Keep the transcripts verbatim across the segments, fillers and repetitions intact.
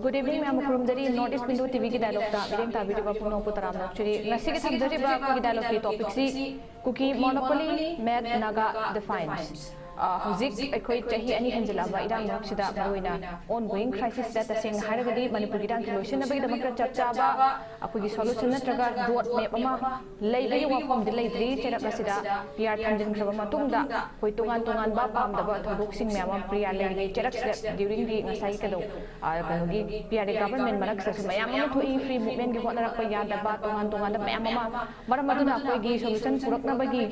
Good evening, ꯃꯌꯥꯝ ꯈꯨꯔꯨꯝꯖꯔꯤ꯫ North East Window ꯇꯤꯚꯤꯒꯤ ꯗꯥꯏꯂꯣꯛꯇ ꯃꯤꯠꯌꯦꯡ ꯇꯥꯕꯤꯔꯤꯕ ꯄꯨꯝꯅꯃꯛꯄꯨ ꯇꯔꯥꯝꯅ ꯑꯣꯛꯆꯔꯤ꯫ ꯉꯁꯤꯒꯤ ꯊꯝꯖꯔꯤꯕ ꯑꯩꯈꯣꯏꯒꯤ ꯗꯥꯏꯂꯣꯛꯀꯤ ꯇꯣꯄꯤꯛꯁꯤ ꯀꯨꯀꯤ ꯃꯣꯅꯣꯄꯣꯂꯤ ꯃꯦꯠ ꯅꯥꯒꯥ ꯗꯤꯐꯥꯏꯟꯁ꯫ ꯑ, ꯍꯧꯖꯤꯛ ꯑꯩꯈꯣꯏ ꯆꯍꯤ ꯑꯅꯤ ꯍꯦꯟꯖꯤꯜꯂꯛꯑꯕ ꯏꯔꯥꯡ ꯃꯔꯛꯁꯤꯗ, ꯃꯔꯨꯑꯣꯏꯅ ongoing crisis ꯇꯁꯦꯡꯅ ꯍꯥꯏꯔꯒꯗꯤ ꯃꯅꯤꯄꯨꯔꯒꯤ ꯏꯔꯥꯡꯁꯤ ꯂꯣꯏꯁꯤꯟꯅꯕꯒꯤꯗꯃꯛꯇ ꯆꯞ ꯆꯥꯕ ꯑꯩꯈꯣꯏꯒꯤ solution ꯅꯠꯇ꯭ꯔꯒ road map ꯑꯃ ꯂꯩꯕꯒꯤ ꯋꯥꯐꯝꯗꯤ ꯂꯩꯇ꯭ꯔꯤ꯫ ꯆꯩꯔꯛ ꯑꯁꯤꯗ PR ꯊꯝꯖꯤꯟꯈ꯭ꯔꯕ ꯃꯇꯨꯡꯗ ꯑꯩꯈꯣꯏ ꯇꯣꯉꯥꯟ ꯇꯣꯉꯥꯟꯕ ꯄꯥꯝꯗꯕ ꯊꯧꯗꯣꯛꯁꯤꯡ ꯃꯌꯥꯝ ꯑꯃ PR ꯂꯩꯔꯤꯉꯩ ꯆꯩꯔꯛꯁꯤꯗ during the ꯉꯁꯥꯏꯒꯤ ꯀꯩꯗꯧ-, ꯑ, ꯀꯩꯅꯣꯒꯤ PR government ꯃꯔꯛꯁꯤꯗꯁꯨ ꯃꯌꯥꯝ ꯑꯃ ꯊꯣꯛꯏ꯫ Free movementꯀꯤ ꯍꯣꯠꯅꯔꯛꯄ ꯌꯥꯗꯕ ꯇꯣꯉꯥꯟ ꯇꯣꯉꯥꯟꯕ ꯃꯌꯥꯝ ꯑꯃ, ꯃꯔꯝ ꯑꯗꯨꯅ ꯑꯩꯈꯣꯏꯒꯤ solution ꯄꯨꯔꯛꯅꯕꯒꯤ,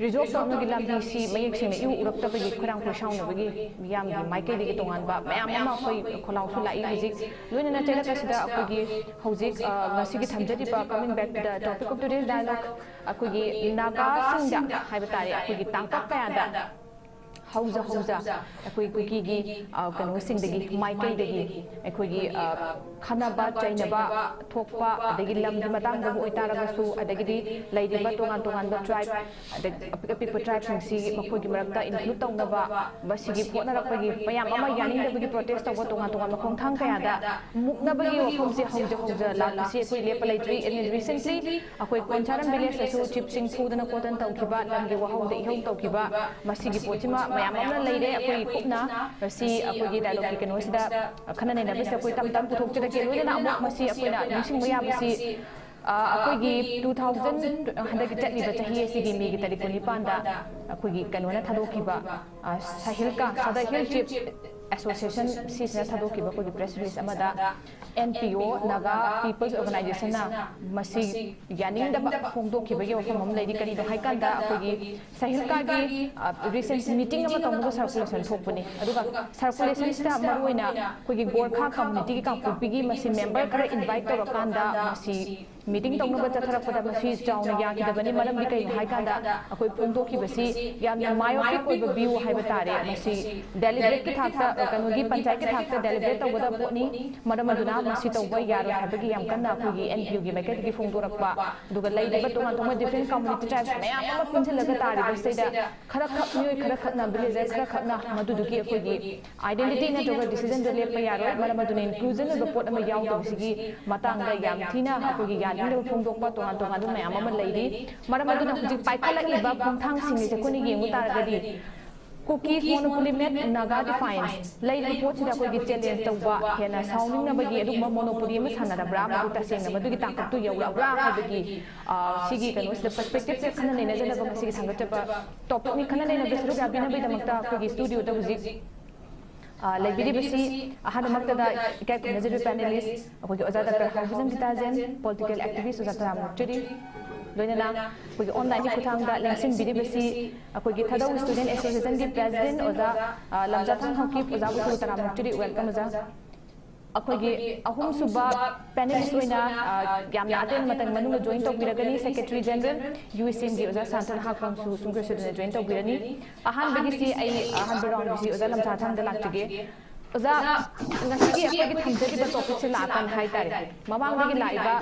resolve ꯇꯧꯅꯕꯒꯤ ꯂꯝꯕꯤꯁꯤ ꯃꯌꯦꯛ ꯁꯦꯡꯅ ꯏꯎ ꯎꯔꯛꯇꯕꯒꯤ ꯈꯣꯏꯔꯥꯡ ꯈꯣꯏꯁꯥꯎꯅꯕꯒꯤ ꯃꯤꯌꯥꯝꯒꯤ ꯃꯥꯏꯀꯩꯗꯒꯤ ꯇꯣꯉꯥꯟꯕ ꯃꯌꯥꯝ ꯑꯃ ꯑꯩꯈꯣꯏ ꯈꯣꯜꯂꯥꯎꯁꯨ ꯂꯥꯛꯏ꯫ ꯍꯧꯖꯤꯛ ꯂꯣꯏꯅꯅ ꯆꯩꯔꯛ ꯑꯁꯤꯗ ꯑꯩꯈꯣꯏꯒꯤ ꯍꯧꯖꯤꯛ, ꯑ, ꯉꯁꯤꯒꯤ ꯊꯝꯖꯔꯤꯕ coming back to the topic of today's dialogue, ꯑꯩꯈꯣꯏꯒꯤ ꯅꯥꯒꯥꯁꯤꯡꯗ ꯍꯥꯏꯕ ꯇꯥꯔꯦ, ꯑꯩꯈꯣꯏꯒꯤ ꯇꯥꯡꯀꯛ ꯀꯌꯥꯗ ꯍꯧꯖ ꯍꯧꯖ ꯑꯩꯈꯣꯏ ꯀꯨꯀꯤꯒꯤ, ꯑ, ꯀꯩꯅꯣꯁꯤꯡꯗꯒꯤ, ꯃꯥꯏꯀꯩꯗꯒꯤ ꯑꯩꯈꯣꯏꯒꯤ, ꯑ, ꯈꯠꯅꯕ ꯆꯩꯅꯕ ꯊꯣꯛꯄ, ꯑꯗꯒꯤ ꯂꯝꯒꯤ ꯃꯇꯥꯡꯗꯕꯨ ꯑꯣꯏꯇꯥꯔꯒꯁꯨ, ꯑꯗꯒꯤꯗꯤ ꯂꯩꯔꯤꯕ ꯇꯣꯉꯥꯟ ꯇꯣꯉꯥꯟꯕ tribe, ꯑꯗꯒꯤ ꯑꯄꯤꯛ ꯑꯄꯤꯛꯄ tribeꯁꯤꯡꯁꯤ ꯃꯈꯣꯏꯒꯤ ꯃꯔꯛꯇ include ꯇꯧꯅꯕ ꯃꯁꯤꯒꯤ ꯍꯣꯠꯅꯔꯛꯄꯒꯤ ꯃꯌꯥꯝ ꯑꯃ ꯌꯥꯅꯤꯡꯗꯕꯒꯤ protest ꯇꯧꯕ ꯇꯣꯉꯥꯟ ꯇꯣꯉꯥꯟꯕ ꯈꯣꯡꯊꯥꯡ ꯀꯌꯥꯗ ꯃꯨꯛꯅꯕꯒꯤ ꯋꯥꯐꯝꯁꯦ ꯍꯧꯖ ꯍꯧꯖ ꯂꯥꯛꯄꯁꯤ ꯑꯩꯈꯣꯏ ꯂꯦꯞꯄ ꯂꯩꯇ꯭ꯔꯤ꯫ And recently ꯑꯩꯈꯣꯏ ꯀꯣꯟꯁꯥꯔꯝ villageꯇꯁꯨ chiefꯁꯤꯡ ꯐꯨꯗꯅ ꯈꯣꯠꯇꯅ ꯇꯧꯈꯤꯕ, ꯂꯝꯒꯤ ꯋꯥꯍꯧꯗ ꯏꯍꯧ ꯇꯧꯈꯤꯕ, ꯃꯁꯤꯒꯤ ꯄꯣꯠꯁꯤꯃ ꯃꯌꯥꯝ ꯑꯃ ꯂꯩꯔꯦ꯫ ꯑꯩꯈꯣꯏ ꯀꯨꯞꯅ ꯃꯁꯤ ꯑꯩꯈꯣꯏꯒꯤ dialogueꯀꯤ ꯀꯩꯅꯣꯁꯤꯗ ꯈꯟꯅ ꯅꯩꯅꯕꯁꯤꯗ ꯑꯩꯈꯣꯏ ꯇꯞ ꯇꯞ ꯄꯨꯊꯣꯛꯆꯔꯛꯀꯦ꯫ ꯂꯣꯏꯅꯅ ꯑꯃꯨꯛ ꯃꯁꯤ ꯑꯩꯈꯣꯏꯅ ꯅꯤꯡꯁꯤꯡꯕ ꯌꯥꯕꯁꯤ, ꯑ, ꯑꯩꯈꯣꯏꯒꯤ two thousand, ꯍꯟꯗꯛꯀꯤ ꯆꯠꯂꯤꯕ ꯆꯍꯤ ꯑꯁꯤꯒꯤ ꯃꯦꯒꯤ ꯇꯥꯔꯤꯛ ꯀꯨꯟꯅꯤꯄꯥꯟꯗ ꯑꯩꯈꯣꯏꯒꯤ ꯀꯩꯅꯣꯅ ꯊꯥꯗꯣꯛꯈꯤꯕ, ꯑ, ꯁꯥꯍꯤꯜꯀꯥ, Sadar Hill Chief Association ꯁꯤꯁꯤꯅ ꯊꯥꯗꯣꯛꯈꯤꯕ ꯑꯩꯈꯣꯏꯒꯤ press release ꯑꯃꯗ NPO, Naga People's Organizationꯅ ꯃꯁꯤ ꯌꯥꯅꯤꯡꯗꯕ ꯐꯣꯡꯗꯣꯛꯈꯤꯕꯒꯤ ꯋꯥꯐꯝ ꯑꯃ ꯂꯩꯔꯤ꯫ ꯀꯔꯤꯅꯣ ꯍꯥꯏꯀꯥꯟꯗ ꯑꯩꯈꯣꯏꯒꯤ ꯁꯥꯍꯤꯜꯀꯥꯒꯤ, ꯑ, recent meeting ꯑꯃ ꯇꯧꯅꯕ circulation ꯊꯣꯛꯄꯅꯤ꯫ ꯑꯗꯨꯒ circulationꯁꯤꯗ ꯃꯔꯨꯑꯣꯏꯅ ꯑꯩꯈꯣꯏꯒꯤ ꯒꯣꯔꯈꯥ communityꯒꯤ ꯀꯥꯡꯄꯣꯛꯄꯤꯒꯤ ꯃꯁꯤ member ꯈꯔ invite ꯇꯧꯔꯀꯥꯟꯗ ꯃꯁꯤ ꯃꯤꯇꯤꯡ ꯇꯧꯅꯕ ꯆꯠꯊꯔꯛꯄꯗ ꯃꯁꯤ ꯆꯥꯎꯅ ꯌꯥꯈꯤꯗꯕꯅꯤ꯫ ꯃꯔꯝꯗꯤ ꯀꯩꯅꯣ ꯍꯥꯏꯀꯥꯟꯗ ꯑꯩꯈꯣꯏ ꯐꯣꯡꯗꯣꯛꯈꯤꯕꯁꯤ ꯌꯥꯝꯅ myopic ꯑꯣꯏꯕ view ꯍꯥꯏꯕ ꯇꯥꯔꯦ꯫ ꯃꯁꯤ deliberate ꯀꯤ ꯊꯥꯛꯇ, ꯀꯩꯅꯣꯒꯤ ꯄꯟꯆꯥꯌꯠꯀꯤ ꯊꯥꯛꯇ deliberate ꯇꯧꯒꯗꯕ ꯄꯣꯠꯅꯤ꯫ ꯃꯔꯝ ꯑꯗꯨꯅ ꯃꯁꯤ ꯇꯧꯕ ꯌꯥꯔꯣꯏ ꯍꯥꯏꯕꯒꯤ ꯌꯥꯝ ꯀꯟꯅ ꯑꯩꯈꯣꯏꯒꯤ N P O ꯒꯤ ꯃꯥꯏꯀꯩꯗꯒꯤ ꯐꯣꯡꯗꯣꯔꯛꯄ, ꯑꯗꯨꯒ ꯂꯩꯔꯤꯕ ꯇꯣꯉꯥꯟ ꯇꯣꯉꯥꯟꯕ different community tribes ꯃꯌꯥꯝ ꯑꯃ ꯄꯨꯟꯁꯤꯜꯂꯒ ꯇꯥꯔꯤꯕꯁꯤꯗ ꯈꯔ ꯈꯛ, ꯃꯤꯑꯣꯏ ꯈꯔ ꯈꯛꯅ, villager ꯈꯔ ꯈꯛꯅ ꯃꯗꯨꯗꯨꯒꯤ ꯑꯩꯈꯣꯏꯒꯤ identity ꯅꯠꯇ꯭ꯔꯒ decision ꯗ ꯂꯦꯞꯄ ꯌꯥꯔꯣꯏ꯫ ꯃꯔꯝ ꯑꯗꯨꯅ inclusion ꯑꯣꯏꯕ ꯄꯣꯠ ꯑꯃ ꯌꯥꯎꯗꯕꯁꯤꯒꯤ ꯃꯇꯥꯡꯗ ꯌꯥꯝ ꯊꯤꯅ ꯑꯩꯈꯣꯏꯒꯤ ꯌꯥꯅꯤꯡꯗꯕ ꯐꯣꯡꯗꯣꯛꯄ ꯇꯣꯉꯥꯟ ꯇꯣꯉꯥꯟꯕ ꯃꯌꯥꯝ ꯑꯃ ꯂꯩꯔꯤ꯫ ꯃꯔꯝ ꯑꯗꯨꯅ ꯍꯧꯖꯤꯛ ꯄꯥꯏꯈꯠꯂꯛꯂꯤꯕ ꯈꯣꯡꯊꯥꯡꯁꯤꯡꯁꯦ ꯑꯩꯈꯣꯏꯅ ꯌꯦꯡꯕ ꯇꯥꯔꯒꯗꯤ Kuki Monopoly Met Naga Defiance ꯂꯩꯔꯤꯕ ꯄꯣꯠꯁꯤꯗ ꯑꯩꯈꯣꯏꯒꯤ challenge ꯇꯧꯕ, ꯍꯦꯟꯅ ꯁꯥꯎꯅꯤꯡꯅꯕꯒꯤ ꯑꯗꯨꯒꯨꯝꯕ monopoly ꯑꯃ ꯁꯥꯟꯅꯔꯕ꯭ꯔꯥ, ꯃꯗꯨ ꯇꯁꯦꯡꯅ ꯃꯗꯨꯒꯤ ꯇꯥꯡꯀꯛꯇꯨ ꯌꯧꯔꯛꯑꯕ꯭ꯔꯥ ꯍꯥꯏꯕꯒꯤ, ꯑ, ꯁꯤꯒꯤ ꯀꯩꯅꯣꯁꯤꯗ perspective ꯁꯦ ꯈꯟꯅ ꯅꯩꯅꯖꯅꯕ ꯉꯁꯤꯒꯤ ꯊꯥꯡꯒꯠꯆꯕ topic ꯅꯤ꯫ ꯈꯟꯅ ꯅꯩꯅꯕꯗ ꯁꯔꯨꯛ ꯌꯥꯕꯤꯅꯕꯒꯤꯗꯃꯛꯇ ꯑꯩꯈꯣꯏꯒꯤ studio ꯗ ꯍꯧꯖꯤꯛ, ꯑ, ꯂꯩꯕꯤꯔꯤꯕꯁꯤ ꯑꯍꯥꯟꯕꯃꯛꯇꯗ ꯏꯀꯥꯏ ꯈꯨꯝꯅꯖꯔꯤꯕ panelist ꯑꯩꯈꯣꯏꯒꯤ ꯑꯣꯖꯥ ꯗꯥꯛꯇꯔ ꯍꯥꯎꯕꯤꯖꯝ ꯒꯤꯇꯥꯖꯦꯟ, political activist ꯑꯣꯖꯥ ꯇꯔꯥꯝ ꯅꯣꯛꯆꯔꯤ꯫ ꯂꯣꯏꯅꯅ ꯑꯩꯈꯣꯏꯒꯤ online ꯒꯤ ꯈꯨꯠꯊꯥꯡꯗ ꯂꯦꯡꯁꯤꯟꯕꯤꯔꯤꯕꯁꯤ ꯑꯩꯈꯣꯏꯒꯤ ꯊꯥꯗꯧ Student Association ꯒꯤ president ꯑꯣꯖꯥ, ꯑ, ꯂꯝꯖꯥꯊꯥꯡ ꯍꯥꯎꯀꯤꯞ, ꯑꯣꯖꯥꯕꯨꯁꯨ ꯇꯔꯥꯝ ꯅꯣꯛꯆꯔꯤ꯫ Welcome ꯑꯣꯖꯥ꯫ ꯑꯩꯈꯣꯏꯒꯤ ꯑꯍꯨꯝꯁꯨꯕ panelist ꯑꯣꯏꯅ, ꯑ, ꯌꯥꯝꯅ ꯑꯇꯦꯟꯕ ꯃꯇꯝꯒꯤ ꯃꯅꯨꯡꯗ join ꯇꯧꯕꯤꯔꯒꯅꯤ, Secretary General U S M ꯒꯤ ꯑꯣꯖꯥ ꯁꯥꯟꯇꯅ ꯍꯥꯛꯀꯝꯁꯨ ꯁꯨꯡꯁꯣꯏ ꯁꯣꯏꯗꯅ join ꯇꯧꯕꯤꯔꯅꯤ꯫ ꯑꯍꯥꯟꯕꯒꯤꯁꯤ ꯑꯩ, ꯑꯍꯥꯟꯕ round ꯒꯤꯁꯤ ꯑꯣꯖꯥ ꯂꯝꯖꯥꯊꯥꯡꯗ ꯂꯥꯛꯆꯒꯦ꯫ ꯑꯣꯖꯥ, ꯉꯁꯤꯒꯤ ꯑꯩꯈꯣꯏꯒꯤ ꯊꯝꯖꯔꯤꯕ topic ꯁꯦ ꯂꯥꯛꯀꯥꯟ ꯍꯥꯏꯇꯥꯔꯦ, ꯃꯃꯥꯡꯗꯒꯤ ꯂꯥꯛꯏꯕ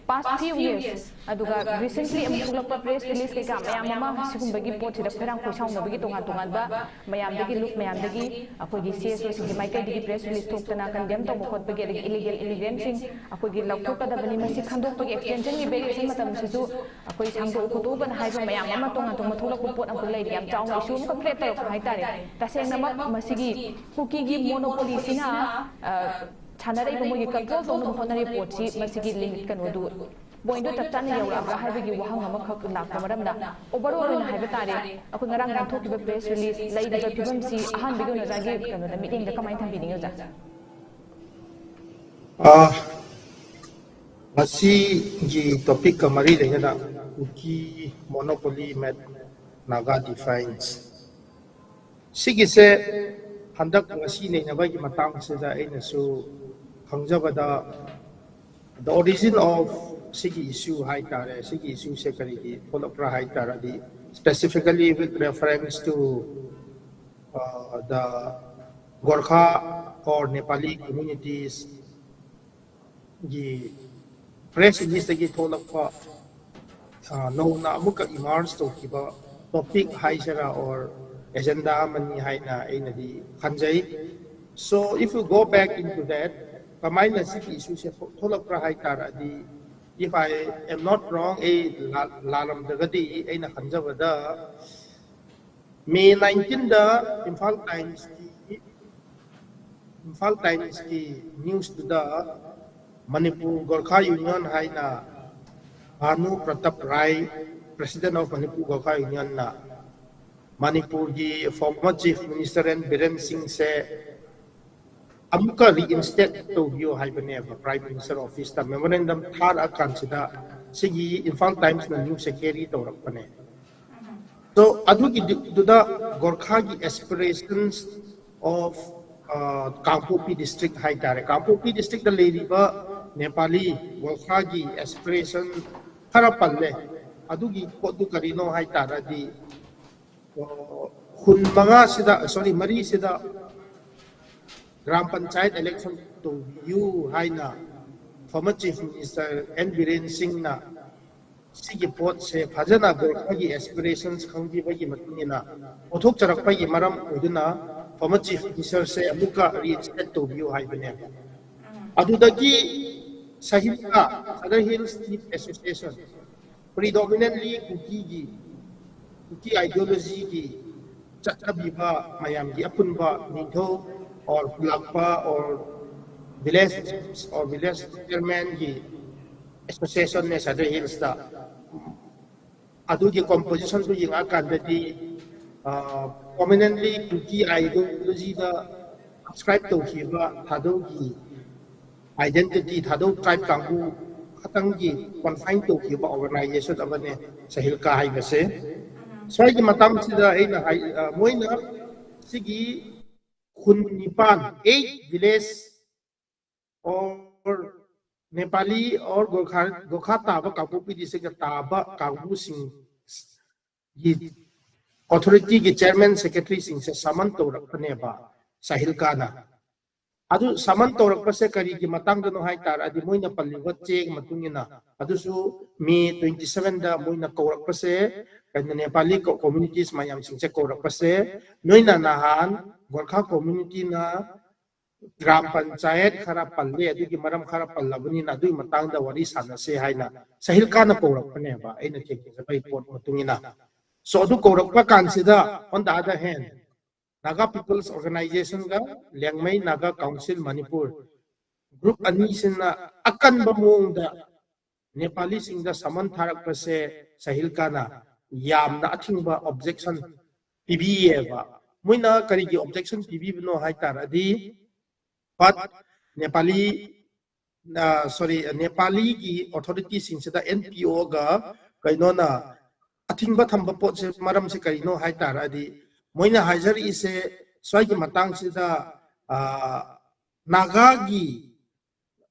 past few years, ꯑꯗꯨꯒ recently ꯑꯃꯨꯛ ꯊꯣꯛꯂꯛꯄ press release ꯀꯩꯀꯥ ꯃꯌꯥꯝ ꯑꯃ ꯁꯤꯒꯨꯝꯕꯒꯤ ꯄꯣꯠꯁꯤꯗ ꯈꯣꯏꯔꯥꯡ ꯈꯣꯏꯁꯥꯎꯅꯕꯒꯤ ꯇꯣꯉꯥꯟ ꯇꯣꯉꯥꯟꯕ ꯃꯌꯥꯝꯗꯒꯤ, ꯂꯨꯞ ꯃꯌꯥꯝꯗꯒꯤ ꯑꯩꯈꯣꯏꯒꯤ C S O ꯁꯤꯡꯒꯤ ꯃꯥꯏꯀꯩꯗꯒꯤ press release ꯊꯣꯛꯇꯅ condemn ꯇꯧꯕ ꯈꯣꯠꯄꯒꯤ, ꯑꯗꯒꯤ illegal immigrant ꯁꯤꯡ ꯑꯩꯈꯣꯏꯒꯤ ꯂꯧꯊꯣꯛꯀꯗꯕꯅꯤ, ꯃꯁꯤ ꯈꯟꯗꯣꯛꯄꯒꯤ extension ꯒꯤ vacation ꯃꯇꯝꯁꯤꯁꯨ ꯑꯩꯈꯣꯏ ꯁꯥꯡꯗꯣꯛꯎ ꯈꯣꯠꯇꯣꯛꯎꯕꯅ ꯍꯥꯏꯕ ꯃꯌꯥꯝ ꯑꯃ ꯇꯣꯉꯥꯟ ꯇꯣꯉꯥꯟꯕ ꯊꯣꯛꯂꯛꯄ ꯄꯣꯠ ꯑꯃꯈꯛ ꯂꯩꯔꯤ꯫ ꯌꯥꯝ ꯆꯥꯎꯅ issue ꯑꯃꯈꯛ create ꯇꯧꯔꯛꯄ ꯍꯥꯏꯇꯥꯔꯦ꯫ ꯇꯁꯦꯡꯅꯃꯛ ꯃꯁꯤꯒꯤ ꯀꯨꯀꯤꯒꯤ monopoly ꯁꯤꯅ, ꯑ, ꯁꯥꯟꯅꯔꯛꯏꯕ, ꯃꯣꯏꯒꯤ control ꯇꯧꯅꯕ ꯍꯣꯠꯅꯔꯤꯕ ꯄꯣꯠꯁꯤ, ꯃꯁꯤꯒꯤ limit ꯀꯩꯅꯣꯗꯨ, point ꯗꯨ ꯆꯞ ꯆꯥꯅ ꯌꯧꯔꯛꯑꯕ꯭ꯔꯥ ꯍꯥꯏꯕꯒꯤ ꯋꯥꯍꯪ ꯑꯃꯈꯛ ꯂꯥꯛꯄ ꯃꯔꯝꯅ, overall ꯑꯣꯏꯅ ꯍꯥꯏꯕ ꯇꯥꯔꯦ, ꯑꯩꯈꯣꯏ ꯉꯔꯥꯡ ꯅꯍꯥꯟ ꯊꯣꯛꯈꯤꯕ press release ꯂꯩꯔꯤꯕ ꯐꯤꯕꯝꯁꯤ ꯑꯍꯥꯟꯕꯒꯤ ꯑꯣꯏꯅ ꯑꯣꯖꯥꯒꯤ ꯀꯩꯅꯣꯗ, ꯃꯤꯠꯌꯦꯡꯗ ꯀꯃꯥꯏꯅ ꯊꯝꯕꯤꯅꯤꯡꯉꯤ ꯑꯣꯖꯥ? ꯑ, ꯉꯁꯤꯒꯤ topic ꯀ ꯃꯔꯤ ꯂꯩꯅꯅ Kuki Monopoly Met Naga Defiance ꯁꯤꯒꯤꯁꯦ ꯍꯟꯗꯛ ꯉꯁꯤ ꯅꯩꯅꯕꯒꯤ ꯃꯇꯥꯡꯁꯤꯗ ꯑꯩꯅꯁꯨ ꯈꯪꯖꯕꯗ, the origin of ꯁꯤꯒꯤ issue ꯍꯥꯏꯇꯥꯔꯦ, ꯁꯤꯒꯤ issueꯁꯦ ꯀꯔꯤꯒꯤ ꯊꯣꯛꯂꯛꯄ꯭ꯔꯥ ꯍꯥꯏꯇꯥꯔꯗꯤ, specifically with reference to uh, the Gorkha or Nepali communities ꯒꯤ press releaseꯇꯒꯤ ꯊꯣꯛꯂꯛꯄ, ꯑ, ꯅꯧꯅ ꯑꯃꯨꯛꯀ emerge ꯇꯧꯈꯤꯕ topic ꯍꯥꯏꯁꯤꯔꯥ or agenda ꯑꯃꯅꯤ ꯍꯥꯏꯅ ꯑꯩꯅꯗꯤ ꯈꯟꯖꯩ꯫ So if you go back into that, ꯀꯃꯥꯏꯅ ꯁꯤꯒꯤ issueꯁꯦ ꯊꯣꯛꯂꯛꯄ꯭ꯔꯥ ꯍꯥꯏ ꯇꯥꯔꯗꯤ, if I am not wrong, ꯑꯩ ꯂꯥꯜꯂꯝꯗ꯭ꯔꯒꯗꯤ, ꯑꯩꯅ ꯈꯟꯖꯕꯗ May nineteenꯗ Imphal Timesꯀꯤ Imphal Timesꯀꯤ newsꯇꯨꯗ Manipur Gorkha Union ꯍꯥꯏꯅ Bhanu Pratap Rai, President of Manipur Gorkha Unionꯅ ꯃꯅꯤꯄꯨꯔꯒꯤ former Chief Minister N Biren Singhꯁꯦ ꯑꯃꯨꯛꯀ reinstate ꯇꯧꯕꯤꯌꯨ ꯍꯥꯏꯕꯅꯦꯕ Prime Minister Officeꯇ memorandum ꯊꯥꯔꯛꯑꯀꯥꯟꯁꯤꯗ ꯁꯤꯒꯤ Imphal Timesꯅ newsꯁꯦ carry ꯇꯧꯔꯛꯄꯅꯦ꯫ So ꯑꯗꯨꯒꯤꯗꯨꯗ Gorkhaꯒꯤ aspirations of uh, Kangpokpi district ꯍꯥꯏꯇꯥꯔꯦ, ꯀꯥꯡꯄꯣꯛꯄꯤ districtꯇ ꯂꯩꯔꯤꯕ Nepali Gorkhaꯒꯤ aspiration ꯈꯔ ꯄꯜꯂꯦ꯫ ꯑꯗꯨꯒꯤ ꯄꯣꯠꯇꯨ ꯀꯔꯤꯅꯣ ꯍꯥꯏ ꯇꯥꯔꯗꯤ, ꯑ, ꯈꯨꯟ ꯃꯉꯥꯁꯤꯗ, sorry, ꯃꯔꯤꯁꯤꯗ gram panchayat election ꯇꯧꯕꯤꯌꯨ ꯍꯥꯏꯅ former Chief Minister N Biren Singhꯅ ꯁꯤꯒꯤ ꯄꯣꯠꯁꯦ ꯐꯖꯅ Gorkhaꯒꯤ aspirations ꯈꯪꯕꯤꯕꯒꯤ ꯃꯇꯨꯡ ꯏꯟꯅ ꯄꯨꯊꯣꯛꯆꯔꯛꯄꯒꯤ ꯃꯔꯝ ꯑꯣꯏꯗꯨꯅ former Chief Ministerꯁꯦ ꯑꯃꯨꯛꯀ reinstate ꯇꯧꯕꯤꯌꯨ ꯍꯥꯏꯕꯅꯦꯕ꯫ ꯑꯗꯨꯗꯒꯤ ꯁꯍꯤꯜꯀꯥ, Sadar Hills Chief Association, predominantly ꯀꯨꯀꯤꯒꯤ, ꯀꯨꯀꯤ ideologyꯒꯤ ꯆꯠꯅꯕꯤꯕ ꯃꯌꯥꯝꯒꯤ ꯑꯄꯨꯟꯕ ꯅꯤꯡꯊꯧ or ꯈꯨꯜꯂꯥꯛꯄ or village chiefs or village chairmanꯒꯤ associationꯅꯦ Sadar Hillsꯇ꯫ ꯑꯗꯨꯒꯤ compositionꯗꯨ ꯌꯦꯡꯉꯛꯑꯀꯥꯟꯗꯗꯤ, ꯑ, prominently ꯀꯨꯀꯤ ideologyꯗ subscribe ꯇꯧꯈꯤꯕ ꯊꯥꯗꯧꯒꯤ identity, ꯊꯥꯗꯧ tribe ꯀꯥꯡꯕꯨ ꯈꯛꯇꯪꯒꯤ confine ꯇꯧꯈꯤꯕ organization ꯑꯃꯅꯦ ꯁꯍꯤꯜꯀꯥ ꯍꯥꯏꯕꯁꯦ꯫ ꯁ꯭ꯋꯥꯏꯒꯤ ꯃꯇꯥꯡꯁꯤꯗ ꯑꯩꯅ ꯍꯥꯏ, ꯑ, ꯃꯣꯏꯅ ꯁꯤꯒꯤ ꯈꯨꯟ ꯅꯤꯄꯥꯟ, eight village or Nepali or Gorkha, Gorkha ꯇꯥꯕ ꯀꯥꯡꯄꯣꯛꯄꯤ district ꯇ ꯇꯥꯕ ꯀꯥꯡꯕꯨꯁꯤꯡ ꯒꯤ authority ꯒꯤ chairman secretary ꯁꯤꯡꯁꯦ summon ꯇꯧꯔꯛꯄꯅꯦꯕ ꯁꯥꯍꯤꯜ ꯈꯥꯟꯅ꯫ ꯑꯗꯨ summon ꯇꯧꯔꯛꯄꯁꯦ ꯀꯔꯤꯒꯤ ꯃꯇꯥꯡꯗꯅꯣ ꯍꯥꯏ ꯇꯥꯔꯗꯤ, ꯃꯣꯏꯅ ꯄꯜꯂꯤꯕ ꯆꯦꯒꯤ ꯃꯇꯨꯡ ꯏꯟꯅ, ꯑꯗꯨꯁꯨ May twenty seven ꯗ ꯃꯣꯏꯅ ꯀꯧꯔꯛꯄꯁꯦ, ꯀꯩꯅꯣ, Nepali co-, communities ꯃꯌꯥꯝꯁꯤꯡꯁꯦ ꯀꯧꯔꯛꯄꯁꯦ, ꯅꯣꯏꯅ ꯅꯍꯥꯟ Gorkha community ꯅ ꯒ꯭ꯔꯥꯝ ꯄꯟꯆꯥꯌꯠ ꯈꯔ ꯄꯜꯂꯦ, ꯑꯗꯨꯒꯤ ꯃꯔꯝ ꯈꯔ ꯄꯜꯂꯕꯅꯤꯅ ꯑꯗꯨꯒꯤ ꯃꯇꯥꯡꯗ ꯋꯥꯔꯤ ꯁꯥꯟꯅꯁꯦ ꯍꯥꯏꯅ ꯁꯥꯍꯤꯜ ꯈꯥꯟꯅ ꯀꯧꯔꯛꯄꯅꯦꯕ, ꯑꯩꯅ ꯊꯦꯡꯅꯖꯕ report ꯃꯇꯨꯡ ꯏꯟꯅ꯫ So ꯑꯗꯨ ꯀꯧꯔꯛꯄ ꯀꯥꯟꯁꯤꯗ, on the other hand, Naga People's Organization ꯒ Liangmai Naga Council Manipur group ꯑꯅꯤꯁꯤꯅ ꯑꯀꯟꯕ ꯃꯑꯣꯡꯗ ꯅꯦꯄꯥꯂꯤꯁꯤꯡꯗ summon ꯊꯥꯔꯛꯄꯁꯦ ꯁꯥꯍꯤꯜ ꯈꯥꯟꯅ ꯌꯥꯝꯅ ꯑꯊꯤꯡꯕ objection ꯄꯤꯕꯤꯌꯦꯕ꯫ ꯃꯣꯏꯅ ꯀꯔꯤꯒꯤ objection ꯄꯤꯕꯤꯕꯅꯣ ꯍꯥꯏ ꯇꯥꯔꯗꯤ, but ꯅꯦꯄꯥꯂꯤ, ꯑ, sorry, ꯅꯦꯄꯥꯂꯤꯒꯤ authority ꯁꯤꯡꯁꯤꯗ N P O ꯒ ꯀꯩꯅꯣꯅ ꯑꯊꯤꯡꯕ ꯊꯝꯕ ꯄꯣꯠꯁꯦ, ꯃꯔꯝꯁꯦ ꯀꯔꯤꯅꯣ ꯍꯥꯏ ꯇꯥꯔꯗꯤ, ꯃꯣꯏꯅ ꯍꯥꯏꯖꯔꯛꯏꯁꯦ ꯁ꯭ꯋꯥꯏꯒꯤ ꯃꯇꯥꯡꯁꯤꯗ, ꯑ, ꯅꯥꯒꯥꯒꯤ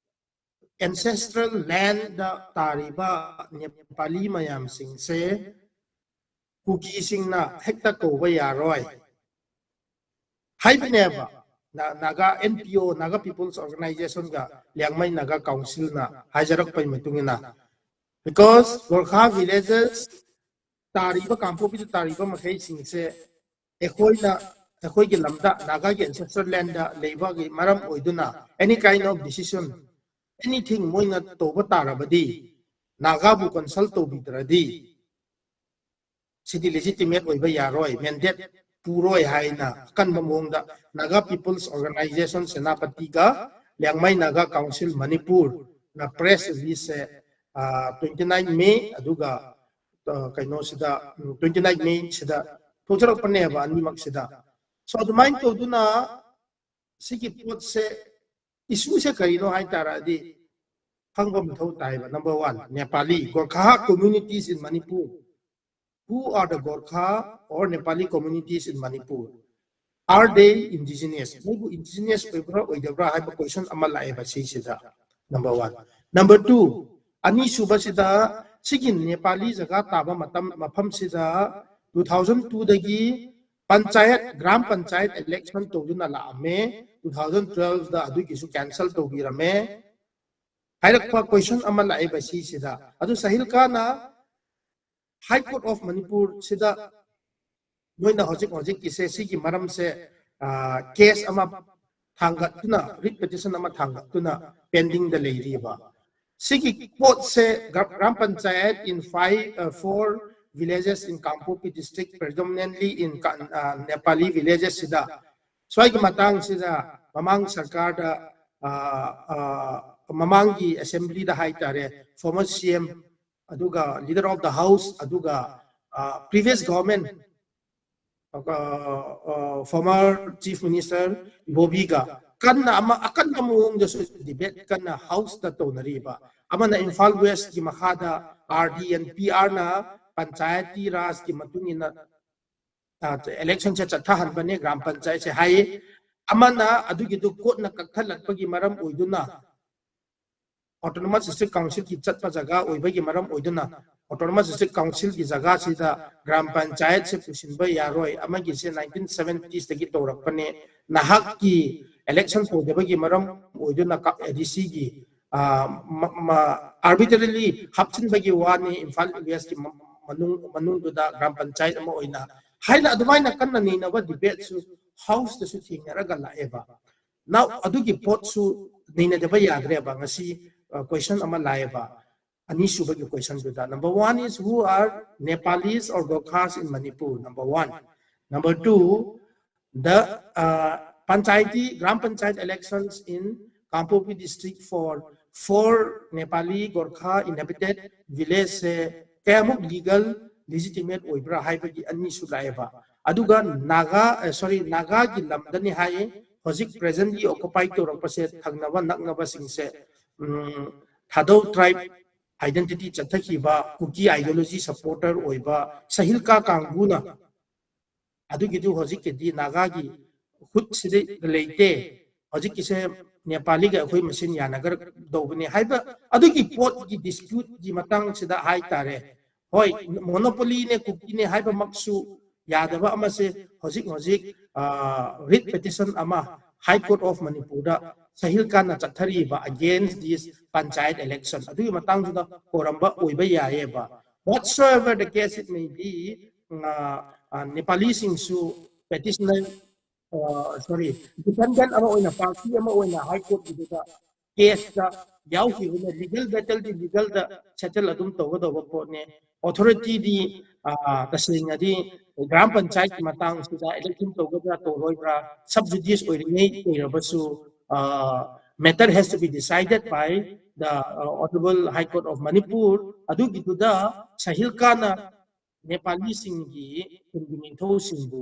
ancestral land ꯇꯥꯔꯤꯕ ꯅꯦꯄꯥꯂꯤ ꯃꯌꯥꯝꯁꯤꯡꯁꯦ ꯀꯨꯀꯤꯁꯤꯡꯅ ꯍꯦꯛꯇ ꯀꯧꯕ ꯌꯥꯔꯣꯏ ꯍꯥꯏꯕꯅꯦꯕ꯫ ꯅ-, Naga N P O, Naga People's Organization ꯒ Liangmai Naga Council ꯅ ꯍꯥꯏꯖꯔꯛꯄꯒꯤ ꯃꯇꯨꯡ ꯏꯟꯅ, because Gorkha villages ꯇꯥꯔꯤꯕ, ꯀꯥꯡꯄꯣꯛꯄꯤꯗ ꯇꯥꯔꯤꯕ ꯃꯈꯩꯁꯤꯡꯁꯦ ꯑꯩꯈꯣꯏꯅ, ꯑꯩꯈꯣꯏꯒꯤ ꯂꯝꯗ, ꯅꯥꯒꯥꯒꯤ ancestral land ꯗ ꯂꯩꯕꯒꯤ ꯃꯔꯝ ꯑꯣꯏꯗꯨꯅ any kind of decision, anything ꯃꯣꯏꯅ ꯇꯧꯕ ꯇꯥꯔꯕꯗꯤ, ꯅꯥꯒꯥꯕꯨ consult ꯇꯧꯕꯤꯗ꯭ꯔꯗꯤ, ꯁꯤꯗꯤ legitimate ꯑꯣꯏꯕ ꯌꯥꯔꯣꯏ, mandate ꯄꯨꯔꯣꯏ ꯍꯥꯏꯅ ꯑꯀꯟꯕ ꯃꯑꯣꯡꯗ Naga People's Organization ꯁꯦꯅꯥꯄꯇꯤꯒ Liangmai Naga Council Manipur ꯅ press release ꯁꯦ, ꯑ, twenty nine May, ꯑꯗꯨꯒ, ꯑ, ꯀꯩꯅꯣꯁꯤꯗ, ꯎꯝ, twenty nine May ꯁꯤꯗ ꯊꯣꯛꯆꯔꯛꯄꯅꯦꯕ ꯑꯅꯤꯃꯛꯁꯤꯗ꯫ So ꯑꯗꯨꯃꯥꯏꯅ ꯇꯧꯗꯨꯅ ꯁꯤꯒꯤ ꯄꯣꯠꯁꯦ, issue ꯁꯦ ꯀꯔꯤꯅꯣ ꯍꯥꯏ ꯇꯥꯔꯗꯤ, ꯈꯪꯕ ꯃꯊꯧ ꯇꯥꯏꯕ꯫ Number one, Nepali, Gorkha communities in Manipur, who are the Gorkha or Nepali communities in Manipur? Are they indigenous? ꯃꯣꯏꯕꯨ indigenous ꯑꯣꯏꯕ꯭ꯔꯥ ꯑꯣꯏꯗꯕ꯭ꯔꯥ ꯍꯥꯏꯕ question ꯑꯃ ꯂꯥꯛꯑꯦꯕ ꯁꯤꯁꯤꯗ꯫ Number one. Number two, ꯑꯅꯤꯁꯨꯕꯁꯤꯗ ꯁꯤꯒꯤ ꯅꯦꯄꯥꯂꯤ ꯖꯒꯥ ꯇꯥꯕ ꯃꯇꯝ, ꯃꯐꯝꯁꯤꯗ two thousand two ꯗꯒꯤ ꯄꯟꯆꯥꯌꯠ, ꯒ꯭ꯔꯥꯝ ꯄꯟꯆꯥꯌꯠ election ꯇꯧꯗꯨꯅ ꯂꯥꯛꯑꯝꯃꯦ꯫ Two thousand twelve ꯗ ꯑꯗꯨꯒꯤꯁꯨ cancel ꯇꯧꯕꯤꯔꯝꯃꯦ꯫ ꯍꯥꯏꯔꯛꯄ question ꯑꯃ ꯂꯥꯛꯑꯦꯕ ꯁꯤꯁꯤꯗ꯫ ꯑꯗꯨ ꯁꯥꯍꯤꯜ ꯈꯥꯟꯅ High Court of Manipur ꯁꯤꯗ ꯃꯣꯏꯅ ꯍꯧꯖꯤꯛ ꯍꯧꯖꯤꯛꯀꯤꯁꯦ ꯁꯤꯒꯤ ꯃꯔꯝꯁꯦ, ꯑ, case ꯑꯃ ꯊꯥꯡꯒꯠꯇꯨꯅ, writ petition ꯑꯃ ꯊꯥꯡꯒꯠꯇꯨꯅ pending ꯗ ꯂꯩꯔꯤꯕ꯫ ꯁꯤꯒꯤ ꯄꯣꯠꯁꯦ ꯒ꯭ꯔꯥ-, gram panchayat in five, uh, four villages in Kangpokpi district, predominantly in Ka-, uh, Nepali villages ꯁꯤꯗ, ꯁ꯭ꯋꯥꯏꯒꯤ ꯃꯇꯥꯡꯁꯤꯗ ꯃꯃꯥꯡ ꯁꯔꯀꯥꯔꯗ, ꯑ, ꯑ, ꯃꯃꯥꯡꯒꯤ assembly ꯗ ꯍꯥꯏꯇꯥꯔꯦ, former C M, ꯑꯗꯨꯒ leader of the house, ꯑꯗꯨꯒ, ꯑ, previous government, ꯑ, ꯑ, former Chief Minister ꯏꯕꯣꯕꯤꯒ ꯀꯟꯅ ꯑꯃ, ꯑꯀꯟꯕ ꯃꯑꯣꯡꯗꯁꯨ debate ꯀꯟꯅ house ꯇ ꯇꯧꯅꯔꯤꯕ꯫ ꯑꯃꯅ ꯏꯝꯐꯥꯜ West ꯀꯤ ꯃꯈꯥꯗ R D and P R ꯅ ꯄꯟꯆꯥꯌꯇꯤ ꯔꯥꯖꯀꯤ ꯃꯇꯨꯡ ꯏꯟꯅ, ꯑ, election ꯁꯦ ꯆꯠꯊꯍꯟꯕꯅꯦ, ꯒ꯭ꯔꯥꯝ ꯄꯟꯆꯥꯌꯠꯁꯦ ꯍꯥꯏꯌꯦ꯫ ꯑꯃꯅ ꯑꯗꯨꯒꯤꯗꯨ court ꯅ ꯀꯛꯊꯠꯂꯛꯄꯒꯤ ꯃꯔꯝ ꯑꯣꯏꯗꯨꯅ, Autonomous District Council ꯒꯤ ꯆꯠꯄ ꯖꯒꯥ ꯑꯣꯏꯕꯒꯤ ꯃꯔꯝ ꯑꯣꯏꯗꯨꯅ, Autonomous District Council ꯒꯤ ꯖꯒꯥꯁꯤꯗ ꯒ꯭ꯔꯥꯝ ꯄꯟꯆꯥꯌꯠꯁꯦ ꯄꯨꯁꯤꯟꯕ ꯌꯥꯔꯣꯏ, ꯑꯃꯒꯤꯁꯦ nineteen seventies ꯗꯒꯤ ꯇꯧꯔꯛꯄꯅꯦ, ꯅꯍꯥꯛꯀꯤ election ꯇꯧꯗꯕꯒꯤ ꯃꯔꯝ ꯑꯣꯏꯗꯨꯅ ꯀ-, A D C ꯒꯤ, ꯑ, ꯃ-, ꯃ-, arbitrarily ꯍꯥꯞꯆꯤꯟꯕꯒꯤ ꯋꯥꯅꯤ, ꯏꯝꯐꯥꯜ West ꯀꯤ ꯃ-, ꯃꯅꯨꯡ, ꯃꯅꯨꯡꯗꯨꯗ ꯒ꯭ꯔꯥꯝ ꯄꯟꯆꯥꯌꯠ ꯑꯃ ꯑꯣꯏꯅ ꯍꯥꯏꯅ ꯑꯗꯨꯃꯥꯏꯅ ꯀꯟꯅ ꯅꯩꯅꯕ debate ꯁꯨ house ꯇꯁꯨ ꯊꯦꯡꯅꯔꯒ ꯂꯥꯛꯑꯦꯕ꯫ Now, ꯑꯗꯨꯒꯤ ꯄꯣꯠꯁꯨ ꯅꯩꯅꯗꯕ ꯌꯥꯗ꯭ꯔꯦꯕ꯫ ꯉꯁꯤ, ꯑ, question ꯑꯃ ꯂꯥꯛꯑꯦꯕ꯫ ꯑꯅꯤꯁꯨꯕꯒꯤ question ꯗꯨꯗ, number one is, who are Nepalis or Gorkhas in Manipur? Number one. Number two, the, uh, Panchayati, Gram Panchayat elections in Kangpokpi district for four Nepali Gorkha inhabited village ꯁꯦ ꯀꯌꯥꯃꯨꯛ legal legitimate ꯑꯣꯏꯕ꯭ꯔꯥ ꯍꯥꯏꯕꯒꯤ ꯑꯅꯤꯁꯨ ꯂꯥꯛꯑꯦꯕ꯫ ꯑꯗꯨꯒ ꯅꯥꯒꯥ, ꯑ, sorry, ꯅꯥꯒꯥꯒꯤ ꯂꯝꯗꯅꯤ ꯍꯥꯏꯌꯦ꯫ ꯍꯧꯖꯤꯛ presently occupy ꯇꯧꯔꯛꯄꯁꯦ ꯊꯪꯅꯕ ꯅꯛꯅꯕꯁꯤꯡꯁꯦ, ꯎꯝ, ꯊꯥꯗꯧ tribe identity ꯆꯠꯊꯈꯤꯕ, ꯀꯨꯀꯤ ideology supporter ꯑꯣꯏꯕ ꯁꯍꯤꯜꯀꯥ ꯀꯥꯡꯕꯨꯅ, ꯑꯗꯨꯒꯤꯗꯨ ꯍꯧꯖꯤꯛꯀꯤꯗꯤ ꯅꯥꯒꯥꯒꯤ ꯈꯨꯠꯁꯤꯗ ꯂꯩꯇꯦ꯫ ꯍꯧꯖꯤꯛꯀꯤꯁꯦ ꯅꯦꯄꯥꯂꯤꯒ ꯑꯩꯈꯣꯏ ꯃꯁꯦꯟ ꯌꯥꯅꯒꯗꯧꯕꯅꯦ ꯍꯥꯏꯕ ꯑꯗꯨꯒꯤ ꯄꯣꯠꯀꯤ dispute ꯀꯤ ꯃꯇꯥꯡꯁꯤꯗ ꯍꯥꯏꯇꯥꯔꯦ꯫ ꯍꯣꯏ, monopoly ꯅꯦ, ꯀꯨꯀꯤꯅꯦ ꯍꯥꯏꯕꯃꯛꯁꯨ ꯌꯥꯗꯕ ꯑꯃꯁꯦ ꯍꯧꯖꯤꯛ ꯍꯧꯖꯤꯛ, ꯑ, writ petition ꯑꯃ High Court of ꯃꯅꯤꯄꯨꯔꯗ ꯁꯍꯤꯜ ꯈꯥꯟꯅ ꯆꯠꯊꯔꯤꯕ against this ꯄꯟꯆꯥꯌꯠ election ꯑꯗꯨꯒꯤ ꯃꯇꯥꯡꯗꯨꯗ ꯀꯣꯔꯝꯕ ꯑꯣꯏꯕ ꯌꯥꯏꯑꯕ꯫ Whatsoever the case it may be, ꯑ, ꯑ, ꯅꯦꯄꯥꯂꯤꯁꯤꯡꯁꯨ petitioner, ꯑ, sorry, defendant ꯑꯃ ꯑꯣꯏꯅ, party ꯑꯃ ꯑꯣꯏꯅ High Court ꯀꯤꯗꯨꯗ case ꯇ ꯌꯥꯎꯈꯤꯕꯅ legal battle ꯗꯤ legal ꯗ settle ꯑꯗꯨꯝ ꯇꯧꯒꯗꯧꯕ ꯄꯣꯠꯅꯦ꯫ Authority ꯗꯤ, ꯑ, ꯇꯁꯦꯡꯅꯗꯤ ꯒ꯭ꯔꯥꯝ ꯄꯟꯆꯥꯌꯠꯀꯤ ꯃꯇꯥꯡꯁꯤꯗ election ꯇꯧꯒꯗ꯭ꯔꯥ ꯇꯧꯔꯣꯏꯗ꯭ꯔꯥ sub judice ꯑꯣꯏꯔꯤꯉꯩ ꯑꯣꯏꯔꯕꯁꯨ, ꯑ, matter has to be decided by the, uh, Honorable High Court of Manipur꯫ ꯑꯗꯨꯒꯤꯗꯨꯗ Sahil ꯈꯥꯟꯅ ꯅꯦꯄꯥꯂꯤꯁꯤꯡꯒꯤ ꯈꯨꯟꯒꯤ ꯅꯤꯡꯊꯧꯁꯤꯡꯕꯨ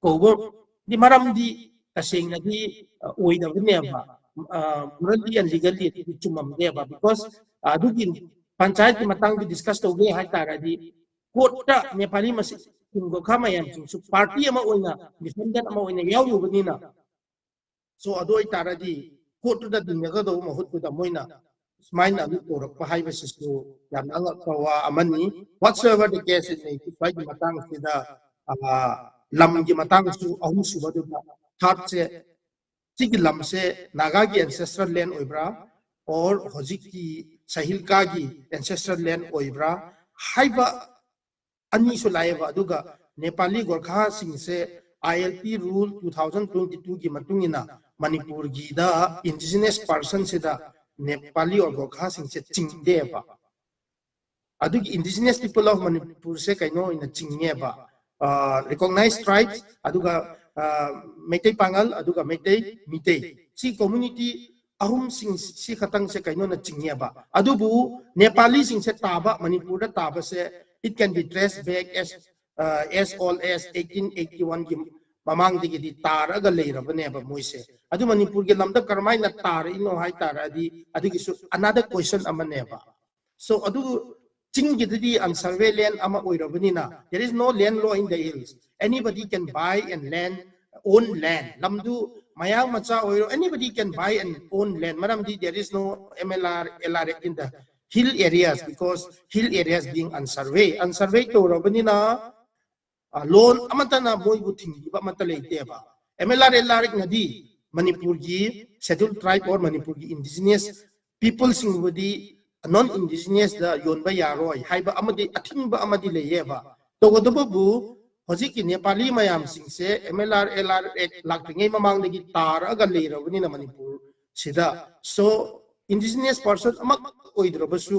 ꯀꯧꯕ ꯗꯤ ꯃꯔꯝꯗꯤ ꯇꯁꯦꯡꯅꯗꯤ, ꯑ, ꯑꯣꯏꯗꯕꯅꯦꯕ꯫ ꯑ, morally and legally ꯑꯗꯨꯗꯤ ꯆꯨꯝꯃꯝꯗꯦꯕ꯫ Because, ꯑ, ꯑꯗꯨꯒꯤ ꯄꯟꯆꯥꯌꯠꯀꯤ ꯃꯇꯥꯡꯗ discuss ꯇꯧꯒꯦ ꯍꯥꯏꯇꯥꯔꯗꯤ court ꯇ ꯅꯦꯄꯥꯂꯤ ꯃꯁꯦꯟ ꯈꯨꯟ ꯒꯣꯔꯈꯥ ꯃꯌꯥꯝꯁꯤꯡꯁꯨ party ꯑꯃ ꯑꯣꯏꯅ, defendant ꯑꯃ ꯑꯣꯏꯅ ꯌꯥꯎꯔꯨꯕꯅꯤꯅ, so ꯑꯗꯨ ꯑꯣꯏꯇꯥꯔꯗꯤ court ꯇꯨꯗ ꯇꯤꯡꯅꯒꯗꯧꯕ ꯃꯍꯨꯠꯇꯨꯗ ꯃꯣꯏꯅ ꯁꯨꯃꯥꯏꯅ ꯑꯗꯨ ꯇꯧꯔꯛꯄ ꯍꯥꯏꯕꯁꯤꯁꯨ ꯌꯥꯝꯅ ꯑꯉꯛꯄ ꯋꯥ ꯑꯃꯅꯤ꯫ Whatsoever the case it may be, ꯁ꯭ꯋꯥꯏꯒꯤ ꯃꯇꯥꯡꯁꯤꯗ, ꯑ, ꯂꯝꯒꯤ ꯃꯇꯥꯡꯁꯨ ꯑꯍꯨꯝꯁꯨꯕꯗꯨꯗ third ꯁꯦ, ꯁꯤꯒꯤ ꯂꯝꯁꯦ ꯅꯥꯒꯥꯒꯤ ancestral land ꯑꯣꯏꯕ꯭ꯔꯥ, or ꯍꯧꯖꯤꯛꯀꯤ ꯁꯍꯤꯜ ꯈꯥꯟꯒꯤ ancestral land ꯑꯣꯏꯕ꯭ꯔꯥ ꯍꯥꯏꯕ ꯑꯅꯤꯁꯨ ꯂꯥꯛꯑꯦꯕ꯫ ꯑꯗꯨꯒ Nepali ꯒꯣꯔꯈꯥꯁꯤꯡꯁꯦ I L P rule two thousand twenty two ꯒꯤ ꯃꯇꯨꯡ ꯏꯟꯅ ꯃꯅꯤꯄꯨꯔꯒꯤꯗ indigenous person ꯁꯤꯗ ꯅꯦꯄꯥꯂꯤ or ꯒꯣꯔꯈꯥꯁꯤꯡꯁꯦ ꯆꯤꯡꯗꯦꯕ꯫ ꯑꯗꯨꯒꯤ indigenous people of ꯃꯅꯤꯄꯨꯔꯁꯦ ꯀꯩꯅꯣ ꯑꯣꯏꯅ ꯆꯤꯡꯉꯦꯕ, ꯑ, recognized tribes, ꯑꯗꯨꯒ, ꯑ, ꯃꯩꯇꯩ ꯄꯥꯉꯜ, ꯑꯗꯨꯒ ꯃꯩꯇꯩ ꯃꯤꯇꯩ, ꯁꯤ community ꯑꯍꯨꯝꯁꯤꯡ ꯁꯤ ꯈꯛꯇꯪꯁꯦ ꯀꯩꯅꯣꯅ ꯆꯤꯡꯉꯦꯕ꯫ ꯑꯗꯨꯕꯨ ꯅꯦꯄꯥꯂꯤꯁꯤꯡꯁꯦ ꯇꯥꯕ, ꯃꯅꯤꯄꯨꯔꯗ ꯇꯥꯕꯁꯦ, it can be traced back as, uh, as old as eighteen eighty one ꯒꯤ ꯃꯃꯥꯡꯗꯒꯤꯗꯤ ꯇꯥꯔꯒ ꯂꯩꯔꯕꯅꯦꯕ ꯃꯣꯏꯁꯦ꯫ ꯑꯗꯨ ꯃꯅꯤꯄꯨꯔꯒꯤ ꯂꯝꯗ ꯀꯔꯝꯍꯥꯏꯅ ꯇꯥꯔꯛꯏꯅꯣ ꯍꯥꯏꯇꯥꯔꯗꯤ ꯑꯗꯨꯒꯤꯁꯨ another question ꯑꯃꯅꯦꯕ꯫ So ꯑꯗꯨ ꯆꯤꯡꯒꯤꯗꯨꯗꯤ unsurvey land ꯑꯃ ꯑꯣꯏꯔꯕꯅꯤꯅ, there is no land law in the hills. Anybody can buy and land, own land. ꯂꯝꯗꯨ ꯃꯌꯥꯡ ꯃꯆꯥ ꯑꯣꯏꯔꯣ, anybody can buy and own land. ꯃꯔꯝꯗꯤ there is no M L R, L R Act in the hill areas, because hill areas being unsurveyed, unsurveyed ꯇꯧꯔꯕꯅꯤꯅ ꯂꯣꯟ ꯑꯃꯠꯇꯅ ꯃꯣꯏꯕꯨ ꯊꯤꯡꯕꯤꯕ ꯑꯃꯠꯇ ꯂꯩꯇꯦꯕ꯫ M L R, L R Act ꯅꯗꯤ ꯃꯅꯤꯄꯨꯔꯒꯤ Scheduled Tribe or ꯃꯅꯤꯄꯨꯔꯒꯤ indigenous people ꯁꯤꯡꯕꯨꯗꯤ non indigenous ꯗ ꯌꯣꯟꯕ ꯌꯥꯔꯣꯏ ꯍꯥꯏꯕ ꯑꯃꯗꯤ ꯑꯊꯤꯡꯕ ꯑꯃꯗꯤ ꯂꯩꯌꯦꯕ꯫ ꯇꯧꯒꯗꯕꯕꯨ ꯍꯧꯖꯤꯛꯀꯤ ꯅꯦꯄꯥꯂꯤ ꯃꯌꯥꯝꯁꯤꯡꯁꯦ M L R, L R Act ꯂꯥꯛꯇ꯭ꯔꯤꯉꯩ ꯃꯃꯥꯡꯗꯒꯤ ꯇꯥꯔꯛꯑꯒ ꯂꯩꯔꯕꯅꯤꯅ ꯃꯅꯤꯄꯨꯔꯁꯤꯗ, so indigenous person ꯑꯃ ꯑꯣꯏꯗ꯭ꯔꯕꯁꯨ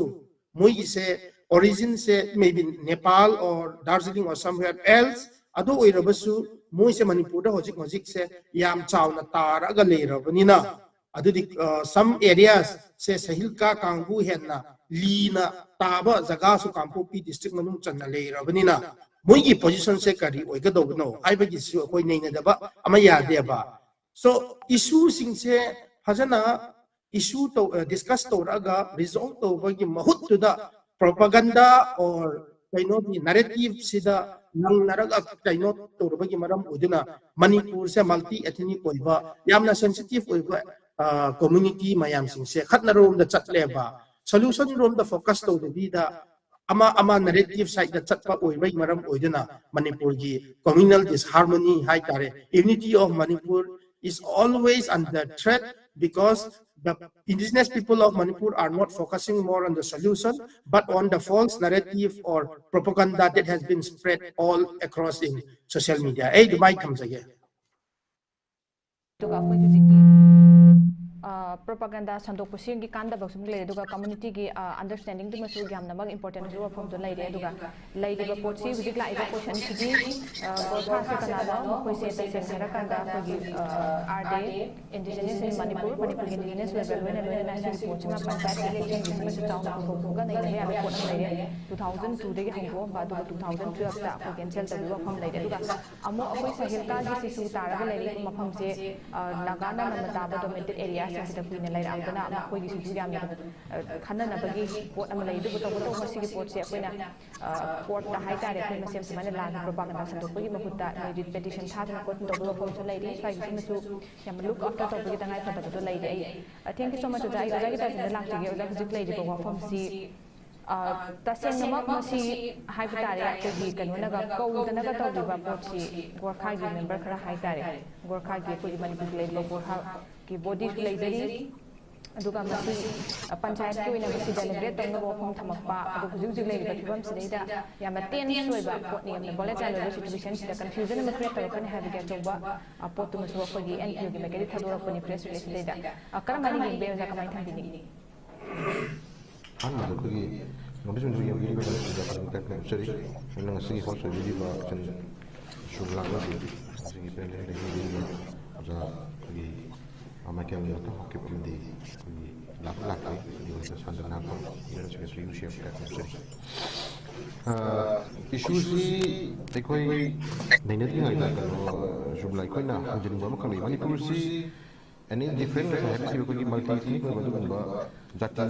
ꯃꯣꯏꯒꯤꯁꯦ origin say maybe Nepal or Darjeeling or somewhere else, ꯑꯗꯨ ꯑꯣꯏꯔꯕꯁꯨ ꯃꯣꯏꯁꯦ ꯃꯅꯤꯄꯨꯔꯗ ꯍꯧꯖꯤꯛ ꯍꯧꯖꯤꯛꯁꯦ ꯌꯥꯝ ꯆꯥꯎꯅ ꯇꯥꯔꯛꯑꯒ ꯂꯩꯔꯕꯅꯤꯅ, ꯑꯗꯨꯗꯤ some areas ꯁꯦ ꯁꯍꯤꯜꯀꯥ ꯀꯥꯡꯕꯨ ꯍꯦꯟꯅ ꯂꯤꯅ ꯇꯥꯕ ꯖꯒꯥꯁꯨ ꯀꯥꯡꯄꯣꯛꯄꯤ district ꯃꯅꯨꯡ ꯆꯟꯅ ꯂꯩꯔꯕꯅꯤꯅ ꯃꯣꯏꯒꯤ position ꯁꯦ ꯀꯔꯤ ꯑꯣꯏꯒꯗꯧꯕꯅꯣ ꯍꯥꯏꯕꯒꯤꯁꯨ ꯑꯩꯈꯣꯏ ꯅꯩꯅꯗꯕ ꯑꯃ ꯌꯥꯗꯦꯕ꯫ So issue ꯁꯤꯡꯁꯦ ꯐꯖꯅ issue ꯇꯧ discuss ꯇꯧꯔꯛꯑꯒ resolve ꯇꯧꯕꯒꯤ ꯃꯍꯨꯠꯇꯨꯗ propaganda or ꯀꯩꯅꯣꯒꯤ narrative ꯁꯤꯗ ꯅꯪꯅꯔꯒ ꯀꯩꯅꯣ ꯇꯧꯔꯕꯒꯤ ꯃꯔꯝ ꯑꯣꯏꯗꯨꯅ ꯃꯅꯤꯄꯨꯔꯁꯦ multi ethnic ꯑꯣꯏꯕ, ꯌꯥꯝꯅ sensitive ꯑꯣꯏꯕ community ꯃꯌꯥꯝꯁꯤꯡꯁꯦ ꯈꯠꯅꯔꯣꯝꯗ ꯆꯠꯂꯦꯕ꯫ Solution ꯔꯣꯝꯗ focus ꯇꯧꯗꯕꯤꯗ ꯑꯃ ꯑꯃ narrative side ꯇ ꯆꯠꯄ ꯑꯣꯏꯕꯒꯤ ꯃꯔꯝ ꯑꯣꯏꯗꯨꯅ ꯃꯅꯤꯄꯨꯔꯒꯤ communal disharmony ꯍꯥꯏꯇꯥꯔꯦ, unity of Manipur is always under threat because the indigenous people of Manipur are not focusing more on the solution but on the false narrative or propaganda that has been spread all across in social media. ꯑꯩ ꯑꯗꯨꯃꯥꯏꯅ ꯊꯝꯖꯒꯦ꯫ ꯑꯗꯨꯒ ꯑꯩꯈꯣꯏ ꯍꯧꯖꯤꯛꯀꯤ propaganda ꯁꯟꯗꯣꯛꯄꯁꯤꯒꯤ ꯀꯥꯟꯗꯕ ꯁꯨꯝ ꯂꯩꯔꯦ꯫ ꯑꯗꯨꯒ community ꯒꯤ understanding ꯗꯨꯃꯁꯨ ꯌꯥꯝꯅꯃꯛ important ꯑꯣꯏꯕ ꯋꯥꯐꯝꯗꯣ ꯂꯩꯔꯦ꯫ ꯑꯗꯨꯒ ꯂꯩꯔꯤꯕ ꯄꯣꯠꯁꯤ ꯍꯧꯖꯤꯛ ꯂꯥꯛꯏꯕ question ꯁꯤꯗꯤ ꯒꯣꯔꯈꯥꯁꯦ ꯀꯅꯥꯅꯣ? ꯃꯈꯣꯏꯁꯦ ꯇꯁꯦꯡꯅ ꯍꯥꯏꯔꯀꯥꯟꯗ ꯑꯩꯈꯣꯏꯒꯤ are they indigenous in Manipur, ꯃꯅꯤꯄꯨꯔꯒꯤ indigenous ꯑꯣꯏꯕ ꯂꯣꯏꯅ ꯂꯣꯏꯅꯅ ꯁꯤꯒꯤ ꯄꯣꯠꯁꯤꯃ ꯄꯟꯆꯥꯌꯠꯀꯤ election ꯁꯤꯃꯁꯨ ꯆꯥꯎꯅ ꯍꯧꯗꯣꯛꯑꯒ ꯅꯩꯅꯕ ꯌꯥꯕ ꯄꯣꯠ ꯑꯃ ꯂꯩꯔꯦ꯫ Two thousand two ꯗꯒꯤ ꯍꯧꯗꯣꯛꯑꯝꯕ, ꯑꯗꯨꯒ two thousand twelve ꯇ ꯑꯩꯈꯣꯏ cancel ꯇꯧꯈꯤꯕ ꯋꯥꯐꯝ ꯂꯩꯔꯦ꯫ ꯑꯗꯨꯒ ꯑꯃꯨꯛ ꯑꯩꯈꯣꯏ ꯁꯍꯤꯜꯀꯥꯒꯤ ꯁꯤꯁꯨ ꯇꯥꯔꯒ ꯂꯩꯔꯤꯕ ꯃꯐꯝꯁꯦ ꯅꯥꯒꯥꯅ ꯅꯝꯅ ꯇꯥꯕ dominated areas ꯁꯤꯗ ꯀꯨꯏꯅ ꯂꯩꯔꯛꯑꯕꯅ ꯃꯈꯣꯏꯒꯤꯁꯨ ꯌꯥꯝꯅ, ꯑ, ꯈꯟꯅꯅꯕꯒꯤ ꯄꯣꯠ ꯑꯃ ꯂꯩ꯫ ꯑꯗꯨꯕꯨ ꯇꯧꯕꯇꯕꯨ ꯃꯁꯤꯒꯤ ꯄꯣꯠꯁꯦ ꯑꯩꯈꯣꯏꯅ, ꯑ, ꯀꯣꯔꯠꯇ ꯍꯥꯏꯇꯥꯔꯦ, ꯑꯩꯈꯣꯏ ꯃꯁꯦꯟ ꯁꯨꯃꯥꯏꯅ ꯂꯥꯟꯒꯤ ꯄ꯭ꯔꯣꯄꯥꯒꯟꯗꯥ ꯁꯟꯗꯣꯛꯄꯒꯤ ꯃꯍꯨꯠꯇ ꯅꯣꯏ ꯔꯤꯠ ꯄꯦꯇꯤꯁꯟ ꯊꯥꯗꯅ ꯈꯣꯠꯇꯅ ꯇꯧꯕꯒꯤ ꯋꯥꯐꯝꯁꯨ ꯂꯩꯔꯤ꯫ ꯁ꯭ꯋꯥꯏꯒꯤꯁꯤꯃꯁꯨ ꯌꯥꯝꯅ ꯂꯨꯛ ꯑꯥꯐꯇꯔ ꯇꯧꯕꯒꯤ ꯇꯉꯥꯏ ꯐꯗꯕꯗꯣ ꯂꯩꯔꯦ꯫ ꯑꯩ, ꯑ, thank you so much ꯑꯣꯖꯥ꯫ ꯑꯩ ꯑꯣꯖꯥꯒꯤ ꯇꯥꯏꯇꯜꯗ ꯂꯥꯛꯆꯒꯦ꯫ ꯑꯣꯖꯥ, ꯍꯧꯖꯤꯛ ꯂꯩꯔꯤꯕ ꯋꯥꯐꯝꯁꯤ, ꯑ, ꯇꯁꯦꯡꯅꯃꯛ ꯃꯁꯤ ꯍꯥꯏꯕ ꯇꯥꯔꯦ, ꯑꯩꯈꯣꯏꯒꯤ ꯀꯩꯅꯣꯅꯒ ꯀꯧꯗꯅꯒ ꯇꯧꯔꯤꯕ ꯄꯣꯠꯁꯤ ꯒꯣꯔꯈꯥꯒꯤ ꯃꯦꯝꯕꯔ ꯈꯔ ꯍꯥꯏꯇꯥꯔꯦ, ꯒꯣꯔꯈꯥꯒꯤ ꯑꯩꯈꯣꯏꯒꯤ ꯃꯅꯤꯄꯨꯔꯒꯤ ꯂꯩꯔꯤꯕ ꯒꯣꯔꯈꯥꯒꯤ ꯕꯣꯗꯤꯁꯨ ꯂꯩꯖꯔꯤ꯫ ꯑꯗꯨꯒ ꯃꯁꯤ, ꯑ, ꯄꯟꯆꯥꯌꯠꯀꯤ ꯑꯣꯏꯅ ꯃꯁꯤ ꯗꯦꯂꯤꯕꯔꯦꯠ ꯇꯧꯅꯕ ꯋꯥꯐꯝ ꯊꯝꯃꯛꯄ, ꯑꯗꯨꯒ ꯍꯧꯖꯤꯛ ꯍꯧꯖꯤꯛ ꯂꯩꯔꯤꯕ ꯐꯤꯕꯝꯁꯤꯗꯩꯗ ꯌꯥꯝꯅ ꯇꯦꯟꯁ ꯑꯣꯏꯕ ꯄꯣꯠꯅꯤ, ꯌꯥꯝꯅ ꯚꯣꯂꯦꯇꯥꯏꯜ ꯑꯣꯏꯕ ꯁꯤꯆꯨꯋꯦꯁꯟꯁꯤꯗ ꯀꯟꯐ꯭ꯌꯨꯖꯟ ꯑꯃ ꯀ꯭ꯔꯤꯌꯦꯠ ꯇꯧꯔꯛꯀꯅꯤ ꯍꯥꯏꯕꯒꯤ ꯑꯆꯧꯕ, ꯑ, ꯄꯣꯠꯇꯨꯃꯁꯨ ꯑꯩꯈꯣꯏꯒꯤ ꯑꯦꯟ ꯄꯤ ꯑꯣꯒꯤ ꯃꯥꯏꯀꯩꯗꯒꯤ ꯊꯥꯗꯣꯔꯛꯄꯅꯤ ꯄ꯭ꯔꯦꯁ ꯔꯤꯂꯤꯁꯁꯤꯗꯩꯗ꯫ ꯑ, ꯀꯔꯝ ꯍꯥꯏꯅ ꯌꯦꯡꯕ ꯌꯥꯏ ꯑꯣꯖꯥ, ꯀꯃꯥꯏꯅ ꯊꯝꯕꯤꯅꯤꯡꯉꯤ? ꯑꯍꯥꯟꯕꯗ ꯑꯩꯈꯣꯏꯒꯤ ꯅꯣꯇꯤꯁ ꯃꯅꯤꯄꯨꯔ ꯌꯦꯡꯕꯤꯔꯤꯕ ꯃꯌꯥꯝꯁꯤꯗ ꯈꯨꯗꯣꯡ ꯇꯥꯏ ꯍꯥꯏꯅ ꯎꯠꯆꯔꯤ꯫ ꯑꯗꯨꯅ ꯉꯁꯤꯒꯤ ꯍꯣꯁ ꯑꯣꯏꯕꯤꯔꯤꯕ ꯏꯆꯟ ꯁꯨꯕꯂꯥ ꯑꯃꯗꯤ ꯉꯁꯤꯒꯤ ꯄꯦꯅꯦꯜꯗ ꯂꯩꯕꯤꯔꯤꯕ ꯑꯣꯖꯥ ꯑꯩꯈꯣꯏꯒꯤ, ꯑ, ꯃꯥꯏꯀꯦꯜ ꯃꯊꯧ ꯍꯥꯞꯈꯤꯕ ꯑꯃꯗꯤ ꯑꯩꯈꯣꯏꯒꯤ ꯂꯥꯛꯄ ꯂꯥꯛꯇꯦ꯫ ꯑꯗꯨꯒ ꯁꯥꯟꯗꯅ ꯖꯦꯅꯔꯦꯜ ꯁꯦꯀ꯭ꯔꯦꯇꯔꯤ ꯅꯨꯡꯁꯤꯔꯕ ꯀꯌꯥ ꯊꯝꯖꯔꯤ꯫ ꯑ, ꯏꯁꯨꯁꯤ ꯑꯩꯈꯣꯏ ꯅꯩꯅꯗ꯭ꯔꯤꯉꯩꯗ ꯀꯩꯅꯣ, ꯁꯨꯕꯂꯥ, ꯑꯩꯈꯣꯏꯅ ꯍꯪꯖꯅꯤꯡꯕ ꯑꯃꯈꯛ ꯂꯩ꯫ ꯃꯅꯤꯄꯨꯔꯁꯤ ꯑꯦꯅꯤ ꯗꯤꯐ꯭ꯔꯦꯟ ꯉꯁꯥꯏ ꯍꯥꯏꯕꯤꯈꯤꯕ ꯑꯩꯈꯣꯏꯒꯤ ꯃꯜꯇꯤ ꯏꯊꯅꯤꯛ ꯑꯣꯏꯕ ꯑꯗꯨꯒꯨꯝꯕ ꯖꯥꯇꯤ,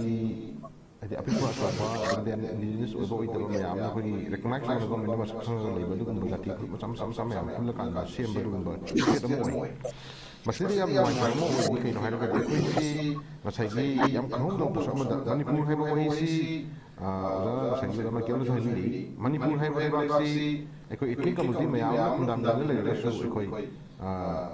ꯍꯥꯏꯗꯤ ꯑꯄꯤꯛꯄ ꯑꯆꯧꯕ, ꯑꯗꯨꯗꯤ ꯏꯟꯗꯤꯖꯤꯅꯁ ꯑꯣꯏꯕ ꯑꯣꯏꯗꯕ ꯃꯌꯥꯝꯅ ꯑꯩꯈꯣꯏꯒꯤ ꯔꯤꯀꯣꯛꯅꯥꯏꯁ ꯇꯧꯅ ꯒꯣꯔꯃꯦꯟꯅ ꯃꯁꯛ ꯈꯪꯉꯒ ꯂꯩꯕ ꯑꯗꯨꯒꯨꯝꯕ ꯖꯥꯇꯤ ꯃꯆꯥ ꯃꯆꯥ ꯃꯆꯥ ꯃꯌꯥꯝ ꯄꯨꯜꯂꯀꯥꯟꯗ ꯁꯦꯝꯕ ꯑꯗꯨꯒꯨꯝꯕ ꯁ꯭ꯇꯦꯠ ꯑꯃ ꯑꯣꯏ꯫ ꯃꯁꯤꯗ ꯌꯥꯝ ꯅꯨꯡꯉꯥꯏꯇꯕ ꯑꯃ ꯑꯣꯏꯕꯗꯤ ꯀꯩꯅꯣ ꯍꯥꯏꯔꯒꯗꯤ ꯑꯩꯈꯣꯏꯁꯤ ꯉꯁꯥꯏꯒꯤ ꯌꯥꯝ ꯈꯪꯍꯧꯗꯕ ꯄꯣꯠꯁꯛ ꯑꯃꯗ ꯃꯅꯤꯄꯨꯔ ꯍꯥꯏꯕ ꯋꯥꯍꯩꯁꯤ, ꯑ, ꯑꯣꯖꯥ ꯉꯁꯥꯏꯒꯤ ꯑꯣꯖꯥ ꯃꯥꯏꯀꯦꯜꯅꯁꯨ ꯍꯥꯏꯕꯤꯔꯤ, ꯃꯅꯤꯄꯨꯔ ꯍꯥꯏꯕ ꯂꯩꯕꯥꯛꯁꯤ ꯑꯩꯈꯣꯏ ꯏꯊꯅꯤꯛ ꯀꯝꯃꯨꯅꯤꯇꯤ ꯃꯌꯥꯝ ꯑꯃ ꯈꯨꯟꯗꯥꯃꯤꯟꯅꯔꯒ ꯂꯩꯔꯒꯁꯨ ꯑꯩꯈꯣꯏ, ꯑ,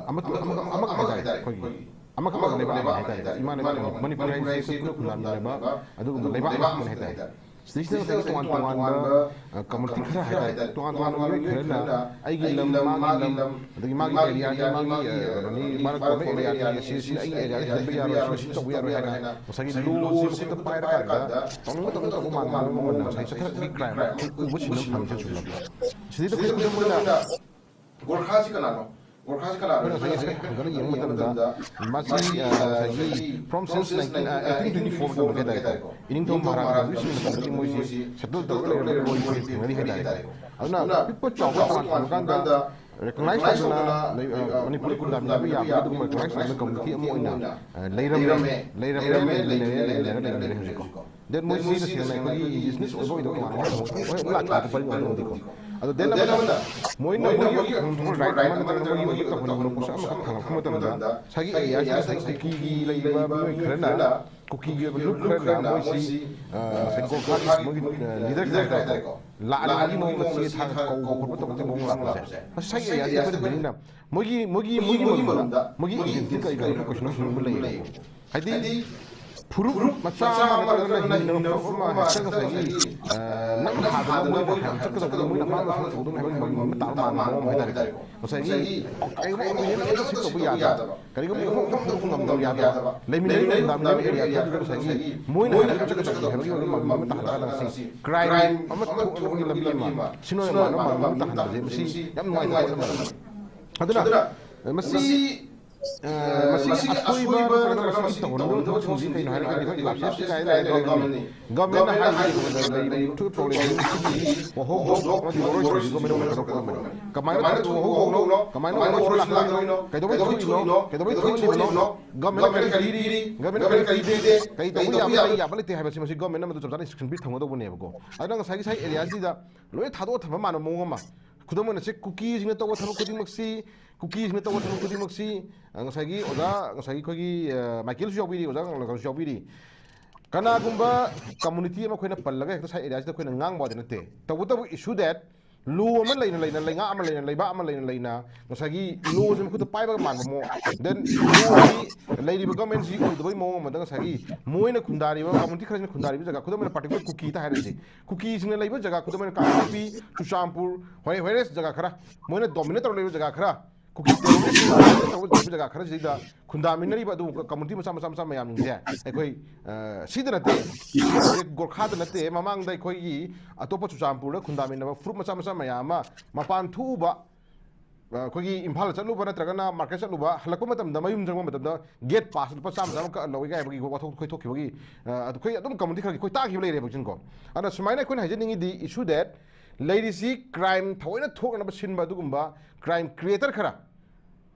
ꯑꯃꯠꯇ, ꯑꯃꯒ, ꯑꯃꯒ ꯍꯥꯏꯇꯥꯔꯦ, ꯑꯩꯈꯣꯏꯒꯤ ꯑꯃꯈꯛ ꯑꯣꯏꯕ ꯂꯩꯕꯥꯛ ꯑꯃ ꯍꯥꯏꯇꯥꯔꯦ꯫ ꯏꯃꯥ ꯂꯩꯕꯥꯛ ꯃꯅꯤꯄꯨꯔ ꯍꯥꯏꯁꯦ ꯑꯩꯈꯣꯏ ꯄꯨꯟꯅ ꯈꯨꯟꯗꯥꯃꯤꯟꯅꯕ ꯑꯗꯨꯒꯨꯝꯕ ꯂꯩꯕꯥꯛ ꯑꯃꯈꯛꯇꯅꯤ ꯍꯥꯏꯇꯥꯔꯦ꯫ ꯁꯤꯗꯩꯁꯤꯗ ꯉꯁꯥꯏꯒꯤ ꯇꯣꯉꯥꯟ ꯇꯣꯉꯥꯟꯕ, ꯑ, ꯀꯝꯃꯨꯅꯤꯇꯤ ꯈꯔ ꯍꯥꯏꯇꯥꯔꯦ, ꯇꯣꯉꯥꯟ ꯇꯣꯉꯥꯟꯕ ꯃꯤꯑꯣꯏ ꯈꯔꯅ ꯑꯩꯒꯤ ꯂꯝ, ꯃꯥꯒꯤ ꯂꯝ, ꯑꯗꯒꯤ ꯃꯥꯒꯤ ꯑꯦꯔꯤꯌꯥꯅꯤ, ꯃꯥꯒꯤ, ꯑ, ꯀꯩꯅꯣꯅꯤ, ꯃꯥꯅ ꯀꯣꯟꯕ ꯑꯦꯔꯤꯌꯥꯅꯤ, ꯑꯁꯤ, ꯁꯤꯅ ꯑꯩꯒꯤ ꯑꯦꯔꯤꯌꯥꯗ ꯍꯦꯟꯕ ꯌꯥꯔꯣꯏ, ꯁꯤꯅ ꯁꯤ ꯇꯧꯕ ꯌꯥꯔꯣꯏ ꯍꯥꯏꯅ ꯉꯁꯥꯏꯒꯤ ꯂꯣꯁꯤ ꯃꯈꯨꯠꯇ ꯄꯥꯏꯔꯀꯥꯟꯗ ꯇꯧꯅꯤꯡꯕ ꯇꯧꯅꯤꯡꯕ ꯇꯧꯕ ꯃꯥꯟꯕ ꯃꯑꯣꯡ ꯑꯃ ꯉꯁꯥꯏ ꯆꯠꯊꯔꯛꯄꯒꯤ ꯀ꯭ꯔꯥꯏꯝ ꯑꯩꯈꯣꯏ ꯎꯕ ꯁꯤꯟꯕ ꯐꯪꯉꯤꯁꯦ ꯁꯨꯝꯕ꯫ ꯁꯤꯗꯩꯗ ꯑꯩꯈꯣꯏ ꯈꯨꯗꯝ ꯑꯣꯏꯅ ꯒꯣꯔꯈꯥꯁꯤ ꯀꯅꯥꯅꯣ? ꯒꯣꯔꯈꯥꯁꯤ ꯀꯅꯥꯅꯣ? ꯑꯩꯈꯣꯏꯅ ꯉꯁꯥꯏ ꯍꯥꯏꯐꯦꯠ ꯍꯪꯒꯠꯂ ꯌꯦꯡꯕ ꯃꯇꯝꯗ ꯃꯁꯤ, ꯑ, ꯉꯁꯥꯏꯒꯤ from since nineteen, ꯑ, eighteen twenty-four ꯀꯨꯝꯕ ꯍꯥꯏꯇꯥꯔꯦꯀꯣ, ꯏꯅꯤꯡꯊꯧ ꯃꯍꯥꯔꯥꯖꯥ ꯍꯧꯖꯤꯛ ꯃꯇꯝꯗꯒꯤ ꯃꯣꯏꯁꯤ ꯁꯦꯇꯜ ꯇꯧꯔꯒ ꯂꯩꯔꯝꯕ ꯋꯥꯔꯤ ꯑꯩꯈꯣꯏ ꯊꯦꯡꯅꯔꯤ ꯍꯥꯏꯇꯥꯔꯦꯀꯣ꯫ ꯑꯗꯨꯅ ꯄꯤꯛꯄ ꯆꯥꯎꯕ ꯇꯣꯉꯥꯟ ꯊꯝꯃꯀꯥꯟꯗ ꯔꯤꯀꯣꯛꯅꯥꯏꯁ ꯇꯧꯗꯅ ꯂꯩ- ꯑ, ꯃꯅꯤꯄꯨꯔꯒꯤ ꯈꯨꯟꯗꯥꯃꯤꯟꯅꯕ ꯌꯥꯕꯒꯤ ꯑꯗꯨꯒꯨꯝꯕ ꯔꯤꯀꯣꯛꯅꯥꯏꯁ ꯇꯧꯗꯅ ꯀꯝꯃ꯭ꯌꯨꯅꯤꯇꯤ ꯑꯃ ꯑꯣꯏꯅ ꯑ, ꯂꯩꯔꯝꯃꯦ, ꯂꯩꯔꯝꯃꯦ, ꯂꯩꯅꯔꯦ, ꯂꯩꯅꯔꯦ, ꯂꯩꯅꯔꯦ ꯍꯧꯖꯤꯛꯀꯣ꯫ ꯗꯦꯠ ꯃꯣꯏꯁꯤ ꯇꯁꯦꯡꯅ ꯑꯩꯈꯣꯏꯒꯤ ꯏꯟꯗꯤꯖꯤꯅꯁ ꯑꯣꯏꯕ ꯑꯣꯏꯗꯕ ꯇꯣꯉꯥꯟꯅ ꯍꯣꯏ, ꯍꯣꯏ, ꯂꯥꯛꯈꯤꯕ ꯄꯔꯤꯡ ꯑꯣꯏꯔꯒꯗꯤꯀꯣ꯫ ꯑꯗꯣ ꯗꯦꯠ ꯑꯃꯗ ꯃꯣꯏꯅ ꯃꯣꯏꯒꯤ ꯍꯣꯡꯗꯣꯛꯄ ꯔꯥꯏꯠ ꯑꯃ ꯅꯠꯇ꯭ꯔꯒ ꯃꯣꯏꯒꯤ ꯃꯣꯏꯒꯤ ꯇꯧꯍꯟꯅꯤꯡꯕ ꯄꯣꯠꯁꯛ ꯑꯃꯈꯛ ꯊꯥꯡꯒꯠꯄ ꯃꯇꯝꯗ ꯉꯁꯥꯏꯒꯤ ꯑꯦꯔꯤꯌꯥꯁꯤꯗ ꯉꯁꯥꯏꯒꯤ ꯀꯨꯀꯤꯒꯤ ꯂꯩꯔꯤꯕ ꯃꯤꯑꯣꯏ ꯈꯔꯅ, ꯀꯨꯀꯤꯒꯤ ꯑꯣꯏꯕ ꯂꯨꯞ ꯈꯔꯅ ꯃꯣꯏꯁꯤ, ꯑ, ꯉꯁꯥꯏ ꯒꯣꯔꯈꯥꯒꯤ ꯃꯣꯏꯒꯤ, ꯑ, ꯂꯤꯗꯔ ꯍꯥꯏꯇꯥꯔꯦꯀꯣ, ꯂꯥꯛꯍꯟꯕꯒꯤ ꯃꯑꯣꯡꯗ ꯆꯦ ꯊꯥ ꯀꯧꯕ ꯈꯣꯠꯄ ꯇꯧꯕꯒꯤ ꯃꯑꯣꯡ ꯂꯥꯛꯄꯁꯦ ꯉꯁꯥꯏꯒꯤ ꯑꯦꯔꯤꯌꯥꯁꯤꯗ ꯑꯩꯈꯣꯏꯅ ꯃꯣꯏꯒꯤ, ꯃꯣꯏꯒꯤ, ꯃꯣꯏꯒꯤ ꯃꯔꯝꯗ, ꯃꯣꯏꯒꯤ ꯏꯗꯦꯟꯇꯤꯇꯤ ꯀꯔꯤ ꯀꯔꯥ ꯀꯣꯏꯁꯟ ꯍꯪꯕ ꯂꯩꯌꯦꯕꯀꯣ꯫ ꯍꯥꯏꯗꯤ ꯐꯨꯔꯨꯞ ꯃꯆꯥ ꯑꯃ ꯅꯠꯇ꯭ꯔꯒꯅ ꯍꯤꯡꯅꯕ ꯐꯨꯔꯨꯞ ꯑꯃ ꯍꯦꯛꯇ ꯉꯁꯥꯏꯒꯤ, ꯑ, ꯅꯝ ꯍꯥꯗꯅ ꯃꯣꯏꯅ ꯍꯥꯟꯅ ꯆꯠꯀꯗꯧꯕꯗꯣ ꯃꯣꯏꯅ ꯑꯄꯥꯝꯕ ꯊꯕꯛ ꯇꯧꯗꯧꯅꯤ ꯍꯥꯏꯕꯒꯤ ꯃꯃꯤ ꯑꯃ ꯇꯥꯕ ꯃꯥꯟꯕ ꯃꯑꯣꯡ ꯍꯥꯏꯇꯥꯔꯦꯀꯣ꯫ ꯉꯁꯥꯏꯒꯤ ꯀꯔꯤꯒꯨꯝꯕ ꯑꯣꯄꯤꯅꯤꯌꯟ ꯑꯃ ꯁꯤꯞ ꯇꯧꯕ ꯌꯥꯗꯕ, ꯀꯔꯤꯒꯨꯝꯕ ꯏꯍꯣꯡ ꯑꯃ ꯍꯣꯡꯗꯣꯛꯄ ꯉꯝꯗꯕ ꯌꯥꯗꯕ, ꯂꯩꯃꯤꯟꯅꯔꯤꯕ ꯈꯨꯟꯗꯥꯃꯤꯟꯅꯔꯤꯕ ꯑꯦꯔꯤꯌꯥꯗꯨꯗ ꯉꯁꯥꯏꯒꯤ ꯃꯣꯏꯅ ꯍꯥꯏꯔꯤꯕ ꯆꯠꯀꯗꯕꯅꯤ ꯍꯥꯏꯕꯒꯤ ꯃꯃꯤ ꯑꯃ ꯇꯥꯍꯜꯂꯀꯥꯟꯗ ꯉꯁꯤ ꯀ꯭ꯔꯥꯏꯝ ꯑꯃ ꯊꯣꯛꯅꯕꯒꯤ ꯂꯝꯕꯤ ꯑꯃ, ꯁꯤꯅ ꯃꯥꯟꯅꯕ ꯃꯃꯤ ꯑꯃ ꯇꯥꯍꯟꯕꯁꯦ ꯃꯁꯤ ꯌꯥꯝ ꯅꯨꯡꯉꯥꯏꯇꯕ ꯄꯣꯠ ꯑꯃꯅꯤ꯫ ꯑꯗꯨꯅ ꯃꯁꯤ, ꯑ, ꯃꯁꯤꯒꯤ ꯑꯁꯣꯏꯕ ꯅꯠꯇ꯭ꯔꯒ ꯃꯁꯤꯒꯤ ꯇꯧꯍꯟꯅꯤꯡꯗꯕ ꯊꯕꯛꯁꯤꯡꯁꯤ ꯀꯩꯅꯣ ꯍꯥꯏꯔꯒꯗꯤ ꯑꯩꯈꯣꯏ ꯂꯥꯞꯁꯦꯁ ꯀꯥꯏꯅ ꯂꯩꯔꯦ ꯒꯚꯔꯟꯃꯦꯟꯠꯅ ꯍꯥꯏꯔꯤꯕ ꯂꯩꯔꯤꯕ ꯊꯣꯛꯏꯕ ꯄ꯭ꯔꯣꯕ꯭ꯂꯦꯝꯁꯤꯡ ꯑꯁꯤꯒꯤ ꯋꯥꯍꯧ ꯑꯃꯗꯤ ꯋꯥꯔꯣꯏꯁꯤꯟꯁꯤ ꯒꯚꯔꯟꯃꯦꯟꯠꯅ ꯀꯩꯗꯧꯔꯛꯄ ꯑꯃꯅꯤ꯫ ꯀꯃꯥꯏꯅ ꯊꯣꯛꯄ ꯋꯥꯍꯧꯕꯅꯣ? ꯀꯃꯥꯏꯅ ꯋꯥꯔꯣꯏꯁꯤꯟ ꯂꯥꯛꯀꯗꯣꯏꯅꯣ? ꯀꯩꯗꯧꯕꯩ ꯊꯣꯛꯏꯅꯣ? ꯀꯩꯗꯧꯕꯩ ꯊꯣꯛꯍꯜꯂꯤꯕꯅꯣ? ꯒꯚꯔꯟꯃꯦꯟꯠꯅ ꯀꯔꯤ ꯄꯤꯔꯤ? ꯒꯚꯔꯟꯃꯦꯟꯠꯅ ꯀꯔꯤ ꯄꯤꯗꯦ? ꯀꯔꯤ ꯇꯧꯕ ꯌꯥꯕ ꯂꯩ, ꯌꯥꯕ ꯂꯩꯇꯦ ꯍꯥꯏꯕꯁꯤ ꯃꯁꯤ ꯒꯚꯔꯟꯃꯦꯟꯠꯅ ꯃꯗꯨ ꯆꯞ ꯆꯥꯅ ꯏꯟꯁꯇ꯭ꯔꯛꯁꯟ ꯄꯤ ꯊꯝꯒꯗꯧꯕꯅꯦꯕꯀꯣ꯫ ꯑꯗꯨꯅ ꯉꯁꯥꯏꯒꯤ ꯁꯥꯏ ꯑꯦꯔꯤꯌꯥꯁꯤꯗ ꯂꯣꯏꯅ ꯊꯥꯗꯣꯛꯑ ꯊꯝꯕ ꯃꯥꯟꯕ ꯃꯑꯣꯡ ꯑꯃ꯫ ꯈꯨꯗꯝ ꯑꯣꯏꯅ ꯁꯤ ꯀꯨꯀꯤꯁꯤꯡꯅ ꯇꯧꯕ ꯊꯕꯛ ꯈꯨꯗꯤꯡꯃꯛꯁꯤ, ꯀꯨꯀꯤꯁꯤꯡꯅ ꯇꯧꯕ ꯊꯕꯛ ꯈꯨꯗꯤꯡꯃꯛꯁꯤ, ꯑ, ꯉꯁꯥꯏꯒꯤ ꯑꯣꯖꯥ, ꯉꯁꯥꯏꯒꯤ ꯑꯩꯈꯣꯏꯒꯤ, ꯑ, ꯃꯥꯏꯀꯦꯜꯁꯨ ꯌꯥꯎꯕꯤꯔꯤ, ꯑꯣꯖꯥ ꯀꯪꯂꯥꯀꯔꯁꯨ ꯌꯥꯎꯕꯤꯔꯤ꯫ ꯀꯅꯥꯒꯨꯝꯕ ꯀꯝꯃꯨꯅꯤꯇꯤ ꯑꯃ ꯑꯩꯈꯣꯏꯅ ꯄꯜꯂꯒ ꯍꯦꯛꯇ ꯁꯥꯏ ꯑꯦꯔꯤꯌꯥꯁꯤꯗ ꯑꯩꯈꯣꯏꯅ ꯉꯥꯡꯕ ꯋꯥꯗꯤ ꯅꯠꯇꯦ꯫ ꯇꯧꯕꯇꯕꯨ issue that ꯂꯣ ꯑꯃ ꯂꯩꯅ ꯂꯩꯅ, ꯂꯩꯉꯥꯛ ꯑꯃ ꯂꯩꯅ, ꯂꯩꯕꯥꯛ ꯑꯃ ꯂꯩꯅ ꯂꯩꯅ, ꯉꯁꯥꯏꯒꯤ ꯂꯣꯁꯦ ꯃꯈꯨꯠꯇ ꯄꯥꯏꯕꯒ ꯃꯥꯟꯕ ꯃꯑꯣꯡ, then ꯂꯣꯁꯤ ꯂꯩꯔꯤꯕ ꯒꯚꯔꯟꯃꯦꯟꯠꯁꯤ ꯑꯣꯏꯗꯕꯒꯤ ꯃꯑꯣꯡ ꯑꯃꯗ ꯉꯁꯥꯏꯒꯤ ꯃꯣꯏꯅ ꯈꯨꯟꯗꯥꯔꯤꯕ, ꯀꯝꯃꯨꯅꯤꯇꯤ ꯈꯔꯁꯤꯅ ꯈꯨꯟꯗꯥꯔꯤꯕ ꯖꯒꯥ, ꯈꯨꯗꯝ ꯑꯣꯏꯅ ꯄꯥꯔꯇꯤꯀꯨꯂꯔ ꯀꯨꯀꯤꯗ ꯍꯥꯏꯔꯁꯤ, ꯀꯨꯀꯤꯁꯤꯡꯅ ꯂꯩꯕ ꯖꯒꯥ, ꯈꯨꯗꯝ ꯑꯣꯏꯅ ꯀꯥꯡꯄꯣꯛꯄꯤ, ꯆꯨꯔꯆꯥꯟꯄꯨꯔ, ꯍꯣꯏ, ꯍꯣꯏꯔꯦꯁ ꯖꯒꯥ ꯈꯔ, ꯃꯣꯏꯅ ꯗꯣꯃꯤꯅꯦꯠ ꯇꯧꯔ ꯂꯩꯕ ꯖꯒꯥ ꯈꯔ, ꯀꯨꯀꯤ ꯇꯦꯔꯣꯔꯤꯁ ꯇꯧꯕ ꯖꯒꯥ ꯈꯔꯁꯤꯗ ꯈꯨꯟꯗꯥꯃꯤꯟꯅꯔꯤꯕ ꯑꯗꯨ ꯀꯝꯃꯨꯅꯤꯇꯤ ꯃꯆꯥ ꯃꯆꯥ ꯃꯆꯥ ꯃꯌꯥꯝꯁꯤꯡꯁꯦ ꯑꯩꯈꯣꯏ, ꯑ, ꯁꯤꯗ ꯅꯠꯇꯦ, ꯒꯣꯔꯈꯥꯗ ꯅꯠꯇꯦ, ꯃꯃꯥꯡꯗ ꯑꯩꯈꯣꯏꯒꯤ ꯑꯇꯣꯞꯄ ꯆꯨꯔꯆꯥꯟꯄꯨꯔꯗ ꯈꯨꯟꯗꯥꯃꯤꯟꯅꯕ ꯐꯨꯔꯨꯞ ꯃꯆꯥ ꯃꯆꯥ ꯃꯌꯥꯝ ꯑꯃ ꯃꯄꯥꯟ ꯊꯣꯛꯎꯕ, ꯑ, ꯑꯩꯈꯣꯏꯒꯤ ꯏꯝꯐꯥꯜ ꯆꯠꯂꯨꯕ ꯅꯠꯇ꯭ꯔꯒꯅ ꯃꯥꯔꯀꯦꯠ ꯆꯠꯂꯨꯕ, ꯍꯜꯂꯛꯄ ꯃꯇꯝꯗ, ꯃꯌꯨꯝ ꯆꯪꯕ ꯃꯇꯝꯗ ꯒꯦꯠ ꯄꯥꯁ ꯂꯨꯄꯥ ꯆꯥꯝꯃ ꯆꯥꯝꯃ ꯀꯛꯑ ꯂꯧꯏ ꯀꯥꯏ ꯍꯥꯏꯕꯒꯤ ꯋꯥꯊꯣꯛ ꯑꯩꯈꯣꯏ ꯊꯣꯛꯈꯤꯕꯒꯤ, ꯑ, ꯑꯩꯈꯣꯏ ꯑꯗꯨꯝ ꯀꯝꯃꯨꯅꯤꯇꯤ ꯈꯔꯒꯤ ꯑꯩꯈꯣꯏ ꯇꯥꯈꯤꯕ ꯂꯩꯔꯦꯕ ꯁꯤꯅꯀꯣ꯫ ꯑꯗꯨꯅ ꯁꯨꯃꯥꯏꯅ ꯑꯩꯈꯣꯏꯅ ꯍꯥꯏꯖꯅꯤꯡꯉꯤꯗꯤ issue that ꯂꯩꯔꯤꯁꯤ ꯀ꯭ꯔꯥꯏꯝ ꯊꯑꯣꯏꯅ ꯊꯣꯛꯅꯅꯕ ꯁꯤꯟꯕ ꯑꯗꯨꯒꯨꯝꯕ ꯀ꯭ꯔꯥꯏꯝ ꯀ꯭ꯔꯤꯌꯦꯇꯔ ꯈꯔ,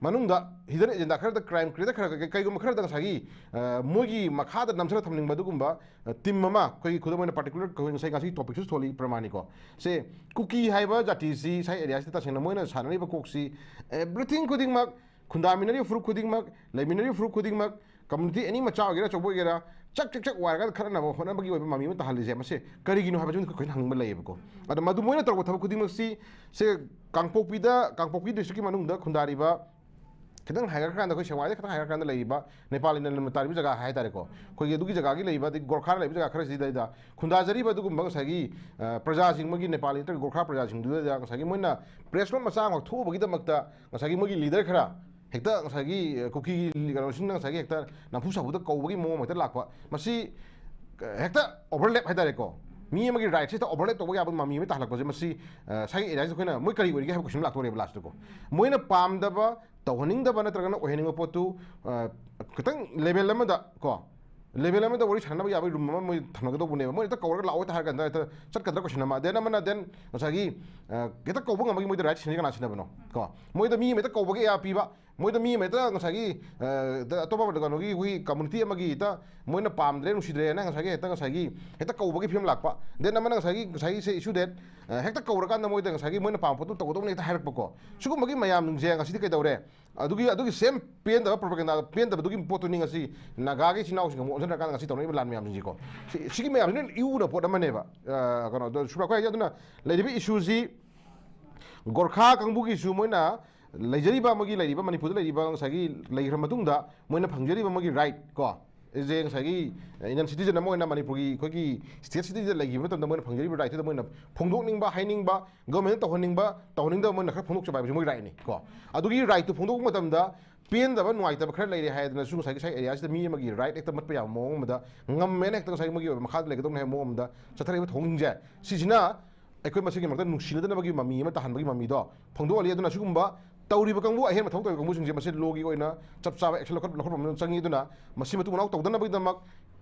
ꯃꯅꯨꯡꯗ ꯍꯤꯗꯟ ꯑꯦꯖꯦꯟꯗꯥ ꯈꯔꯗ, ꯀ꯭ꯔꯥꯏꯝ ꯀ꯭ꯔꯤꯌꯦꯇꯔ ꯈꯔ, ꯀꯩ- ꯀꯩꯒꯨꯝꯕ ꯈꯔꯗ ꯉꯁꯥꯏꯒꯤ, ꯑ, ꯃꯣꯏꯒꯤ ꯃꯈꯥꯗ ꯅꯝꯊꯔ ꯊꯝꯅꯤꯡꯕ ꯑꯗꯨꯒꯨꯝꯕ, ꯑ, ꯇꯤꯝ ꯑꯃ, ꯑꯩꯈꯣꯏꯒꯤ ꯈꯨꯗꯝ ꯑꯣꯏꯅ ꯄꯥꯔꯇꯤꯀꯨꯂꯔ ꯑꯩꯈꯣꯏ ꯉꯁꯥꯏ ꯉꯁꯤꯒꯤ ꯇꯣꯄꯤꯛꯁꯨ ꯊꯣꯜꯂꯤ ꯄ꯭ꯔꯃꯥꯅꯤꯀꯣ꯫ ꯁꯦ, ꯀꯨꯀꯤ ꯍꯥꯏꯕ ꯖꯥꯇꯤꯁꯤ ꯁꯥꯏ ꯑꯦꯔꯤꯌꯥꯁꯤꯗ ꯇꯁꯦꯡꯅ ꯃꯣꯏꯅ ꯁꯥꯟꯅꯔꯤꯕ ꯀꯣꯛꯁꯤ, ꯑꯦꯚ꯭ꯔꯤꯊꯤꯡ ꯈꯨꯗꯤꯡꯃꯛ, ꯈꯨꯟꯗꯥꯃꯤꯟꯅꯔꯤꯕ ꯐꯨꯔꯨꯞ ꯈꯨꯗꯤꯡꯃꯛ, ꯂꯩꯃꯤꯟꯅꯔꯤꯕ ꯐꯨꯔꯨꯞ ꯈꯨꯗꯤꯡꯃꯛ, ꯀꯝꯃꯨꯅꯤꯇꯤ ꯑꯅꯤ ꯃꯆꯥ ꯑꯣꯏꯒꯦꯔꯥ ꯑꯆꯧꯕ ꯑꯣꯏꯒꯦꯔꯥ, ꯆꯛ ꯆꯛ ꯆꯛ ꯋꯥꯏꯔꯒ ꯈꯠꯅꯅꯕ ꯍꯣꯠꯅꯕꯒꯤ ꯑꯣꯏꯕ ꯃꯃꯤ ꯑꯃ ꯇꯥꯍꯜꯂꯤꯁꯦ, ꯃꯁꯤ ꯀꯔꯤꯒꯤꯅꯣ ꯍꯥꯏꯕꯁꯤ ꯑꯩꯈꯣꯏꯅ ꯍꯪꯅꯤꯡꯕ ꯂꯩꯌꯦꯕꯀꯣ꯫ ꯑꯗꯣ ꯃꯗꯨ ꯃꯣꯏꯅ ꯇꯧꯔꯛꯄ ꯊꯕꯛ ꯈꯨꯗꯤꯡꯃꯛꯁꯤ, ꯁꯦ, ꯀꯥꯡꯄꯣꯛꯄꯤꯗ, ꯀꯥꯡꯄꯣꯛꯄꯤ ꯗꯤꯁꯇ꯭ꯔꯤꯛꯀꯤ ꯃꯅꯨꯡꯗ ꯈꯨꯟꯗꯥꯔꯤꯕ, ꯈꯤꯇꯪ ꯍꯥꯏꯒꯠꯈ꯭ꯔꯀꯥꯟꯗ, ꯑꯩꯈꯣꯏ ꯁꯦꯛꯃꯥꯏꯗ ꯈꯤꯇꯪ ꯍꯥꯏꯒꯠꯈ꯭ꯔꯀꯥꯟꯗ ꯂꯩꯔꯤꯕ ꯅꯦꯄꯥꯂꯤꯅ ꯂꯝꯅ ꯇꯥꯔꯤꯕ ꯖꯒꯥ ꯍꯥꯏꯇꯥꯔꯦꯀꯣ, ꯑꯩꯈꯣꯏꯒꯤ ꯑꯗꯨꯒꯤ ꯖꯒꯥꯒꯤ ꯂꯩꯕ, ꯑꯗꯩ ꯒꯣꯔꯈꯥꯅ ꯂꯩꯕ ꯖꯒꯥ ꯈꯔꯁꯤꯗꯩꯗ ꯈꯨꯟꯗꯥꯖꯔꯤꯕ ꯑꯗꯨꯒꯨꯝꯕ ꯉꯁꯥꯏꯒꯤ, ꯑ, ꯄ꯭ꯔꯖꯥꯁꯤꯡ, ꯃꯣꯏꯒꯤ ꯅꯦꯄꯥꯂꯤ ꯅꯠꯇ꯭ꯔꯒ ꯒꯣꯔꯈꯥ ꯄ꯭ꯔꯖꯥꯁꯤꯡꯗꯨꯗ ꯉꯁꯥꯏꯒꯤ ꯃꯣꯏꯅ ꯄ꯭ꯔꯦꯁ ꯅꯣꯠ ꯃꯆꯥ ꯑꯃꯈꯛ ꯊꯣꯛꯎꯕꯒꯤꯗꯃꯛꯇ ꯉꯁꯥꯏꯒꯤ ꯃꯣꯏꯒꯤ ꯂꯤꯗꯔ ꯈꯔ ꯍꯦꯛꯇ ꯉꯁꯥꯏꯒꯤ, ꯑ, ꯀꯨꯀꯤꯒꯤ ꯀꯩꯅꯣꯁꯤꯡꯅ ꯉꯁꯥꯏꯒꯤ ꯍꯦꯛꯇ ꯅꯝꯐꯨ ꯁꯥꯐꯨꯗ ꯀꯧꯕꯒꯤ ꯃꯑꯣꯡ ꯍꯦꯛꯇ ꯂꯥꯛꯄ, ꯃꯁꯤ, ꯑ, ꯍꯦꯛꯇ ꯑꯣꯚꯔꯂꯦꯞ ꯍꯥꯏꯇꯥꯔꯦꯀꯣ, ꯃꯤ ꯑꯃꯒꯤ ꯔꯥꯏꯠꯁꯦ ꯍꯦꯛꯇ ꯑꯣꯚꯔꯂꯦꯞ ꯇꯧꯕ ꯌꯥꯕ ꯃꯃꯤ ꯑꯃ ꯇꯥꯍꯜꯂꯛꯄꯁꯦ, ꯃꯁꯤ, ꯑ, ꯁꯥꯏꯒꯤ ꯑꯦꯔꯤꯌꯥꯁꯤꯗ ꯑꯩꯈꯣꯏꯅ ꯃꯣꯏ ꯀꯔꯤ ꯑꯣꯏꯔꯤꯒꯦ ꯍꯥꯏꯕ ꯀꯣꯏꯁꯟ ꯂꯥꯛꯇꯣꯔꯦꯕ ꯂꯥꯁꯇꯀꯣ꯫ ꯃꯣꯏꯅ ꯄꯥꯝꯗꯕ, ꯇꯧꯍꯟꯅꯤꯡꯗꯕ ꯅꯠꯇ꯭ꯔꯒꯅ ꯑꯣꯏꯍꯟꯅꯤꯡꯕ ꯄꯣꯠꯇꯨ, ꯑ, ꯈꯤꯇꯪ ꯂꯦꯚꯦꯜ ꯑꯃꯗ ꯀꯣ, ꯂꯦꯚꯦꯜ ꯑꯃꯗ ꯋꯥꯔꯤ ꯁꯥꯟꯅꯕ ꯌꯥꯕꯒꯤ ꯔꯨꯝ ꯑꯃ ꯃꯣꯏ ꯊꯝꯅꯒꯗꯧꯕꯅꯦꯕ꯫ ꯃꯣꯏ ꯍꯦꯛꯇ ꯀꯧꯔꯒ ꯂꯥꯛꯑꯣ ꯍꯦꯛꯇ ꯍꯥꯏꯔ ꯀꯥꯟꯗ ꯍꯦꯛꯇ ꯆꯠꯀꯗ꯭ꯔꯥ ꯀꯣꯏꯁꯟ ꯑꯃ꯫ ꯗꯦꯟ ꯑꯃꯅ ꯗꯦꯟ ꯉꯁꯥꯏꯒꯤ, ꯑ, ꯍꯦꯛꯇ ꯀꯧꯕ ꯉꯝꯕꯒꯤ ꯃꯣꯏꯗ ꯔꯥꯏꯠ ꯁꯤꯟꯅꯔꯤ ꯀꯅꯥ ꯁꯤꯟꯅꯕꯅꯣ ꯀꯣ? ꯃꯣꯏꯗ ꯃꯤ ꯑꯃ ꯍꯦꯛꯇ ꯀꯧꯕꯒꯤ ꯑꯦ ꯑꯥꯔ ꯄꯤꯕ, ꯃꯣꯏꯗ ꯃꯤ ꯑꯃ ꯍꯦꯛꯇ ꯉꯁꯥꯏꯒꯤ, ꯑ, ꯍꯦꯛꯇ ꯑꯇꯣꯞꯄ ꯀꯩꯅꯣꯒꯤ ꯑꯩꯈꯣꯏꯒꯤ ꯀꯝꯃꯨꯅꯤꯇꯤ ꯑꯃꯒꯤ ꯍꯦꯛꯇ ꯃꯣꯏꯅ ꯄꯥꯝꯗ꯭ꯔꯦ, ꯅꯨꯡꯁꯤꯗ꯭ꯔꯦꯅ ꯉꯁꯥꯏꯒꯤ ꯍꯦꯛꯇ ꯉꯁꯥꯏꯒꯤ ꯍꯦꯛꯇ ꯀꯧꯕꯒꯤ ꯐꯤꯕꯝ ꯂꯥꯛꯄ꯫ ꯗꯦꯟ ꯑꯃꯅ ꯉꯁꯥꯏꯒꯤ, ꯉꯁꯥꯏꯒꯤ ꯁꯦ ꯏꯁꯨ ꯗꯦꯠ, ꯑ, ꯍꯦꯛꯇ ꯀꯧꯔꯀꯥꯟꯗ ꯃꯣꯏꯗ ꯉꯁꯥꯏꯒꯤ ꯃꯣꯏꯅ ꯄꯥꯝꯕ ꯄꯣꯠꯇꯣ ꯇꯧꯒꯗꯧꯅꯤ ꯍꯦꯛꯇ ꯍꯥꯏꯔꯛꯄꯀꯣ꯫ ꯁꯤꯒꯨꯝꯕꯒꯤ ꯃꯌꯥꯝꯁꯤꯡꯁꯦ ꯉꯁꯤꯗꯤ ꯀꯩꯗꯧꯔꯦ? ꯑꯗꯨꯒꯤ, ꯑꯗꯨꯒꯤ ꯁꯦꯝ ꯄꯦꯟꯗꯕ ꯄ꯭ꯔꯣꯄꯥꯒꯦꯟꯗꯥ, ꯄꯦꯟꯗꯕꯗꯨꯒꯤ ꯄꯣꯠꯇꯨꯅꯤ ꯉꯁꯤ ꯅꯥꯒꯥꯒꯤ ꯏꯆꯤꯟ ꯏꯅꯥꯎꯁꯤꯡ ꯑꯃꯨꯛ ꯑꯣꯟꯁꯤꯟꯅꯔꯀꯥꯟꯗ ꯉꯁꯤ ꯇꯧꯅꯔꯤꯕ ꯂꯥꯟ ꯃꯌꯥꯝꯁꯤꯡꯁꯦꯀꯣ꯫ ꯁꯤ, ꯁꯤꯒꯤ ꯃꯌꯥꯝꯁꯤꯅ ꯏꯎꯅ ꯄꯣꯠ ꯑꯃꯅꯦꯕ꯫ ꯑ, ꯀꯩꯅꯣꯗꯣ, ꯁꯨꯔꯥꯈꯣꯏ ꯍꯥꯏꯁꯦ꯫ ꯑꯗꯨꯅ ꯂꯩꯔꯤꯕ ꯏꯁꯨꯁꯤ ꯒꯣꯔꯈꯥ ꯀꯥꯡꯕꯨꯒꯤꯁꯨ ꯃꯣꯏꯅ ꯂꯩꯖꯔꯤꯕ, ꯃꯣꯏꯒꯤ ꯂꯩꯔꯤꯕ, ꯃꯅꯤꯄꯨꯔꯗ ꯂꯩꯔꯤꯕ ꯉꯁꯥꯏꯒꯤ ꯂꯩꯈ꯭ꯔ ꯃꯇꯨꯡꯗ ꯃꯣꯏꯅ ꯐꯪꯖꯔꯤꯕ ꯃꯣꯏꯒꯤ ꯔꯥꯏꯠ ꯀꯣ, ꯁꯦ ꯉꯁꯥꯏꯒꯤ ꯏꯟꯗꯤꯌꯟ ꯁꯤꯇꯤꯖꯟ ꯑꯃ ꯑꯣꯏꯅ ꯃꯅꯤꯄꯨꯔꯒꯤ ꯑꯩꯈꯣꯏꯒꯤ ꯁ꯭ꯇꯦꯠ ꯁꯤꯇꯤꯖꯟ ꯂꯩꯈꯤꯕ ꯃꯇꯝꯗ ꯃꯣꯏꯅ ꯐꯪꯖꯔꯤꯕ ꯔꯥꯏꯠꯇꯨꯗ ꯃꯣꯏꯅ ꯐꯣꯡꯗꯣꯛꯅꯤꯡꯕ, ꯍꯥꯏꯅꯤꯡꯕ, ꯒꯣꯔꯃꯦꯟꯗ ꯇꯧꯍꯟꯅꯤꯡꯕ, ꯇꯧꯍꯟꯅꯤꯡꯗꯕ ꯃꯣꯏꯅ ꯈꯔ ꯐꯣꯡꯗꯣꯛꯆꯕ ꯍꯥꯏꯕꯁꯤ ꯃꯣꯏꯒꯤ ꯔꯥꯏꯠꯅꯤ ꯀꯣ꯫ ꯑꯗꯨꯒꯤ ꯔꯥꯏꯠꯇꯨ ꯐꯣꯡꯗꯣꯛꯄ ꯃꯇꯝꯗ ꯄꯦꯟꯗꯕ, ꯅꯨꯡꯉꯥꯏꯇꯕ ꯈꯔ ꯂꯩꯔꯦ ꯍꯥꯏꯗꯅꯁꯨ ꯉꯁꯥꯏꯒꯤ ꯉꯁꯥꯏ ꯑꯦꯔꯤꯌꯥꯁꯤꯗ ꯃꯤ ꯑꯃꯒꯤ ꯔꯥꯏꯠ ꯍꯦꯛꯇ ꯃꯠꯄ ꯌꯥꯕ ꯃꯑꯣꯡ ꯑꯃꯗ, ꯉꯝꯃꯦꯅ ꯍꯦꯛꯇ ꯉꯁꯥꯏꯒꯤ ꯃꯣꯏꯒꯤ ꯑꯣꯏꯕ ꯃꯈꯥꯗ ꯂꯩꯒꯗꯧꯅꯦ ꯍꯥꯏꯕ ꯃꯑꯣꯡ ꯑꯃꯗ ꯆꯠꯊꯔꯛꯏꯕ ꯊꯧꯑꯣꯡꯁꯤꯡꯁꯦ, ꯁꯤꯁꯤꯅ ꯑꯩꯈꯣꯏ ꯃꯁꯦꯜꯒꯤ ꯃꯔꯛꯇ ꯅꯨꯡꯁꯤꯅꯗꯅꯕꯒꯤ ꯃꯃꯤ ꯑꯃ ꯇꯥꯍꯟꯕꯒꯤ ꯃꯃꯤꯗꯣ ꯐꯣꯡꯗꯣꯛꯍꯜꯂꯤ꯫ ꯑꯗꯨꯅ ꯁꯤꯒꯨꯝꯕ ꯇꯧꯔꯤꯕ ꯀꯥꯡꯕꯨ, ꯑꯍꯦꯟꯕ ꯊꯕꯛ ꯇꯧꯔꯤꯕ ꯀꯥꯡꯕꯨꯁꯤꯡꯁꯦ ꯃꯁꯤ ꯂꯣꯒꯤ ꯑꯣꯏꯅ ꯆꯞ ꯆꯥꯕ ꯑꯦꯛꯁꯟ ꯂꯧꯈꯠ-, ꯂꯧꯈꯠꯄ ꯑꯃ ꯆꯪꯉꯤ꯫ ꯑꯗꯨꯅ ꯃꯁꯤ ꯃꯇꯨꯡ ꯃꯅꯥꯎ ꯇꯧꯗꯅꯕꯒꯤꯗꯃꯛ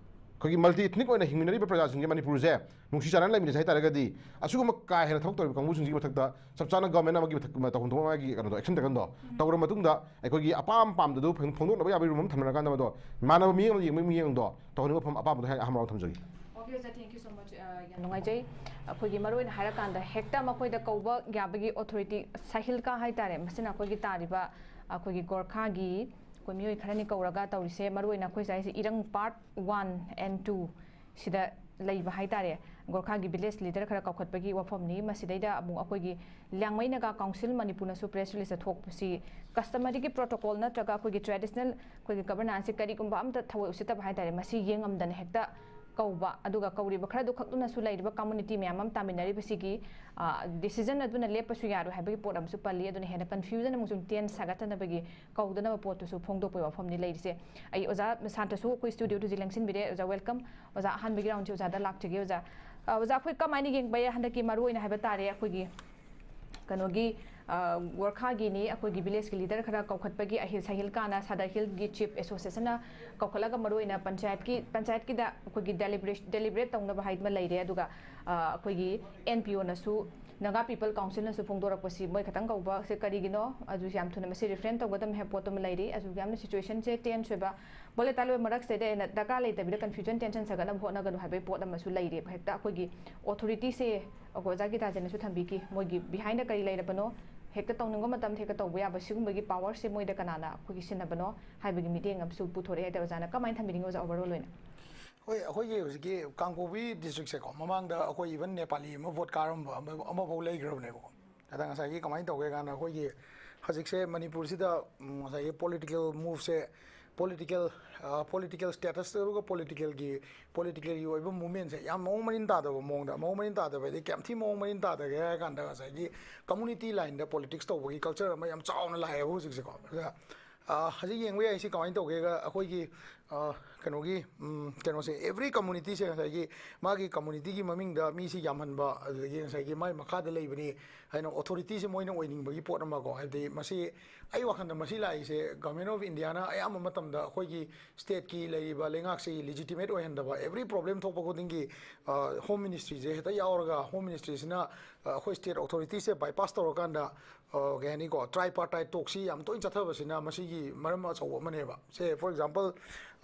ꯑꯩꯈꯣꯏꯒꯤ ꯃꯜꯇꯤ ꯏꯊꯅꯤꯛ ꯑꯣꯏꯅ ꯍꯤꯡꯃꯤꯟꯅꯔꯤꯕ ꯄ꯭ꯔꯖꯥꯁꯤꯡꯁꯦ ꯃꯅꯤꯄꯨꯔꯁꯦ ꯅꯨꯡꯁꯤ ꯆꯥꯟꯅꯅ ꯂꯩꯃꯤꯟꯅꯁꯦ ꯍꯥꯏ ꯇꯥꯔꯒꯗꯤ, ꯑꯁꯤꯒꯨꯝꯕ ꯀꯥ ꯍꯦꯟꯅ ꯊꯕꯛ ꯇꯧꯔꯤꯕ ꯀꯥꯡꯕꯨꯁꯤꯡꯁꯤꯒꯤ ꯃꯊꯛꯇ ꯆꯞ ꯆꯥꯅ ꯒꯚꯔꯟꯃꯦꯟꯠ ꯑꯃꯒꯤ ꯃꯊꯛ ꯇꯧꯐꯝ ꯊꯣꯛꯄ ꯃꯥꯒꯤ ꯀꯩꯅꯣꯗꯣ, ꯑꯦꯛꯁꯟ ꯇꯥꯀꯟꯗꯣ ꯇꯧꯔꯕ ꯃꯇꯨꯡꯗ, ꯑꯩꯈꯣꯏꯒꯤ ꯑꯄꯥꯝ ꯄꯥꯝꯗꯗꯨ ꯐꯣꯡ- ꯐꯣꯡꯗꯣꯛꯅꯕ ꯌꯥꯕꯒꯤ ꯔꯨꯝ ꯑꯃ ꯊꯝꯅꯔꯀꯥꯟꯗ, ꯃꯗꯣ ꯏꯃꯥꯟꯅꯕ ꯃꯤꯠꯌꯦꯡ ꯑꯃ ꯌꯦꯡꯕꯒꯤ ꯃꯤꯠꯌꯦꯡꯗꯣ ꯇꯧꯍꯟꯅꯤꯡꯕ ꯋꯥꯐꯝ ꯑꯄꯥꯝꯕꯗꯣ ꯍꯥꯏ ꯑꯍꯥꯟꯕ ꯊꯝꯖꯒꯦ꯫ Okay, ꯑꯣꯖꯥ, thank you so much. ꯑ, ꯌꯥꯝ ꯅꯨꯡꯉꯥꯏꯖꯩ꯫ ꯑꯩꯈꯣꯏꯒꯤ ꯃꯔꯨꯑꯣꯏꯅ ꯍꯥꯏꯔꯀꯥꯟꯗ ꯍꯦꯛꯇ ꯃꯈꯣꯏꯗ ꯀꯧꯕ ꯌꯥꯕꯒꯤ ꯑꯣꯊꯣꯔꯤꯇꯤ, ꯁꯥꯍꯤꯜꯀꯥ ꯍꯥꯏꯇꯥꯔꯦ, ꯃꯁꯤꯅ ꯑꯩꯈꯣꯏꯒꯤ ꯇꯥꯔꯤꯕ ꯑꯩꯈꯣꯏꯒꯤ ꯒꯣꯔꯈꯥꯒꯤ ꯑꯩꯈꯣꯏ ꯃꯤꯑꯣꯏ ꯈꯔꯅꯤ ꯀꯧꯔꯒ ꯇꯧꯔꯤꯁꯦ꯫ ꯃꯔꯨꯑꯣꯏꯅ ꯑꯩꯈꯣꯏ ꯁ꯭ꯋꯥꯏꯁꯦ ꯏꯔꯪ part one and two ꯁꯤꯗ ꯂꯩꯕ ꯍꯥꯏꯇꯥꯔꯦ, ꯒꯣꯔꯈꯥꯒꯤ ꯚꯤꯂꯦꯖ ꯂꯤꯗꯔ ꯈꯔ ꯀꯧꯈꯠꯄꯒꯤ ꯋꯥꯐꯝꯅꯤ꯫ ꯃꯁꯤꯗꯩꯗ ꯑꯃꯨꯛ ꯑꯩꯈꯣꯏꯒꯤ ꯂꯤꯌꯥꯡꯃꯩ ꯅꯥꯒꯥ ꯀꯥꯎꯟꯁꯤꯜ ꯃꯅꯤꯄꯨꯔꯅꯁꯨ ꯄ꯭ꯔꯦꯁ ꯔꯤꯂꯤꯖꯇ ꯊꯣꯛꯄꯁꯤ, ꯀꯁꯇꯃꯔꯤꯒꯤ ꯄ꯭ꯔꯣꯇꯣꯀꯣꯜ ꯅꯠꯇ꯭ꯔꯒ ꯑꯩꯈꯣꯏꯒꯤ ꯇ꯭ꯔꯦꯗꯤꯁꯅꯦꯜ ꯑꯩꯈꯣꯏꯒꯤ ꯒꯕꯔꯅꯥꯟꯁꯁꯤ ꯀꯔꯤꯒꯨꯝꯕ ꯑꯝꯇ ꯊꯑꯣꯏ ꯎꯁꯤꯠꯇꯕ ꯍꯥꯏꯇꯥꯔꯦ, ꯃꯁꯤ ꯌꯦꯡꯉꯝꯗꯅ ꯍꯦꯛꯇ ꯀꯧꯕ, ꯑꯗꯨꯒ ꯀꯧꯔꯤꯕ ꯈꯔꯗꯨ ꯈꯛꯇꯅꯁꯨ ꯂꯩꯔꯤꯕ ꯀꯝꯃꯨꯅꯤꯇꯤ ꯃꯌꯥꯝ ꯑꯃ ꯇꯥꯃꯤꯟꯅꯔꯤꯕꯁꯤꯒꯤ ꯗꯤꯁꯤꯖꯟ ꯑꯗꯨꯅ ꯂꯦꯞꯄꯁꯨ ꯌꯥꯔꯣꯏ ꯍꯥꯏꯕꯒꯤ ꯄꯣꯠ ꯑꯃꯁꯨ ꯄꯜꯂꯤ꯫ ꯑꯗꯨꯅ ꯍꯦꯟꯅ ꯀꯟꯐ꯭ꯌꯨꯖꯟ ꯑꯃꯁꯨꯡ ꯇꯦꯟꯁ ꯁꯥꯒꯠꯇꯅꯕꯒꯤ ꯀꯧꯗꯅꯕ ꯄꯣꯠꯇꯨꯁꯨ ꯐꯣꯡꯗꯣꯛꯄꯒꯤ ꯋꯥꯐꯝꯅꯤ ꯂꯩꯔꯤꯁꯦ꯫ ꯑꯩ ꯑꯣꯖꯥ ꯁꯥꯟꯇꯁꯨ ꯑꯩꯈꯣꯏ ꯁ꯭ꯇꯨꯗꯤꯑꯣꯗ ꯍꯧꯖꯤꯛ ꯂꯦꯡꯁꯤꯟꯕꯤꯔꯦ꯫ ꯑꯣꯖꯥ, ꯋꯦꯜꯀꯝ꯫ ꯑꯣꯖꯥ, ꯑꯍꯥꯟꯕꯒꯤ ꯔꯥꯎꯟꯁꯤ ꯑꯣꯖꯥꯗ ꯂꯥꯛꯆꯒꯦ꯫ ꯑꯣꯖꯥ, ꯑ, ꯑꯣꯖꯥ, ꯑꯩꯈꯣꯏ ꯀꯃꯥꯏꯅ ꯌꯦꯡꯕ ꯌꯥꯏ ꯍꯟꯗꯛꯀꯤ ꯃꯔꯨꯑꯣꯏꯅ ꯍꯥꯏꯕ ꯇꯥꯔꯦ, ꯑꯩꯈꯣꯏꯒꯤ ꯀꯩꯅꯣꯒꯤ, ꯑ, ꯒꯣꯔꯈꯥꯒꯤꯅꯤ, ꯑꯩꯈꯣꯏꯒꯤ ꯚꯤꯂꯦꯖꯀꯤ ꯂꯤꯗꯔ ꯈꯔ ꯀꯧꯈꯠꯄꯒꯤ ꯑꯍꯤꯜ ꯁꯥꯍꯤꯜꯀꯥꯅ ꯁꯥꯗꯔ ꯍꯤꯜꯒꯤ ꯆꯤꯐ ꯑꯦꯁꯣꯁꯤꯌꯦꯁꯟꯅ ꯀꯧꯈꯠꯂꯒ ꯃꯔꯨꯑꯣꯏꯅ ꯄꯟꯆꯥꯌꯠꯀꯤ, ꯄꯟꯆꯥꯌꯠꯀꯤꯗ ꯑꯩꯈꯣꯏꯒꯤ ꯗꯦꯂꯤꯕꯔꯦꯠ, ꯗꯦꯂꯤꯕꯔꯦꯠ ꯇꯧꯅꯕ ꯍꯥꯏꯕ ꯑꯃ ꯂꯩꯔꯦ꯫ ꯑꯗꯨꯒ, ꯑ, ꯑꯩꯈꯣꯏꯒꯤ ꯑꯦꯟ ꯄꯤ ꯑꯣꯅꯁꯨ, ꯅꯥꯒꯥ ꯄꯤꯄꯜ ꯀꯥꯎꯟꯁꯤꯜꯅꯁꯨ ꯐꯣꯡꯗꯣꯔꯛꯄꯁꯤ ꯃꯣꯏ ꯈꯛꯇꯪ ꯀꯧꯕꯁꯦ ꯀꯔꯤꯒꯤꯅꯣ? ꯑꯗꯨꯁꯨ ꯌꯥꯝ ꯊꯨꯅ ꯃꯁꯤ ꯔꯤꯐ꯭ꯔꯦꯟ ꯇꯧꯒꯗꯕꯅꯤ ꯍꯥꯏꯕ ꯄꯣꯠꯇꯨ ꯑꯃ ꯂꯩꯔꯤ꯫ ꯑꯗꯨ ꯌꯥꯝꯅ ꯁꯤꯆꯨꯋꯦꯁꯟꯁꯦ ꯇꯦꯟꯁ ꯑꯣꯏꯕ, ꯕꯣꯂꯦꯇꯥꯏꯜ ꯑꯣꯏꯕ ꯃꯔꯛꯁꯤꯗꯩꯗ ꯑꯩꯅ ꯗꯔꯀꯥꯔ ꯂꯩꯇꯕꯤꯗ ꯀꯟꯐ꯭ꯌꯨꯖꯟ ꯇꯦꯟꯁꯟ ꯁꯥꯒꯠꯅꯕ ꯍꯣꯠꯅꯒꯅꯨ ꯍꯥꯏꯕꯒꯤ ꯄꯣꯠ ꯑꯃꯁꯨ ꯂꯩꯔꯦꯕ꯫ ꯍꯦꯛꯇ ꯑꯩꯈꯣꯏꯒꯤ ꯑꯣꯊꯣꯔꯤꯇꯤꯁꯦ, ꯑꯩꯈꯣꯏ ꯑꯣꯖꯥ ꯒꯤꯇꯥꯖꯦꯟꯅꯁꯨ ꯊꯝꯕꯤꯈꯤ, ꯃꯣꯏꯒꯤ ꯕꯤꯍꯥꯏꯟꯗ ꯀꯔꯤ ꯂꯩꯔꯕꯅꯣ, ꯍꯦꯛꯇ ꯇꯧꯅꯤꯡꯕ ꯃꯇꯝꯗ ꯍꯦꯛꯇ ꯇꯧꯕ ꯌꯥꯕ ꯁꯤꯒꯨꯝꯕꯒꯤ ꯄꯥꯋꯔꯁꯦ ꯃꯣꯏꯗ ꯀꯅꯥꯅ ꯑꯩꯈꯣꯏꯒꯤ ꯁꯤꯟꯅꯕꯅꯣ ꯍꯥꯏꯕꯒꯤ ꯃꯤꯠꯌꯦꯡ ꯑꯃꯁꯨ ꯄꯨꯊꯣꯔꯛꯑꯦ ꯍꯥꯏꯇꯥꯔꯦ꯫ ꯑꯣꯖꯥꯅ ꯀꯃꯥꯏꯅ ꯊꯝꯕꯤꯅꯤꯡꯉꯤ ꯑꯣꯖꯥ, ꯑꯣꯚꯔꯑꯣꯜ ꯑꯣꯏꯅ? ꯍꯣꯏ, ꯑꯩꯈꯣꯏꯒꯤ ꯍꯧꯖꯤꯛꯀꯤ ꯀꯥꯡꯄꯣꯛꯄꯤ ꯗꯤꯁꯇ꯭ꯔꯤꯛꯁꯦꯀꯣ, ꯃꯃꯥꯡꯗ ꯑꯩꯈꯣꯏ ꯏꯚꯟ ꯅꯦꯄꯥꯂꯤ ꯑꯃ ꯚꯣꯠ ꯀꯥꯔꯝꯕ ꯑꯃ, ꯑꯃꯐꯥꯎ ꯂꯩꯈ꯭ꯔꯕꯅꯦꯕꯀꯣ꯫ ꯑꯗ ꯉꯁꯥꯏꯒꯤ ꯀꯃꯥꯏꯅ ꯇꯧꯒꯦ ꯀꯥꯟꯗ, ꯑꯩꯈꯣꯏꯒꯤ ꯍꯧꯖꯤꯛꯁꯦ ꯃꯅꯤꯄꯨꯔꯁꯤꯗ, ꯎꯝ, ꯉꯁꯥꯏꯒꯤ ꯄꯣꯂꯤꯇꯤꯀꯦꯜ ꯃꯨꯚꯁꯦ, ꯄꯣꯂꯤꯇꯤꯀꯦꯜ, ꯄꯣꯂꯤꯇꯤꯀꯦꯜ ꯁ꯭ꯇꯦꯇꯁ ꯑꯗꯨꯒ ꯄꯣꯂꯤꯇꯤꯀꯦꯜꯒꯤ, ꯄꯣꯂꯤꯇꯤꯀꯦꯜꯒꯤ ꯑꯣꯏꯕ ꯃꯨꯚꯃꯦꯟꯁꯦ ꯌꯥꯝ ꯃꯑꯣꯡ ꯃꯔꯤꯟ ꯇꯥꯗꯕ ꯃꯑꯣꯡꯗ, ꯃꯑꯣꯡ ꯃꯔꯤꯟ ꯇꯥꯗꯕ ꯍꯥꯏꯗꯤ ꯀꯌꯥꯝ ꯊꯤ ꯃꯑꯣꯡ ꯃꯔꯤꯟ ꯇꯥꯗꯒꯦ ꯍꯥꯏ ꯀꯥꯟꯗ, ꯉꯁꯥꯏꯒꯤ ꯀꯝꯃꯨꯅꯤꯇꯤ ꯂꯥꯏꯟꯗ ꯄꯣꯂꯤꯇꯤꯛꯁ ꯇꯧꯕꯒꯤ ꯀꯜꯆꯔ ꯑꯃ ꯌꯥꯝ ꯆꯥꯎꯅ ꯂꯥꯛꯑꯦꯕ ꯍꯧꯖꯤꯛꯁꯦꯀꯣ꯫ ꯑꯗ ꯑ, ꯍꯧꯖꯤꯛ ꯌꯦꯡꯕ ꯌꯥꯏꯁꯤ ꯀꯃꯥꯏꯅ ꯇꯧꯒꯦꯒ, ꯑꯩꯈꯣꯏꯒꯤ, ꯑ, ꯀꯩꯅꯣꯒꯤ, ꯎꯝ, ꯀꯩꯅꯣꯁꯦ, every community ꯁꯦ ꯉꯁꯥꯏꯒꯤ ꯃꯥꯒꯤ community ꯒꯤ ꯃꯃꯤꯡꯗ ꯃꯤꯁꯤ ꯌꯥꯝꯍꯟꯕ, ꯑꯗꯨꯗꯒꯤ ꯉꯁꯥꯏꯒꯤ ꯃꯥꯏ ꯃꯈꯥꯗ ꯂꯩꯕꯅꯤ ꯍꯥꯏꯅ authority ꯁꯦ ꯃꯣꯏꯅ ꯑꯣꯏꯅꯤꯡꯕꯒꯤ ꯄꯣꯠ ꯑꯃꯀꯣ, ꯍꯥꯏꯕꯗꯤ ꯃꯁꯤ, ꯑꯩ ꯋꯥꯈꯜꯗ ꯃꯁꯤ ꯂꯥꯛꯏꯁꯦ Government of India ꯅ ꯑꯌꯥꯝꯕ ꯃꯇꯝꯗ ꯑꯩꯈꯣꯏꯒꯤ state ꯀꯤ ꯂꯩꯔꯤꯕ ꯂꯩꯉꯥꯛꯁꯤ legitimate ꯑꯣꯏꯍꯟꯗꯕ, every problem ꯊꯣꯛꯄ ꯈꯨꯗꯤꯡꯒꯤ, ꯑ, Home Ministry ꯁꯦ ꯍꯦꯛꯇ ꯌꯥꯎꯔꯒ Home Ministry ꯁꯤꯅ, ꯑ, ꯑꯩꯈꯣꯏ state authority ꯁꯦ bypass ꯇꯧꯔꯀꯥꯟꯗ, ꯑ, ꯀꯩ ꯍꯥꯏꯅꯤꯀꯣ, tripartite talk ꯁꯤ ꯌꯥꯝ ꯇꯣꯏꯅ ꯆꯠꯊꯕꯁꯤꯅ ꯃꯁꯤꯒꯤ ꯃꯔꯝ ꯑꯆꯧꯕ ꯑꯃꯅꯦꯕ꯫ ꯁꯦ, for example,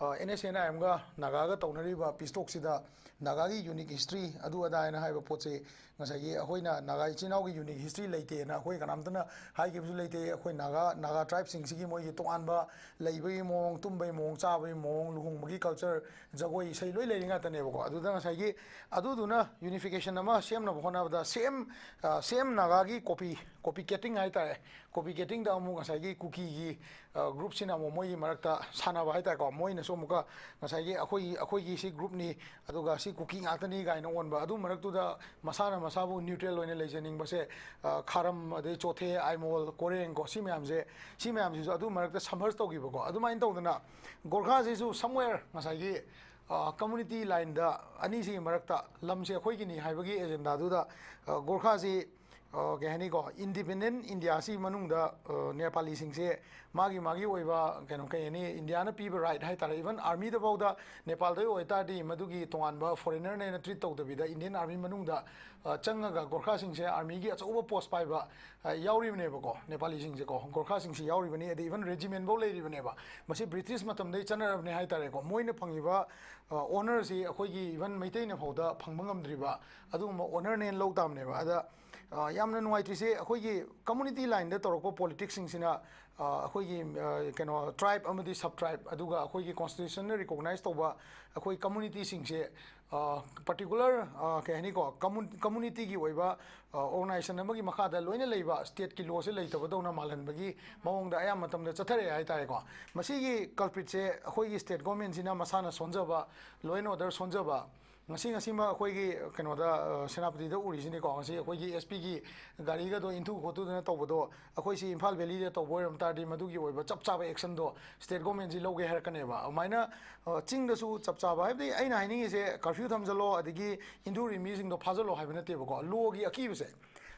ꯑ, NSCN IM ꯒ ꯅꯥꯒꯥꯒ ꯇꯧꯅꯔꯤꯕ peace talk ꯁꯤꯗ ꯅꯥꯒꯥꯒꯤ unique history ꯑꯗꯨ ꯑꯗꯥ ꯍꯥꯏꯅ ꯍꯥꯏꯕ ꯄꯣꯠꯁꯤ ꯉꯁꯥꯏꯒꯤ ꯑꯩꯈꯣꯏꯅ ꯅꯥꯒꯥ ꯏꯆꯤꯟ ꯏꯅꯥꯎꯒꯤ unique history ꯂꯩꯇꯦꯅ ꯑꯩꯈꯣꯏ ꯀꯅꯥꯝꯇꯅ ꯍꯥꯏꯈꯤꯕꯁꯨ ꯂꯩꯇꯦ꯫ ꯑꯩꯈꯣꯏ ꯅꯥꯒꯥ, ꯅꯥꯒꯥ tribe ꯁꯤꯡꯁꯤꯒꯤ ꯃꯣꯏꯒꯤ ꯇꯣꯉꯥꯟꯕ ꯂꯩꯕꯒꯤ ꯃꯑꯣꯡ, ꯇꯨꯝꯕꯒꯤ ꯃꯑꯣꯡ, ꯆꯥꯕꯒꯤ ꯃꯑꯣꯡ, ꯂꯨꯍꯣꯡꯕꯒꯤ culture, ꯖꯒꯣꯏ ꯏꯁꯩ ꯂꯣꯏ ꯂꯩꯔꯤ ꯉꯥꯛꯇꯅꯦꯕꯀꯣ꯫ ꯑꯗꯨꯗ ꯉꯁꯥꯏꯒꯤ ꯑꯗꯨꯗꯨꯅ unification ꯑꯃ ꯁꯦꯝꯅꯕ ꯍꯣꯠꯅꯕꯗ same, ꯑ, same ꯅꯥꯒꯥꯒꯤ copy, copycatting ꯍꯥꯏꯇꯥꯔꯦ, copycatting ꯗ ꯑꯃꯨꯛ ꯉꯁꯥꯏꯒꯤ ꯀꯨꯀꯤꯒꯤ, ꯑ, group ꯁꯤꯅ ꯑꯃꯨꯛ ꯃꯣꯏꯒꯤ ꯃꯔꯛꯇ ꯁꯥꯟꯅꯕ ꯍꯥꯏꯇꯥꯔꯦꯀꯣ꯫ ꯃꯣꯏꯅꯁꯨ ꯑꯃꯨꯛꯀ ꯉꯁꯥꯏꯒꯤ ꯑꯩꯈꯣꯏꯒꯤ, ꯑꯩꯈꯣꯏꯒꯤ ꯁꯤ group ꯅꯤ, ꯑꯗꯨꯒ ꯁꯤ ꯀꯨꯀꯤ ꯉꯥꯛꯇꯅꯤ ꯀꯥꯏꯅ ꯑꯣꯟꯕ꯫ ꯑꯗꯨ ꯃꯔꯛꯇꯨꯗ ꯃꯁꯥꯅ ꯃꯁꯥꯕꯨ neutral ꯑꯣꯏꯅ ꯂꯩꯖꯅꯤꯡꯕꯁꯦ, ꯑ, ꯈꯥꯔꯝ, ꯑꯗꯩ ꯆꯣꯊꯦ, ꯑꯥꯏꯃꯣꯜ, ꯀꯣꯔꯦꯡ ꯀꯣ, ꯁꯤ ꯃꯌꯥꯝꯁꯦ, ꯁꯤ ꯃꯌꯥꯝꯁꯤꯁꯨ ꯑꯗꯨ ꯃꯔꯛꯇ submerge ꯇꯧꯈꯤꯕꯀꯣ꯫ ꯑꯗꯨꯃꯥꯏꯅ ꯇꯧꯗꯅ ꯒꯣꯔꯈꯥꯁꯤꯁꯨ somewhere ꯉꯁꯥꯏꯒꯤ, ꯑ, community line ꯗ ꯑꯅꯤꯁꯤꯒꯤ ꯃꯔꯛꯇ ꯂꯝꯁꯦ ꯑꯩꯈꯣꯏꯒꯤꯅꯤ ꯍꯥꯏꯕꯒꯤ agenda ꯗꯨꯗ, ꯑ, ꯒꯣꯔꯈꯥꯁꯤ, ꯑ, ꯀꯩ ꯍꯥꯏꯅꯤꯀꯣ, independent India ꯁꯤ ꯃꯅꯨꯡꯗ, ꯑ, ꯅꯦꯄꯥꯂꯤꯁꯤꯡꯁꯦ ꯃꯥꯒꯤ, ꯃꯥꯒꯤ ꯑꯣꯏꯕ ꯀꯩꯅꯣ, ꯀꯩ ꯍꯥꯏꯅꯤ, India ꯅ ꯄꯤꯕ right ꯍꯥꯏꯇꯥꯔꯦ, even army ꯗ ꯐꯥꯎꯗ ꯅꯦꯄꯥꯜꯗ ꯑꯣꯏꯇꯥꯔꯗꯤ ꯃꯗꯨꯒꯤ ꯇꯣꯉꯥꯟꯕ foreigner ꯅꯦꯅ treat ꯇꯧꯗꯕꯤꯗ Indian Army ꯃꯅꯨꯡꯗ, ꯑ, ꯆꯪꯉꯒ ꯒꯣꯔꯈꯥꯁꯤꯡꯁꯦ army ꯒꯤ ꯑꯆꯧꯕ post ꯄꯥꯏꯕ, ꯑ, ꯌꯥꯎꯔꯤꯕꯅꯦꯕꯀꯣ, ꯅꯦꯄꯥꯂꯤꯁꯤꯡꯁꯦꯀꯣ, ꯒꯣꯔꯈꯥꯁꯤꯡꯁꯤ ꯌꯥꯎꯔꯤꯕꯅꯤ, ꯑꯗꯩ even regiment ꯐꯥꯎ ꯂꯩꯔꯤꯕꯅꯦꯕ꯫ ꯃꯁꯤ British ꯃꯇꯝꯗꯩ ꯆꯠꯅꯔꯕꯅꯦ ꯍꯥꯏꯇꯥꯔꯦꯀꯣ꯫ ꯃꯣꯏꯅ ꯐꯪꯉꯤꯕ, ꯑ, honour ꯁꯤ ꯑꯩꯈꯣꯏꯒꯤ even ꯃꯩꯇꯩꯅ ꯐꯥꯎꯗ ꯐꯪꯕ ꯉꯝꯗ꯭ꯔꯤꯕ ꯑꯗꯨꯒꯨꯝꯕ honour ꯅꯦꯅ ꯂꯧ ꯇꯥꯕꯅꯦꯕ꯫ ꯑꯗ, ꯑ, ꯌꯥꯝꯅ ꯅꯨꯡꯉꯥꯏꯇ꯭ꯔꯤꯁꯦ, ꯑꯩꯈꯣꯏꯒꯤ community line ꯗ ꯇꯧꯔꯛꯄ politics ꯁꯤꯡꯁꯤꯅ, ꯑ, ꯑꯩꯈꯣꯏꯒꯤ, ꯑ, ꯀꯩꯅꯣ, tribe ꯑꯃꯗꯤ sub tribe, ꯑꯗꯨꯒ ꯑꯩꯈꯣꯏꯒꯤ constitution ꯅ recognise ꯇꯧꯕ ꯑꯩꯈꯣꯏ community ꯁꯤꯡꯁꯦ, ꯑ, particular, ꯑ, ꯀꯩ ꯍꯥꯏꯅꯤꯀꯣ, commun-, community ꯒꯤ ꯑꯣꯏꯕ, ꯑ, organisation ꯑꯃꯒꯤ ꯃꯈꯥꯗ ꯂꯣꯏꯅ ꯂꯩꯕ state ꯀꯤ law ꯁꯦ ꯂꯩꯇꯕꯗꯧꯅ ꯃꯥꯜꯍꯟꯕꯒꯤ ꯃꯑꯣꯡꯗ ꯑꯌꯥꯝꯕ ꯃꯇꯝꯗ ꯆꯠꯊꯔꯛꯑꯦ ꯍꯥꯏꯇꯥꯔꯦꯀꯣ꯫ ꯃꯁꯤꯒꯤ culprit ꯁꯦ ꯑꯩꯈꯣꯏꯒꯤ state government ꯁꯤꯅ ꯃꯁꯥꯅ ꯁꯣꯟꯖꯕ, law and order ꯁꯣꯟꯖꯕ, ꯉꯁꯤ ꯉꯁꯤꯃꯛ ꯑꯩꯈꯣꯏꯒꯤ ꯀꯩꯅꯣꯗ, ꯑ, ꯁꯦꯅꯥꯄꯇꯤꯗ ꯎꯔꯤꯁꯤꯅꯤꯀꯣ꯫ ꯉꯁꯤ ꯑꯩꯈꯣꯏꯒꯤ S P ꯒꯤ ꯒꯥꯔꯤꯒꯗꯣ ꯏꯟꯊꯨ ꯈꯣꯠꯇꯨꯗꯅ ꯇꯧꯕꯗꯣ, ꯑꯩꯈꯣꯏꯁꯤ ꯏꯝꯐꯥꯜ ꯚꯦꯂꯤꯗ ꯇꯧꯕ ꯑꯣꯏꯔꯝ ꯇꯥꯔꯗꯤ ꯃꯗꯨꯒꯤ ꯑꯣꯏꯕ ꯆꯞ ꯆꯥꯕ actionꯗꯣ state governmentꯁꯤ ꯂꯧꯒꯦ ꯍꯥꯏꯔꯛꯀꯅꯦꯕ꯫ ꯑꯗꯨꯃꯥꯏꯅ, ꯑ, ꯆꯤꯡꯗꯁꯨ ꯆꯞ ꯆꯥꯕ, ꯍꯥꯏꯕꯗꯤ ꯑꯩꯅ ꯍꯥꯏꯅꯤꯡꯉꯤꯁꯦ curfew ꯊꯝꯖꯜꯂꯣ ꯑꯗꯒꯤ ꯏꯟꯊꯨꯔꯤ ꯃꯤꯁꯤꯡꯗꯣ ꯐꯥꯖꯜꯂꯣ ꯍꯥꯏꯕ ꯅꯠꯇꯦꯕꯀꯣ꯫ Lawꯒꯤ ꯑꯀꯤꯕꯁꯦ,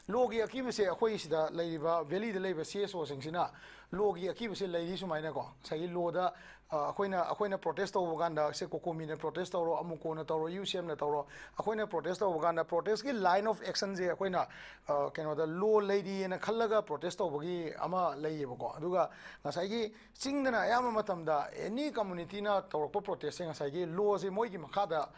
lawꯒꯤ ꯑꯀꯤꯕꯁꯦ ꯑꯩꯈꯣꯏ ꯁꯤꯗ ꯂꯩꯔꯤꯕ, ꯚꯦꯂꯤꯗ ꯂꯩꯕ C S Oꯁꯤꯡꯁꯤꯅ lawꯒꯤ ꯑꯀꯤꯕꯁꯦ ꯂꯩꯔꯤ ꯁꯨꯃꯥꯏꯅꯀꯣ꯫ ꯉꯁꯥꯏꯒꯤ lawꯗ, ꯑ, ꯑꯩꯈꯣꯏꯅ, ꯑꯩꯈꯣꯏꯅ protest ꯇꯧꯕ ꯀꯥꯟꯗ, ꯁꯦ COCOMIꯅ protest ꯇꯧꯔꯣ, AMUCOꯅ ꯇꯧꯔꯣ, UCMꯅ ꯇꯧꯔꯣ, ꯑꯩꯈꯣꯏꯅ protest ꯇꯧꯕ ꯀꯥꯟꯗ protestꯀꯤ line of actionꯁꯦ ꯑꯩꯈꯣꯏꯅ, ꯑ, ꯀꯩꯅꯣꯗ law ꯂꯩꯔꯤꯑꯅ ꯈꯜꯂꯒ protest ꯇꯧꯕꯒꯤ ꯑꯃ ꯂꯩꯌꯦꯕꯀꯣ꯫ ꯑꯗꯨꯒ ꯉꯁꯥꯏꯒꯤ ꯆꯤꯡꯗꯅ ꯑꯌꯥꯝꯕ ꯃꯇꯝꯗ any communityꯅ ꯇꯧꯔꯛꯄ protestꯁꯦ ꯉꯁꯥꯏꯒꯤ lawꯁꯦ ꯃꯣꯏꯒꯤ ꯃꯈꯥꯗ,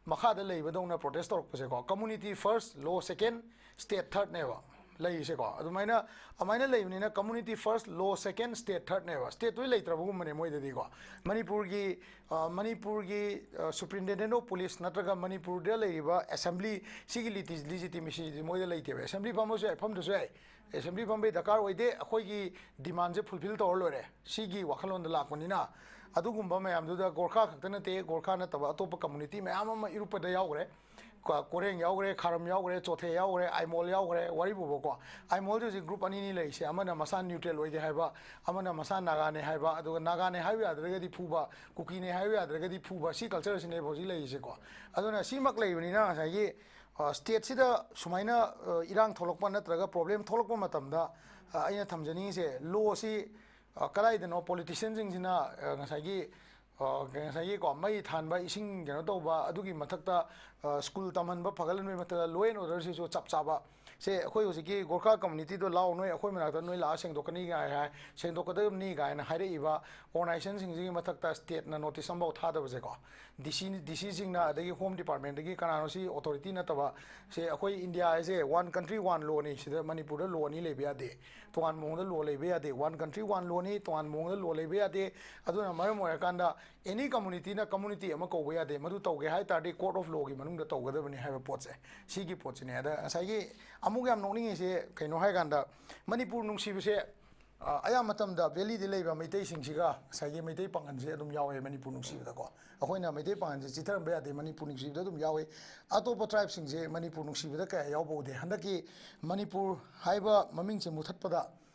ꯃꯈꯥꯗ ꯂꯩꯕꯗꯧꯅ protest ꯇꯧꯔꯛꯄꯁꯦꯀꯣ, community first, law second, state thirdꯅꯦꯕ ꯂꯩꯔꯤꯁꯦꯀꯣ꯫ ꯑꯗꯨꯃꯥꯏꯅ, ꯑꯗꯨꯃꯥꯏꯅ ꯂꯩꯕꯅꯤꯅ community first, law second, state thirdꯅꯦꯕ꯫ Stateꯇꯨ ꯂꯩꯇ꯭ꯔꯕꯒꯨꯝꯕꯅꯦ ꯃꯣꯏꯗꯗꯤꯀꯣ꯫ ꯃꯅꯤꯄꯨꯔꯒꯤ, ꯑ, ꯃꯅꯤꯄꯨꯔꯒꯤ, ꯑ, Superintendent of Police ꯅꯠꯇ꯭ꯔꯒ ꯃꯅꯤꯄꯨꯔꯗ ꯂꯩꯔꯤꯕ assembly ꯁꯤꯒꯤ ꯂꯤꯇꯤ-, legitimacyꯗꯤ ꯃꯣꯏꯗ ꯂꯩꯇꯦꯕ꯫ Assembly ꯐꯝꯕꯁꯨ ꯌꯥꯏ, ꯐꯝꯗ꯭ꯔꯁꯨ ꯌꯥꯏ꯫ Assembly ꯐꯝꯕꯩ ꯗꯔꯀꯥꯔ ꯑꯣꯏꯗꯦ, ꯑꯩꯈꯣꯏꯒꯤ demandꯁꯦ fulfil ꯇꯧꯔ ꯂꯣꯏꯔꯦ꯫ ꯁꯤꯒꯤ ꯋꯥꯈꯜꯂꯣꯟꯗ ꯂꯥꯛꯄꯅꯤꯅ, ꯑꯗꯨꯒꯨꯝꯕ ꯃꯌꯥꯝꯗꯨꯗ ꯒꯣꯔꯈꯥ ꯈꯛꯇ ꯅꯠꯇꯦ, ꯒꯣꯔꯈꯥ ꯅꯠꯇꯕ ꯑꯇꯣꯞꯄ community ꯃꯌꯥꯝ ꯑꯃ ꯏꯔꯨꯞꯄꯗ ꯌꯥꯎꯈ꯭ꯔꯦ꯫ ꯀꯣ-, ꯀꯣꯔꯦꯡ ꯌꯥꯎꯈ꯭ꯔꯦ, ꯈꯥꯔꯝ ꯌꯥꯎꯈ꯭ꯔꯦ, ꯆꯣꯊꯦ ꯌꯥꯎꯈ꯭ꯔꯦ, ꯑꯥꯏꯃꯣꯜ ꯌꯥꯎꯈ꯭ꯔꯦ, ꯋꯥꯔꯤꯕꯨꯕꯀꯣ꯫ ꯑꯥꯏꯃꯣꯜꯁꯦ ꯍꯧꯖꯤꯛ group ꯑꯅꯤꯅꯤ ꯂꯩꯔꯤꯁꯦ, ꯑꯃꯅ ꯃꯁꯥ neutral ꯑꯣꯏꯒꯦ ꯍꯥꯏꯕ, ꯑꯃꯅ ꯃꯁꯥ ꯅꯥꯒꯥꯅꯦ ꯍꯥꯏꯕ, ꯑꯗꯨꯒ ꯅꯥꯒꯥꯅꯦ ꯍꯥꯏꯕ ꯌꯥꯗ꯭ꯔꯒꯗꯤ ꯐꯨꯕ, ꯀꯨꯀꯤꯅꯦ ꯍꯥꯏꯕ ꯌꯥꯗ꯭ꯔꯒꯗꯤ ꯐꯨꯕ, ꯁꯤ cultureꯁꯤꯅꯦꯕ ꯍꯧꯖꯤꯛ ꯂꯩꯔꯤꯁꯦꯀꯣ꯫ ꯑꯗꯨꯅ ꯁꯤꯃꯛ ꯂꯩꯕꯅꯤꯅ ꯉꯁꯥꯏꯒꯤ, ꯑ, stateꯁꯤꯗ ꯁꯨꯃꯥꯏꯅ, ꯑ, ꯏꯔꯥꯡ ꯊꯣꯛꯂꯛꯄ ꯅꯠꯇ꯭ꯔꯒ problem ꯊꯣꯛꯂꯛꯄ ꯃꯇꯝꯗ, ꯑ, ꯑꯩꯅ ꯊꯝꯖꯅꯤꯡꯉꯤꯁꯦ, lawꯁꯤ, ꯑ, ꯀꯗꯥꯏꯗꯅꯣ politicianꯁꯤꯡꯁꯤꯅ, ꯑ, ꯉꯁꯥꯏꯒꯤ, ꯑ, ꯉꯁꯥꯏꯒꯤꯀꯣ, ꯃꯩ ꯊꯥꯟꯕ, ꯏꯁꯤꯡ ꯀꯩꯅꯣ ꯇꯧꯕ, ꯑꯗꯨꯒꯤ ꯃꯊꯛꯇ, ꯑ, school ꯇꯝꯍꯟꯕ ꯐꯒꯠꯍꯟꯕꯒꯤ ꯃꯊꯛꯇ law and orderꯁꯤꯁꯨ ꯆꯞ ꯆꯥꯕ꯫ ꯁꯦ ꯑꯩꯈꯣꯏ ꯍꯧꯖꯤꯛꯀꯤ ꯒꯣꯔꯈꯥ communityꯗꯣ ꯂꯥꯛꯑꯣ, ꯅꯣꯏ ꯑꯩꯈꯣꯏ ꯃꯅꯥꯛꯇ ꯅꯣꯏ ꯂꯥꯛꯑ ꯁꯦꯡꯗꯣꯛꯀꯅꯤ ꯀꯥꯏ ꯍꯥꯏ, ꯁꯦꯡꯗꯣꯛꯀꯗꯕꯅꯤ ꯀꯥꯏꯅ ꯍꯥꯏꯔꯛꯏꯕ organizationꯁꯤꯡꯁꯤꯒꯤ ꯃꯊꯛꯇ stateꯅ notice ꯑꯃꯐꯥꯎ ꯊꯥꯗꯕꯁꯦꯀꯣ꯫ DC, DCꯁꯤꯡꯅ ꯑꯗꯒꯤ Home Departmentꯇꯒꯤ ꯀꯅꯥꯅꯣ ꯁꯤ authority ꯅꯠꯇꯕ, ꯁꯦ ꯑꯩꯈꯣꯏ India ꯍꯥꯏꯁꯦ one country one lawꯅꯤ, ꯁꯤꯗ ꯃꯅꯤꯄꯨꯔꯗ law ꯑꯅꯤ ꯂꯩꯕ ꯌꯥꯗꯦ, ꯇꯣꯉꯥꯟꯕ ꯃꯑꯣꯡꯗ law ꯂꯩꯕ ꯌꯥꯗꯦ, one country one lawꯅꯤ, ꯇꯣꯉꯥꯟꯕ ꯃꯑꯣꯡꯗ law ꯂꯩꯕ ꯌꯥꯗꯦ꯫ ꯑꯗꯨꯅ ꯃꯔꯝ ꯑꯣꯏꯔꯀꯥꯟꯗ any communityꯅ community ꯑꯃ ꯀꯧꯕ ꯌꯥꯗꯦ, ꯃꯗꯨ ꯇꯧꯒꯦ ꯍꯥꯏ ꯇꯥꯔꯗꯤ court of lawꯒꯤ ꯃꯅꯨꯡꯗ ꯇꯧꯒꯗꯕꯅꯤ ꯍꯥꯏꯕ ꯄꯣꯠꯁꯦ, ꯁꯤꯒꯤ ꯄꯣꯠꯁꯤꯅꯦ꯫ ꯑꯗ ꯉꯁꯥꯏꯒꯤ ꯑꯃꯨꯛ ꯌꯥꯝ ꯅꯣꯛꯅꯤꯡꯉꯤꯁꯦ ꯀꯩꯅꯣ ꯍꯥꯏ ꯀꯥꯟꯗ, ꯃꯅꯤꯄꯨꯔ ꯅꯨꯡꯁꯤꯕꯁꯦ ꯑ, ꯑꯌꯥꯝꯕ ꯃꯇꯝꯗ ꯚꯦꯂꯤꯗ ꯂꯩꯕ ꯃꯩꯇꯩꯁꯤꯡꯁꯤꯒ ꯉꯁꯥꯏꯒꯤ ꯃꯩꯇꯩ ꯄꯥꯉꯜꯁꯦ ꯑꯗꯨꯝ ꯌꯥꯎꯋꯦ ꯃꯅꯤꯄꯨꯔ ꯅꯨꯡꯁꯤꯕꯗꯀꯣ꯫ ꯑꯩꯈꯣꯏꯅ ꯃꯩꯇꯩ ꯄꯥꯉꯜꯁꯦ ꯆꯤꯊꯔꯝꯕ ꯌꯥꯗꯦ, ꯃꯅꯤꯄꯨꯔ ꯅꯨꯡꯁꯤꯕꯗ ꯑꯗꯨꯝ ꯌꯥꯎꯋꯤ꯫ ꯑꯇꯣꯞꯄ ꯇ꯭ꯔꯥꯏꯕꯁꯤꯡꯁꯦ ꯃꯅꯤꯄꯨꯔ ꯅꯨꯡꯁꯤꯕꯗ ꯀꯌꯥ ꯌꯥꯎꯕ ꯎꯗꯦ꯫ ꯍꯟꯗꯛꯀꯤ ꯃꯅꯤꯄꯨꯔ ꯍꯥꯏꯕ ꯃꯃꯤꯡꯁꯦ ꯃꯨꯊꯠꯄꯗ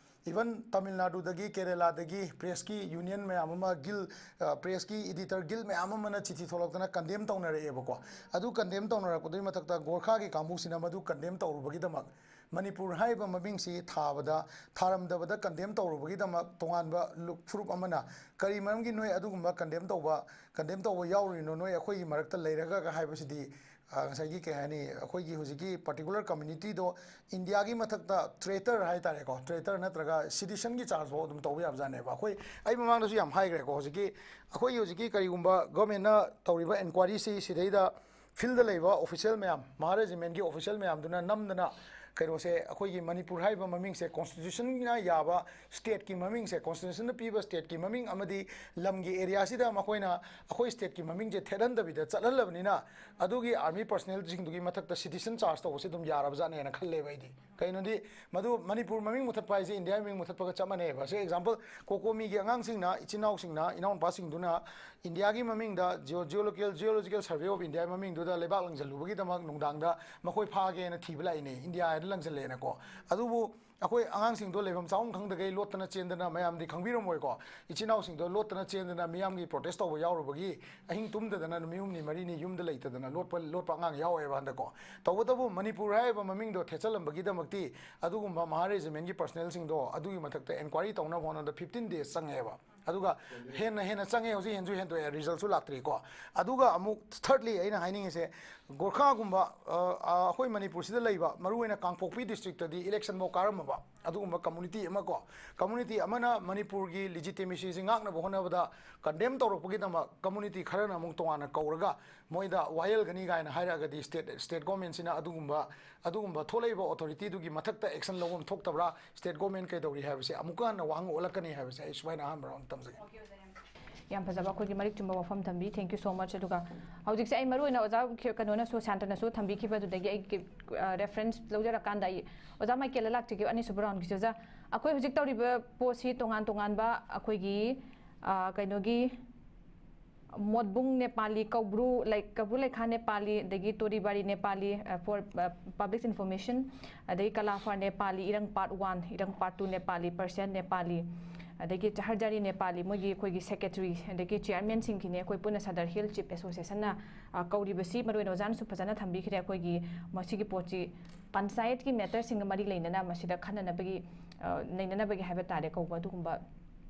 ꯏꯚꯟ ꯇꯥꯃꯤꯜ ꯅꯥꯗꯨꯗꯒꯤ, ꯀꯦꯔꯦꯂꯥꯗꯒꯤ ꯄ꯭ꯔꯦꯁꯀꯤ ꯌꯨꯅꯤꯌꯟ ꯃꯌꯥꯝ ꯑꯃ, ꯒꯤꯜ, ꯑ, ꯄ꯭ꯔꯦꯁꯀꯤ ꯏꯗꯤꯇꯔ ꯒꯤꯜ ꯃꯌꯥꯝ ꯑꯃꯅ ꯆꯤꯊꯤ ꯊꯣꯛꯂꯛꯇꯅ ꯀꯟꯗꯦꯝ ꯇꯧꯅꯔꯛꯑꯦꯕꯀꯣ꯫ ꯑꯗꯨ ꯀꯟꯗꯦꯝ ꯇꯧꯅꯔꯛꯄꯗꯨꯒꯤ ꯃꯊꯛꯇ ꯒꯣꯔꯈꯥꯒꯤ ꯀꯥꯡꯕꯨꯁꯤꯅ ꯃꯗꯨ ꯀꯟꯗꯦꯝ ꯇꯧꯔꯨꯕꯒꯤꯗꯃꯛ ꯃꯅꯤꯄꯨꯔ ꯍꯥꯏꯔꯤꯕ ꯃꯃꯤꯡꯁꯤ ꯊꯥꯕꯗ, ꯊꯥꯔꯝꯗꯕꯗ ꯀꯟꯗꯦꯝ ꯇꯧꯔꯨꯕꯒꯤꯗꯃꯛ ꯇꯣꯉꯥꯟꯕ ꯂꯨꯞ-, ꯐꯨꯔꯨꯞ ꯑꯃꯅ ꯀꯔꯤ ꯃꯔꯝꯒꯤ ꯅꯣꯏ ꯑꯗꯨꯒꯨꯝꯕ ꯀꯟꯗꯦꯝ ꯇꯧꯕ, ꯀꯟꯗꯦꯝ ꯇꯧꯕ ꯌꯥꯎꯔꯤꯅꯣ, ꯅꯣꯏ ꯑꯩꯈꯣꯏꯒꯤ ꯃꯔꯛꯇ ꯂꯩꯔꯒ ꯍꯥꯏꯕꯁꯤꯗꯤ, ꯑ, ꯉꯁꯥꯏꯒꯤ ꯀꯩ ꯍꯥꯏꯅꯤ, ꯑꯩꯈꯣꯏꯒꯤ ꯍꯧꯖꯤꯛꯀꯤ ꯄꯥꯔꯇꯤꯀꯨꯂꯔ ꯀꯝꯃ꯭ꯌꯨꯅꯤꯇꯤꯗꯣ ꯏꯟꯗꯤꯌꯥꯒꯤ ꯃꯊꯛꯇ ꯇ꯭ꯔꯦꯇꯔ ꯍꯥꯏ ꯇꯥꯔꯦꯀꯣ, ꯇ꯭ꯔꯦꯇꯔ ꯅꯠꯇ꯭ꯔꯒ ꯁꯤꯗꯤꯁꯟꯒꯤ ꯆꯥꯔꯖ ꯐꯥꯎ ꯑꯗꯨꯝ ꯇꯧꯕ ꯌꯥꯕꯖꯥꯠꯅꯦꯕ꯫ ꯑꯩꯈꯣꯏ, ꯑꯩ ꯃꯃꯥꯡꯗꯁꯨ ꯌꯥꯝ ꯍꯥꯏꯈ꯭ꯔꯦꯀꯣ, ꯍꯧꯖꯤꯛꯀꯤ ꯑꯩꯈꯣꯏꯒꯤ ꯍꯧꯖꯤꯛꯀꯤ ꯀꯔꯤꯒꯨꯝꯕ ꯒꯣꯔꯃꯦꯟꯅ ꯇꯧꯔꯤꯕ ꯏꯟꯀ꯭ꯋꯥꯏꯔꯤꯁꯤ ꯁꯤꯗꯩꯗ ꯐꯤꯜꯗ ꯂꯩꯕ ꯑꯣꯐꯤꯁꯤꯌꯦꯜ ꯃꯌꯥꯝ, ꯃꯍꯥ ꯔꯦꯖꯤꯃꯦꯟꯒꯤ ꯑꯣꯐꯤꯁꯤꯌꯦꯜ ꯃꯌꯥꯝꯗꯨꯅ ꯅꯝꯗꯅ ꯀꯩꯅꯣꯁꯦ, ꯑꯩꯈꯣꯏꯒꯤ ꯃꯅꯤꯄꯨꯔ ꯍꯥꯏꯔꯤꯕ ꯃꯃꯤꯡꯁꯦ ꯀꯣꯟꯁꯇꯤꯇ꯭ꯌꯨꯁꯟꯅ ꯌꯥꯕ ꯁ꯭ꯇꯦꯠꯀꯤ ꯃꯃꯤꯡꯁꯦ, ꯀꯣꯟꯁꯇꯤꯇ꯭ꯌꯨꯁꯟꯅ ꯄꯤꯕ ꯁ꯭ꯇꯦꯠꯀꯤ ꯃꯃꯤꯡ ꯑꯃꯗꯤ ꯂꯝꯒꯤ ꯑꯦꯔꯤꯌꯥꯁꯤꯗ ꯃꯈꯣꯏꯅ ꯑꯩꯈꯣꯏ ꯁ꯭ꯇꯦꯠꯀꯤ ꯃꯃꯤꯡꯁꯦ ꯊꯦꯠꯍꯟꯗꯕꯤꯗ ꯆꯠꯍꯜꯂꯕꯅꯤꯅ, ꯑꯗꯨꯒꯤ ꯑꯥꯔꯃꯤ ꯄꯔꯁꯅꯦꯜꯁꯤꯡꯗꯨꯒꯤ ꯃꯊꯛꯇ ꯁꯤꯇꯤꯖꯟ ꯆꯥꯔꯖ ꯇꯧꯕꯁꯦ ꯑꯗꯨꯝ ꯌꯥꯔꯕꯖꯥꯠꯅꯦꯅ ꯈꯜꯂꯦꯕ ꯑꯩꯗꯤ꯫ ꯀꯩꯅꯣꯗꯤ, ꯃꯗꯨ ꯃꯅꯤꯄꯨꯔ ꯃꯃꯤꯡ ꯃꯨꯊꯠꯄ ꯍꯥꯏꯁꯦ ꯏꯟꯗꯤꯌꯥꯒꯤ ꯃꯃꯤꯡ ꯃꯨꯊꯠꯄꯒ ꯆꯞ ꯃꯥꯟꯅꯩꯑꯕ꯫ ꯁꯦ, ꯑꯦꯛꯖꯥꯝꯄꯜ, ꯀꯣꯀꯣꯃꯤꯒꯤ ꯑꯉꯥꯡꯁꯤꯡꯅ, ꯏꯆꯤꯟ ꯏꯅꯥꯎꯁꯤꯡꯅ, ꯏꯅꯥꯎꯅꯨꯄꯥꯁꯤꯡꯗꯨꯅ ꯏꯟꯗꯤꯌꯥꯒꯤ ꯃꯃꯤꯡꯗ, ꯖꯤꯑꯣ-, ꯖꯤꯑꯣꯂꯣꯀꯦꯜ, ꯖꯤꯑꯣꯂꯣꯖꯤꯀꯦꯜ ꯁꯔꯚꯦ ꯑꯣꯐ ꯏꯟꯗꯤꯌꯥꯒꯤ ꯃꯃꯤꯡꯗꯨꯗ ꯂꯩꯕꯥꯛ ꯂꯪꯁꯤꯜꯂꯨꯕꯒꯤꯗꯃꯛ ꯅꯨꯡꯗꯥꯡꯗ ꯃꯈꯣꯏ ꯐꯥꯒꯦꯅ ꯊꯤꯕ ꯂꯥꯛꯏꯅꯦ, ꯏꯟꯗꯤꯌꯥ ꯍꯥꯏꯅ ꯂꯪꯁꯤꯜꯂꯛꯑꯦꯅꯀꯣ꯫ ꯑꯗꯨꯕꯨ ꯑꯩꯈꯣꯏ ꯑꯉꯥꯡꯁꯤꯡꯗꯣ ꯂꯩꯐꯝ ꯆꯥꯐꯝ ꯈꯪꯗꯈꯩ ꯂꯣꯠꯇꯅ ꯆꯦꯟꯗꯅ, ꯃꯌꯥꯝꯗꯤ ꯈꯪꯕꯤꯔꯝꯃꯣꯏꯀꯣ, ꯏꯆꯤꯟ ꯏꯅꯥꯎꯁꯤꯡꯗꯣ ꯂꯣꯠꯇꯅ ꯆꯦꯟꯗꯅ ꯃꯤꯌꯥꯝꯒꯤ ꯄ꯭ꯔꯣꯇꯦꯁ ꯇꯧꯕ ꯌꯥꯎꯔꯨꯕꯒꯤ ꯑꯍꯤꯡ ꯇꯨꯝꯗꯗꯅ ꯅꯨꯃꯤꯠ ꯍꯨꯝꯅꯤ ꯃꯔꯤꯅꯤ ꯌꯨꯝꯗ ꯂꯩꯇꯗꯅ ꯂꯣꯠꯄ, ꯂꯣꯠꯄ ꯑꯉꯥꯡ ꯌꯥꯎꯋꯦꯕ ꯍꯟꯗꯛꯀꯣ꯫ ꯇꯧꯕꯇꯕꯨ ꯃꯅꯤꯄꯨꯔ ꯍꯥꯏꯔꯤꯕ ꯃꯃꯤꯡꯗꯣ ꯊꯦꯠꯆꯜꯂꯝꯕꯒꯤꯗꯃꯛꯇꯤ ꯑꯗꯨꯒꯨꯝꯕ ꯃꯍꯥ ꯔꯦꯖꯤꯃꯦꯟꯒꯤ ꯄꯔꯁꯅꯦꯜꯁꯤꯡꯗꯣ ꯑꯗꯨꯒꯤ ꯃꯊꯛꯇ ꯏꯟꯀ꯭ꯋꯥꯏꯔꯤ ꯇꯧꯅꯕ ꯍꯣꯠꯅꯕꯗ ꯐꯤꯐꯇꯤꯟ ꯗꯦꯖ ꯆꯪꯉꯦꯕ꯫ ꯑꯗꯨꯒ ꯍꯦꯟꯅ ꯍꯦꯟꯅ ꯆꯪꯉꯦ, ꯍꯧꯖꯤꯛ ꯍꯦꯟꯁꯨ ꯍꯦꯟꯗꯣꯛꯑꯦ, ꯔꯤꯖꯜꯁꯨ ꯂꯥꯛꯇ꯭ꯔꯤꯀꯣ꯫ ꯑꯗꯨꯒ ꯑꯃꯨꯛ ꯊꯔꯗꯂꯤ ꯑꯩꯅ ꯍꯥꯏꯅꯤꯡꯉꯤꯁꯦ, ꯒꯣꯔꯈꯥꯒꯨꯝꯕ, ꯑ, ꯑ, ꯑꯩꯈꯣꯏ ꯃꯅꯤꯄꯨꯔꯁꯤꯗ ꯂꯩꯕ, ꯃꯔꯨꯑꯣꯏꯅ ꯀꯥꯡꯄꯣꯛꯄꯤ ꯗꯤꯁꯇ꯭ꯔꯤꯛꯇꯗꯤ ꯏꯂꯦꯛꯁꯟꯐꯥꯎ ꯀꯥꯔꯝꯃꯕ ꯑꯗꯨꯒꯨꯝꯕ ꯀꯝꯃꯨꯅꯤꯇꯤ ꯑꯃ ꯀꯣ, ꯀꯝꯃꯨꯅꯤꯇꯤ ꯑꯃꯅ ꯃꯅꯤꯄꯨꯔꯒꯤ ꯂꯤꯖꯤꯇꯤꯃꯦꯁꯤꯁꯤ ꯉꯥꯛꯅꯕ ꯍꯣꯠꯅꯕꯗ ꯀꯟꯗꯦꯝ ꯇꯧꯔꯛꯄꯒꯤꯗꯃꯛ ꯀꯝꯃꯨꯅꯤꯇꯤ ꯈꯔꯅ ꯑꯃꯨꯛ ꯇꯣꯉꯥꯟꯅ ꯀꯧꯔꯒ ꯃꯣꯏꯗ ꯋꯥꯌꯦꯜꯒꯅꯤ ꯀꯥꯏꯅ ꯍꯥꯏꯔꯛꯑꯒꯗꯤ ꯁ꯭ꯇꯦꯠ, ꯁ꯭ꯇꯦꯠ ꯒꯣꯔꯃꯦꯟꯁꯤꯅ ꯑꯗꯨꯒꯨꯝꯕ, ꯑꯗꯨꯒꯨꯝꯕ ꯊꯣꯛꯂꯛꯏꯕ ꯑꯣꯊꯣꯔꯤꯇꯤꯗꯨꯒꯤ ꯃꯊꯛꯇ ꯑꯦꯛꯁꯟ ꯂꯧꯐꯝ ꯊꯣꯛꯇꯕ꯭ꯔꯥ, ꯁ꯭ꯇꯦꯠ ꯒꯣꯔꯃꯦꯟ ꯀꯩꯗꯧꯔꯤ ꯍꯥꯏꯕꯁꯦ ꯑꯃꯨꯛꯀ ꯍꯟꯅ ꯋꯥꯍꯪ ꯑꯣꯜꯂꯛꯀꯅꯤ ꯍꯥꯏꯕꯁꯦ ꯑꯩ ꯁꯨꯃꯥꯏꯅ ꯑꯍꯥꯟꯕ ꯔꯥꯎꯟ ꯊꯝꯖꯒꯦ꯫ ꯌꯥꯝ ꯐꯖꯕ ꯑꯩꯈꯣꯏꯒꯤ ꯃꯔꯤꯛ ꯆꯨꯝꯕ ꯋꯥꯐꯝ ꯊꯝꯕꯤ꯫ Thank you so much꯫ ꯑꯗꯨꯒ ꯍꯧꯖꯤꯛꯁꯦ ꯑꯩ ꯃꯔꯨꯑꯣꯏꯅ ꯑꯣꯖꯥ ꯈꯤ-, ꯀꯩꯅꯣꯅꯁꯨ, ꯁꯥꯟꯇꯅꯁꯨ ꯊꯝꯕꯤꯈꯤꯕꯗꯨꯗꯒꯤ ꯑꯩ ꯀꯤ-, ꯑ, ꯔꯦꯐꯔꯦꯟꯁ ꯂꯧꯖꯔꯀꯥꯟꯗ ꯑꯩ ꯑꯣꯖꯥ ꯃꯥꯏꯀꯦꯜꯗ ꯂꯥꯛꯆꯒꯦ, ꯑꯅꯤꯁꯨꯕ ꯔꯥꯎꯟꯒꯤꯁꯦ꯫ ꯑꯣꯖꯥ, ꯑꯩꯈꯣꯏ ꯍꯧꯖꯤꯛ ꯇꯧꯔꯤꯕ ꯄꯣꯠꯁꯤ ꯇꯣꯉꯥꯟ ꯇꯣꯉꯥꯟꯕ ꯑꯩꯈꯣꯏꯒꯤ, ꯑ, ꯀꯩꯅꯣꯒꯤ, ꯃꯣꯠꯕꯨꯡ ꯅꯦꯄꯥꯂꯤ, ꯀꯧꯕ꯭ꯔꯨ ꯂꯩ-, ꯀꯧꯕ꯭ꯔꯨ ꯂꯩꯈꯥ ꯅꯦꯄꯥꯂꯤ, ꯑꯗꯒꯤ ꯇꯣꯔꯤꯕꯥꯔꯤ ꯅꯦꯄꯥꯂꯤ, ꯑ, for, ꯑ, public information, ꯑꯗꯒꯤ ꯀꯂꯥꯐꯥꯔ ꯅꯦꯄꯥꯂꯤ, ꯏꯔꯪ part one, ꯏꯔꯪ part two Nepali, Persian Nepali, ꯑꯗꯒꯤ ꯆꯍꯔꯖꯥꯔꯤ ꯅꯦꯄꯥꯂꯤ, ꯃꯣꯏꯒꯤ ꯑꯩꯈꯣꯏꯒꯤ secretary, ꯑꯗꯒꯤ chairmanꯁꯤꯡꯒꯤꯅꯦ ꯑꯩꯈꯣꯏ ꯄꯨꯟꯅ ꯁꯗꯔ ꯍꯤꯜ ꯆꯤꯞ ꯑꯦꯁꯣꯁꯤꯌꯦꯁꯟꯅ, ꯑ, ꯀꯧꯔꯤꯕꯁꯤ꯫ ꯃꯔꯨꯑꯣꯏꯅ ꯑꯣꯖꯥꯅꯁꯨ ꯐꯖꯅ ꯊꯝꯕꯤꯈ꯭ꯔꯦ꯫ ꯑꯩꯈꯣꯏꯒꯤ ꯃꯁꯤꯒꯤ ꯄꯣꯠꯁꯤ ꯄꯟꯆꯥꯌꯠꯀꯤ ꯃꯦꯇꯔꯁꯤꯡꯒ ꯃꯔꯤ ꯂꯩꯅꯅ ꯃꯁꯤꯗ ꯈꯟꯅꯅꯕꯒꯤ, ꯑ, ꯅꯩꯅꯅꯕꯒꯤ ꯍꯥꯏꯕ ꯇꯥꯔꯦ, ꯀꯧꯕ ꯑꯗꯨꯒꯨꯝꯕ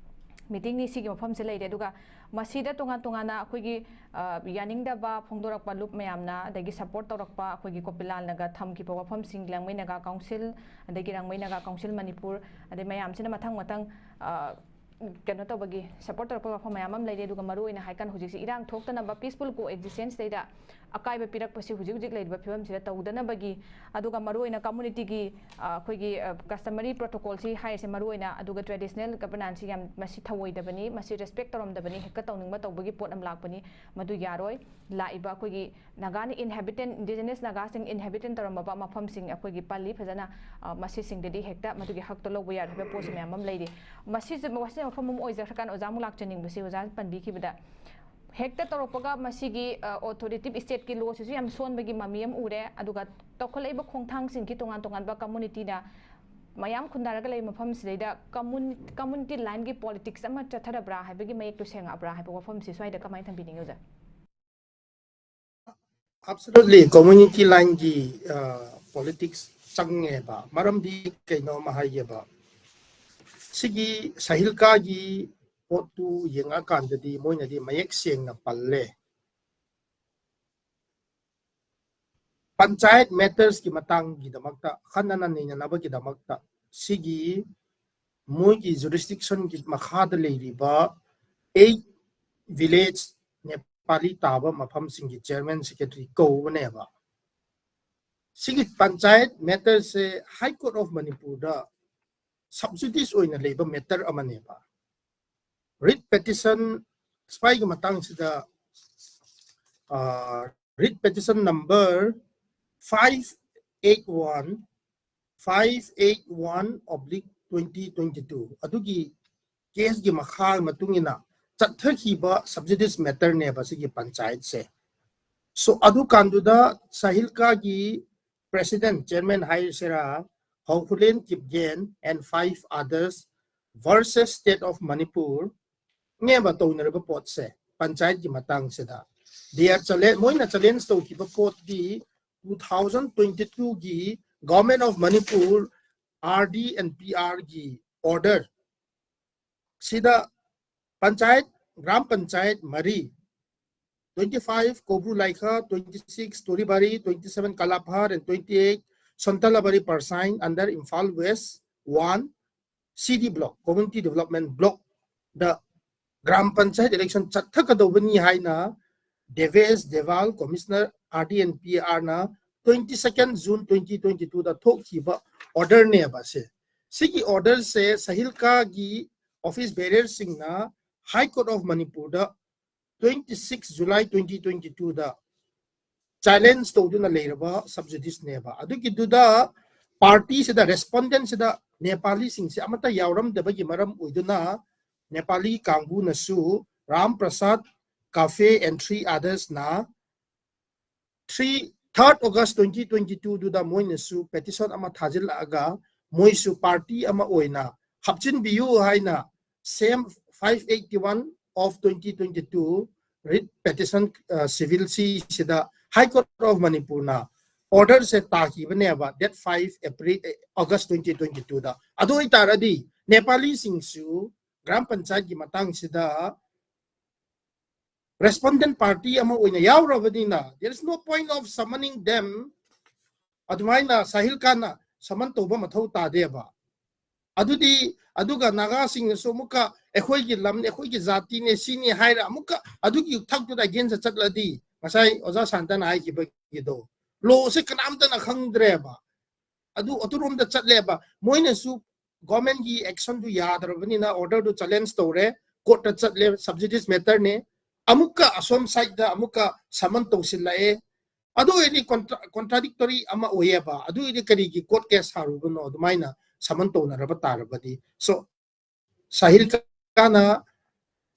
ꯃꯤꯇꯤꯡꯅꯤ꯫ ꯁꯤꯒꯤ ꯃꯐꯝꯁꯦ ꯂꯩꯔꯦ꯫ ꯑꯗꯨꯒ ꯃꯁꯤꯗ ꯇꯣꯉꯥꯟ ꯇꯣꯉꯥꯟꯅ ꯑꯩꯈꯣꯏꯒꯤ, ꯑ, ꯌꯥꯅꯤꯡꯗꯕ ꯐꯣꯡꯗꯣꯔꯛꯄ ꯂꯨꯞ ꯃꯌꯥꯝꯅ, ꯑꯗꯒꯤ ꯁꯄꯣꯔꯠ ꯇꯧꯔꯛꯄ ꯑꯩꯈꯣꯏꯒꯤ ꯀꯣꯄꯤꯂꯥꯜꯅꯒ ꯊꯝꯈꯤꯕ ꯋꯥꯐꯝꯁꯤꯡ, ꯂꯪꯃꯩ ꯅꯥꯒꯥ ꯀꯥꯎꯟꯁꯤꯜ, ꯑꯗꯒꯤ ꯔꯪꯃꯩ ꯅꯥꯒꯥ ꯀꯥꯎꯟꯁꯤꯜ ꯃꯅꯤꯄꯨꯔ, ꯑꯗꯩ ꯃꯌꯥꯝꯁꯤꯅ ꯃꯊꯪ ꯃꯊꯪ, ꯑ, ꯀꯩꯅꯣ ꯇꯧꯕꯒꯤ, ꯁꯄꯣꯔꯠ ꯇꯧꯔꯛꯄ ꯋꯥꯐꯝ ꯃꯌꯥꯝ ꯑꯃ ꯂꯩꯔꯦ꯫ ꯑꯗꯨꯒ ꯃꯔꯨꯑꯣꯏꯅ ꯍꯥꯏꯀꯥꯟꯗ ꯍꯧꯖꯤꯛꯁꯤ ꯏꯔꯥꯡ ꯊꯣꯛꯇꯅꯕ peaceful coexistence ꯁꯤꯗꯩꯗ ꯑꯀꯥꯏꯕ ꯄꯤꯔꯛꯄꯁꯤ ꯍꯧꯖꯤꯛ ꯍꯧꯖꯤꯛ ꯂꯩꯔꯤꯕ ꯐꯤꯕꯝꯁꯤꯗ ꯇꯧꯗꯅꯕꯒꯤ, ꯑꯗꯨꯒ ꯃꯔꯨꯑꯣꯏꯅ ꯀꯝꯃꯨꯅꯤꯇꯤꯒꯤ, ꯑ, ꯑꯩꯈꯣꯏꯒꯤ, ꯑ, customary protocolꯁꯤ ꯍꯥꯏꯔꯤꯁꯦ ꯃꯔꯨꯑꯣꯏꯅ, ꯑꯗꯨꯒ traditional governanceꯁꯤ ꯌꯥꯝ ꯃꯁꯤ ꯊꯧꯑꯣꯏꯗꯕꯅꯤ, ꯃꯁꯤ respect ꯇꯧꯔꯝꯗꯕꯅꯤ, ꯍꯦꯛꯇ ꯇꯧꯅꯤꯡꯕ ꯇꯧꯕꯒꯤ ꯄꯣꯠ ꯑꯃ ꯂꯥꯛꯄꯅꯤ, ꯃꯗꯨ ꯌꯥꯔꯣꯏ꯫ ꯂꯥꯛꯏꯕ ꯑꯩꯈꯣꯏꯒꯤ ꯅꯥꯒꯥꯅ inhabitant, indigenous ꯅꯥꯒꯥꯁꯤꯡ inhabitant ꯇꯧꯔꯝꯃꯕ ꯃꯐꯝꯁꯤꯡ ꯑꯩꯈꯣꯏꯒꯤ ꯄꯜꯂꯤ ꯐꯖꯅ, ꯑ, ꯃꯁꯤꯁꯤꯡꯗꯗꯤ ꯍꯦꯛꯇ ꯃꯗꯨꯒꯤ ꯍꯛꯇ ꯂꯧꯕ ꯌꯥꯗꯕ ꯄꯣꯠꯁꯨ ꯃꯌꯥꯝ ꯑꯃ ꯂꯩꯔꯤ꯫ ꯃꯁꯤꯁꯨ, ꯃꯁꯤꯅ ꯃꯐꯝ ꯑꯃ ꯑꯣꯏꯖꯈ꯭ꯔꯀꯥꯟꯗ ꯑꯣꯖꯥ ꯑꯃꯨꯛ ꯂꯥꯛꯆꯅꯤꯡꯕꯁꯤ ꯑꯣꯖꯥ ꯄꯟꯕꯤꯈꯤꯕꯗ ꯍꯦꯛꯇ ꯇꯧꯔꯛꯄꯒ ꯃꯁꯤꯒꯤ, ꯑ, authoritative stateꯀꯤ lawꯁꯤꯁꯨ ꯌꯥꯝ ꯁꯣꯟꯕꯒꯤ ꯃꯃꯤ ꯑꯃ ꯎꯔꯦ꯫ ꯑꯗꯨꯒ ꯆꯥꯎꯈꯠꯂꯛꯏꯕ ꯈꯣꯡꯊꯥꯡꯁꯤꯡꯒꯤ ꯇꯣꯉꯥꯟ ꯇꯣꯉꯥꯟꯕ ꯀꯝꯃꯨꯅꯤꯇꯤꯅ ꯃꯌꯥꯝ ꯈꯨꯟꯗꯥꯔꯒ ꯂꯩꯕ ꯃꯐꯝꯁꯤꯗꯩꯗ community lineꯒꯤ politics ꯑꯃ ꯆꯠꯊꯔꯕ꯭ꯔꯥ ꯍꯥꯏꯕꯒꯤ ꯃꯌꯦꯛꯇꯨ ꯁꯦꯡꯉꯛꯑꯕ꯭ꯔꯥ ꯍꯥꯏꯕ ꯋꯥꯐꯝꯁꯤ ꯁ꯭ꯋꯥꯏꯗ ꯀꯃꯥꯏꯅ ꯊꯝꯕꯤꯅꯤꯡꯉꯤ ꯑꯣꯖꯥ? Absolutely, community lineꯒꯤ, ꯑ, politics ꯆꯪꯉꯦꯕ꯫ ꯃꯔꯝꯗꯤ ꯀꯩꯅꯣ ꯑꯃ ꯍꯥꯏꯒꯦꯕ, ꯁꯤꯒꯤ ꯁꯥꯍꯤꯜꯀꯥꯒꯤ ꯄꯣꯠꯇꯨ ꯌꯦꯡꯉꯛꯑꯀꯥꯟꯗꯗꯤ ꯃꯣꯏꯅꯗꯤ ꯃꯌꯦꯛ ꯁꯦꯡꯅ ꯄꯜꯂꯦ꯫ ꯄꯟꯆꯥꯌꯠ ꯃꯦꯇꯔꯁꯀꯤ ꯃꯇꯥꯡꯒꯤꯗꯃꯛꯇ, ꯈꯟꯅꯅ ꯅꯩꯅꯅꯕꯒꯤꯗꯃꯛꯇ, ꯁꯤꯒꯤ ꯃꯣꯏꯒꯤ jurisdictionꯒꯤ ꯃꯈꯥꯗ ꯂꯩꯔꯤꯕ eight village ꯅꯦꯄꯥꯂꯤ ꯇꯥꯕ ꯃꯐꯝꯁꯤꯡꯒꯤ chairman secretary ꯀꯧꯕꯅꯦꯕ꯫ ꯁꯤꯒꯤ ꯄꯟꯆꯥꯌꯠ ꯃꯦꯇꯔꯁꯦ High Court of ꯃꯅꯤꯄꯨꯔꯗ sub judice ꯑꯣꯏꯅ ꯂꯩꯕ matter ꯑꯃꯅꯦꯕ꯫ Writ petition, ꯁ꯭ꯋꯥꯏꯒꯤ ꯃꯇꯥꯡꯁꯤꯗ, ꯑ, writ petition number five eight one, five eight one oblique twenty twenty-two ꯑꯗꯨꯒꯤ caseꯀꯤ ꯃꯈꯥ ꯃꯇꯨꯡ ꯏꯟꯅ ꯆꯠꯊꯈꯤꯕ sub judice matterꯅꯦꯕ ꯁꯤꯒꯤ ꯄꯟꯆꯥꯌꯠꯁꯦ꯫ So ꯑꯗꯨꯀꯥꯟꯗꯨꯗ ꯁꯥꯍꯤꯜꯀꯥꯒꯤ president, chairman ꯍꯥꯏꯁꯤꯔꯥ, ꯍꯧꯈꯨꯂꯦꯟ Kipgen and five others versus State of Manipur ꯅꯦꯕ ꯇꯧꯅꯔꯤꯕ ꯄꯣꯠꯁꯦ꯫ ꯄꯟꯆꯥꯌꯠꯀꯤ ꯃꯇꯥꯡꯁꯤꯗ they are challenge, ꯃꯣꯏꯅ challenge ꯇꯧꯈꯤꯕ ꯄꯣꯠꯇꯤ two thousand twenty-twoꯒꯤ Government of Manipur RD and PRꯒꯤ order ꯁꯤꯗ ꯄꯟꯆꯥꯌꯠ, ꯒ꯭ꯔꯥꯝ ꯄꯟꯆꯥꯌꯠ ꯃꯔꯤ, twenty-five Kobru Laikha, twenty-six Toribari, twenty-seven Kalapahar and twenty-eight Sontalabari Parsain under Imphal West one CD block, community development blockꯗ gram panchayat election ꯆꯠꯊꯀꯗꯧꯕꯅꯤ ꯍꯥꯏꯅ ꯗꯦꯕꯦꯁ ꯗꯦꯋꯥꯜ, Commissioner RD and PRꯅ twenty-second June twenty twenty-twoꯗ ꯊꯣꯛꯈꯤꯕ orderꯅꯦꯕ ꯁꯦ꯫ ꯁꯤꯒꯤ orderꯁꯦ ꯁꯥꯍꯤꯜꯀꯥꯒꯤ office bearerꯁꯤꯡꯅ High Court of Manipurꯗ twenty-six July twenty twenty-twoꯗ challenge ꯇꯧꯗꯨꯅ ꯂꯩꯔꯕ sub judiceꯅꯦꯕ꯫ ꯑꯗꯨꯒꯤꯗꯨꯗ partyꯁꯤꯗ, respondentꯁꯤꯗ ꯅꯦꯄꯥꯂꯤꯁꯤꯡꯁꯦ ꯑꯃꯠꯇ ꯌꯥꯎꯔꯝꯗꯕꯒꯤ ꯃꯔꯝ ꯑꯣꯏꯗꯨꯅ ꯅꯦꯄꯥꯂꯤ ꯀꯥꯡꯕꯨꯅꯁꯨ ꯔꯥꯝ ꯄ꯭ꯔꯁꯥꯗ ꯀꯥꯐꯦ and three othersꯅ three, third August twenty twenty-twoꯗꯨꯗ ꯃꯣꯏꯅꯁꯨ petition ꯑꯃ ꯊꯥꯖꯤꯜꯂꯛꯑꯒ ꯃꯣꯏꯁꯨ party ꯑꯃ ꯑꯣꯏꯅ ꯍꯥꯞꯆꯤꯟꯕꯤꯌꯨ ꯍꯥꯏꯅ same five eighty-one of twenty twenty-two writ petition, uh, civil Cꯁꯤꯗ High Court of Manipurꯅ orderꯁꯦ ꯇꯥꯈꯤꯕꯅꯦꯕ, date five April, eh, August twenty twenty-twoꯗ꯫ ꯑꯗꯨ ꯑꯣꯏꯇꯥꯔꯗꯤ ꯅꯦꯄꯥꯂꯤꯁꯤꯡꯁꯨ ꯒ꯭ꯔꯥꯝ ꯄꯟꯆꯥꯌꯠꯀꯤ ꯃꯇꯥꯡꯁꯤꯗ respondent party ꯑꯃ ꯑꯣꯏꯅ ꯌꯥꯎꯔꯕꯅꯤꯅ there is no point of summoning them. ꯑꯗꯨꯃꯥꯏꯅ ꯁꯥꯍꯤꯜꯀꯥꯅ summon ꯇꯧꯕ ꯃꯊꯧ ꯇꯥꯗꯦꯕ꯫ ꯑꯗꯨꯗꯤ, ꯑꯗꯨꯒ ꯅꯥꯒꯥꯁꯤꯡꯅꯁꯨ ꯑꯃꯨꯛꯀ ꯑꯩꯈꯣꯏꯒꯤ ꯂꯝꯅꯦ, ꯑꯩꯈꯣꯏꯒꯤ ꯖꯥꯇꯤꯅꯦ, ꯁꯤꯅꯤ ꯍꯥꯏꯔ ꯑꯃꯨꯛꯀ ꯑꯗꯨꯒꯤ ꯊꯛꯇꯨꯗ against ꯆꯠꯂꯗꯤ, ꯉꯁꯥꯏ ꯑꯣꯖꯥ ꯁꯥꯟꯇꯅ ꯍꯥꯏꯈꯤꯕꯒꯤꯗꯣ, lawꯁꯦ ꯀꯅꯥꯝꯇꯅ ꯈꯪꯗ꯭ꯔꯦꯕ꯫ ꯑꯗꯨ ꯑꯗꯨꯔꯣꯝꯗ ꯆꯠꯂꯦꯕ꯫ ꯃꯣꯏꯅꯁꯨ governmentꯀꯤ actionꯗꯨ ꯌꯥꯗ꯭ꯔꯕꯅꯤꯅ orderꯗꯨ challenge ꯇꯧꯔꯦ, courtꯇ ꯆꯠꯂꯦ, sub judice matterꯅꯦ꯫ ꯑꯃꯨꯛꯀ ꯑꯁꯣꯝ sideꯇ ꯑꯃꯨꯛꯀ summon ꯇꯧꯁꯤꯜꯂꯛꯑꯦ꯫ ꯑꯗꯨ ꯑꯣꯏꯔꯗꯤ contra-, contradictory ꯑꯃ ꯑꯣꯏꯌꯦꯕ꯫ ꯑꯗꯨ ꯑꯣꯏꯔꯗꯤ ꯀꯔꯤꯒꯤ court case ꯁꯥꯔꯨꯕꯅꯣ? ꯑꯗꯨꯃꯥꯏꯅ summon ꯇꯧꯅꯔꯕ ꯇꯥꯔꯕꯗꯤ꯫ So ꯁꯥꯍꯤꯜ ꯈꯥꯟꯅ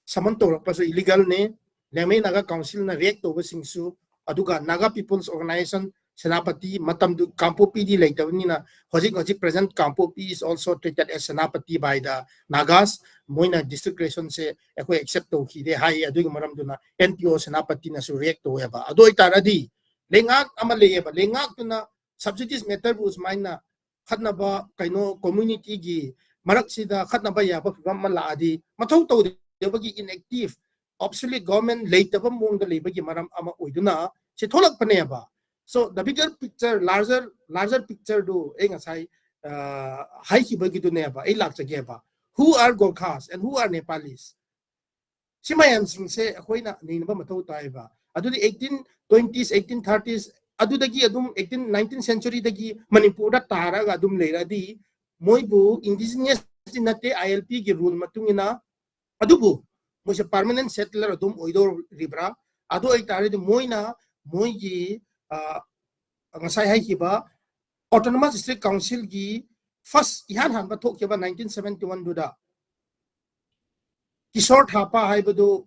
summon ꯇꯧꯔꯛꯄꯁꯨ illegal ꯅꯤ꯫ ꯂꯦꯡꯃꯩ ꯅꯥꯒꯥ ꯀꯥꯎꯟꯁꯤꯜꯅ react ꯇꯧꯕꯁꯤꯡꯁꯨ, ꯑꯗꯨꯒ Naga People's Organization ꯁꯦꯅꯥꯄꯇꯤ, ꯃꯇꯝꯗꯨ ꯀꯥꯡꯄꯣꯛꯄꯤꯗꯤ ꯂꯩꯇꯕꯅꯤꯅ, ꯍꯧꯖꯤꯛ ꯍꯧꯖꯤꯛ present Kangpokpi is also treated as Senapati by the Nagas꯫ ꯃꯣꯏꯅ district creation ꯁꯦ ꯑꯩꯈꯣꯏ accept ꯇꯧꯈꯤꯗꯦ ꯍꯥꯏ꯫ ꯑꯗꯨꯒꯤ ꯃꯔꯝꯗꯨꯅ N P O ꯁꯦꯅꯥꯄꯇꯤꯅꯁꯨ react ꯇꯧꯋꯦꯕ꯫ ꯑꯗꯨ ꯑꯣꯏꯇꯥꯔꯗꯤ ꯂꯩꯉꯥꯛ ꯑꯃ ꯂꯩꯌꯦꯕ, ꯂꯩꯉꯥꯛꯇꯨꯅ subsidies matter ꯕꯨ ꯁꯨꯃꯥꯏꯅ ꯈꯠꯅꯕ, ꯀꯩꯅꯣ, community ꯒꯤ ꯃꯔꯛꯁꯤꯗ ꯈꯠꯅꯕ ꯌꯥꯕ ꯐꯤꯕꯝ ꯑꯃ ꯂꯥꯛꯑꯗꯤ, ꯃꯊꯧ ꯇꯧꯗꯕꯒꯤ inactive, obsolete government ꯂꯩꯇꯕ ꯃꯑꯣꯡꯗ ꯂꯩꯕꯒꯤ ꯃꯔꯝ ꯑꯃ ꯑꯣꯏꯗꯨꯅ ꯁꯤ ꯊꯣꯛꯂꯛꯄꯅꯦꯕ꯫ So the bigger picture, larger, larger picture ꯗꯨ ꯑꯩ ꯉꯁꯥꯏ, ꯑ, ꯍꯥꯏꯈꯤꯕꯒꯤꯗꯨꯅꯦꯕ ꯑꯩ ꯂꯥꯛꯆꯒꯦꯕ꯫ Who are Gorkhas and who are Nepalis? ꯁꯤ ꯃꯌꯥꯝꯁꯤꯡꯁꯦ ꯑꯩꯈꯣꯏꯅ ꯅꯩꯅꯕ ꯃꯊꯧ ꯇꯥꯏꯕ꯫ ꯑꯗꯨꯗꯤ eighteen twenties, eighteen thirties, ꯑꯗꯨꯗꯒꯤ ꯑꯗꯨꯝ eighteen, nineteenth century ꯗꯒꯤ ꯃꯅꯤꯄꯨꯔꯗ ꯇꯥꯔꯒ ꯑꯗꯨꯝ ꯂꯩꯔꯛꯑꯗꯤ, ꯃꯣꯏꯕꯨ indigenous ꯇꯤ ꯅꯠꯇꯦ, I L P ꯒꯤ rule ꯃꯇꯨꯡ ꯏꯟꯅ, ꯑꯗꯨꯕꯨ ꯃꯣꯏꯁꯦ permanent settler ꯑꯗꯨꯝ ꯑꯣꯏꯗꯧꯔꯤꯕ꯭ꯔꯥ? ꯑꯗꯨ ꯑꯣꯏꯇꯥꯔꯗꯤ ꯃꯣꯏꯅ ꯃꯣꯏꯒꯤ, ꯑ, ꯉꯁꯥꯏ ꯍꯥꯏꯈꯤꯕ Autonomous District Council ꯒꯤ first, ꯏꯍꯥꯟ ꯍꯥꯟꯕ ꯊꯣꯛꯈꯤꯕ nineteen seventy one ꯗꯨꯗ ꯀꯤꯁꯣꯔ ꯊꯥꯄꯥ ꯍꯥꯏꯕꯗꯨ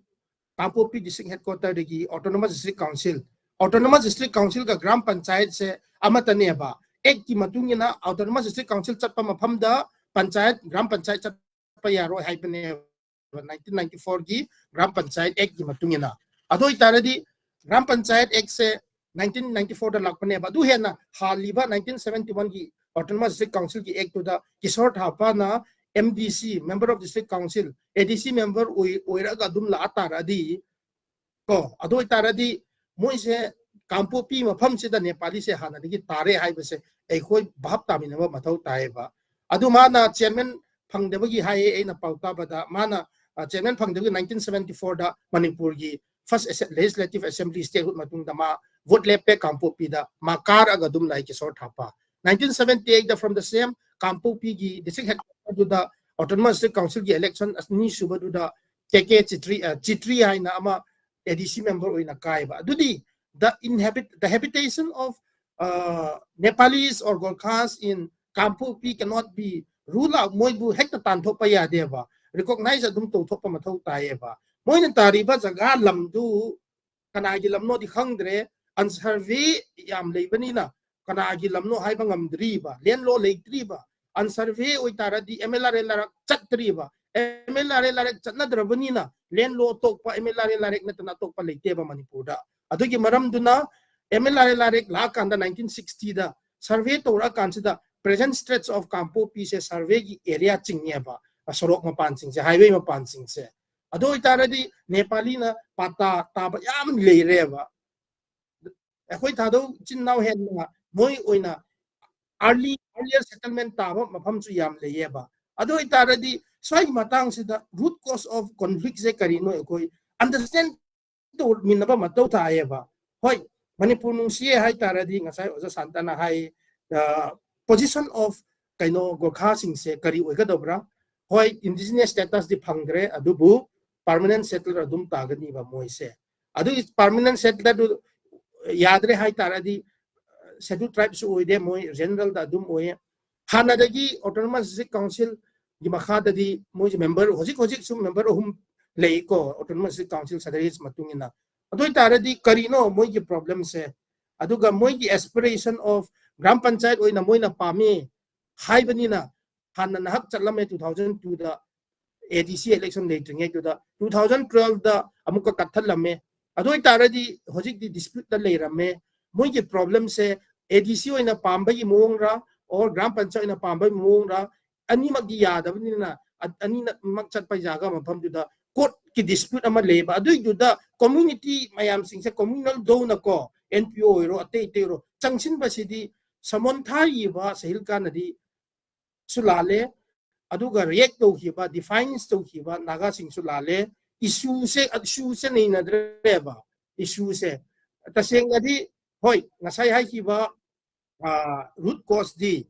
ꯀꯥꯡꯄꯣꯛꯄꯤ district headquarter ꯗꯒꯤ Autonomous District Council, Autonomous District Council ꯒ ꯒ꯭ꯔꯥꯝ ꯄꯟꯆꯥꯌꯠꯁꯦ ꯑꯃꯠꯇꯅꯦꯕ꯫ Act ꯀꯤ ꯃꯇꯨꯡ ꯏꯟꯅ Autonomous District Council ꯆꯠꯄ ꯃꯐꯝꯗ ꯄꯟꯆꯥꯌꯠ, ꯒ꯭ꯔꯥꯝ ꯄꯟꯆꯥꯌꯠ ꯆꯠꯄ ꯌꯥꯔꯣꯏ ꯍꯥꯏꯕꯅꯦꯕ nineteen ninety four ꯒꯤ ꯒ꯭ꯔꯥꯝ ꯄꯟꯆꯥꯌꯠ Act ꯀꯤ ꯃꯇꯨꯡ ꯏꯟꯅ꯫ ꯑꯗꯨ ꯑꯣꯏꯇꯥꯔꯗꯤ ꯒ꯭ꯔꯥꯝ ꯄꯟꯆꯥꯌꯠ Act ꯁꯦ nineteen ninety four ꯗ ꯂꯥꯛꯄꯅꯦꯕ꯫ ꯑꯗꯨ ꯍꯦꯟꯅ ꯍꯥꯜꯂꯤꯕ nineteen seventy one ꯒꯤ Autonomous District Council ꯒꯤ Act ꯇꯨꯗ Kishore ꯊꯥꯄꯥꯅ M D C, Member of District Council, A D C member ꯑꯣꯏ-, ꯑꯣꯏꯔꯒ ꯑꯗꯨꯝ ꯂꯥꯛꯑ ꯇꯥꯔꯗꯤ, ꯀꯣ, ꯑꯗꯨ ꯑꯣꯏꯇꯥꯔꯗꯤ ꯃꯣꯏꯁꯦ ꯀꯥꯡꯄꯣꯛꯄꯤ ꯃꯐꯝꯁꯤꯗ ꯅꯦꯄꯥꯂꯤꯁꯦ ꯍꯥꯟꯅꯗꯒꯤ ꯇꯥꯔꯦ ꯍꯥꯏꯕꯁꯦ ꯑꯩꯈꯣꯏ ꯚꯥꯞ ꯇꯥꯃꯤꯟꯅꯕ ꯃꯊꯧ ꯇꯥꯏꯌꯦꯕ꯫ ꯑꯗꯨ ꯃꯥꯅ chairman ꯐꯪꯗꯕꯒꯤ ꯍꯥꯏꯌꯦ, ꯑꯩꯅ ꯄꯥꯎ ꯇꯥꯕꯗ, ꯃꯥꯅ, ꯑ, chairman ꯐꯪꯗꯕꯒꯤ nineteen seventy four ꯗ ꯃꯅꯤꯄꯨꯔꯒꯤ first ꯑꯁꯦ-, legislative assembly statehood ꯃꯇꯨꯡꯗ ꯃꯥ vote ꯂꯦꯞꯄꯦ ꯀꯥꯡꯄꯣꯛꯄꯤꯗ, ꯃꯥ ꯀꯥꯔꯒ ꯑꯗꯨꯝ ꯂꯥꯛꯑꯦ Kishore ꯊꯥꯄꯥ꯫ Nineteen seventy eight the from the same ꯀꯥꯡꯄꯣꯛꯄꯤꯒꯤ district headquarter ꯗꯨꯗ Autonomous District Council ꯒꯤ election ꯑꯅꯤꯁꯨꯕꯗꯨꯗ K K ꯆꯤꯇ꯭ꯔꯤ, ꯑ, ꯆꯤꯇ꯭ꯔꯤ ꯍꯥꯏꯅ ꯑꯃ A D C member ꯑꯣꯏꯅ ꯀꯥꯏꯕ꯫ ꯑꯗꯨꯗꯤ the inhabit-, the habitation of, uh, Nepalis or Gorkhas in Kangpokpi cannot be rule out, ꯃꯣꯏꯕꯨ ꯍꯦꯛꯇ ꯇꯥꯟꯊꯣꯛꯄ ꯌꯥꯗꯦꯕ, recognize ꯑꯗꯨꯝ ꯇꯧꯊꯣꯛꯄ ꯃꯊꯧ ꯇꯥꯏꯌꯦꯕ꯫ ꯃꯣꯏꯅ ꯇꯥꯔꯤꯕ ꯖꯒꯥ ꯂꯝꯗꯨ ꯀꯅꯥꯒꯤ ꯂꯝꯅꯣꯗꯤ ꯈꯪꯗ꯭ꯔꯦ, unsurvey ꯌꯥꯝ ꯂꯩꯕꯅꯤꯅ ꯀꯅꯥꯒꯤ ꯂꯝꯅꯣ ꯍꯥꯏꯕ ꯉꯝꯗ꯭ꯔꯤꯕ, land law ꯂꯩꯇ꯭ꯔꯤꯕ, unsurvey ꯑꯣꯏꯇꯥꯔꯗꯤ MLRA ꯂꯥꯏꯔꯛ ꯆꯠꯇ꯭ꯔꯤꯕ, MLRA ꯂꯥꯏꯔꯛ ꯆꯠꯅꯗ꯭ꯔꯕꯅꯤꯅ land law ꯑꯇꯣꯞꯄ MLRA ꯂꯥꯏꯔꯛ ꯅꯠꯇꯅ ꯑꯇꯣꯞꯄ ꯂꯩꯇꯦꯕ ꯃꯅꯤꯄꯨꯔꯗ꯫ ꯑꯗꯨꯒꯤ ꯃꯔꯝꯗꯨꯅ MLRA ꯂꯥꯏꯔꯛ ꯂꯥꯛꯑꯀꯥꯟꯗ nineteen sixty the survey ꯇꯧꯔꯛꯑꯀꯥꯟꯁꯤꯗ present stretch of ꯀꯥꯡꯄꯣꯛꯄꯤꯁꯦ surveyꯒꯤ area ꯆꯤꯡꯉꯦꯕ, ꯁꯣꯔꯣꯛ ꯃꯄꯥꯟꯁꯤꯡꯁꯦ, highway ꯃꯄꯥꯟꯁꯤꯡꯁꯦ꯫ ꯑꯗꯨ ꯑꯣꯏꯇꯥꯔꯗꯤ ꯅꯦꯄꯥꯂꯤꯅ ꯄꯥꯇꯥ ꯇꯥꯕ ꯌꯥꯝ ꯂꯩꯔꯦꯕ꯫ ꯑꯩꯈꯣꯏ ꯊꯥꯗꯧ ꯏꯆꯤꯟ ꯏꯅꯥꯎ ꯍꯦꯟꯅ ꯃꯣꯏ ꯑꯣꯏꯅ early earlier settlement ꯇꯥꯕ ꯃꯐꯝꯁꯨ ꯌꯥꯝ ꯂꯩꯌꯦꯕ꯫ ꯑꯗꯨ ꯑꯣꯏꯇꯥꯔꯗꯤ ꯁ꯭ꯋꯥꯏꯒꯤ ꯃꯇꯥꯡꯁꯤꯗ root cause of conflictꯁꯦ ꯀꯔꯤꯅꯣ ꯑꯩꯈꯣꯏ understand ꯇꯧꯃꯤꯟꯅꯕ ꯃꯊꯧ ꯇꯥꯏꯌꯦꯕ꯫ ꯍꯣꯏ, ꯃꯅꯤꯄꯨꯔ ꯅꯨꯡꯁꯤꯌꯦ ꯍꯥꯏꯇꯥꯔꯗꯤ ꯉꯁꯥꯏ ꯑꯣꯖꯥ ꯁꯥꯟꯇꯅ ꯍꯥꯏ, position of ꯀꯩꯅꯣ ꯒꯣꯔꯈꯥꯁꯤꯡꯁꯦ ꯀꯔꯤ ꯑꯣꯏꯒꯗꯕ꯭ꯔꯥ? ꯍꯣꯏ, indigenous statusꯇꯤ ꯐꯪꯗ꯭ꯔꯦ, ꯑꯗꯨꯕꯨ permanent settler ꯑꯗꯨꯝ ꯇꯥꯒꯅꯤꯕ ꯃꯣꯏꯁꯦ꯫ ꯑꯗꯨꯒꯤ permanent settlerꯗꯨ ꯌꯥꯗ꯭ꯔꯦ ꯍꯥꯏꯇꯥꯔꯗꯤ schedule tribeꯁꯨ ꯑꯣꯏꯗꯦ, ꯃꯣꯏ generalꯗ ꯑꯗꯨꯝ ꯑꯣꯏꯌꯦ꯫ ꯍꯥꯟꯅꯗꯒꯤ autonomous district councilꯒꯤ ꯃꯈꯥꯗꯗꯤ ꯃꯣꯏꯁꯦ member, ꯍꯧꯖꯤꯛ ꯍꯧꯖꯤꯛꯁꯨ member ꯑꯍꯨꯝ ꯂꯩꯀꯣ, autonomous district council ꯁꯗꯔꯤꯁ ꯃꯇꯨꯡ ꯏꯟꯅ꯫ ꯑꯗꯨ ꯑꯣꯏꯇꯥꯔꯗꯤ ꯀꯔꯤꯅꯣ ꯃꯣꯏꯒꯤ problemꯁꯦ? ꯑꯗꯨꯒ ꯃꯣꯏꯒꯤ aspiration of ꯒ꯭ꯔꯥꯝ ꯄꯟꯆꯥꯌꯠ ꯑꯣꯏꯅ ꯃꯣꯏꯅ ꯄꯥꯝꯃꯤ ꯍꯥꯏꯕꯅꯤꯅ, ꯍꯥꯟꯅ ꯅꯍꯥꯛ ꯆꯠꯂꯝꯃꯦ two thousand twoꯗ, ADC election ꯂꯩꯇ꯭ꯔꯤꯉꯩꯗꯨꯗ, two thousand twelveꯗ ꯑꯃꯨꯛꯀ ꯀꯛꯊꯠꯂꯝꯃꯦ꯫ ꯑꯗꯨ ꯑꯣꯏꯇꯥꯔꯗꯤ ꯍꯧꯖꯤꯛꯇꯤ disputeꯇ ꯂꯩꯔꯝꯃꯦ꯫ ꯃꯣꯏꯒꯤ problemꯁꯦ ADC ꯑꯣꯏꯅ ꯄꯥꯝꯕꯒꯤ ꯃꯑꯣꯡꯔ, or ꯒ꯭ꯔꯥꯝ ꯄꯟꯆꯥꯌꯠ ꯑꯣꯏꯅ ꯄꯥꯝꯕꯒꯤ ꯃꯑꯣꯡꯔ, ꯑꯅꯤꯃꯛꯇꯤ ꯌꯥꯗꯕꯅꯤꯅ, ꯑ-, ꯑꯅꯤꯃꯛ ꯆꯠꯄ ꯌꯥꯒ ꯃꯐꯝꯗꯨꯗ courtꯀꯤ dispute ꯑꯃ ꯂꯩꯌꯦꯕ꯫ ꯑꯗꯨꯏꯗꯨꯗ community ꯃꯌꯥꯝꯁꯤꯡꯁꯦ communal ꯗꯧꯅꯀꯣ, NPO ꯑꯣꯏꯔꯣ, ꯑꯇꯩ ꯑꯇꯩ ꯑꯣꯏꯔꯣ, ꯆꯪꯁꯤꯟꯕꯁꯤꯗꯤ ꯁꯃꯣꯟ ꯊꯥꯔꯤꯕ ꯁꯍꯤꯜꯀꯥꯅꯗꯤ ꯁꯨ ꯂꯥꯜꯂꯦ, ꯑꯗꯨꯒ react ꯇꯧꯈꯤꯕ, defense ꯇꯧꯈꯤꯕ ꯅꯥꯒꯥꯁꯤꯡꯁꯨ ꯂꯥꯜꯂꯦ꯫ Issueꯁꯦ, issueꯁꯦ ꯅꯩꯅꯗ꯭ꯔꯦꯕ, issueꯁꯦ꯫ ꯇꯁꯦꯡꯅꯗꯤ, ꯍꯣꯏ, ꯉꯁꯥꯏ ꯍꯥꯏꯈꯤꯕ, ꯑ, root causeꯗꯤ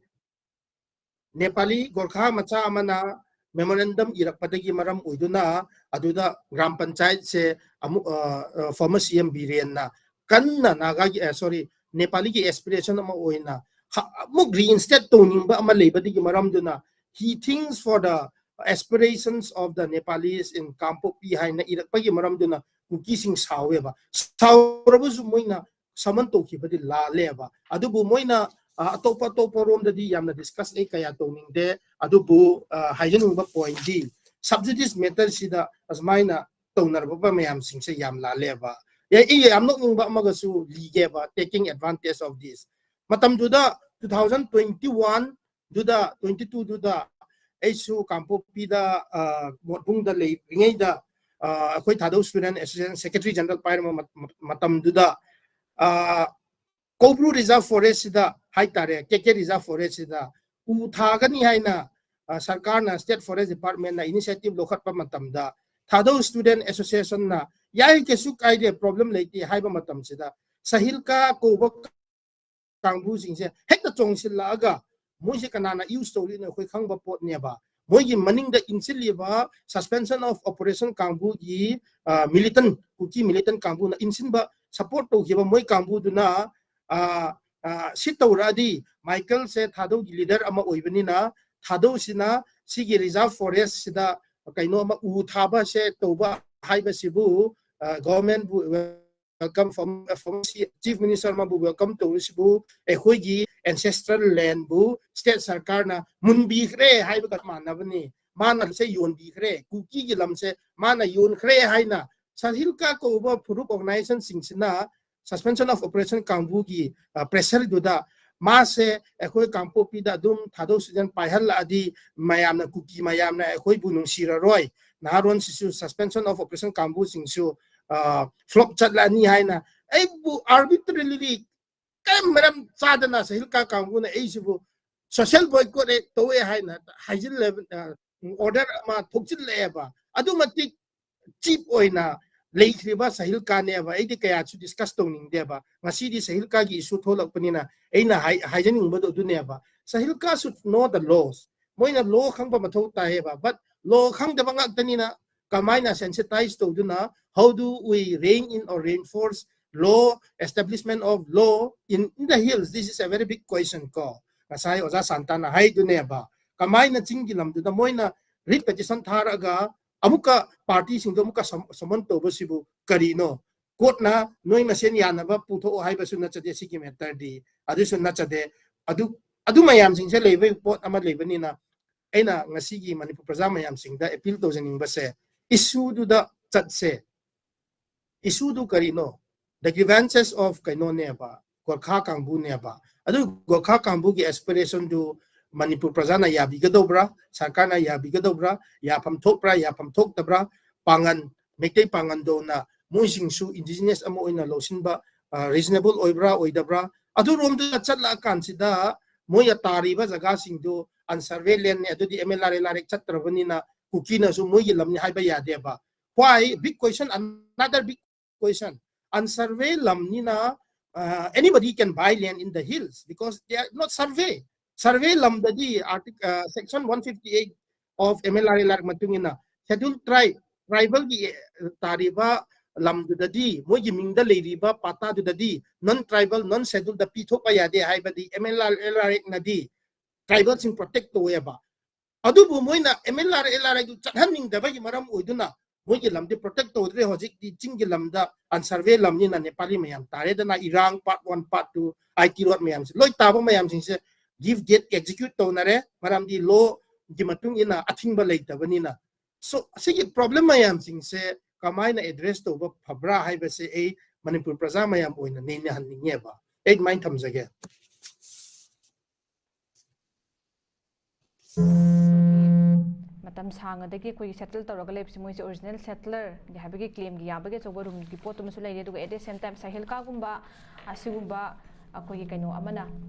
ꯅꯦꯄꯥꯂꯤ ꯒꯣꯔꯈꯥ ꯃꯆꯥ ꯑꯃꯅ memorandum ꯏꯔꯛꯄꯗꯒꯤ ꯃꯔꯝ ꯑꯣꯏꯗꯨꯅ ꯑꯗꯨꯗ ꯒ꯭ꯔꯥꯝ ꯄꯟꯆꯥꯌꯠꯁꯦ ꯑꯃꯨꯛ, ꯑ, ꯑ, former CM ꯕꯤꯔꯦꯟꯅ ꯀꯟꯅ ꯅꯥꯒꯥꯒꯤ, ꯑ, sorry, ꯅꯦꯄꯥꯂꯤꯒꯤ aspiration ꯑꯃ ꯑꯣꯏꯅ ꯑꯃꯨꯛ reinstate ꯇꯧꯅꯤꯡꯕ ꯑꯃ ꯂꯩꯕꯗꯒꯤ ꯃꯔꯝꯗꯨꯅ, he thinks for the aspirations of the Nepalis in ꯀꯥꯡꯄꯣꯛꯄꯤ ꯍꯥꯏꯅ ꯏꯔꯛꯄꯒꯤ ꯃꯔꯝꯗꯨꯅ ꯀꯨꯀꯤꯁꯤꯡ ꯁꯥꯎꯋꯦꯕ꯫ ꯁꯥꯎꯔꯕꯁꯨ ꯃꯣꯏꯅ summon ꯇꯧꯈꯤꯕꯗꯤ ꯂꯥꯜꯂꯦꯕ꯫ ꯑꯗꯨꯕꯨ ꯃꯣꯏꯅ ꯑꯇꯣꯞꯄ ꯑꯇꯣꯞꯄ ꯔꯣꯝꯗꯗꯤ ꯌꯥꯝꯅ discuss ꯑꯩ ꯀꯌꯥ ꯇꯧꯅꯤꯡꯗꯦ꯫ ꯑꯗꯨꯕꯨ ꯍꯥꯏꯖꯅꯤꯡꯕ pointꯗꯤ, sub judice matterꯁꯤꯗ ꯑꯁꯨꯃꯥꯏꯅ ꯇꯧꯅꯔꯕ ꯃꯌꯥꯝꯁꯤꯡꯁꯦ ꯌꯥꯝ ꯂꯥꯜꯂꯦꯕ꯫ ꯑꯩ ꯌꯥꯝ ꯅꯣꯛꯅꯤꯡꯕ ꯑꯃꯒꯁꯨ ꯂꯤꯒꯦꯕ, taking advantage of this꯫ ꯃꯇꯝꯗꯨꯗ two thousand twenty one ꯗꯨꯗ, twenty two ꯗꯨꯗ ꯑꯩꯁꯨ ꯀꯥꯡꯄꯣꯛꯄꯤꯗ ꯃꯣꯠꯕꯨꯡꯗ ꯂꯩꯔꯤꯉꯩꯗ ꯑꯩꯈꯣꯏ ꯊꯥꯗꯧ Student Association Secretary General ꯄꯥꯏꯔꯝꯕ ꯃꯇꯝꯗꯨꯗ ꯀꯧꯕ꯭ꯔꯨ Reserve Forestꯁꯤꯗ ꯍꯥꯏꯇꯥꯔꯦ, ꯀꯦ ꯀꯦ Reserve Forestꯁꯤꯗ ꯎ ꯊꯥꯒꯅꯤ ꯍꯥꯏꯅ ꯁꯔꯀꯥꯔꯅ, State Forest Departmentꯅ initiative ꯂꯧꯈꯠꯄ ꯃꯇꯝꯗ ꯊꯥꯗꯧ Student Associationꯅ ꯌꯥꯏ, ꯀꯩꯁꯨ ꯀꯥꯏꯗꯦ, problem ꯂꯩꯇꯦ ꯍꯥꯏꯕ ꯃꯇꯝꯁꯤꯗ ꯁꯍꯤꯜꯀꯥ ꯀꯧꯕ ꯀꯥꯡꯕꯨꯁꯤꯡꯁꯦ ꯍꯦꯛꯇ ꯆꯣꯡꯁꯤꯜꯂꯛꯑꯒ ꯃꯣꯏꯁꯦ ꯀꯅꯥꯅ use ꯇꯧꯔꯤꯅꯣ ꯑꯩꯈꯣꯏ ꯈꯪꯕ ꯄꯣꯠꯅꯦꯕ꯫ ꯃꯣꯏꯒꯤ ꯃꯅꯤꯡꯗ ꯏꯟꯁꯤꯜꯂꯤꯕ Suspension of Operation ꯀꯥꯡꯕꯨꯒꯤ militant, Kuki militant ꯀꯥꯡꯕꯨꯅ ꯏꯟꯁꯤꯟꯕ, support ꯇꯧꯈꯤꯕ ꯃꯣꯏ ꯀꯥꯡꯕꯨꯗꯨꯅ ꯁꯤ ꯇꯧꯔꯛꯑꯗꯤ, ꯃꯥꯏꯀꯦꯜꯁꯦ ꯊꯥꯗꯧꯒꯤ leader ꯑꯃ ꯑꯣꯏꯕꯅꯤꯅ ꯊꯥꯗꯧꯁꯤꯅ ꯁꯤꯒꯤ Reserve Forestꯁꯤꯗ ꯀꯩꯅꯣ ꯑꯃ ꯎ ꯊꯥꯕꯁꯦ ꯇꯧꯕ ꯍꯥꯏꯕꯁꯤꯕꯨ governmentꯕꯨ welcome, former Chief Minister ꯑꯃꯕꯨ welcome ꯇꯧꯔꯤꯁꯤꯕꯨ ꯑꯩꯈꯣꯏꯒꯤ ancestral landꯕꯨ state ꯁꯔꯀꯥꯔꯅ ꯃꯨꯟꯕꯤꯈ꯭ꯔꯦ ꯍꯥꯏꯕꯒ ꯃꯥꯟꯅꯕꯅꯤ꯫ ꯃꯥꯅ ꯂꯝꯁꯦ ꯌꯣꯟꯕꯤꯈ꯭ꯔꯦ, ꯀꯨꯀꯤꯒꯤ ꯂꯝꯁꯦ ꯃꯥꯅ ꯌꯣꯟꯈ꯭ꯔꯦ ꯍꯥꯏꯅ ꯁꯍꯤꯜꯀꯥ ꯀꯧꯕ ꯐꯨꯔꯨꯞ organizationꯁꯤꯡꯁꯤꯅ Suspension of Operation ꯀꯥꯡꯕꯨꯒꯤ pressureꯗꯨꯗ ꯃꯥꯁꯦ ꯑꯩꯈꯣꯏ ꯀꯥꯡꯄꯣꯛꯄꯤꯗ ꯑꯗꯨꯝ ꯊꯥꯗꯧ Student ꯄꯥꯏꯍꯜꯂꯛꯑꯗꯤ ꯃꯌꯥꯝꯅ, ꯀꯨꯀꯤ ꯃꯌꯥꯝꯅ ꯑꯩꯈꯣꯏꯕꯨ ꯅꯨꯡꯁꯤꯔꯔꯣꯏ, ꯅꯍꯥꯔꯣꯟꯁꯤꯁꯨ Suspension of Operation ꯀꯥꯡꯕꯨꯁꯤꯡꯁꯨ flop ꯆꯠꯂꯅꯤ ꯍꯥꯏꯅ ꯑꯩꯕꯨ arbitrarily ꯀꯔꯤꯝ ꯃꯔꯝ ꯆꯥꯗꯅ ꯁꯍꯤꯜꯀꯥ ꯀꯥꯡꯕꯨꯅ ꯑꯩꯁꯤꯕꯨ social boycott ꯇꯧꯋꯦ ꯍꯥꯏꯅ ꯍꯥꯏꯖꯤꯜꯂꯦ, order ꯑꯃ ꯊꯣꯛꯆꯤꯜꯂꯛꯑꯦꯕ꯫ ꯑꯗꯨ ꯃꯇꯤꯛ cheap ꯑꯣꯏꯅ ꯂꯩꯈ꯭ꯔꯤꯕ ꯁꯍꯤꯜꯀꯥꯅꯦꯕ꯫ ꯑꯩꯗꯤ ꯀꯌꯥꯁꯨ discuss ꯇꯧꯅꯤꯡꯗꯦꯕ꯫ ꯉꯁꯤꯗꯤ ꯁꯍꯤꯜꯀꯥꯒꯤ issue ꯊꯣꯛꯂꯛꯄꯅꯤꯅ ꯑꯩꯅ ꯍꯥꯏ-, ꯍꯥꯏꯖꯅꯤꯡꯕꯗꯣ ꯑꯗꯨꯅꯦꯕ꯫ ꯁꯍꯤꯜꯀꯥ should know the laws꯫ ꯃꯣꯏꯅ law ꯈꯪꯕ ꯃꯊꯧ ꯇꯥꯏꯌꯦꯕ꯫ But law ꯈꯪꯗꯕ ꯉꯥꯛꯇꯅꯤꯅ ꯀꯃꯥꯏꯅ sensitize ꯇꯧꯗꯨꯅ, how do we rein in or reinforce law, establishment of law in, in the hills, this is a very big question ꯀꯣ. ꯉꯁꯥꯏ ꯑꯣꯖꯥ ꯁꯥꯟꯇꯥꯅ ꯍꯥꯏꯗꯨꯅꯦꯕ, ꯀꯃꯥꯏꯅ ꯆꯤꯡꯒꯤ ꯂꯝꯗꯨꯗ ꯃꯣꯏꯅ writ petition ꯊꯥꯔꯛꯑꯒ ꯑꯃꯨꯛꯀ party ꯁꯤꯡꯗꯣ ꯑꯃꯨꯛꯀ summon ꯇꯧꯕꯁꯤꯕꯨ ꯀꯔꯤꯅꯣ? Court ꯅ ꯅꯣꯏ ꯃꯁꯦꯟ ꯌꯥꯅꯕ ꯄꯨꯊꯣꯛꯑꯣ ꯍꯥꯏꯕꯁꯨ ꯅꯠꯆꯗꯦ ꯁꯤꯒꯤ matter ꯗꯤ, ꯑꯗꯨꯁꯨ ꯅꯠꯆꯗꯦ꯫ ꯑꯗꯨ, ꯑꯗꯨ ꯃꯌꯥꯝꯁꯤꯡꯁꯦ ꯂꯩꯕꯒꯤ ꯄꯣꯠ ꯑꯃ ꯂꯩꯕꯅꯤꯅ, ꯑꯩꯅ ꯉꯁꯤꯒꯤ ꯃꯅꯤꯄꯨꯔ ꯄ꯭ꯔꯖꯥ ꯃꯌꯥꯝꯁꯤꯡꯗ appeal ꯇꯧꯖꯅꯤꯡꯕꯁꯦ, issue ꯗꯨꯗ ꯆꯠꯁꯦ꯫ Issue ꯗꯨ ꯀꯔꯤꯅꯣ? The grievances of ꯀꯩꯅꯣꯅꯦꯕ, ꯒꯣꯔꯈꯥ ꯀꯥꯡꯕꯨꯅꯦꯕ꯫ ꯑꯗꯨ ꯒꯣꯔꯈꯥ ꯀꯥꯡꯕꯨꯒꯤ aspiration ꯗꯨ ꯃꯅꯤꯄꯨꯔ ꯄ꯭ꯔꯖꯥꯅ ꯌꯥꯕꯤꯒꯗꯧꯕ꯭ꯔꯥ? ꯁꯔꯀꯥꯔꯅ ꯌꯥꯕꯤꯒꯗꯧꯕ꯭ꯔꯥ? ꯌꯥꯐꯝ ꯊꯣꯛꯄ꯭ꯔꯥ? ꯌꯥꯐꯝ ꯊꯣꯛꯇꯕ꯭ꯔꯥ? ꯄꯥꯡꯒꯟ, ꯃꯩꯇꯩ ꯄꯥꯡꯒꯟꯗꯧꯅ ꯃꯣꯏꯁꯤꯡꯁꯨ indigenous ꯑꯃ ꯑꯣꯏꯅ ꯂꯧꯁꯤꯟꯕ, ꯑ, reasonable ꯑꯣꯏꯕ꯭ꯔꯥ ꯑꯣꯏꯗꯕ꯭ꯔꯥ? ꯑꯗꯨꯔꯣꯝꯗ ꯆꯠꯂꯛꯑꯀꯥꯟꯁꯤꯗ ꯃꯣꯏꯅ ꯇꯥꯔꯤꯕ ꯖꯒꯥꯁꯤꯡꯗꯨ unsurvey land ꯅꯦ, ꯑꯗꯨꯗꯤ M L R L R Act ꯆꯠꯇ꯭ꯔꯕꯅꯤꯅ ꯀꯨꯀꯤꯅꯁꯨ ꯃꯣꯏꯒꯤ ꯂꯝꯅꯤ ꯍꯥꯏꯕ ꯌꯥꯗꯦꯕ꯫ Why? Big question, another big question. Unsurvey lamnina, uh, anybody can buy land in the hills because they are not survey. Survey lamdadi artic-, uh, section one fifty-eight of M L R L R ꯃꯇꯨꯡ ꯏꯟꯅ schedule tribe, tribal ꯒꯤ, uh, ꯇꯥꯔꯤꯕ ꯂꯝꯗꯨꯗꯗꯤ, ꯃꯣꯏꯒꯤ ꯃꯤꯡꯗ ꯂꯩꯔꯤꯕ ꯄꯥꯇꯥꯗꯨꯗꯗꯤ non tribal, non schedule ꯗ ꯄꯤꯊꯣꯛꯄ ꯌꯥꯗꯦ ꯍꯥꯏꯕꯗꯤ M L R L R Act ꯅꯗꯤ tribal ꯁꯤꯡ protect ꯇꯧꯋꯦꯕ꯫ ꯑꯗꯨꯕꯨ ꯃꯣꯏꯅ M L R L R Act ꯗꯨ ꯆꯠꯍꯟꯅꯤꯡꯗꯕꯒꯤ ꯃꯔꯝ ꯑꯣꯏꯗꯨꯅ ꯃꯣꯏꯒꯤ ꯂꯝꯗꯤ protect ꯇꯧꯗ꯭ꯔꯦ꯫ ꯍꯧꯖꯤꯛꯇꯤ ꯆꯤꯡꯒꯤ ꯂꯝꯗ unsurvey ꯂꯝꯅꯤꯅ ꯅꯦꯄꯥꯂꯤ ꯃꯌꯥꯝ ꯇꯥꯔꯦꯗꯅ, ꯏꯔꯥꯡ part one, part two, I T road ꯃꯌꯥꯝꯁꯦ, ꯂꯣꯏ ꯇꯥꯕ ꯃꯌꯥꯝꯁꯤꯡꯁꯦ give date execute ꯇꯧꯅꯔꯦ, ꯃꯔꯝꯗꯤ law ꯒꯤ ꯃꯇꯨꯡ ꯏꯟꯅ ꯑꯊꯤꯡꯕ ꯂꯩꯇꯕꯅꯤꯅ꯫ So, ꯑꯁꯤꯒꯤ problem ꯃꯌꯥꯝꯁꯤꯡꯁꯦ ꯀꯃꯥꯏꯅ address ꯇꯧꯕ ꯐꯕ꯭ꯔꯥ ꯍꯥꯏꯕꯁꯦ ꯑꯩ ꯃꯅꯤꯄꯨꯔ ꯄ꯭ꯔꯖꯥ ꯃꯌꯥꯝ ꯑꯣꯏꯅ ꯅꯩꯅꯍꯟꯅꯤꯡꯉꯦꯕ꯫ ꯑꯩ ꯑꯗꯨꯃꯥꯏꯅ ꯊꯝꯖꯒꯦ꯫ ꯃꯇꯝ ꯁꯥꯡꯉꯗꯒꯤ ꯑꯩꯈꯣꯏꯒꯤ settle ꯇꯧꯔꯒ ꯂꯩꯕꯁꯤ ꯃꯣꯏꯁꯦ original settler ꯒꯤ ꯍꯥꯏꯕꯒꯤ claim ꯒꯤ ꯌꯥꯕꯒꯤ ꯑꯆꯧꯕ room ꯒꯤ ꯄꯣꯠꯇꯨꯃꯁꯨ ꯂꯩꯔꯦ꯫ ꯑꯗꯨꯒ at the same time ꯁꯥꯍꯤꯜꯀꯥꯒꯨꯝꯕ ꯑꯁꯤꯒꯨꯝꯕ ꯑꯩꯈꯣꯏꯒꯤ ꯀꯩꯅꯣ ꯑꯃꯅ,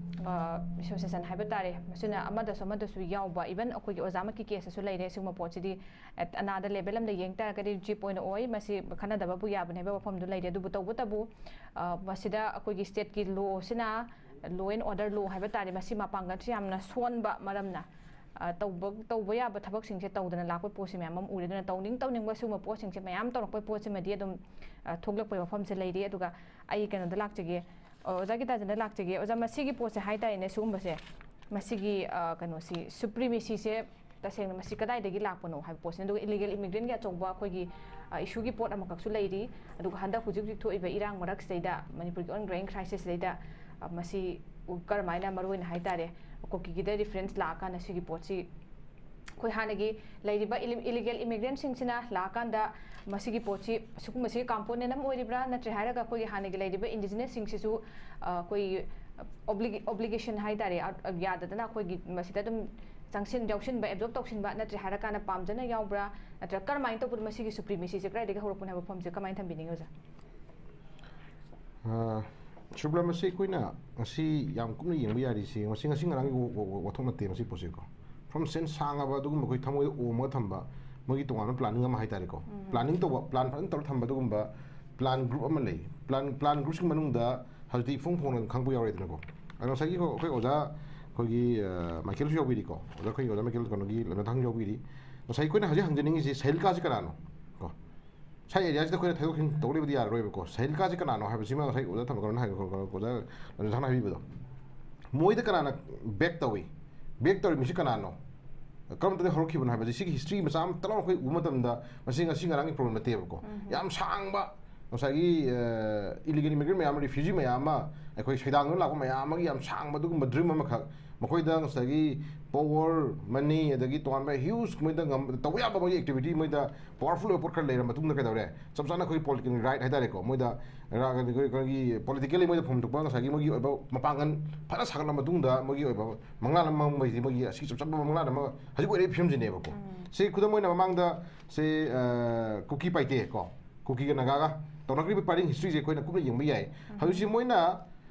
ꯑ, association ꯍꯥꯏꯕ ꯇꯥꯔꯦ, ꯃꯁꯤꯅ ꯑꯃꯗꯁꯨ ꯑꯃꯗꯁꯨ ꯌꯥꯎꯕ, even ꯑꯩꯈꯣꯏꯒꯤ ꯑꯣꯖꯥꯃꯛꯀꯤ case ꯇꯁꯨ ꯂꯩꯔꯦ꯫ ꯁꯤꯒꯨꯝꯕ ꯄꯣꯠꯁꯤꯗꯤ at ꯑꯅꯥꯗ level ꯑꯃꯗ ꯌꯦꯡ ꯇꯥꯔꯒꯗꯤ cheap ꯑꯣꯏꯅ ꯑꯣꯏ, ꯃꯁꯤ ꯈꯟꯅꯗꯕꯕꯨ ꯌꯥꯕꯅꯤ ꯍꯥꯏꯕ ꯋꯥꯐꯝꯗꯨ ꯂꯩꯔꯦ꯫ ꯑꯗꯨꯕꯨ ꯇꯧꯕꯇꯕꯨ, ꯑ, ꯃꯁꯤꯗ ꯑꯩꯈꯣꯏꯒꯤ state ꯀꯤ law ꯁꯤꯅ law and order law ꯍꯥꯏꯕ ꯇꯥꯔꯦ, ꯃꯁꯤ ꯃꯄꯥꯡꯒꯜꯁꯨ ꯌꯥꯝꯅ ꯁꯣꯟꯕ ꯃꯔꯝꯅ ꯑ, ꯇꯧꯕ ꯇꯧꯕ ꯌꯥꯕ ꯊꯕꯛꯁꯤꯡꯁꯦ ꯇꯧꯗꯅ ꯂꯥꯛꯄ ꯄꯣꯠꯁꯦ ꯃꯌꯥꯝ ꯑꯃ ꯎꯔꯦ꯫ ꯑꯗꯨꯅ ꯇꯧꯅꯤꯡ ꯇꯧꯅꯤꯡꯕ ꯁꯤꯒꯨꯝꯕ ꯄꯣꯠꯁꯤꯡꯁꯦ ꯃꯌꯥꯝ ꯇꯧꯔꯛꯄ ꯄꯣꯠꯁꯤꯃꯗꯤ ꯑꯗꯨꯝ, ꯑ, ꯊꯣꯛꯂꯛꯄꯒꯤ ꯋꯥꯐꯝꯁꯦ ꯂꯩꯔꯤ꯫ ꯑꯗꯨꯒ ꯑꯩ ꯀꯩꯅꯣꯗ ꯂꯥꯛꯆꯒꯦ, ꯑ, ꯑꯣꯖꯥ ꯒꯤꯇꯥꯆꯟꯗ ꯂꯥꯛꯆꯒꯦ꯫ ꯑꯣꯖꯥ, ꯃꯁꯤꯒꯤ ꯄꯣꯠꯁꯦ ꯍꯥꯏꯇꯥꯔꯦꯅꯦ, ꯁꯤꯒꯨꯝꯕꯁꯦ, ꯃꯁꯤꯒꯤ, ꯑ, ꯀꯩꯅꯣꯁꯤ, ꯁꯨꯄ꯭ꯔꯤꯃꯦꯁꯤꯁꯦ ꯇꯁꯦꯡꯅ ꯃꯁꯤ ꯀꯗꯥꯏꯗꯒꯤ ꯂꯥꯛꯄꯅꯣ ꯍꯥꯏꯕ ꯄꯣꯠꯁꯤꯅ, ꯑꯗꯨꯒ ꯏꯂꯤꯒꯦꯜ ꯏꯃꯤꯒ꯭ꯔꯦꯟꯒꯤ ꯑꯆꯧꯕ ꯑꯩꯈꯣꯏꯒꯤ, ꯑ, ꯏꯁꯨꯒꯤ ꯄꯣꯠ ꯑꯃꯈꯛꯁꯨ ꯂꯩꯔꯤ꯫ ꯑꯗꯨꯒ ꯍꯟꯗꯛ ꯍꯧꯖꯤꯛ ꯍꯧꯖꯤꯛ ꯊꯣꯛꯏꯕ ꯏꯔꯥꯡ ꯃꯔꯛꯁꯤꯗꯩꯗ, ꯃꯅꯤꯄꯨꯔꯒꯤ ꯑꯣꯟꯒꯣꯌꯤꯡ ꯀ꯭ꯔꯥꯏꯁꯤꯁꯁꯤꯗꯩꯗ, ꯑ, ꯃꯁꯤ ꯀꯔꯝꯍꯥꯏꯅ ꯃꯔꯨꯑꯣꯏꯅ ꯍꯥꯏꯇꯥꯔꯦ, ꯀꯨꯀꯤꯒꯤꯗ ꯔꯤꯐꯔꯦꯟꯁ ꯂꯥꯛꯑꯀꯥꯟꯗ ꯁꯤꯒꯤ ꯄꯣꯠꯁꯤ ꯑꯩꯈꯣꯏ ꯍꯥꯟꯅꯒꯤ ꯂꯩꯔꯤꯕ ꯏꯂꯤ-, ꯏꯂꯤꯒꯦꯜ ꯏꯃꯤꯒ꯭ꯔꯦꯟꯁꯤꯡꯁꯤꯅ ꯂꯥꯛꯑꯀꯥꯟꯗ ꯃꯁꯤꯒꯤ ꯄꯣꯠꯁꯤ ꯁꯤꯒꯨꯝꯕꯁꯤꯒꯤ ꯀꯝꯄꯣꯅꯦꯟ ꯑꯃ ꯑꯣꯏꯔꯤꯕ꯭ꯔꯥ, ꯅꯠꯇ꯭ꯔꯦ ꯍꯥꯏꯔꯒ ꯑꯩꯈꯣꯏꯒꯤ ꯍꯥꯟꯅꯒꯤ ꯂꯩꯔꯤꯕ ꯏꯟꯗꯤꯖꯤꯅꯁꯁꯤꯡꯁꯤꯁꯨ, ꯑ, ꯑꯩꯈꯣꯏ ꯑꯣꯕ꯭ꯂꯤꯒꯦ-, ꯑꯣꯕ꯭ꯂꯤꯒꯦꯁꯟ ꯍꯥꯏꯇꯥꯔꯦ, ꯑ, ꯌꯥꯗꯗꯅ ꯑꯩꯈꯣꯏꯒꯤ ꯃꯁꯤꯗ ꯑꯗꯨꯝ ꯆꯪꯁꯤꯟ ꯌꯥꯎꯁꯤꯟꯕ, ꯑꯦꯕꯖꯣꯔꯕ ꯇꯧꯁꯤꯟꯕ, ꯅꯠꯇ꯭ꯔꯦ ꯍꯥꯏꯔꯀꯥꯟꯗ ꯄꯥꯝꯖꯅ ꯌꯥꯎꯕ꯭ꯔꯥ, ꯅꯠꯇ꯭ꯔꯒ ꯀꯔꯝꯍꯥꯏꯅ ꯇꯧꯕꯅꯣ? ꯃꯁꯤꯒꯤ ꯁꯨꯄ꯭ꯔꯤꯃꯦꯁꯤꯁꯦ ꯀꯗꯥꯏꯗꯒꯤ ꯍꯧꯔꯛꯄꯅꯣ ꯍꯥꯏꯕ ꯋꯥꯐꯝꯁꯦ ꯀꯃꯥꯏꯅ ꯊꯝꯕꯤꯅꯤꯡꯉꯤ, ꯑꯣꯖꯥ? ꯑ, ꯁꯨꯕ꯭ꯔ, ꯃꯁꯤ ꯑꯩꯈꯣꯏꯅ ꯉꯁꯤ ꯌꯥꯝ ꯀꯨꯞꯅ ꯌꯦꯡꯕ ꯌꯥꯔꯤꯁꯤ, ꯃꯁꯤ ꯉꯁꯤ ꯉꯔꯥꯡꯒꯤ ꯋꯥ-, ꯋꯥ-, ꯋꯥ-, ꯋꯥꯊꯣꯛ ꯅꯠꯇꯦ ꯃꯁꯤ ꯄꯣꯠꯁꯦꯀꯣ꯫ ꯐ꯭ꯔꯣꯝ ꯁꯦꯟꯁ ꯁꯥꯡꯉꯕ ꯑꯗꯨꯒꯨꯝꯕ ꯑꯩꯈꯣꯏ ꯊꯃꯣꯏꯗ ꯑꯣꯝꯃꯒ ꯊꯝꯕ ꯃꯣꯏꯒꯤ ꯇꯣꯉꯥꯟꯕ ꯄ꯭ꯂꯥꯅꯤꯡ ꯑꯃ ꯍꯥꯏꯇꯥꯔꯦꯀꯣ꯫ ꯄ꯭ꯂꯥꯅꯤꯡ ꯇꯧꯕ, ꯄ꯭ꯂꯥꯟ ꯐꯖꯅ ꯇꯧꯔ ꯊꯝꯕ ꯑꯗꯨꯒꯨꯝꯕ ꯄ꯭ꯂꯥꯟ ꯒ꯭ꯔꯨꯞ ꯑꯃ ꯂꯩ꯫ ꯄ꯭ꯂꯥꯟ, ꯄ꯭ꯂꯥꯟ ꯒ꯭ꯔꯨꯞꯁꯤꯡ ꯃꯅꯨꯡꯗ ꯍꯧꯖꯤꯛꯇꯤ ꯏꯐꯣꯡ ꯐꯣꯡꯅ ꯈꯪꯕ ꯌꯥꯎꯔꯦꯗꯅꯀꯣ꯫ ꯑꯗꯣ ꯉꯁꯥꯏꯒꯤ ꯑꯩꯈꯣꯏ ꯑꯣꯖꯥ, ꯑꯩꯈꯣꯏꯒꯤ, ꯑ, ꯃꯥꯏꯀꯦꯜꯁꯨ ꯌꯥꯎꯕꯤꯔꯤꯀꯣ꯫ ꯑꯣꯖꯥ, ꯑꯩꯈꯣꯏꯒꯤ ꯑꯣꯖꯥ ꯃꯥꯏꯀꯦꯜ ꯀꯩꯅꯣꯒꯤ ꯂꯝꯖꯥꯊꯥꯡ ꯌꯥꯎꯕꯤꯔꯤ꯫ ꯉꯁꯥꯏ ꯑꯩꯈꯣꯏꯅ ꯍꯧꯖꯤꯛ ꯍꯪꯖꯅꯤꯡꯉꯤꯁꯤ ꯁꯍꯤꯜꯀꯥꯁꯤ ꯀꯅꯥꯅꯣ? ꯀꯣ꯫ ꯁꯥꯏ ꯑꯦꯔꯤꯌꯥꯁꯤꯗ ꯑꯩꯈꯣꯏꯅ ꯊꯩꯗꯣꯛ ꯊꯩꯖꯤꯟ ꯇꯧ ꯂꯩꯕꯗꯤ ꯌꯥꯔꯔꯣꯏꯕꯀꯣ꯫ ꯁꯍꯤꯜꯀꯥꯁꯤ ꯀꯅꯥꯅꯣ ꯍꯥꯏꯕꯁꯤꯃ ꯉꯁꯥꯏ ꯑꯣꯖꯥ ꯊꯝꯕ ꯀꯩꯅꯣꯅ ꯍꯥꯏꯕ, ꯑꯣꯖꯥ ꯂꯝꯖꯥꯊꯥꯡꯅ ꯍꯥꯏꯕꯤꯕꯗꯣ꯫ ꯃꯣꯏꯗ ꯀꯅꯥꯅ ꯕꯦꯛ ꯇꯧꯏ? ꯕꯦꯛ ꯇꯧꯔꯤ ꯃꯤꯁꯤ ꯀꯅꯥꯅꯣ? ꯀꯔꯝꯕꯗꯒꯤ ꯍꯧꯔꯛꯈꯤꯕꯅꯣ ꯍꯥꯏꯕꯁꯤ ꯁꯤꯒꯤ ꯍꯤꯁꯇ꯭ꯔꯤ ꯃꯆꯥ ꯑꯃ ꯇꯂꯥꯎ ꯑꯩꯈꯣꯏ ꯎꯕ ꯃꯇꯝꯗ ꯃꯁꯤ ꯉꯁꯤ ꯉꯔꯥꯡꯒꯤ ꯄ꯭ꯔꯣꯕ꯭ꯂꯦꯝ ꯅꯠꯇꯦꯕꯀꯣ꯫ ꯌꯥꯝ ꯁꯥꯡꯕ ꯉꯁꯥꯏꯒꯤ, ꯑ, ꯏꯂꯤꯒꯦꯜ ꯏꯃꯤꯒ꯭ꯔꯦꯟ ꯃꯌꯥꯝ ꯑꯃ, ꯔꯤꯐ꯭ꯌꯨꯖꯤ ꯃꯌꯥꯝ ꯑꯃ, ꯑꯩꯈꯣꯏ ꯁꯩꯗꯥꯡꯗꯨꯅ ꯂꯥꯛꯄ ꯃꯌꯥꯝ ꯑꯃꯒꯤ ꯌꯥꯝ ꯁꯥꯡꯕ ꯑꯗꯨꯒꯨꯝꯕ ꯗ꯭ꯔꯤꯝ ꯑꯃꯈꯛ, ꯃꯈꯣꯏꯗ ꯉꯁꯥꯏꯒꯤ ꯄꯋꯔ, ꯃꯅꯤ, ꯑꯗꯒꯤ ꯇꯣꯉꯥꯟꯕ ꯍ꯭ꯌꯨꯖ ꯃꯣꯏꯗ ꯉꯝ-, ꯇꯧꯕ ꯌꯥꯕ ꯃꯣꯏꯒꯤ ꯑꯦꯛꯇꯤꯚꯤꯇꯤ, ꯃꯣꯏꯗ ꯄꯋꯔꯐꯨꯜ ꯑꯣꯏꯕ ꯄꯣꯠ ꯈꯔ ꯂꯩꯔ ꯃꯇꯨꯡꯗ ꯀꯩꯗꯧꯔꯦ? ꯆꯞ ꯆꯥꯅ ꯑꯩꯈꯣꯏꯒꯤ ꯄꯣꯂꯤꯇꯤꯀꯦꯜ ꯔꯥꯏꯠ ꯍꯥꯏꯇꯥꯔꯦꯀꯣ, ꯃꯣꯏꯗ ꯔꯥ-, ꯑꯩꯈꯣꯏ, ꯑꯩꯈꯣꯏꯒꯤ ꯄꯣꯂꯤꯇꯤꯀꯦꯜꯂꯤ ꯃꯣꯏꯗ ꯐꯝꯗꯣꯛꯄ ꯉꯁꯥꯏꯒꯤ ꯃꯣꯏꯒꯤ ꯑꯣꯏꯕ ꯃꯄꯥꯡꯒꯜ ꯐꯖꯅ ꯁꯥꯒꯠꯂ ꯃꯇꯨꯡꯗ ꯃꯣꯏꯒꯤ ꯑꯣꯏꯕ ꯃꯪꯂꯥꯟ ꯑꯃ ꯃꯝꯕ ꯍꯥꯏꯁꯤꯗꯤ ꯃꯣꯏꯒꯤ ꯑꯁꯤꯒꯤ ꯆꯞ ꯆꯥꯕ ꯃꯪꯂꯥꯟ ꯑꯃ ꯍꯧꯖꯤꯛ ꯑꯣꯏꯔꯛꯏꯕ ꯐꯤꯕꯝꯁꯤꯅꯦꯕꯀꯣ꯫ ꯁꯤ ꯈꯨꯗꯝ ꯑꯣꯏꯅ ꯃꯃꯥꯡꯗ ꯁꯤ, ꯑ, ꯀꯨꯀꯤ ꯄꯥꯏꯇꯦ ꯀꯣ, ꯀꯨꯀꯤꯒ ꯅꯥꯒꯥꯒ ꯇꯧꯅꯈ꯭ꯔꯤꯕ ꯄꯥꯔꯤꯡ ꯍꯤꯁꯇ꯭ꯔꯤꯁꯦ ꯑꯩꯈꯣꯏꯅ ꯀꯨꯞꯅ ꯌꯦꯡꯕ ꯌꯥꯏ꯫ ꯍꯧꯖꯤꯛꯁꯤ ꯃꯣꯏꯅ,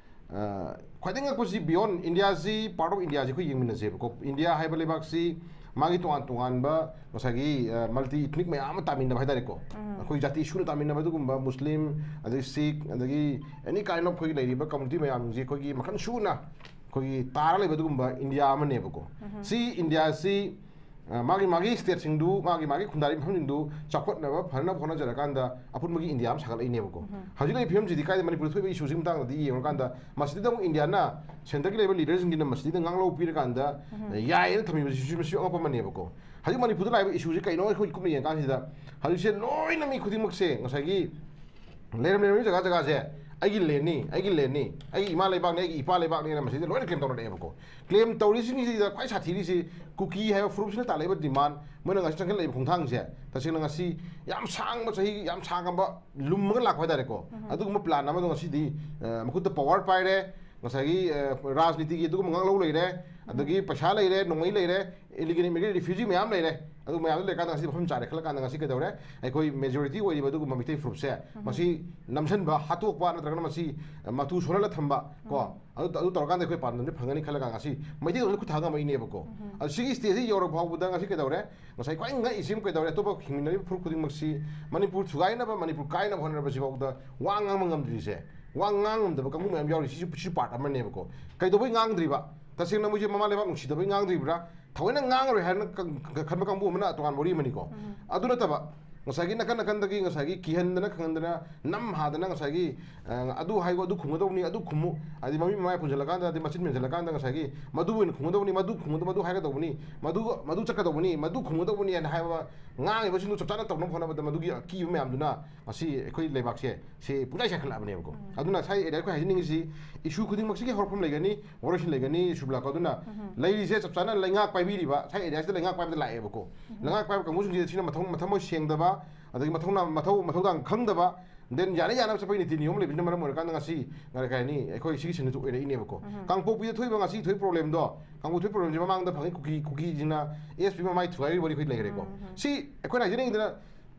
ꯑ, ꯈ꯭ꯋꯥꯏꯗꯒꯤ ꯉꯛꯄꯁꯤ ꯕꯤꯌꯣꯟ ꯏꯟꯗꯤꯌꯥꯁꯤ, ꯄꯥꯔꯠ ꯑꯣꯐ ꯏꯟꯗꯤꯌꯥꯁꯤ ꯑꯩꯈꯣꯏ ꯌꯦꯡꯃꯤꯟꯅꯁꯦꯕꯀꯣ꯫ ꯏꯟꯗꯤꯌꯥ ꯍꯥꯏꯕ ꯂꯩꯕꯥꯛꯁꯤ ꯃꯥꯒꯤ ꯇꯣꯉꯥꯟ ꯇꯣꯉꯥꯟꯕ ꯉꯁꯥꯏꯒꯤ, ꯑ, ꯃꯜꯇꯤ ꯏꯊꯅꯤꯛ ꯃꯌꯥꯝ ꯑꯃ ꯇꯥꯃꯤꯟꯅꯕ ꯍꯥꯏꯇꯥꯔꯦꯀꯣ꯫ ꯑꯩꯈꯣꯏ ꯖꯥꯇꯤ ꯁꯨꯅ ꯇꯥꯃꯤꯟꯅꯕ ꯑꯗꯨꯒꯨꯝꯕ ꯃꯨꯁꯂꯤꯝ, ꯑꯗꯒꯤ ꯁꯤꯈ, ꯑꯗꯒꯤ ꯑꯦꯅꯤ ꯀꯥꯏꯟ ꯑꯣꯐ ꯑꯩꯈꯣꯏꯒꯤ ꯂꯩꯔꯤꯕ ꯀꯝꯃꯨꯅꯤꯇꯤ ꯃꯌꯥꯝꯁꯤ ꯑꯩꯈꯣꯏꯒꯤ ꯃꯈꯜ ꯁꯨꯅ ꯑꯩꯈꯣꯏꯒꯤ ꯇꯥꯔ ꯂꯩꯕ ꯑꯗꯨꯒꯨꯝꯕ ꯏꯟꯗꯤꯌꯥ ꯑꯃꯅꯦꯕꯀꯣ꯫ ꯁꯤ ꯏꯟꯗꯤꯌꯥꯁꯤ, ꯑ, ꯃꯥꯒꯤ ꯃꯥꯒꯤ ꯁ꯭ꯇꯦꯠꯁꯤꯡꯗꯨ, ꯃꯥꯒꯤ ꯃꯥꯒꯤ ꯈꯨꯟꯗꯥꯔꯤꯕ ꯃꯐꯝꯁꯤꯡꯗꯨ ꯆꯥꯎꯈꯠꯅꯕ ꯐꯅꯕ ꯍꯣꯠꯅꯖꯔꯀꯥꯟꯗ ꯑꯄꯨꯟꯕꯒꯤ ꯏꯟꯗꯤꯌꯥ ꯑꯃ ꯁꯥꯒꯠꯂꯛꯏꯅꯦꯕꯀꯣ꯫ ꯍꯧꯖꯤꯛ ꯂꯩꯔꯤꯕ ꯐꯤꯕꯝꯁꯤꯗꯤ ꯀꯥꯏꯗ ꯃꯅꯤꯄꯨꯔꯗ ꯊꯣꯛꯏꯕ ꯏꯁꯨꯁꯤꯒꯤ ꯃꯇꯥꯡꯗꯗꯤ ꯌꯦꯡꯉꯨꯔꯀꯥꯟꯗ ꯃꯁꯤꯗ ꯑꯃꯨꯛ ꯏꯟꯗꯤꯌꯥꯅ ꯁꯦꯟꯇꯔꯒꯤ ꯂꯩꯕ ꯂꯤꯗꯔꯁꯤꯡꯁꯤꯅ ꯃꯁꯤꯗ ꯉꯥꯡꯂꯧ ꯄꯤꯔꯀꯥꯟꯗ, ꯑ, ꯌꯥꯏꯌꯦꯅ ꯊꯝꯃꯤꯕꯁꯤꯁꯨ ꯃꯁꯤ ꯑꯉꯛꯄ ꯑꯃꯅꯦꯕꯀꯣ꯫ ꯍꯧꯖꯤꯛ ꯃꯅꯤꯄꯨꯔꯗ ꯂꯥꯛꯏꯕ ꯏꯁꯨꯁꯤ ꯀꯩꯅꯣ ꯑꯩꯈꯣꯏ ꯀꯨꯞꯅ ꯌꯦꯡꯉꯀꯥꯟꯁꯤꯗ ꯍꯧꯖꯤꯛꯁꯦ ꯂꯣꯏꯅ ꯃꯤ ꯈꯨꯗꯤꯡꯃꯛꯁꯦ ꯉꯁꯥꯏꯒꯤ ꯂꯩꯔꯝ ꯂꯩꯔꯝꯃꯤ ꯖꯒꯥ ꯖꯒꯥꯁꯦ ꯑꯩꯒꯤ ꯂꯦꯟꯅꯤ, ꯑꯩꯒꯤ ꯂꯦꯟꯅꯤ, ꯑꯩꯒꯤ ꯏꯃꯥ ꯂꯩꯕꯥꯛꯅꯤ, ꯑꯩꯒꯤ ꯏꯄꯥ ꯂꯩꯕꯥꯛꯅꯤꯅ ꯃꯁꯤꯗ ꯂꯣꯏꯅ ꯀ꯭ꯂꯦꯝ ꯇꯧꯅꯔꯛꯑꯦꯕꯀꯣ꯫ ꯀ꯭ꯂꯦꯝ ꯇꯧꯔꯤꯁꯤꯡꯁꯤꯗ ꯈ꯭ꯋꯥꯏ ꯁꯥꯊꯤꯔꯤꯁꯤ ꯀꯨꯀꯤ ꯍꯥꯏꯕ ꯐꯨꯔꯨꯞꯁꯤꯅ ꯇꯥꯜꯂꯛꯏꯕ ꯗꯤꯃꯥꯟ, ꯃꯣꯏꯅ ꯉꯁꯤ ꯆꯪꯁꯤꯜꯂꯛꯏꯕ ꯈꯣꯡꯊꯥꯡꯁꯦ ꯇꯁꯦꯡꯅ ꯉꯁꯤ ꯌꯥꯝ ꯁꯥꯡꯕ, ꯆꯍꯤ ꯌꯥꯝ ꯁꯥꯡꯉꯕ ꯂꯨꯝꯃꯒ ꯂꯥꯛꯄ ꯍꯥꯏꯇꯥꯔꯦꯀꯣ꯫ ꯑꯗꯨꯒꯨꯝꯕ ꯄ꯭ꯂꯥꯟ ꯑꯃꯗꯣ ꯉꯁꯤꯗꯤ, ꯑ, ꯃꯈꯨꯠꯇ ꯄꯋꯥꯔ ꯄꯥꯏꯔꯦ, ꯉꯁꯥꯏꯒꯤ, ꯑ, ꯔꯥꯖꯅꯤꯇꯤꯒꯤ ꯑꯗꯨꯒꯨꯝꯕ ꯉꯥꯡꯂꯧ ꯂꯩꯔꯦ, ꯑꯗꯒꯤ ꯄꯩꯁꯥ ꯂꯩꯔꯦ, ꯅꯣꯡꯃꯩ ꯂꯩꯔꯦ, ꯏꯂꯤꯒꯦꯜ ꯏꯃꯤꯒ꯭ꯔꯦꯟ ꯔꯤꯐ꯭ꯌꯨꯖꯤ ꯃꯌꯥꯝ ꯂꯩꯔꯦ꯫ ꯑꯗꯨ ꯃꯌꯥꯝꯗꯨ ꯂꯩꯔꯀꯥꯟꯗ ꯉꯁꯤ ꯃꯐꯝ ꯆꯥꯔꯦ ꯈꯜꯂꯀꯥꯟꯗ ꯉꯁꯤ ꯀꯩꯗꯧꯔꯦ? ꯑꯩꯈꯣꯏ ꯃꯦꯖꯣꯔꯤꯇꯤ ꯑꯣꯏꯔꯤꯕ ꯑꯗꯨꯒꯨꯝꯕ ꯃꯩꯇꯩ ꯐꯨꯔꯨꯞꯁꯦ ꯃꯁꯤ ꯅꯝꯁꯤꯟꯕ, ꯍꯥꯠꯇꯣꯛꯄ ꯅꯠꯇ꯭ꯔꯒꯅ ꯃꯁꯤ, ꯑ, ꯃꯇꯨ ꯁꯣꯜꯍꯜꯂ ꯊꯝꯕ ꯀꯣ, ꯑꯗꯨ, ꯑꯗꯨ ꯇꯧꯔꯀꯥꯟꯗ ꯑꯩꯈꯣꯏ ꯄꯥꯟꯗꯝꯁꯦ ꯐꯪꯒꯅꯤ ꯈꯜꯂꯒ ꯉꯁꯤ ꯃꯩꯇꯩꯂꯣꯟꯗ ꯈꯨꯠ ꯊꯥ ꯉꯝꯃꯛꯏꯅꯦꯕꯀꯣ꯫ ꯑꯗꯨ ꯁꯤꯒꯤ ꯁ꯭ꯇꯦꯖꯁꯤ ꯌꯧꯔ ꯐꯥꯎꯕꯗ ꯉꯁꯤ ꯀꯩꯗꯧꯔꯦ? ꯉꯁꯥꯏ ꯈ꯭ꯋꯥꯏ ꯉꯛꯏꯁꯤ ꯑꯃ ꯀꯩꯗꯧꯔꯦ? ꯑꯇꯣꯞꯄ ꯍꯤꯡꯃꯤꯟꯅꯔꯤꯕ ꯐꯨꯔꯨꯞ ꯈꯨꯗꯤꯡꯃꯛꯁꯤ ꯃꯅꯤꯄꯨꯔ ꯊꯨꯒꯥꯏꯅꯕ, ꯃꯅꯤꯄꯨꯔ ꯀꯥꯏꯅꯕ ꯍꯣꯠꯅꯔꯕꯁꯤ ꯐꯥꯎꯗ ꯋꯥ ꯉꯥꯡꯕ ꯉꯝꯗ꯭ꯔꯤꯁꯦ, ꯋꯥ ꯉꯥꯡ ꯉꯝꯗꯕ ꯀꯥꯡꯕꯨ ꯃꯌꯥꯝ ꯌꯥꯎꯔꯤ꯫ ꯁꯤꯁꯨ, ꯁꯤꯁꯨ ꯄꯥꯔꯠ ꯑꯃꯅꯦꯕꯀꯣ꯫ ꯀꯩꯗꯧꯕꯩ ꯉꯥꯡꯗ꯭ꯔꯤꯕ? ꯇꯁꯦꯡꯅ ꯃꯣꯏꯁꯦ ꯃꯃꯥ ꯂꯩꯕꯥꯛ ꯅꯨꯡꯁꯤꯗꯕꯩ ꯉꯥꯡꯗ꯭ꯔꯤꯕ꯭ꯔꯥ? ꯊꯑꯣꯏꯅ ꯉꯥꯡꯉꯔꯣꯏ ꯍꯥꯏꯅ ꯈꯟꯕ ꯀꯥꯡꯕꯨ ꯑꯃꯅ ꯇꯣꯉꯥꯟꯕ ꯋꯥꯔꯤ ꯑꯃꯅꯤꯀꯣ꯫ ꯑꯗꯨ ꯅꯠꯇꯕ ꯉꯁꯥꯏꯒꯤ ꯅꯥꯀꯟ ꯅꯥꯀꯟꯗꯒꯤ ꯉꯁꯥꯏꯒꯤ ꯀꯤꯍꯟꯗꯅ ꯈꯪꯍꯟꯗꯅ ꯅꯝ ꯍꯥꯗꯅ ꯉꯁꯥꯏꯒꯤ, ꯑ, ꯑꯗꯨ ꯍꯥꯏꯌꯨ, ꯑꯗꯨ ꯈꯨꯝꯒꯗꯧꯕꯅꯤ, ꯑꯗꯨ ꯈꯨꯝꯃꯨ, ꯍꯥꯏꯗꯤ ꯃꯃꯤꯠ ꯃꯃꯥꯏ ꯄꯨꯟꯁꯤꯜꯂꯀꯥꯟꯗ, ꯑꯗꯩ ꯃꯆꯤꯟ ꯃꯦꯟꯁꯤꯜꯂꯀꯥꯟꯗ ꯉꯁꯥꯏꯒꯤ ꯃꯗꯨ ꯑꯣꯏꯅ ꯈꯨꯝꯒꯗꯧꯕꯅꯤ, ꯃꯗꯨ ꯈꯨꯝꯒꯗ-, ꯃꯗꯨ ꯍꯥꯏꯒꯗꯧꯕꯅꯤ, ꯃꯗꯨ, ꯃꯗꯨ ꯆꯠꯀꯗꯧꯕꯅꯤ, ꯃꯗꯨ ꯈꯨꯝꯒꯗꯧꯕꯅꯤ ꯍꯥꯏꯅ ꯍꯥꯏꯕ ꯉꯥꯡꯉꯤꯕꯁꯤꯡꯗꯨ ꯆꯞ ꯆꯥꯅ ꯇꯧꯅꯕ ꯍꯣꯠꯅꯕꯗ ꯃꯗꯨꯒꯤ ꯑꯀꯤꯕ ꯃꯌꯥꯝꯗꯨꯅ ꯉꯁꯤ ꯑꯩꯈꯣꯏ ꯂꯩꯕꯥꯛꯁꯦ ꯁꯤ ꯄꯨꯡꯆꯥꯏ ꯆꯥꯏꯈꯠꯂꯛꯑꯕꯅꯦꯕꯀꯣ꯫ ꯑꯗꯨꯅ ꯁꯥꯏ ꯑꯦꯔꯤꯌꯥ ꯑꯩꯈꯣꯏ ꯍꯥꯏꯖꯅꯤꯡꯉꯤꯁꯤ ꯏꯁꯨ ꯈꯨꯗꯤꯡꯃꯛꯁꯤꯒꯤ ꯍꯧꯔꯛꯐꯝ ꯂꯩꯒꯅꯤ, ꯋꯥꯔꯣꯏꯁꯤꯟ ꯂꯩꯒꯅꯤ, ꯁꯨꯕ꯭ꯂꯥꯀꯣ꯫ ꯑꯗꯨꯅ ꯂꯩꯔꯤꯁꯦ ꯆꯞ ꯆꯥꯅ ꯂꯩꯉꯥꯛ ꯄꯥꯏꯕꯤꯔꯤꯕ ꯁꯥꯏ ꯑꯦꯔꯤꯌꯥꯁꯤꯗ ꯂꯩꯉꯥꯛ ꯄꯥꯏꯕꯗ ꯂꯥꯛꯑꯦꯕꯀꯣ꯫ ꯂꯩꯉꯥꯛ ꯄꯥꯏꯕ ꯀꯥꯡꯕꯨꯁꯤꯡꯁꯤꯗ ꯁꯤꯅ ꯃꯊꯧ ꯃꯊꯃꯣꯏ ꯁꯦꯡꯗꯕ, ꯑꯗꯒꯤ ꯃꯊꯧꯅꯥ-, ꯃꯊꯧ ꯃꯊꯧꯗꯥꯡ ꯈꯪꯗꯕ, then ꯌꯥꯅ ꯌꯥꯅꯕ ꯆꯠꯄꯒꯤ ꯅꯤꯇꯤ ꯅꯤꯌꯣꯝ ꯂꯩꯕꯁꯤꯅ ꯃꯔꯝ ꯑꯣꯏꯔꯀꯥꯟꯗ ꯉꯁꯤ, ꯀꯔꯤ ꯍꯥꯏꯅꯤ, ꯑꯩꯈꯣꯏ ꯁꯤꯒꯤ ꯁꯤꯟꯗꯨ ꯑꯣꯏꯔꯛꯏꯅꯦꯕꯀꯣ꯫ ꯀꯥꯡꯄꯣꯛꯄꯤꯗ ꯊꯣꯛꯏꯕ ꯉꯁꯤ ꯊꯣꯛꯏꯕ ꯄ꯭ꯔꯣꯕ꯭ꯂꯦꯝꯗꯣ, ꯀꯥꯡꯄꯣꯛꯄꯤ ꯊꯣꯛꯏꯕ ꯄ꯭ꯔꯣꯕ꯭ꯂꯦꯝꯁꯤ ꯃꯃꯥꯡꯗ ꯐꯪꯉꯤ ꯀꯨꯀꯤ, ꯀꯨꯀꯤꯁꯤꯅ ꯑꯦꯁ ꯄꯤ ꯃꯃꯥꯏ ꯊꯨꯒꯥꯏꯔꯤꯕ ꯋꯥꯔꯤ ꯑꯩꯈꯣꯏ ꯂꯩꯈ꯭ꯔꯦꯀꯣ꯫ ꯁꯤ ꯑꯩꯈꯣꯏꯅ ꯍꯥꯏꯖꯅꯤꯡꯉꯤꯗꯅ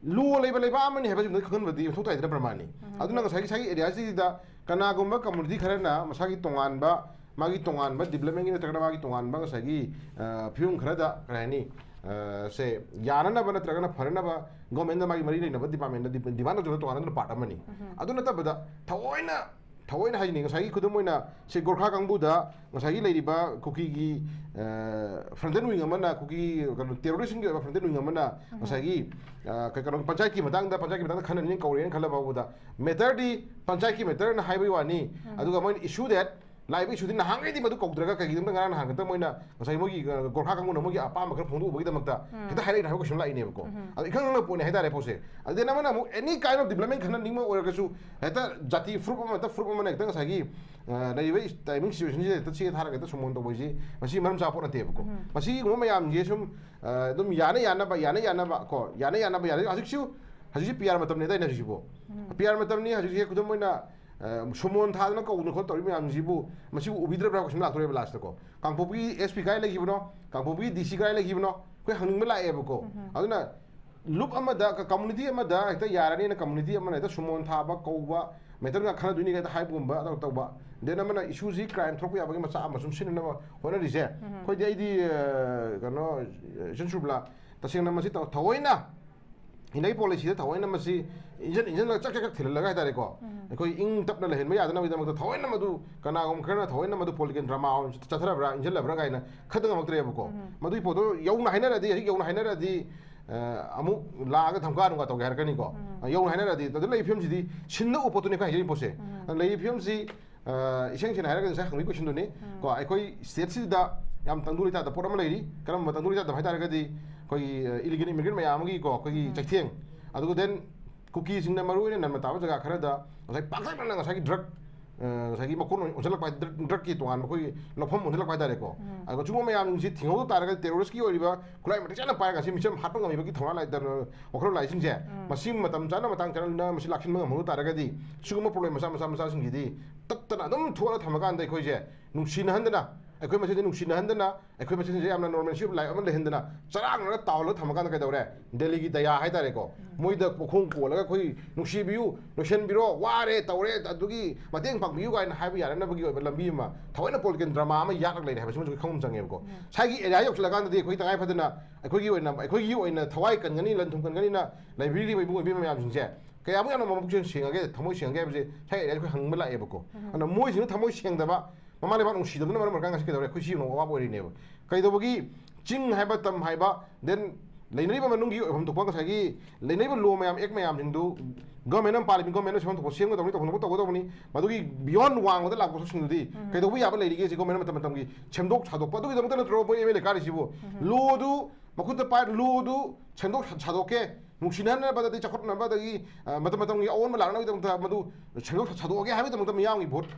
ꯂꯣ ꯂꯩꯕ ꯂꯩꯕꯥꯛ ꯑꯃꯅꯤ ꯍꯥꯏꯕꯁꯤꯃꯗꯤ ꯈꯪꯍꯟꯕꯗꯤ ꯃꯊꯧ ꯇꯥꯏꯗꯅ ꯄ꯭ꯔꯃꯥꯟꯅꯤ꯫ ꯑꯗꯨꯅ ꯉꯁꯥꯏꯒꯤ ꯁꯥꯏꯒꯤ ꯑꯦꯔꯤꯌꯥꯁꯤꯗ ꯀꯅꯥꯒꯨꯝꯕ ꯀꯝꯃꯨꯅꯤꯇꯤ ꯈꯔꯅ ꯃꯁꯥꯒꯤ ꯇꯣꯉꯥꯟꯕ, ꯃꯥꯒꯤ ꯇꯣꯉꯥꯟꯕ ꯗꯤꯕꯂꯞꯃꯦꯟꯒꯤ ꯅꯠꯇ꯭ꯔꯒꯅ ꯃꯥꯒꯤ ꯇꯣꯉꯥꯟꯕ ꯉꯁꯥꯏꯒꯤ, ꯑ, ꯐꯤꯕꯝ ꯈꯔꯗ, ꯀꯔꯤ ꯍꯥꯏꯅꯤ, ꯑ, ꯁꯦ ꯌꯥꯅꯅꯕ ꯅꯠꯇ꯭ꯔꯒꯅ ꯐꯅꯅꯕ ꯒꯣꯔꯃꯦꯟꯗ ꯃꯥꯒꯤ ꯃꯔꯤ ꯂꯩꯅꯕ ꯗꯤꯄꯥꯔꯠꯃꯦꯟꯗ ꯗꯤ-, ꯗꯤꯃꯥꯟ ꯇꯧꯖꯕ ꯇꯣꯉꯥꯟꯅ ꯄꯥꯔꯠ ꯑꯃꯅꯤ꯫ ꯑꯗꯨ ꯅꯠꯇꯕꯗ ꯊꯑꯣꯏꯅ ꯊꯑꯣꯏꯅ ꯍꯥꯏꯅꯤ, ꯉꯁꯥꯏꯒꯤ ꯈꯨꯗꯝ ꯑꯣꯏꯅ ꯁꯤ ꯒꯣꯔꯈꯥ ꯀꯥꯡꯕꯨꯗ ꯉꯁꯥꯏꯒꯤ ꯂꯩꯔꯤꯕ ꯀꯨꯀꯤꯒꯤ ꯐ꯭ꯔꯟꯇꯦꯟ ꯋꯤꯡ ꯑꯃꯅ, ꯀꯨꯀꯤ ꯀꯩꯅꯣ ꯇꯦꯔꯣꯔꯤꯁꯁꯤꯡꯒꯤ ꯑꯣꯏꯕ ꯐ꯭ꯔꯟꯇꯦꯟ ꯋꯤꯡ ꯑꯃꯅ ꯉꯁꯥꯏꯒꯤ ꯑ, ꯀꯩꯅꯣ ꯄꯟꯆꯥꯌꯠꯀꯤ ꯃꯇꯥꯡꯗ, ꯄꯟꯆꯥꯌꯠꯀꯤ ꯃꯇꯥꯡꯗ ꯈꯟꯅꯅꯤ ꯀꯧꯔꯦꯅ ꯈꯜꯂ ꯐꯥꯎꯕꯗ, ꯃꯦꯇꯔꯗꯤ ꯄꯟꯆꯥꯌꯠꯀꯤ ꯃꯦꯇꯔꯅ ꯍꯥꯏꯕꯒꯤ ꯋꯥꯅꯤ꯫ ꯑꯗꯨꯒ ꯃꯣꯏꯅ ꯏꯁꯨ ꯗꯦꯠ ꯂꯥꯛꯏꯕ ꯏꯁꯨꯗꯤ ꯅꯍꯥꯟꯈꯩꯗꯤ ꯃꯗꯨ ꯀꯧꯗ꯭ꯔꯒ ꯀꯩꯒꯤꯅꯣꯗ ꯉꯔꯥꯡ ꯅꯍꯥꯟ ꯈꯛꯇ ꯃꯣꯏꯅ ꯉꯁꯥꯏ ꯃꯣꯏꯒꯤ, ꯑ, ꯒꯣꯔꯈꯥ ꯀꯥꯡꯕꯨꯅ ꯃꯣꯏꯒꯤ ꯑꯄꯥꯝꯕ ꯈꯔ ꯐꯣꯡꯗꯣꯛꯎꯕꯒꯤꯗꯃꯛꯇ ꯍꯦꯛꯇ ꯍꯥꯏꯔꯛꯏꯅ ꯍꯥꯏꯕ ꯀꯣꯏꯁꯟ ꯂꯥꯛꯏꯅꯦꯕꯀꯣ꯫ ꯑꯗꯣ ꯏꯈꯪ ꯈꯪꯅ ꯄꯣꯠꯅꯤ ꯍꯥꯏꯇꯥꯔꯦ ꯄꯣꯠꯁꯦ꯫ ꯑꯗꯨꯗꯤ ꯑꯃꯅ ꯑꯃꯨꯛ ꯑꯦꯅꯤ ꯀꯥꯏꯟ ꯑꯣꯐ ꯗꯤꯕ꯭ꯂꯞꯃꯦꯟ ꯈꯟꯅꯅꯤꯡꯕ ꯑꯣꯏꯔꯒꯁꯨ ꯍꯦꯛꯇ ꯖꯥꯇꯤ ꯐꯨꯔꯨꯞ ꯑꯃ, ꯍꯦꯛꯇ ꯐꯨꯔꯨꯞ ꯑꯃꯅ ꯍꯦꯛꯇ ꯉꯁꯥꯏꯒꯤ, ꯑ, ꯂꯩꯔꯤꯕ ꯏꯁ-, ꯇꯥꯏꯃꯤꯡ ꯁꯤꯆꯨꯋꯦꯁꯟꯁꯤꯗ ꯍꯦꯛꯇ ꯆꯦ ꯊꯥꯔꯒ ꯍꯦꯛꯇ ꯁꯨꯃꯣꯟ ꯇꯧꯕ ꯍꯥꯏꯁꯤ ꯃꯁꯤ ꯃꯔꯝ ꯆꯥꯕ ꯄꯣꯠ ꯅꯠꯇꯦꯕꯀꯣ꯫ ꯃꯁꯤꯒꯨꯝꯕ ꯃꯌꯥꯝꯁꯦ ꯁꯨꯝ, ꯑ, ꯑꯗꯨꯝ ꯌꯥꯅ ꯌꯥꯅꯕ, ꯌꯥꯅ ꯌꯥꯅꯕ ꯀꯣ, ꯌꯥꯅ ꯌꯥꯅꯕ, ꯌꯥꯅ, ꯍꯧꯖꯤꯛꯁꯨ, ꯍꯧꯖꯤꯛꯁꯤ ꯄꯤ ꯑꯥꯔ ꯃꯇꯝꯅꯤ ꯑꯗꯥꯏꯅꯦ ꯍꯧꯖꯤꯛꯁꯤꯕꯨ꯫ ꯄꯤ ꯑꯥꯔ ꯃꯇꯝꯅꯤ ꯍꯧꯖꯤꯛꯁꯦ꯫ ꯈꯨꯗꯝ ꯑꯣꯏꯅ, ꯑ, ꯁꯨꯃꯣꯟ ꯊꯥꯗꯅ ꯀꯧꯗꯅ ꯈꯣꯠ ꯇꯧꯔꯤ ꯃꯌꯥꯝꯁꯤꯕꯨ ꯃꯁꯤꯕꯨ ꯎꯕꯤꯗ꯭ꯔꯕ꯭ꯔꯥ ꯀꯣꯏꯁꯟ ꯂꯥꯛꯇꯣꯔꯦꯕ ꯂꯥꯁꯇꯀꯣ꯫ ꯀꯥꯡꯄꯣꯛꯄꯤ ꯑꯦꯁ ꯄꯤ ꯀꯥꯏ ꯂꯩꯈꯤꯕꯅꯣ, ꯀꯥꯡꯄꯣꯛꯄꯤ ꯗꯤ ꯁꯤ ꯀꯥꯏ ꯂꯩꯈꯤꯕꯅꯣ, ꯑꯩꯈꯣꯏ ꯍꯪꯅꯤꯡꯕ ꯂꯥꯛꯑꯦꯕꯀꯣ꯫ ꯑꯗꯨꯅ ꯂꯨꯞ ꯑꯃꯗ, ꯀ-, ꯀꯝꯃꯨꯅꯤꯇꯤ ꯑꯃꯗ ꯍꯦꯛꯇ ꯌꯥꯔꯅꯤꯅ ꯀꯝꯃꯨꯅꯤꯇꯤ ꯑꯃꯅ ꯍꯦꯛꯇ ꯁꯨꯃꯣꯟ ꯊꯥꯕ, ꯀꯧꯕ, ꯃꯦꯇꯔ ꯉꯥꯛ ꯈꯟꯅꯗꯣꯏꯅꯤ ꯀꯥꯏꯅ ꯍꯥꯏꯕꯒꯨꯝꯕ ꯑꯗꯨ ꯇꯧꯕ꯫ ꯗꯦꯟ ꯑꯃꯅ ꯏꯁꯨꯁꯤ ꯀ꯭ꯔꯥꯏꯝ ꯊꯣꯛꯄ ꯌꯥꯕꯒꯤ ꯃꯆꯥꯛ ꯑꯃ ꯁꯨꯝ ꯁꯤꯖꯤꯟꯅꯅꯕ ꯍꯣꯠꯅꯔꯤꯁꯦ꯫ ꯑꯩꯈꯣꯏꯗꯤ, ꯑꯩꯗꯤ, ꯑ, ꯀꯩꯅꯣ, ꯏꯆꯟ ꯁꯨꯔꯕꯂꯥ, ꯇꯁꯦꯡꯅ ꯃꯁꯤ ꯇꯧ-, ꯊꯑꯣꯏꯅ ꯏꯅꯩ ꯄꯣꯂꯤꯁꯤꯗ ꯊꯑꯣꯏꯅ ꯃꯁꯤ ꯏꯟꯖꯟ-, ꯏꯟꯖꯜꯂꯒ ꯆꯛ ꯆꯛ ꯆꯛ ꯊꯤꯜꯍꯜꯂꯒ ꯍꯥꯏꯇꯥꯔꯦꯀꯣ, ꯑꯩꯈꯣꯏ ꯏꯪ ꯇꯞꯅ ꯂꯩꯍꯟꯕ ꯌꯥꯗꯅꯕꯒꯤꯗꯃꯛꯇ ꯊꯑꯣꯏꯅ ꯃꯗꯨ ꯀꯅꯥꯒꯨꯝꯕ ꯈꯔꯅ ꯊꯑꯣꯏꯅ ꯃꯗꯨ ꯄꯣꯂꯤꯇꯤꯀꯦꯜ ꯗ꯭ꯔꯃꯥ ꯑꯣꯏꯅ ꯆꯠꯊꯔꯕ꯭ꯔꯥ, ꯏꯟꯖꯜꯂꯕ꯭ꯔꯥ ꯀꯥꯏꯅ ꯈꯟꯗ ꯉꯝꯃꯛꯇ꯭ꯔꯦꯕꯀꯣ꯫ ꯃꯗꯨꯒꯤ ꯄꯣꯠꯇꯣ ꯌꯧꯅ ꯍꯥꯏꯅꯔꯗꯤ, ꯍꯧꯖꯤꯛ ꯌꯧꯅ ꯍꯥꯏꯅꯔꯗꯤ, ꯑ, ꯑꯃꯨꯛ ꯂꯥꯛꯑꯒ ꯙꯝꯀꯥ ꯅꯨꯡꯀꯥ ꯇꯧꯒꯦ ꯍꯥꯏꯔꯛꯀꯅꯤꯀꯣ꯫ ꯑ, ꯌꯧꯅ ꯍꯥꯏꯅꯔꯗꯤ, ꯑꯗꯨ ꯂꯩꯔꯤꯕ ꯐꯤꯕꯝꯁꯤꯗꯤ ꯁꯤꯟꯅ ꯎꯄꯣꯠꯇꯨꯅꯤ ꯑꯩꯈꯣꯏ ꯍꯥꯏꯖꯔꯤꯕ ꯄꯣꯠꯁꯦ꯫ ꯑꯗꯨꯅ ꯂꯩꯔꯤꯕ ꯐꯤꯕꯝꯁꯤ, ꯑ, ꯏꯁꯦꯡ ꯁꯦꯡꯅ ꯍꯥꯏꯔꯒꯗꯤ ꯉꯁꯥꯏ ꯍꯪꯕꯒꯤ ꯀꯣꯏꯁꯟꯗꯨꯅꯤ ꯀꯣ, ꯑꯩꯈꯣꯏ ꯁ꯭ꯇꯦꯠꯁꯤꯗ ꯌꯥꯝ ꯇꯪꯗꯨ ꯂꯩꯇꯥꯗꯕ ꯄꯣꯠ ꯑꯃ ꯂꯩꯔꯤ꯫ ꯀꯔꯝꯕ ꯇꯪꯗꯨ ꯂꯩꯇꯥꯗꯕ ꯍꯥꯏ ꯇꯥꯔꯒꯗꯤ, ꯑꯩꯈꯣꯏꯒꯤ, ꯑ, ꯏꯂꯤꯒꯦꯜ ꯏꯃꯤꯒ꯭ꯔꯦꯟ ꯃꯌꯥꯝ ꯑꯃꯒꯤꯀꯣ, ꯑꯩꯈꯣꯏꯒꯤ ꯆꯩꯊꯦꯡ, ꯑꯗꯨꯒ ꯗꯦꯟ ꯀꯨꯀꯤꯁꯤꯡꯅ ꯃꯔꯨꯑꯣꯏꯅ ꯅꯟꯕ ꯇꯥꯕ ꯖꯒꯥ ꯈꯔꯗ ꯉꯁꯥꯏ ꯄꯥꯛꯇꯛꯅꯅ ꯉꯁꯥꯏꯒꯤ ꯗ꯭ꯔꯒ, ꯑ, ꯉꯁꯥꯏꯒꯤ ꯃꯀꯣꯟ ꯑꯣꯏꯅ ꯑꯣꯟꯁꯤꯜꯂꯛꯄ ꯍꯥꯏ-, ꯗ꯭ꯔꯒ, ꯗ꯭ꯔꯒꯀꯤ ꯇꯣꯉꯥꯟꯕ ꯑꯩꯈꯣꯏꯒꯤ ꯂꯧꯐꯝ ꯑꯣꯟꯁꯤꯜꯂꯛꯄ ꯍꯥꯏ ꯇꯥꯔꯦꯀꯣ꯫ ꯑꯗꯨꯒ ꯁꯤꯒꯨꯝꯕ ꯃꯌꯥꯝꯁꯤ ꯊꯤꯡꯍꯧꯗ ꯇꯥꯔꯒꯗꯤ ꯇꯦꯔꯣꯔꯤꯁꯀꯤ ꯑꯣꯏꯔꯤꯕ ꯈꯨꯠꯂꯥꯏ ꯃꯇꯤꯛ ꯆꯥꯅ ꯄꯥꯏꯔꯒ ꯉꯁꯤ ꯃꯤꯆꯝ ꯍꯥꯠꯄ ꯉꯝꯃꯤꯕꯒꯤ ꯊꯧꯅꯥ ꯂꯩ-, ꯋꯥꯈꯜꯂꯣꯟ ꯂꯥꯛꯏꯁꯤꯡꯁꯦ, ꯃꯁꯤ ꯃꯇꯝ ꯆꯥꯅ, ꯃꯇꯥꯡ ꯆꯥꯅ ꯃꯁꯤ ꯂꯥꯛꯁꯤꯟꯕ ꯉꯝꯍꯧꯗ ꯇꯥꯔꯒꯗꯤ ꯁꯤꯒꯨꯝꯕ ꯄ꯭ꯔꯣꯕ꯭ꯂꯦꯝ ꯃꯆꯥ ꯃꯆꯥ ꯃꯆꯥꯁꯤꯡꯁꯤꯗꯤ ꯇꯠꯇꯅ ꯑꯗꯨꯝ ꯊꯣꯛꯑꯒ ꯊꯝꯃꯀꯥꯟꯗ ꯑꯩꯈꯣꯏꯁꯦ ꯅꯨꯡꯁꯤꯅꯍꯟꯗꯅ ꯑꯩꯈꯣꯏ ꯃꯁꯦꯟꯁꯦ ꯅꯨꯡꯁꯤꯅꯍꯟꯗꯅ, ꯑꯩꯈꯣꯏ ꯃꯁꯦꯟꯁꯦ ꯌꯥꯝꯅ normalship life ꯑꯃ ꯂꯩꯍꯟꯗꯅ, ꯆꯔꯥꯡꯅꯔꯒ ꯇꯥꯎꯔꯒ ꯊꯝꯃꯀꯥꯟꯗ ꯀꯩꯗꯧꯔꯦ? ꯗꯦꯜꯂꯤꯒꯤ ꯗꯌꯥ ꯍꯥꯏꯇꯥꯔꯦꯀꯣ, ꯃꯣꯏꯗ ꯃꯈꯣꯡ ꯀꯣꯜꯂꯒ ꯑꯩꯈꯣꯏ ꯅꯨꯡꯁꯤꯕꯤꯌꯨ, ꯂꯣꯏꯁꯤꯟꯕꯤꯔꯣ, ꯋꯥꯔꯦ, ꯇꯧꯔꯦ, ꯑꯗꯨꯒꯤ ꯃꯇꯦꯡ ꯄꯥꯡꯕꯤꯌꯨ ꯀꯥꯏꯅ ꯍꯥꯏꯕ ꯌꯥꯅꯅꯕꯒꯤ ꯑꯣꯏꯕ ꯂꯝꯕꯤ ꯑꯃ, ꯊꯑꯣꯏꯅ political drama ꯑꯃ ꯌꯥꯠꯂꯒ ꯂꯩꯔꯦ ꯍꯥꯏꯕꯁꯤꯃꯁꯨ ꯑꯩꯈꯣꯏ ꯈꯪꯕ ꯑꯃ ꯆꯪꯉꯦꯕꯀꯣ꯫ ꯁ꯭ꯋꯥꯏꯒꯤ area ꯌꯧꯁꯤꯜꯂꯀꯥꯟꯗꯗꯤ ꯑꯩꯈꯣꯏ ꯇꯉꯥꯏ ꯐꯗꯅ ꯑꯩꯈꯣꯏꯒꯤ ꯑꯣꯏꯅ, ꯑꯩꯈꯣꯏꯒꯤ ꯑꯣꯏꯅ ꯊꯋꯥꯏ ꯀꯟꯒꯅꯤ, ꯂꯟ ꯊꯨꯝ ꯀꯟꯒꯅꯤꯅ ꯂꯩꯕꯤꯔꯤꯕ ꯏꯕꯨꯡ ꯏꯕꯦꯝꯃ ꯃꯌꯥꯝꯁꯤꯡꯁꯦ ꯀꯌꯥꯃꯨꯛ ꯌꯥꯝꯅ ꯃꯕꯨꯛꯁꯦ ꯁꯦꯡꯉꯒꯦ, ꯊꯃꯣꯏ ꯁꯦꯡꯉꯒꯦ ꯍꯥꯏꯕꯁꯦ ꯁ꯭ꯋꯥꯏ area ꯑꯩꯈꯣꯏ ꯍꯪꯕ ꯂꯥꯛꯑꯦꯕꯀꯣ꯫ ꯑꯗꯨꯅ ꯃꯣꯏꯁꯤꯡꯅ ꯊꯃꯣꯏ ꯁꯦꯡꯗꯕ, ꯃꯃꯥ ꯂꯩꯕꯥꯛ ꯅꯨꯡꯁꯤꯗꯕꯅ ꯃꯔꯝ ꯑꯣꯏꯔꯀꯥꯟꯗ ꯉꯁꯤ ꯀꯩꯗꯧꯔꯦ? ꯑꯩꯈꯣꯏ ꯁꯤ ꯌꯦꯡꯉꯨ ꯑꯋꯥꯕ ꯑꯣꯏꯔꯤꯅꯦꯕ꯫ ꯀꯩꯗꯧꯕꯒꯤ ꯆꯤꯡ ꯍꯥꯏꯕ, ꯇꯝ ꯍꯥꯏꯕ, then ꯂꯩꯅꯔꯤꯕ ꯃꯅꯨꯡꯒꯤ ꯑꯣꯏꯐꯝ ꯊꯣꯛꯄ ꯉꯁꯥꯏꯒꯤ ꯂꯩꯅꯔꯤꯕ law ꯃꯌꯥꯝ, act ꯃꯌꯥꯝꯁꯤꯡꯗꯨ government ꯑꯃ ꯄꯥꯜꯂꯤꯕꯅꯤ, government ꯅ ꯁꯦꯝꯐꯝ ꯊꯣꯛꯄ ꯁꯦꯝꯒꯗꯧꯕꯅꯤ, ꯇꯧꯐꯝ ꯊꯣꯛꯄ ꯇꯧꯒꯗꯧꯕꯅꯤ꯫ ꯃꯗꯨꯒꯤ beyond ꯋꯥꯡꯃꯗ ꯂꯥꯛꯄ ꯄꯣꯠꯁꯛꯁꯤꯡꯗꯨꯗꯤ ꯀꯩꯗꯧꯕ ꯌꯥꯕ ꯂꯩꯔꯤꯒꯦ? ꯁꯤ government ꯃꯇꯝ ꯃꯇꯝꯒꯤ ꯁꯦꯝꯗꯣꯛ ꯁꯥꯗꯣꯛꯄ ꯑꯗꯨꯒꯤꯗꯃꯛꯇ ꯅꯠꯇ꯭ꯔꯣ ꯃꯣꯏ M L A ꯀꯥꯔꯤꯁꯤꯕꯨ? Law ꯗꯨ ꯃꯈꯨꯠꯇ ꯄꯥꯏ, law ꯗꯨ ꯁꯦꯝꯗꯣꯛ ꯁꯥꯗꯣꯛꯀꯦ, ꯅꯨꯡꯁꯤꯅꯅꯕꯗꯒꯤ, ꯆꯥꯎꯈꯠꯅꯕꯗꯒꯤ, ꯑ, ꯃꯇꯝ ꯃꯇꯝꯒꯤ ꯑꯑꯣꯟꯕ ꯂꯥꯛꯅꯕꯒꯤꯗꯃꯛꯇ ꯃꯗꯨ ꯁꯦꯝꯗꯣꯛ ꯁꯥꯗꯣꯛꯑꯒꯦ ꯍꯥꯏꯕꯒꯤꯗꯃꯛꯇ ꯃꯤꯌꯥꯝꯒꯤ vote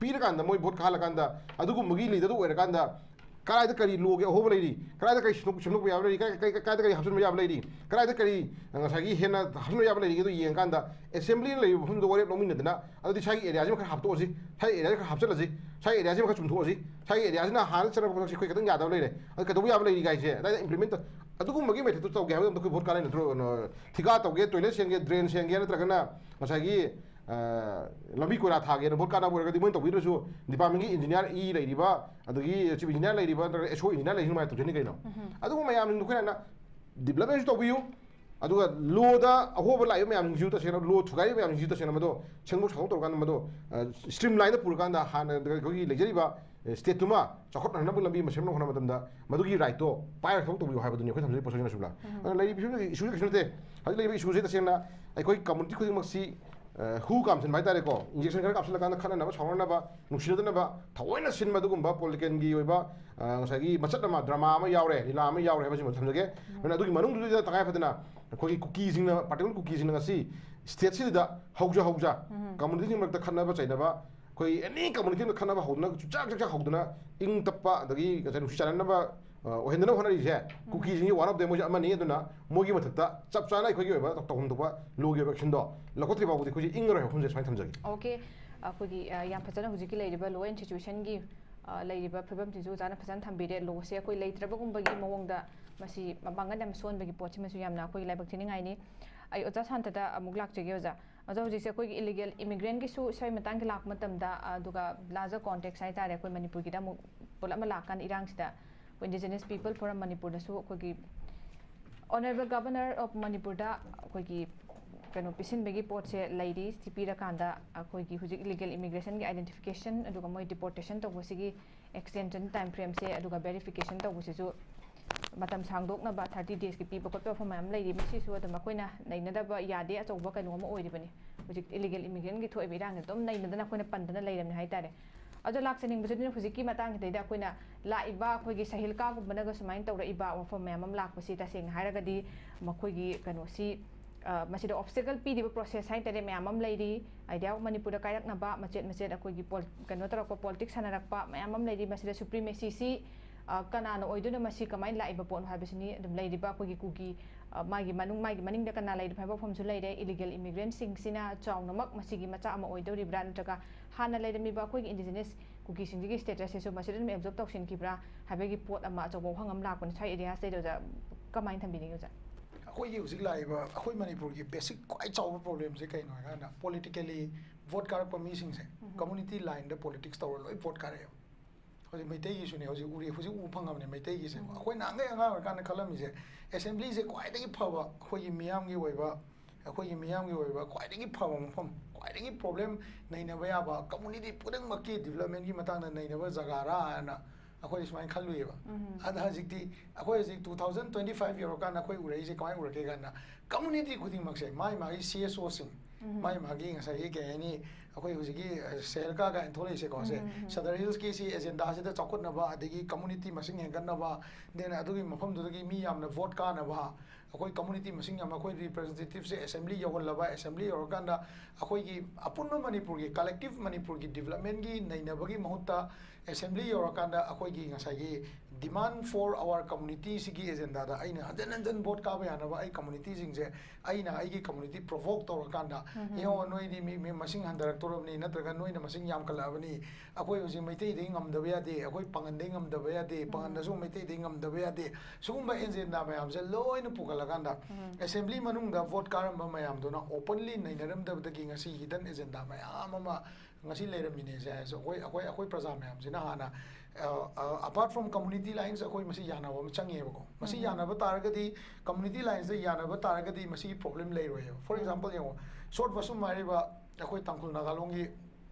ꯄꯤꯔꯀꯥꯟꯗ, ꯃꯣꯏ vote ꯀꯥꯍꯜꯂꯀꯥꯟꯗ ꯑꯗꯨꯒꯨꯝꯕꯒꯤ leader ꯗꯨ ꯑꯣꯏꯔꯀꯥꯟꯗ ꯀꯗꯥꯏꯗ ꯀꯔꯤ law ꯒꯤ ꯑꯍꯣꯕ ꯂꯩꯔꯤ, ꯀꯗꯥꯏꯗ ꯀꯔꯤ ꯁꯦꯝꯗꯣꯛ-, ꯁꯦꯝꯗꯣꯛꯄ ꯌꯥꯕ ꯂꯩꯔꯤ, ꯀꯗꯥꯏ-, ꯀꯗꯥꯏ-, ꯀꯗꯥꯏꯗ ꯀꯔꯤ ꯍꯥꯞꯆꯤꯟꯕ ꯌꯥꯕ ꯂꯩꯔꯤ, ꯀꯗꯥꯏꯗ ꯀꯔꯤ, ꯑ, ꯉꯁꯥꯏꯒꯤ ꯍꯦꯟꯅ ꯍꯥꯞꯆꯤꯟꯕ ꯌꯥꯕ ꯂꯩꯔꯤꯒꯦꯗꯣ ꯌꯦꯡꯉꯀꯥꯟꯗ assembly ꯂꯩꯔꯤꯕ ꯃꯐꯝꯗꯨꯗ ꯋꯥꯔꯦꯞ ꯂꯧꯃꯤꯟꯅꯗꯅ, ꯑꯗꯨꯗꯤ ꯁ꯭ꯋꯥꯏꯒꯤ area ꯁꯤꯃ ꯈꯔ ꯍꯥꯞꯇꯣꯛꯑꯁꯤ, ꯁ꯭ꯋꯥꯏꯒꯤ area ꯁꯤ ꯈꯔ ꯍꯥꯞꯆꯤꯜꯂꯁꯤ, ꯁ꯭ꯋꯥꯏꯒꯤ area ꯁꯤꯃ ꯈꯔ ꯆꯨꯝꯊꯣꯛꯑꯁꯤ, ꯁ꯭ꯋꯥꯏꯒꯤ area ꯁꯤꯅ ꯍꯥꯟꯅ ꯆꯠꯅꯕ ꯄꯣꯠꯁꯛꯁꯤ ꯑꯩꯈꯣꯏ ꯈꯤꯇꯪ ꯌꯥꯗꯕ ꯂꯩꯔꯦ, ꯑꯗꯨ ꯀꯩꯗꯧꯕ ꯌꯥꯕ ꯂꯩꯔꯤ ꯀꯥꯏꯁꯦ ꯑꯗꯨꯃꯥꯏꯅ implement ꯇꯧ-, ꯑꯗꯨꯒꯨꯝꯕꯒꯤ method ꯇꯨ ꯇꯧꯒꯦ ꯍꯥꯏꯕ ꯃꯇꯝꯗ ꯑꯩꯈꯣꯏ vote ꯀꯥꯟꯅꯩ ꯅꯠꯇ꯭ꯔꯣ? ꯀꯩꯅꯣ, ꯊꯤꯀꯥ ꯇꯧꯒꯦ, toilet ꯁꯦꯡꯒꯦ, drain ꯁꯦꯡꯒꯦ, ꯅꯠꯇ꯭ꯔꯒꯅ ꯉꯁꯥꯏꯒꯤ, ꯑ, ꯂꯝꯕꯤ ꯀꯣꯏꯂꯥ ꯊꯥꯒꯦꯅ vote ꯀꯥꯟꯅꯕ ꯑꯣꯏꯔꯒꯗꯤ ꯃꯣꯏꯅ ꯇꯧꯕꯤꯗ꯭ꯔꯁꯨ department ꯀꯤ engineer ꯏ ꯂꯩꯔꯤꯕ, ꯑꯗꯒꯤ chief engineer ꯂꯩꯔꯤꯕ, ꯅꯠꯇ꯭ꯔꯒ S O engineer ꯂꯩꯔꯤꯕ ꯑꯗꯨꯃꯥꯏꯅ ꯇꯧꯖꯅꯤ ꯀꯩꯅꯣ꯫ ꯑꯗꯨꯒꯨꯝꯕ ꯃꯌꯥꯝꯁꯤꯡꯗꯣ ꯑꯩꯈꯣꯏꯅ development ꯁꯨ ꯇꯧꯕꯤꯌꯨ, ꯑꯗꯨꯒ law ꯗ ꯑꯍꯣꯕ ꯂꯥꯛꯏꯕ ꯃꯌꯥꯝꯁꯤꯡꯁꯤꯁꯨ ꯇꯁꯦꯡꯅ, law ꯊꯨꯒꯥꯏꯔꯤꯕ ꯃꯌꯥꯝꯁꯤꯡꯁꯤꯁꯨ ꯇꯁꯦꯡꯅ ꯃꯗꯣ ꯁꯦꯝꯗꯣꯛ ꯁꯥꯗꯣꯛ ꯇꯧꯔꯀꯥꯟꯗ ꯃꯗꯣ, ꯑ, streamline ꯗ ꯄꯨꯔꯀꯥꯟꯗ ꯍꯥꯟꯅ ꯑꯩꯈꯣꯏꯒꯤ ꯂꯩꯖꯔꯤꯕ, ꯑ, state ꯇꯨꯃ ꯆꯥꯎꯈꯠꯍꯟꯅꯕ ꯂꯝꯕꯤ ꯑꯃ ꯁꯦꯝꯅꯕ ꯍꯣꯠꯅꯕ ꯃꯇꯝꯗ ꯃꯗꯨꯒꯤ right ꯇꯣ ꯄꯥꯏꯔꯒ ꯊꯕꯛ ꯇꯧꯕꯤꯌꯨ ꯍꯥꯏꯕꯗꯨꯅꯤ ꯑꯩꯈꯣꯏ ꯊꯝꯖꯔꯤꯕ ꯄꯣꯠꯁꯛꯁꯤꯅ ꯁꯨꯕ꯭ꯂꯥ꯫ ꯑꯗꯨꯅ ꯂꯩꯔꯤꯕ issue ꯁꯤ ꯀꯩꯁꯨ ꯅꯠꯇꯦ꯫ ꯍꯧꯖꯤꯛ ꯂꯩꯔꯤꯕ issue ꯁꯤ ꯇꯁꯦꯡꯅ ꯑꯩꯈꯣꯏ community ꯈꯨꯗꯤꯡꯃꯛꯁꯤ, ꯑ, ꯍꯨ ꯀꯥꯝꯁꯤꯟꯕ ꯍꯥꯏꯇꯥꯔꯦꯀꯣ, injection ꯈꯔ ꯀꯥꯞꯁꯤꯜꯂꯀꯥꯟꯗ ꯈꯠꯅꯅꯕ, ꯁꯥꯎꯅꯅꯕ, ꯅꯨꯡꯁꯤꯅꯗꯅꯕ ꯊꯑꯣꯏꯅ ꯁꯤꯟꯕ ꯑꯗꯨꯒꯨꯝꯕ political ꯒꯤ ꯑꯣꯏꯕ, ꯑ, ꯉꯁꯥꯏꯒꯤ ꯃꯆꯠ ꯑꯃ, drama ꯑꯃ ꯌꯥꯎꯔꯦ, ꯂꯤꯂꯥ ꯑꯃ ꯌꯥꯎꯔꯦ ꯍꯥꯏꯕꯁꯤꯃ ꯊꯝꯖꯒꯦ꯫ ꯑꯗꯨꯅ ꯑꯗꯨꯒꯤ ꯃꯅꯨꯡꯗꯨꯗ ꯇꯉꯥꯏ ꯐꯗꯅ ꯑꯩꯈꯣꯏꯒꯤ ꯀꯨꯀꯤꯁꯤꯡꯅ, particular ꯀꯨꯀꯤꯁꯤꯡꯅ ꯉꯁꯤ state ꯁꯤꯗ ꯍꯧꯖ ꯍꯧꯖ community ꯁꯤꯡ ꯃꯔꯛꯇ ꯈꯠꯅꯕ ꯆꯩꯅꯕ, ꯑꯩꯈꯣꯏ any community ꯑꯃꯗ ꯈꯠꯅꯕ ꯍꯧꯗꯅ, ꯆꯨꯆꯥꯛ ꯆꯥꯛꯆꯥꯛ ꯍꯧꯗꯅ, ꯏꯪ ꯇꯞꯄ ꯑꯗꯒꯤ ꯉꯁꯥꯏ ꯅꯨꯡꯁꯤ ꯆꯥꯟꯅꯅꯕ, ꯑ, ꯑꯣꯏꯍꯟꯗꯅꯕ ꯍꯣꯠꯅꯔꯤꯁꯦ ꯀꯨꯀꯤꯁꯤꯡꯒꯤ ꯋꯥꯔꯧꯗꯦ, ꯃꯣꯏꯁꯦ ꯑꯃꯅꯤ꯫ ꯑꯗꯨꯅ ꯃꯣꯏꯒꯤ ꯃꯊꯛꯇ ꯆꯞ ꯆꯥꯅ ꯑꯩꯈꯣꯏꯒꯤ ꯑꯣꯏꯕ ꯇꯧꯐꯝ ꯊꯣꯛꯄ law ꯒꯤ ꯑꯣꯏꯕ action ꯗꯣ ꯂꯧꯈꯠꯇ꯭ꯔꯤ ꯐꯥꯎꯕꯗꯤ ꯑꯩꯈꯣꯏꯁꯦ ꯏꯪꯉꯔꯣꯏ ꯍꯥꯏꯕ ꯋꯥꯐꯝꯁꯦ ꯁꯨꯃꯥꯏꯅ ꯊꯝꯖꯒꯦ꯫ OK, ꯑꯩꯈꯣꯏꯒꯤ, ꯑ, ꯌꯥꯝ ꯐꯖꯅ ꯍꯧꯖꯤꯛꯀꯤ ꯂꯩꯔꯤꯕ law and situation ꯒꯤ, ꯑ, ꯑ, ꯂꯩꯔꯤꯕ ꯐꯤꯕꯝꯁꯤꯁꯨ ꯑꯣꯖꯥꯅ ꯐꯖꯅ ꯊꯝꯕꯤꯔꯦ꯫ ꯂꯣꯁꯦ ꯑꯩꯈꯣꯏ ꯂꯩꯇ꯭ꯔꯕꯒꯨꯝꯕꯒꯤ ꯃꯑꯣꯡꯗ ꯃꯁꯤ ꯃꯄꯥꯡꯒꯜ ꯌꯥꯝ ꯁꯣꯟꯕꯒꯤ ꯄꯣꯠꯁꯤꯃꯁꯨ ꯌꯥꯝꯅ ꯑꯩꯈꯣꯏꯒꯤ ꯂꯥꯏꯕꯛ ꯊꯤꯅꯤꯡꯉꯥꯏꯅꯤ꯫ ꯑꯩ ꯑꯣꯖꯥ ꯁꯥꯟꯇꯗ ꯑꯃꯨꯛ ꯂꯥꯛꯆꯒꯦ ꯑꯣꯖꯥ꯫ ꯑꯣꯖꯥ, ꯍꯧꯖꯤꯛꯁꯦ ꯑꯩꯈꯣꯏꯒꯤ ꯏꯂꯤꯒꯦꯜ ꯏꯃꯤꯒ꯭ꯔꯦꯟꯒꯤꯁꯨ ꯁ꯭ꯋꯥꯏ ꯃꯇꯥꯡꯒꯤ ꯂꯥꯛꯄ ꯃꯇꯝꯗ, ꯑꯗꯨꯒ larger context ꯍꯥꯏꯇꯥꯔꯦ, ꯑꯩꯈꯣꯏ ꯃꯅꯤꯄꯨꯔꯒꯤꯗ ꯑꯃꯨꯛ ꯄꯨꯂꯞ ꯑꯃ ꯂꯥꯛꯀꯥꯟꯗ ꯏꯔꯥꯡꯁꯤꯗ ꯑꯩꯈꯣꯏ Indigenous People Forum ꯃꯅꯤꯄꯨꯔꯗꯁꯨ ꯑꯩꯈꯣꯏꯒꯤ Honourable Governor of ꯃꯅꯤꯄꯨꯔꯗ ꯑꯩꯈꯣꯏꯒꯤ ꯀꯩꯅꯣ ꯄꯤꯁꯤꯟꯕꯒꯤ ꯄꯣꯠꯁꯦ ꯂꯩꯔꯤ꯫ ꯁꯤ ꯄꯤꯔꯀꯥꯟꯗ ꯑꯩꯈꯣꯏꯒꯤ ꯍꯧꯖꯤꯛ ꯏꯂꯤꯒꯦꯜ ꯏꯃꯤꯒ꯭ꯔꯦꯁꯟꯒꯤ identification ꯑꯗꯨꯒ ꯃꯣꯏ deportation ꯇꯧꯕꯁꯤꯒꯤ extension time frameꯁꯦ ꯑꯗꯨꯒ verification ꯇꯧꯕꯁꯤꯁꯨ ꯃꯇꯝ ꯁꯥꯡꯗꯣꯛꯅꯕ thirty daysꯀꯤ ꯄꯤꯕ ꯈꯣꯠꯄ ꯃꯐꯝ ꯃꯌꯥꯝ ꯂꯩꯔꯤ꯫ ꯃꯁꯤꯁꯨ ꯑꯗꯨꯝ ꯑꯩꯈꯣꯏꯅ ꯅꯩꯅꯗꯕ ꯌꯥꯗꯦ, ꯑꯆꯧꯕ ꯀꯩꯅꯣ ꯑꯃ ꯑꯣꯏꯔꯤꯕꯅꯤ꯫ ꯍꯧꯖꯤꯛ ꯏꯂꯤꯒꯦꯜ ꯏꯃꯤꯒ꯭ꯔꯦꯟꯒꯤ ꯊꯣꯛꯏꯕ ꯏꯔꯥꯡꯁꯦ ꯑꯗꯨꯝ ꯅꯩꯅꯗꯅ ꯑꯩꯈꯣꯏꯅ ꯄꯟꯗꯅ ꯂꯩꯔꯕꯅꯤ ꯍꯥꯏꯇꯥꯔꯦ꯫ ꯑꯗꯣ ꯂꯥꯛꯆꯅꯤꯡꯕꯁꯤꯗꯤ ꯍꯧꯖꯤꯛꯀꯤ ꯃꯇꯥꯡꯁꯤꯗꯩꯗ ꯑꯩꯈꯣꯏꯅ ꯂꯥꯛꯏꯕ ꯑꯩꯈꯣꯏꯒꯤ ꯁꯍꯤꯜꯀꯥꯒꯨꯝꯕꯅꯒ ꯁꯨꯃꯥꯏꯅ ꯇꯧꯔꯛꯏꯕ ꯋꯥꯐꯝ ꯃꯌꯥꯝ ꯑꯃ ꯂꯥꯛꯄꯁꯤ ꯇꯁꯦꯡꯅ ꯍꯥꯏꯔꯒꯗꯤ ꯃꯈꯣꯏꯒꯤ ꯀꯩꯅꯣꯁꯤ, ꯑ, ꯃꯁꯤꯗ obstacle ꯄꯤꯔꯤꯕ process ꯍꯥꯏꯇꯥꯔꯦ ꯃꯌꯥꯝ ꯑꯃ ꯂꯩꯔꯤ꯫ Idea of ꯃꯅꯤꯄꯨꯔꯗ ꯀꯥꯏꯔꯛꯅꯕ ꯃꯆꯦꯠ ꯃꯆꯦꯠ ꯑꯩꯈꯣꯏꯒꯤ ꯄꯣꯜ-, ꯀꯩꯅꯣ ꯇꯧꯔꯛꯄ, politics ꯁꯥꯟꯅꯔꯛꯄ ꯃꯌꯥꯝ ꯑꯃ ꯂꯩꯔꯤ꯫ ꯃꯁꯤꯗ supremacyꯁꯤ, ꯑ, ꯀꯅꯥꯅ ꯑꯣꯏꯗꯣꯏꯅꯣ, ꯃꯁꯤ ꯀꯃꯥꯏꯅ ꯂꯥꯛꯏꯕ ꯄꯣꯠꯅꯣ ꯍꯥꯏꯕꯁꯤꯅꯤ꯫ ꯑꯗꯨꯝ ꯂꯩꯔꯤꯕ ꯑꯩꯈꯣꯏꯒꯤ ꯀꯨꯀꯤ, ꯑ, ꯃꯥꯒꯤ ꯃꯅꯨꯡ, ꯃꯥꯒꯤ ꯃꯅꯤꯡꯗ ꯀꯅꯥ ꯂꯩꯔꯤꯕ ꯍꯥꯏꯕ ꯋꯥꯐꯝꯁꯨ ꯂꯩꯔꯦ꯫ Illegal immigrantꯁꯤꯡꯁꯤꯅ ꯆꯥꯎꯅꯃꯛ ꯃꯁꯤꯒꯤ ꯃꯆꯥ ꯑꯃ ꯑꯣꯏꯗꯧꯔꯤꯕ꯭ꯔꯥ, ꯅꯠꯇ꯭ꯔꯒ ꯍꯥꯟꯅ ꯂꯩꯔꯝꯃꯤꯕ ꯑꯩꯈꯣꯏꯒꯤ Indigenous ꯀꯨꯀꯤꯁꯤꯡꯁꯤꯒꯤ statusꯁꯤꯁꯨ ꯃꯁꯤꯗ ꯑꯗꯨꯝ absorb ꯇꯧꯁꯤꯟꯈꯤꯕ꯭ꯔꯥ ꯍꯥꯏꯕꯒꯤ ꯄꯣꯠ ꯑꯃ ꯑꯆꯧꯕ ꯋꯥꯍꯪ ꯑꯃ ꯂꯥꯛꯄꯅꯤ꯫ ꯁ꯭ꯋꯥꯏ areaꯁꯤꯗꯩꯗ ꯑꯣꯖꯥ ꯀꯃꯥꯏꯅ ꯊꯝꯕꯤꯅꯤꯡꯉꯤ ꯑꯣꯖꯥ? ꯑꯩꯈꯣꯏꯒꯤ ꯍꯧꯖꯤꯛ ꯂꯥꯛꯏꯕ ꯑꯩꯈꯣꯏ ꯃꯅꯤꯄꯨꯔꯒꯤ basic ꯈ꯭ꯋꯥꯏ ꯆꯥꯎꯕ problemꯁꯦ ꯀꯩꯅꯣ ꯍꯥꯏꯀꯥꯟꯗ, politically vote ꯀꯥꯔꯛꯄ ꯃꯤꯁꯤꯡꯁꯦ ꯎꯝ꯫ Community lineꯗ politics ꯇꯧꯔ ꯂꯣꯏ vote ꯀꯥꯔꯛꯑꯦꯕ꯫ ꯍꯧꯖꯤꯛ ꯃꯩꯇꯩꯒꯤꯁꯨꯅꯦ, ꯍꯧꯖꯤꯛ ꯎꯔꯤ, ꯍꯧꯖꯤꯛ ꯎꯕ ꯐꯪꯉꯕꯅꯦ ꯃꯩꯇꯩꯒꯤꯁꯦ꯫ ꯎꯝ꯫ ꯑꯩꯈꯣꯏ ꯅꯍꯥꯟꯈꯩ ꯑꯉꯥꯡ ꯑꯣꯏꯔꯀꯥꯟꯗ ꯈꯜꯂꯝꯃꯤꯁꯦ, assemblyꯁꯦ ꯈ꯭ꯋꯥꯏꯗꯒꯤ ꯐꯕ ꯑꯩꯈꯣꯏꯒꯤ ꯃꯤꯌꯥꯝꯒꯤ ꯑꯣꯏꯕ, ꯑꯩꯈꯣꯏꯒꯤ ꯃꯤꯌꯥꯝꯒꯤ ꯑꯣꯏꯕ ꯈ꯭ꯋꯥꯏꯗꯒꯤ ꯐꯕ ꯃꯐꯝ, ꯈ꯭ꯋꯥꯏꯗꯒꯤ problem ꯅꯩꯅꯕ ꯌꯥꯕ, community ꯈꯨꯗꯤꯡꯃꯛꯀꯤ developmentꯀꯤ ꯃꯇꯥꯡꯗ ꯅꯩꯅꯕ ꯖꯒꯥꯔꯥ ꯍꯥꯏꯅ ꯑꯩꯈꯣꯏ ꯁꯨꯃꯥꯏꯅ ꯈꯜꯂꯨꯏꯌꯦꯕ꯫ ꯎꯝ꯫ ꯑꯗ ꯍꯧꯖꯤꯛꯇꯤ ꯑꯩꯈꯣꯏ ꯍꯧꯖꯤꯛ two thousand twenty five ꯌꯧꯔꯀꯥꯟꯗ ꯑꯩꯈꯣꯏ ꯎꯔꯛꯏꯁꯦ ꯀꯃꯥꯏꯅ ꯎꯔꯛꯀꯦ ꯀꯥꯟꯗ, community ꯈꯨꯗꯤꯡꯃꯛꯁꯦ ꯃꯥꯒꯤ ꯃꯥꯒꯤ CSOꯁꯤꯡ, ꯎꯝ꯫ ꯃꯥꯒꯤ ꯃꯥꯒꯤ ꯉꯁꯥꯏꯒꯤ ꯀꯩ ꯍꯥꯏꯅꯤ, ꯑꯩꯈꯣꯏ ꯍꯧꯖꯤꯛꯀꯤ, ꯑ, ꯁꯦꯜꯀꯥ ꯀꯥꯏꯅ ꯊꯣꯛꯂꯛꯏꯁꯦꯀꯣ, ꯁꯦ, ꯎꯝ, ꯎꯝ, ꯎꯝ꯫ Sadar Hillsꯀꯤ ꯁꯤ agendaꯁꯤꯗ ꯆꯥꯎꯈꯠꯅꯕ, ꯑꯗꯒꯤ community ꯃꯁꯤꯡ ꯍꯦꯟꯒꯠꯅꯕ, then ꯑꯗꯨꯒꯤ ꯃꯐꯝꯗꯨꯗꯒꯤ ꯃꯤ ꯌꯥꯝꯅ vote ꯀꯥꯅꯕ, ꯑꯩꯈꯣꯏ community ꯃꯁꯤꯡ ꯌꯥꯝ, ꯑꯩꯈꯣꯏ representative ꯁꯦ assembly ꯌꯧꯍꯜꯂꯕ, assembly ꯌꯧꯔꯀꯥꯟꯗ ꯑꯩꯈꯣꯏꯒꯤ ꯑꯄꯨꯟꯕ ꯃꯅꯤꯄꯨꯔꯒꯤ, collective ꯃꯅꯤꯄꯨꯔꯒꯤ development ꯒꯤ ꯅꯩꯅꯕꯒꯤ ꯃꯍꯨꯠꯇ assembly ꯌꯧꯔꯀꯥꯟꯗ ꯑꯩꯈꯣꯏꯒꯤ ꯉꯁꯥꯏꯒꯤ demand for our community ꯁꯤꯒꯤ agenda ꯗ ꯑꯩꯅ ꯍꯟꯖꯟ ꯍꯟꯖꯟ vote ꯀꯥꯕ ꯌꯥꯅꯕ ꯑꯩ community ꯁꯤꯡꯁꯦ, ꯑꯩꯅ ꯑꯩꯒꯤ community provoke ꯇꯧꯔꯀꯥꯟꯗ, ꯌꯦꯡꯉꯣ, ꯅꯣꯏꯗꯤ ꯃꯤ, ꯃꯤ ꯃꯁꯤꯡ ꯍꯟꯊꯔꯛꯇꯧꯔꯕꯅꯤ, ꯅꯠꯇ꯭ꯔꯒ ꯅꯣꯏꯅ ꯃꯁꯤꯡ ꯌꯥꯝꯈꯠꯂꯛꯑꯕꯅꯤ, ꯑꯩꯈꯣꯏ ꯍꯧꯖꯤꯛ ꯃꯩꯇꯩꯗꯒꯤ ꯉꯝꯗꯕ ꯌꯥꯗꯦ, ꯑꯩꯈꯣꯏ ꯄꯥꯉꯟꯗꯒꯤ ꯉꯝꯗꯕ ꯌꯥꯗꯦ, ꯄꯥꯉꯟꯗꯁꯨ ꯃꯩꯇꯩꯗꯒꯤ ꯉꯝꯗꯕ ꯌꯥꯗꯦ, ꯁꯤꯒꯨꯝꯕ agenda ꯃꯌꯥꯝꯁꯦ ꯂꯣꯏꯅ ꯄꯨꯈꯠꯂꯀꯥꯟꯗ, assembly ꯃꯅꯨꯡꯗ vote ꯀꯥꯔꯝꯕ ꯃꯌꯥꯝꯗꯨꯅ openly ꯅꯩꯅꯔꯝꯗꯕꯗꯒꯤ ꯉꯁꯤ hidden agenda ꯃꯌꯥꯝ ꯑꯃ ꯉꯁꯤ ꯂꯩꯔꯝꯃꯤꯅꯦꯁꯦ ꯍꯥꯏꯁꯨ, ꯑꯩꯈꯣꯏ, ꯑꯩꯈꯣꯏ, ꯑꯩꯈꯣꯏ ꯄ꯭ꯔꯖꯥ ꯃꯌꯥꯝꯁꯤꯅ ꯍꯥꯟꯅ, ꯑ, ꯑ, apart from community lines, ꯑꯩꯈꯣꯏ ꯃꯁꯤ ꯌꯥꯅꯕ ꯑꯃ ꯆꯪꯉꯦꯕꯀꯣ꯫ ꯃꯁꯤ ꯌꯥꯅꯕ ꯇꯥꯔꯒꯗꯤ, community lines ꯇ ꯌꯥꯅꯕ ꯇꯥꯔꯒꯗꯤ ꯃꯁꯤꯒꯤ problem ꯂꯩꯔꯣꯏꯌꯦꯕ꯫ For example, ꯌꯦꯡꯉꯣ, short ꯕꯁꯨꯝ ꯍꯥꯏꯔꯤꯕ ꯑꯩꯈꯣꯏ ꯇꯥꯡꯈꯨꯜ ꯅꯥꯒꯥꯂꯣꯡꯒꯤ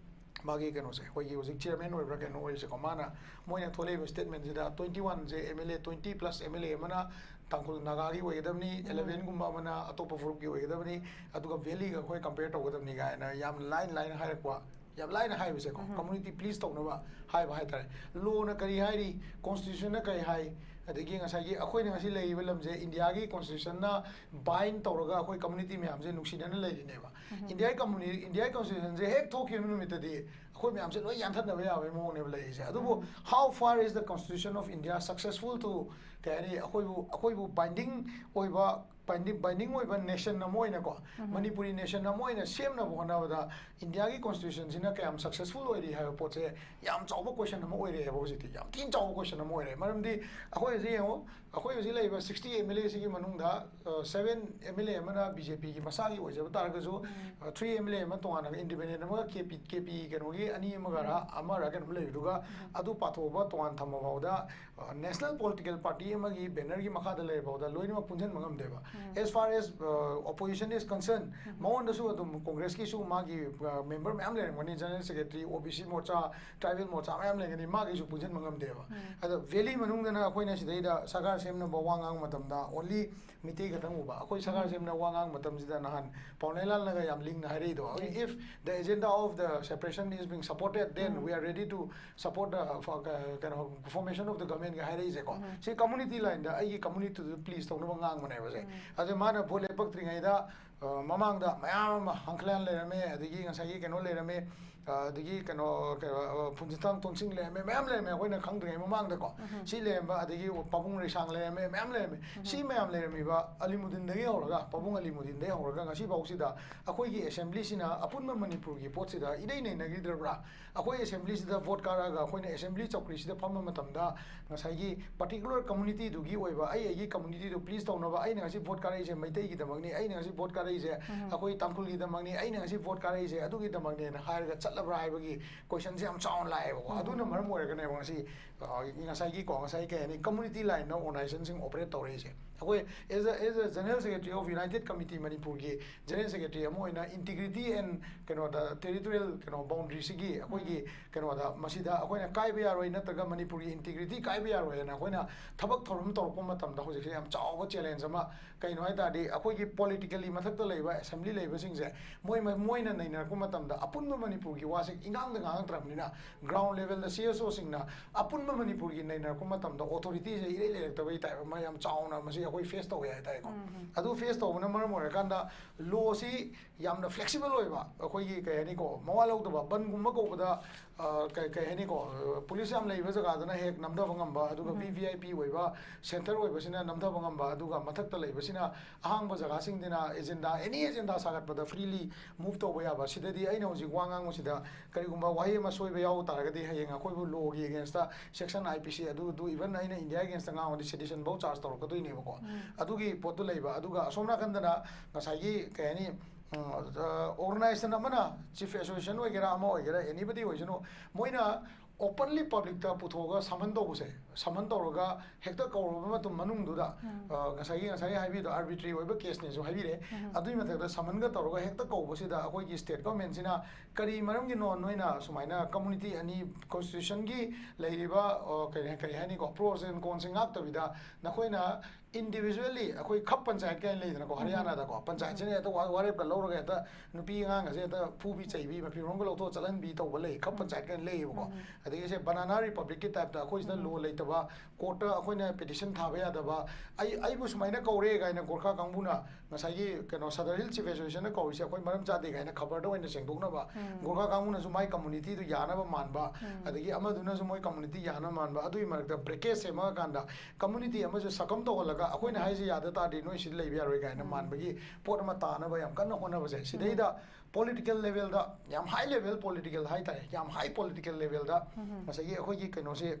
ꯃꯥꯒꯤ ꯀꯩꯅꯣꯁꯦ, ꯑꯩꯈꯣꯏꯒꯤ ꯍꯧꯖꯤꯛ chairman ꯑꯣꯏꯕ꯭ꯔꯥ ꯀꯩꯅꯣ ꯑꯣꯏꯔꯤꯁꯦꯀꯣ, ꯃꯥꯅ, ꯃꯣꯏꯅ ꯊꯣꯛꯂꯛꯏꯕ statement ꯁꯤꯗ twenty one ꯁꯦ MLA, twenty plus MLA ꯑꯃꯅ ꯇꯥꯡꯈꯨꯜ ꯅꯥꯒꯥꯒꯤ ꯑꯣꯏꯒꯗꯕꯅꯤ, eleven ꯒꯨꯝꯕ ꯑꯃꯅ ꯑꯇꯣꯞꯄ ꯐꯨꯔꯨꯞꯀꯤ ꯑꯣꯏꯒꯗꯕꯅꯤ, ꯑꯗꯨꯒ valley ꯒ ꯑꯩꯈꯣꯏ compare ꯇꯧꯒꯗꯕꯅꯤ ꯀꯥꯏꯅ ꯌꯥꯝ ꯂꯥꯏꯅ ꯂꯥꯏꯅ ꯍꯥꯏꯔꯛꯄ, ꯌꯥꯝ ꯂꯥꯏꯅ ꯍꯥꯏꯕꯁꯦꯀꯣ, community please ꯇꯧꯅꯕ ꯍꯥꯏꯕ ꯍꯥꯏꯇꯥꯔꯦ꯫ Law ꯅ ꯀꯔꯤ ꯍꯥꯏꯔꯤ, constitution ꯅ ꯀꯔꯤ ꯍꯥꯏ, ꯑꯗꯒꯤ ꯉꯁꯥꯏꯒꯤ ꯑꯩꯈꯣꯏꯅ ꯉꯁꯤ ꯂꯩꯔꯤꯕ ꯂꯝꯁꯦ India ꯒꯤ constitution ꯅ bind ꯇꯧꯔꯒ ꯑꯩꯈꯣꯏ community ꯃꯌꯥꯝꯁꯦ ꯅꯨꯡꯁꯤꯅꯅ ꯂꯩꯔꯤꯅꯦꯕ꯫ India ꯒꯤ community, India ꯒꯤ constitution ꯁꯦ ꯍꯦꯛ ꯊꯣꯛꯈꯤꯕ ꯅꯨꯃꯤꯠꯇꯗꯤ ꯑꯩꯈꯣꯏ ꯃꯌꯥꯝꯁꯦ ꯂꯣꯏ ꯌꯥꯟꯊꯠꯅꯕ ꯌꯥꯕꯒꯤ ꯃꯑꯣꯡꯅꯦꯕ ꯂꯩꯔꯤꯁꯦ꯫ ꯑꯗꯨꯕꯨ how far is the constitution of India successful to, ꯀꯩ ꯍꯥꯏꯅꯤ, ꯑꯩꯈꯣꯏꯕꯨ, ꯑꯩꯈꯣꯏꯕꯨ binding ꯑꯣꯏꯕ, binding, binding ꯑꯣꯏꯕ nation ꯑꯃ ꯑꯣꯏꯅꯀꯣ, ꯃꯅꯤꯄꯨꯔꯤ nation ꯑꯃ ꯑꯣꯏꯅ ꯁꯦꯝꯅꯕ ꯍꯣꯠꯅꯕꯗ India ꯒꯤ constitution ꯁꯤꯅ ꯀꯌꯥꯝ successful ꯑꯣꯏꯔꯤ ꯍꯥꯏꯕ ꯄꯣꯠꯁꯦ ꯌꯥꯝ ꯆꯥꯎꯕ question ꯑꯃ ꯑꯣꯏꯔꯛꯑꯦꯕ ꯍꯧꯖꯤꯛꯇꯤ, ꯌꯥꯝ ꯊꯤꯅ ꯆꯥꯎꯕ question ꯑꯃ ꯑꯣꯏꯔꯦ꯫ ꯃꯔꯝꯗꯤ ꯑꯩꯈꯣꯏ ꯍꯧꯖꯤꯛ ꯌꯦꯡꯉꯣ, ꯑꯩꯈꯣꯏ ꯍꯧꯖꯤꯛ ꯂꯩꯔꯤꯕ sixty MLA ꯁꯤꯒꯤ ꯃꯅꯨꯡꯗ, ꯑ, seven MLA ꯑꯃꯅ BJP ꯒꯤ ꯃꯁꯥꯒꯤ ꯑꯣꯏꯖꯕ ꯇꯥꯔꯒꯁꯨ, ꯑ, three MLA ꯑꯃ ꯇꯣꯉꯥꯟꯅ independent ꯑꯃꯒ, KP, KP ꯀꯩꯅꯣꯒꯤ ꯑꯅꯤ ꯑꯃꯒꯔ ꯑꯃꯔ ꯀꯩꯅꯣꯝ ꯂꯩꯕꯗꯨꯒ, ꯑꯗꯨ ꯄꯥꯊꯣꯛꯑꯕ ꯇꯣꯉꯥꯟ ꯊꯝꯕ ꯐꯥꯎꯗ, ꯑ, national political party ꯑꯃꯒꯤ banner ꯒꯤ ꯃꯈꯥꯗ ꯂꯩꯔ ꯐꯥꯎꯗ ꯂꯣꯏꯅꯃꯛ ꯄꯨꯟꯁꯤꯟꯕ ꯉꯝꯗꯦꯕ꯫ As far as opposition is concern, ꯃꯉꯣꯟꯗꯁꯨ ꯑꯗꯨꯝ ꯀꯣꯡꯒ꯭ꯔꯦꯁꯀꯤꯁꯨ ꯃꯥꯒꯤ ꯃꯦꯝꯕꯔ ꯃꯌꯥꯝ ꯂꯩꯔꯝꯒꯅꯤ, ꯖꯦꯅꯔꯦꯜ ꯁꯦꯀ꯭ꯔꯦꯇꯔꯤ, ꯑꯣ ꯕꯤ ꯁꯤ ꯃꯣꯔꯆꯥ, ꯇ꯭ꯔꯥꯏꯕꯦꯜ ꯃꯣꯔꯆꯥ ꯃꯌꯥꯝ ꯂꯩꯒꯅꯤ, ꯃꯥꯒꯤꯁꯨ ꯄꯨꯟꯁꯤꯟꯕ ꯉꯝꯗꯦꯕ꯫ ꯑꯗꯣ ꯚꯦꯂꯤ ꯃꯅꯨꯡꯗꯅ ꯑꯩꯈꯣꯏꯅ ꯁꯤꯗꯩꯗ ꯁꯔꯀꯥꯔ ꯁꯦꯝꯅꯕ ꯋꯥ ꯉꯥꯡꯕ ꯃꯇꯝꯗ only ꯃꯤꯇꯩ ꯈꯛꯇꯪ ꯎꯕ꯫ ꯑꯩꯈꯣꯏ ꯁꯔꯀꯥꯔ ꯁꯦꯝꯅ ꯋꯥ ꯉꯥꯡꯕ ꯃꯇꯝꯁꯤꯗ ꯅꯍꯥꯟ ꯄꯥꯎꯅꯥꯏ ꯂꯥꯜꯅꯒ ꯌꯥꯝ ꯂꯤꯡꯅ ꯍꯥꯏꯔꯛꯏꯗꯣ, if the agenda of the separation is being supported, then we are ready to support the, uh, ꯀꯩꯅꯣ, formation of the governmentꯒ ꯍꯥꯏꯔꯛꯏꯁꯦꯀꯣ꯫ ꯁꯤ community lineꯗ ꯑꯩꯒꯤ communityꯗꯨ please ꯇꯧꯅꯕ ꯉꯥꯡꯕꯅꯦꯕ ꯁꯦ꯫ ꯑꯗꯨ ꯃꯥꯅ ꯚꯣꯠ ꯂꯦꯞꯄꯛꯇ꯭ꯔꯤꯉꯩꯗ, ꯑ, ꯃꯃꯥꯡꯗ ꯃꯌꯥꯝ ꯑꯃ ꯍꯪꯈ꯭ꯂꯥꯟ ꯂꯩꯔꯝꯃꯦ, ꯑꯗꯒꯤ ꯉꯁꯥꯏꯒꯤ ꯀꯩꯅꯣ ꯂꯩꯔꯝꯃꯦ, ꯑ, ꯑꯗꯒꯤ ꯀꯩꯅꯣ, ꯀꯩꯅꯣ, ꯑ, ꯐꯨꯟꯖꯤꯊꯥꯡ ꯇꯣꯟꯁꯤꯡ ꯂꯩꯔꯝꯃꯦ, ꯃꯌꯥꯝ ꯂꯩꯔꯝꯃꯦ ꯑꯩꯈꯣꯏꯅ ꯈꯪꯗ꯭ꯔꯤꯉꯩ ꯃꯃꯥꯡꯗꯀꯣ꯫ ꯁꯤ ꯂꯩꯔꯝꯕ, ꯑꯗꯒꯤ ꯄꯥꯕꯨꯡ ꯔꯩꯁꯥꯡ ꯂꯩꯔꯝꯃꯦ, ꯃꯌꯥꯝ ꯂꯩꯔꯝꯃꯦ꯫ ꯁꯤ ꯃꯌꯥꯝ ꯂꯩꯔꯝꯃꯤꯕ ꯑꯂꯤꯃꯨꯗꯤꯟꯗꯒꯤ ꯍꯧꯔꯒ, ꯄꯥꯕꯨꯡ ꯑꯂꯤꯃꯨꯗꯤꯟꯗꯒꯤ ꯍꯧꯔꯒ ꯉꯁꯤꯐꯥꯎꯁꯤꯗ ꯑꯩꯈꯣꯏꯒꯤ assemblyꯁꯤꯅ ꯑꯄꯨꯟꯕ ꯃꯅꯤꯄꯨꯔꯒꯤ ꯄꯣꯠꯁꯤꯗ ꯏꯅꯩ ꯅꯩꯅꯈꯤꯗ꯭ꯔꯕ꯭ꯔꯥ? ꯑꯩꯈꯣꯏ assemblyꯁꯤꯗ ꯚꯣꯠ ꯀꯥꯔꯛꯑꯒ ꯑꯩꯈꯣꯏꯅ assembly ꯆꯧꯀ꯭ꯔꯤꯁꯤꯗ ꯐꯝꯕ ꯃꯇꯝꯗ ꯉꯁꯥꯏꯒꯤ particular communityꯗꯨꯒꯤ ꯑꯣꯏꯕ ꯑꯩ ꯑꯩꯒꯤ communityꯗꯨ please ꯇꯧꯅꯕ, ꯑꯩꯅ ꯉꯁꯤ ꯚꯣꯠ ꯀꯥꯔꯛꯏꯁꯦ ꯃꯩꯇꯩꯒꯤꯗꯃꯛꯅꯤ, ꯑꯩꯅ ꯉꯁꯤ ꯚꯣꯠ ꯀꯥꯔꯛꯏꯁꯦ ꯑꯩꯈꯣꯏ ꯇꯥꯡꯈꯨꯜꯒꯤꯗꯃꯛꯅꯤ, ꯑꯩꯅ ꯉꯁꯤ ꯚꯣꯠ ꯀꯥꯔꯛꯏꯁꯦ ꯑꯗꯨꯒꯤꯗꯃꯛꯅꯦꯅ ꯍꯥꯏꯔꯒ ꯆꯠꯂꯕ꯭ꯔꯥ ꯍꯥꯏꯕꯒꯤ questionꯁꯦ ꯌꯥꯝ ꯆꯥꯎꯅ ꯂꯥꯛꯑꯦꯕꯀꯣ꯫ ꯑꯗꯨꯅ ꯃꯔꯝ ꯑꯣꯏꯔꯒꯅꯦꯕ ꯉꯁꯤ, ꯑ, ꯉꯁꯥꯏꯒꯤꯀꯣ, ꯉꯁꯥꯏ ꯀꯩ ꯍꯥꯏꯅꯤ, community lineꯅ organizationꯁꯤꯡ operate ꯇꯧꯔꯛꯏꯁꯦ꯫ ꯑꯩꯈꯣꯏ as a, as a general secretary of United Committee ꯃꯅꯤꯄꯨꯔꯒꯤ general secretary ꯑꯃ ꯑꯣꯏꯅ integrity and ꯀꯩꯅꯣꯗ territorial ꯀꯩꯅꯣ boundaryꯁꯤꯒꯤ ꯑꯩꯈꯣꯏꯒꯤ ꯀꯩꯅꯣꯗ ꯃꯁꯤꯗ ꯑꯩꯈꯣꯏꯅ ꯀꯥꯏꯕ ꯌꯥꯔꯣꯏ, ꯅꯠꯇ꯭ꯔꯒ ꯃꯅꯤꯄꯨꯔꯒꯤ integrity ꯀꯥꯏꯕ ꯌꯥꯔꯣꯏ ꯍꯥꯏꯅ ꯑꯩꯈꯣꯏꯅ ꯊꯕꯛ ꯊꯧꯔꯝ ꯇꯧꯔꯛꯄ ꯃꯇꯝꯗ ꯍꯧꯖꯤꯛꯁꯦ ꯌꯥꯝ ꯆꯥꯎꯕ challenge ꯑꯃ, ꯀꯩꯅꯣ ꯍꯥꯏ ꯇꯥꯔꯗꯤ ꯑꯩꯈꯣꯏꯒꯤ politically ꯃꯊꯛꯇ ꯂꯩꯕ assembly ꯂꯩꯕꯁꯤꯡꯁꯦ ꯃꯣꯏ, ꯃꯣꯏꯅ ꯅꯩꯅꯔꯛꯄ ꯃꯇꯝꯗ ꯑꯄꯨꯟꯕ ꯃꯅꯤꯄꯨꯔꯒꯤ ꯋꯥꯁꯦ ꯏꯉꯥꯡꯗ ꯉꯥꯡꯉꯛꯇ꯭ꯔꯕꯅꯤꯅ ground levelꯗ CSOꯁꯤꯡꯅ ꯑꯄꯨꯟꯕ ꯃꯅꯤꯄꯨꯔꯒꯤ ꯅꯩꯅꯔꯛꯄ ꯃꯇꯝꯗ authorityꯁꯦ ꯏꯔꯩ ꯂꯩꯔꯛꯇꯕꯒꯤ type ꯑꯃ ꯌꯥꯝ ꯆꯥꯎꯅ ꯃꯁꯤ ꯑꯩꯈꯣꯏ face ꯇꯧꯋꯦ ꯍꯥꯏ ꯇꯥꯔꯦꯀꯣ꯫ ꯑꯗꯨ face ꯇꯧꯕꯅ ꯃꯔꯝ ꯑꯣꯏꯔꯀꯥꯟꯗ lawꯁꯤ ꯌꯥꯝꯅ flexible ꯑꯣꯏꯕ, ꯑꯩꯈꯣꯏꯒꯤ ꯀꯩ ꯍꯥꯏꯅꯤꯀꯣ, ꯃꯋꯥ ꯂꯧꯗꯕ, ꯕꯟꯒꯨꯝꯕ ꯀꯧꯕꯗ, ꯑ, ꯀꯩ, ꯀꯩ ꯍꯥꯏꯅꯤꯀꯣ, ꯑ, police ꯌꯥꯝ ꯂꯩꯕ ꯖꯒꯥꯗꯅ ꯍꯦꯛ ꯅꯝꯊꯕ ꯉꯝꯕ, ꯑꯗꯨꯒ VVIP ꯑꯣꯏꯕ centre ꯑꯣꯏꯕꯁꯤꯅ ꯅꯝꯊꯕ ꯉꯝꯕ, ꯑꯗꯨꯒ ꯃꯊꯛꯇ ꯂꯩꯕꯁꯤꯅ ꯑꯍꯥꯡꯕ ꯖꯒꯥꯁꯤꯡꯗꯅ agenda, any agenda ꯁꯥꯒꯠꯄꯗ freely move ꯇꯧꯕ ꯌꯥꯕ꯫ ꯁꯤꯗꯗꯤ ꯑꯩꯅ ꯍꯧꯖꯤꯛ ꯋꯥ ꯉꯥꯡꯕꯁꯤꯗ ꯀꯔꯤꯒꯨꯝꯕ ꯋꯥꯍꯩ ꯑꯃ ꯁꯣꯏꯕ ꯌꯥꯎ ꯇꯥꯔꯒꯗꯤ ꯍꯌꯦꯡ ꯑꯩꯈꯣꯏꯕꯨ lawꯒꯤ againstꯇ section IPC ꯑꯗꯨ, ꯑꯗꯨ even ꯑꯩꯅ India againstꯇ ꯉꯥꯡꯉꯗꯤ sedition ꯐꯧ charge ꯇꯧꯔꯛꯀꯗꯣꯏꯅꯦꯕꯀꯣ꯫ ꯑꯗꯨꯒꯤ ꯄꯣꯠꯇꯨ ꯂꯩꯕ꯫ ꯑꯗꯨꯒ ꯑꯁꯣꯝ ꯅꯥꯀꯟꯗꯅ ꯉꯁꯥꯏꯒꯤ ꯀꯩ ꯍꯥꯏꯅꯤ, ꯎꯝ, ꯑ, organization ꯑꯃꯅ, chief association ꯑꯣꯏꯒꯦꯔꯥ ꯑꯃ ꯑꯣꯏꯒꯦꯔꯥ, anybody ꯑꯣꯏꯁꯅꯨ, ꯃꯣꯏꯅ openly publicꯇ ꯄꯨꯊꯣꯛꯑꯒ summon ꯇꯧꯕꯁꯦ, ꯁꯃꯟ ꯇꯧꯔꯒ ꯍꯦꯛꯇ ꯀꯧꯔꯕ ꯃꯇꯝ ꯃꯅꯨꯡꯗꯨꯗ, ꯑ, ꯉꯁꯥꯏꯒꯤ, ꯉꯁꯥꯏꯒꯤ ꯍꯥꯏꯕꯤꯗꯣ ꯑꯥꯔꯕꯤꯇ꯭ꯔꯤ ꯑꯣꯏꯕ ꯀꯦꯁꯅꯦꯁꯨ ꯍꯥꯏꯕꯤꯔꯦ꯫ ꯑꯗꯨꯒꯤ ꯃꯊꯛꯇ ꯁꯃꯟꯒ ꯇꯧꯔꯒ ꯍꯦꯛꯇ ꯀꯧꯕꯁꯤꯗ ꯑꯩꯈꯣꯏꯒꯤ ꯁ꯭ꯇꯦꯠ ꯒꯚꯔꯟꯃꯦꯟꯠꯁꯤꯅ ꯀꯔꯤ ꯃꯔꯝꯒꯤꯅꯣ ꯅꯣꯏꯅ ꯁꯨꯃꯥꯏꯅ ꯀꯝꯃꯨꯅꯤꯇꯤ ꯑꯅꯤ, ꯀꯣꯟꯁꯇꯤꯇ꯭ꯌꯨꯁꯟꯒꯤ ꯂꯩꯔꯤꯕ, ꯑ, ꯀꯔꯤ, ꯀꯔꯤ ꯍꯥꯏꯅꯤꯀꯣ, ꯄ꯭ꯔꯣꯁ ꯑꯦꯟ ꯀꯣꯟꯁꯁꯦ ꯉꯥꯛꯇꯕꯤꯗ ꯅꯈꯣꯏꯅ ꯏꯟꯗꯤꯕꯤꯖꯨꯋꯦꯜꯂꯤ ꯑꯩꯈꯣꯏ ꯈꯞ ꯄꯟꯆꯥꯌꯠ ꯀꯥꯏꯅ ꯂꯩꯗꯅꯀꯣ, ꯍꯔꯤꯌꯥꯅꯥꯗꯀꯣ, ꯄꯟꯆꯥꯌꯠꯁꯤꯅ ꯍꯦꯛꯇ ꯋꯥ-, ꯋꯥꯔꯦꯞꯀ ꯂꯧꯔꯒ ꯍꯦꯛꯇ ꯅꯨꯄꯤ ꯑꯉꯥꯡꯒꯁꯦ ꯍꯦꯛꯇ ꯐꯨꯕꯤ ꯆꯩꯕꯤ, ꯃꯐꯤꯔꯣꯟꯒ ꯂꯧꯊꯣꯛꯑ ꯆꯠꯍꯟꯕꯤ ꯇꯧꯕ ꯂꯩ, ꯈꯞ ꯄꯟꯆꯥꯌꯠ ꯀꯥꯏꯅ ꯂꯩꯌꯦꯕꯀꯣ꯫ ꯑꯗꯒꯤ ꯁꯦ ꯕꯅꯥꯅꯥ ꯔꯤꯄꯕ꯭ꯂꯤꯛꯀꯤ ꯇꯥꯏꯞꯇ ꯑꯩꯈꯣꯏꯁꯤꯗ ꯂꯣ ꯂꯩꯇꯕ, ꯀꯣꯔꯠꯇ ꯑꯩꯈꯣꯏꯅ ꯄꯦꯇꯤꯁꯟ ꯊꯥꯕ ꯌꯥꯗꯕ, ꯑꯩ, ꯑꯩꯕꯨ ꯁꯨꯃꯥꯏꯅ ꯀꯧꯔꯦ ꯀꯥꯏꯅ ꯒꯣꯔꯈꯥ ꯀꯥꯡꯕꯨꯅ ꯉꯁꯥꯏꯒꯤ ꯀꯩꯅꯣ ꯁꯗꯔ ꯍꯤꯜ ꯆꯤꯐ ꯑꯦꯁꯣꯁꯤꯌꯦꯁꯟꯅ ꯀꯧꯔꯤꯁꯦ ꯑꯩꯈꯣꯏ ꯃꯔꯝ ꯆꯥꯗꯦ ꯀꯥꯏꯅ ꯈꯕꯔꯗ ꯑꯣꯏꯅ ꯁꯦꯡꯗꯣꯛꯅꯕ, ꯒꯣꯔꯈꯥ ꯀꯥꯡꯕꯨꯅꯁꯨ ꯃꯥꯏ ꯀꯝꯃꯨꯅꯤꯇꯤꯗꯨ ꯌꯥꯅꯕ ꯃꯥꯟꯕ, ꯑꯗꯒꯤ ꯑꯃꯗꯨꯅꯁꯨ ꯃꯣꯏ ꯀꯝꯃꯨꯅꯤꯇꯤ ꯌꯥꯅꯕ ꯃꯥꯟꯕ, ꯑꯗꯨꯒꯤ ꯃꯔꯛꯇ ꯕ꯭ꯔꯦꯀꯦꯖ ꯁꯦꯝꯃꯛꯑꯀꯥꯟꯗ ꯀꯝꯃꯨꯅꯤꯇꯤ ꯑꯃꯁꯨ ꯁꯛꯀꯝ ꯇꯧꯍꯜꯂꯒ ꯑꯩꯈꯣꯏꯅ ꯍꯥꯏꯁꯦ ꯌꯥꯗ ꯇꯥꯔꯗꯤ ꯅꯣꯏ ꯁꯤꯗ ꯂꯩꯕ ꯌꯥꯔꯣꯏ ꯀꯥꯏꯅ ꯃꯥꯟꯕꯒꯤ ꯄꯣꯠ ꯑꯃ ꯇꯥꯅꯕ ꯌꯥꯝ ꯀꯟꯅ ꯍꯣꯠꯅꯕꯁꯦ, ꯁꯤꯗꯩꯗ ꯄꯣꯂꯤꯇꯤꯀꯦꯜ ꯂꯦꯚꯦꯜꯗ, ꯌꯥꯝ ꯍꯥꯏ ꯂꯦꯚꯦꯜ ꯄꯣꯂꯤꯇꯤꯀꯦꯜ ꯍꯥꯏꯇꯥꯔꯦ, ꯌꯥꯝ ꯍꯥꯏ ꯄꯣꯂꯤꯇꯤꯀꯦꯜ ꯂꯦꯚꯦꯜꯗ ꯉꯁꯥꯏꯒꯤ ꯑꯩꯈꯣꯏꯒꯤ ꯀꯩꯅꯣꯁꯦ,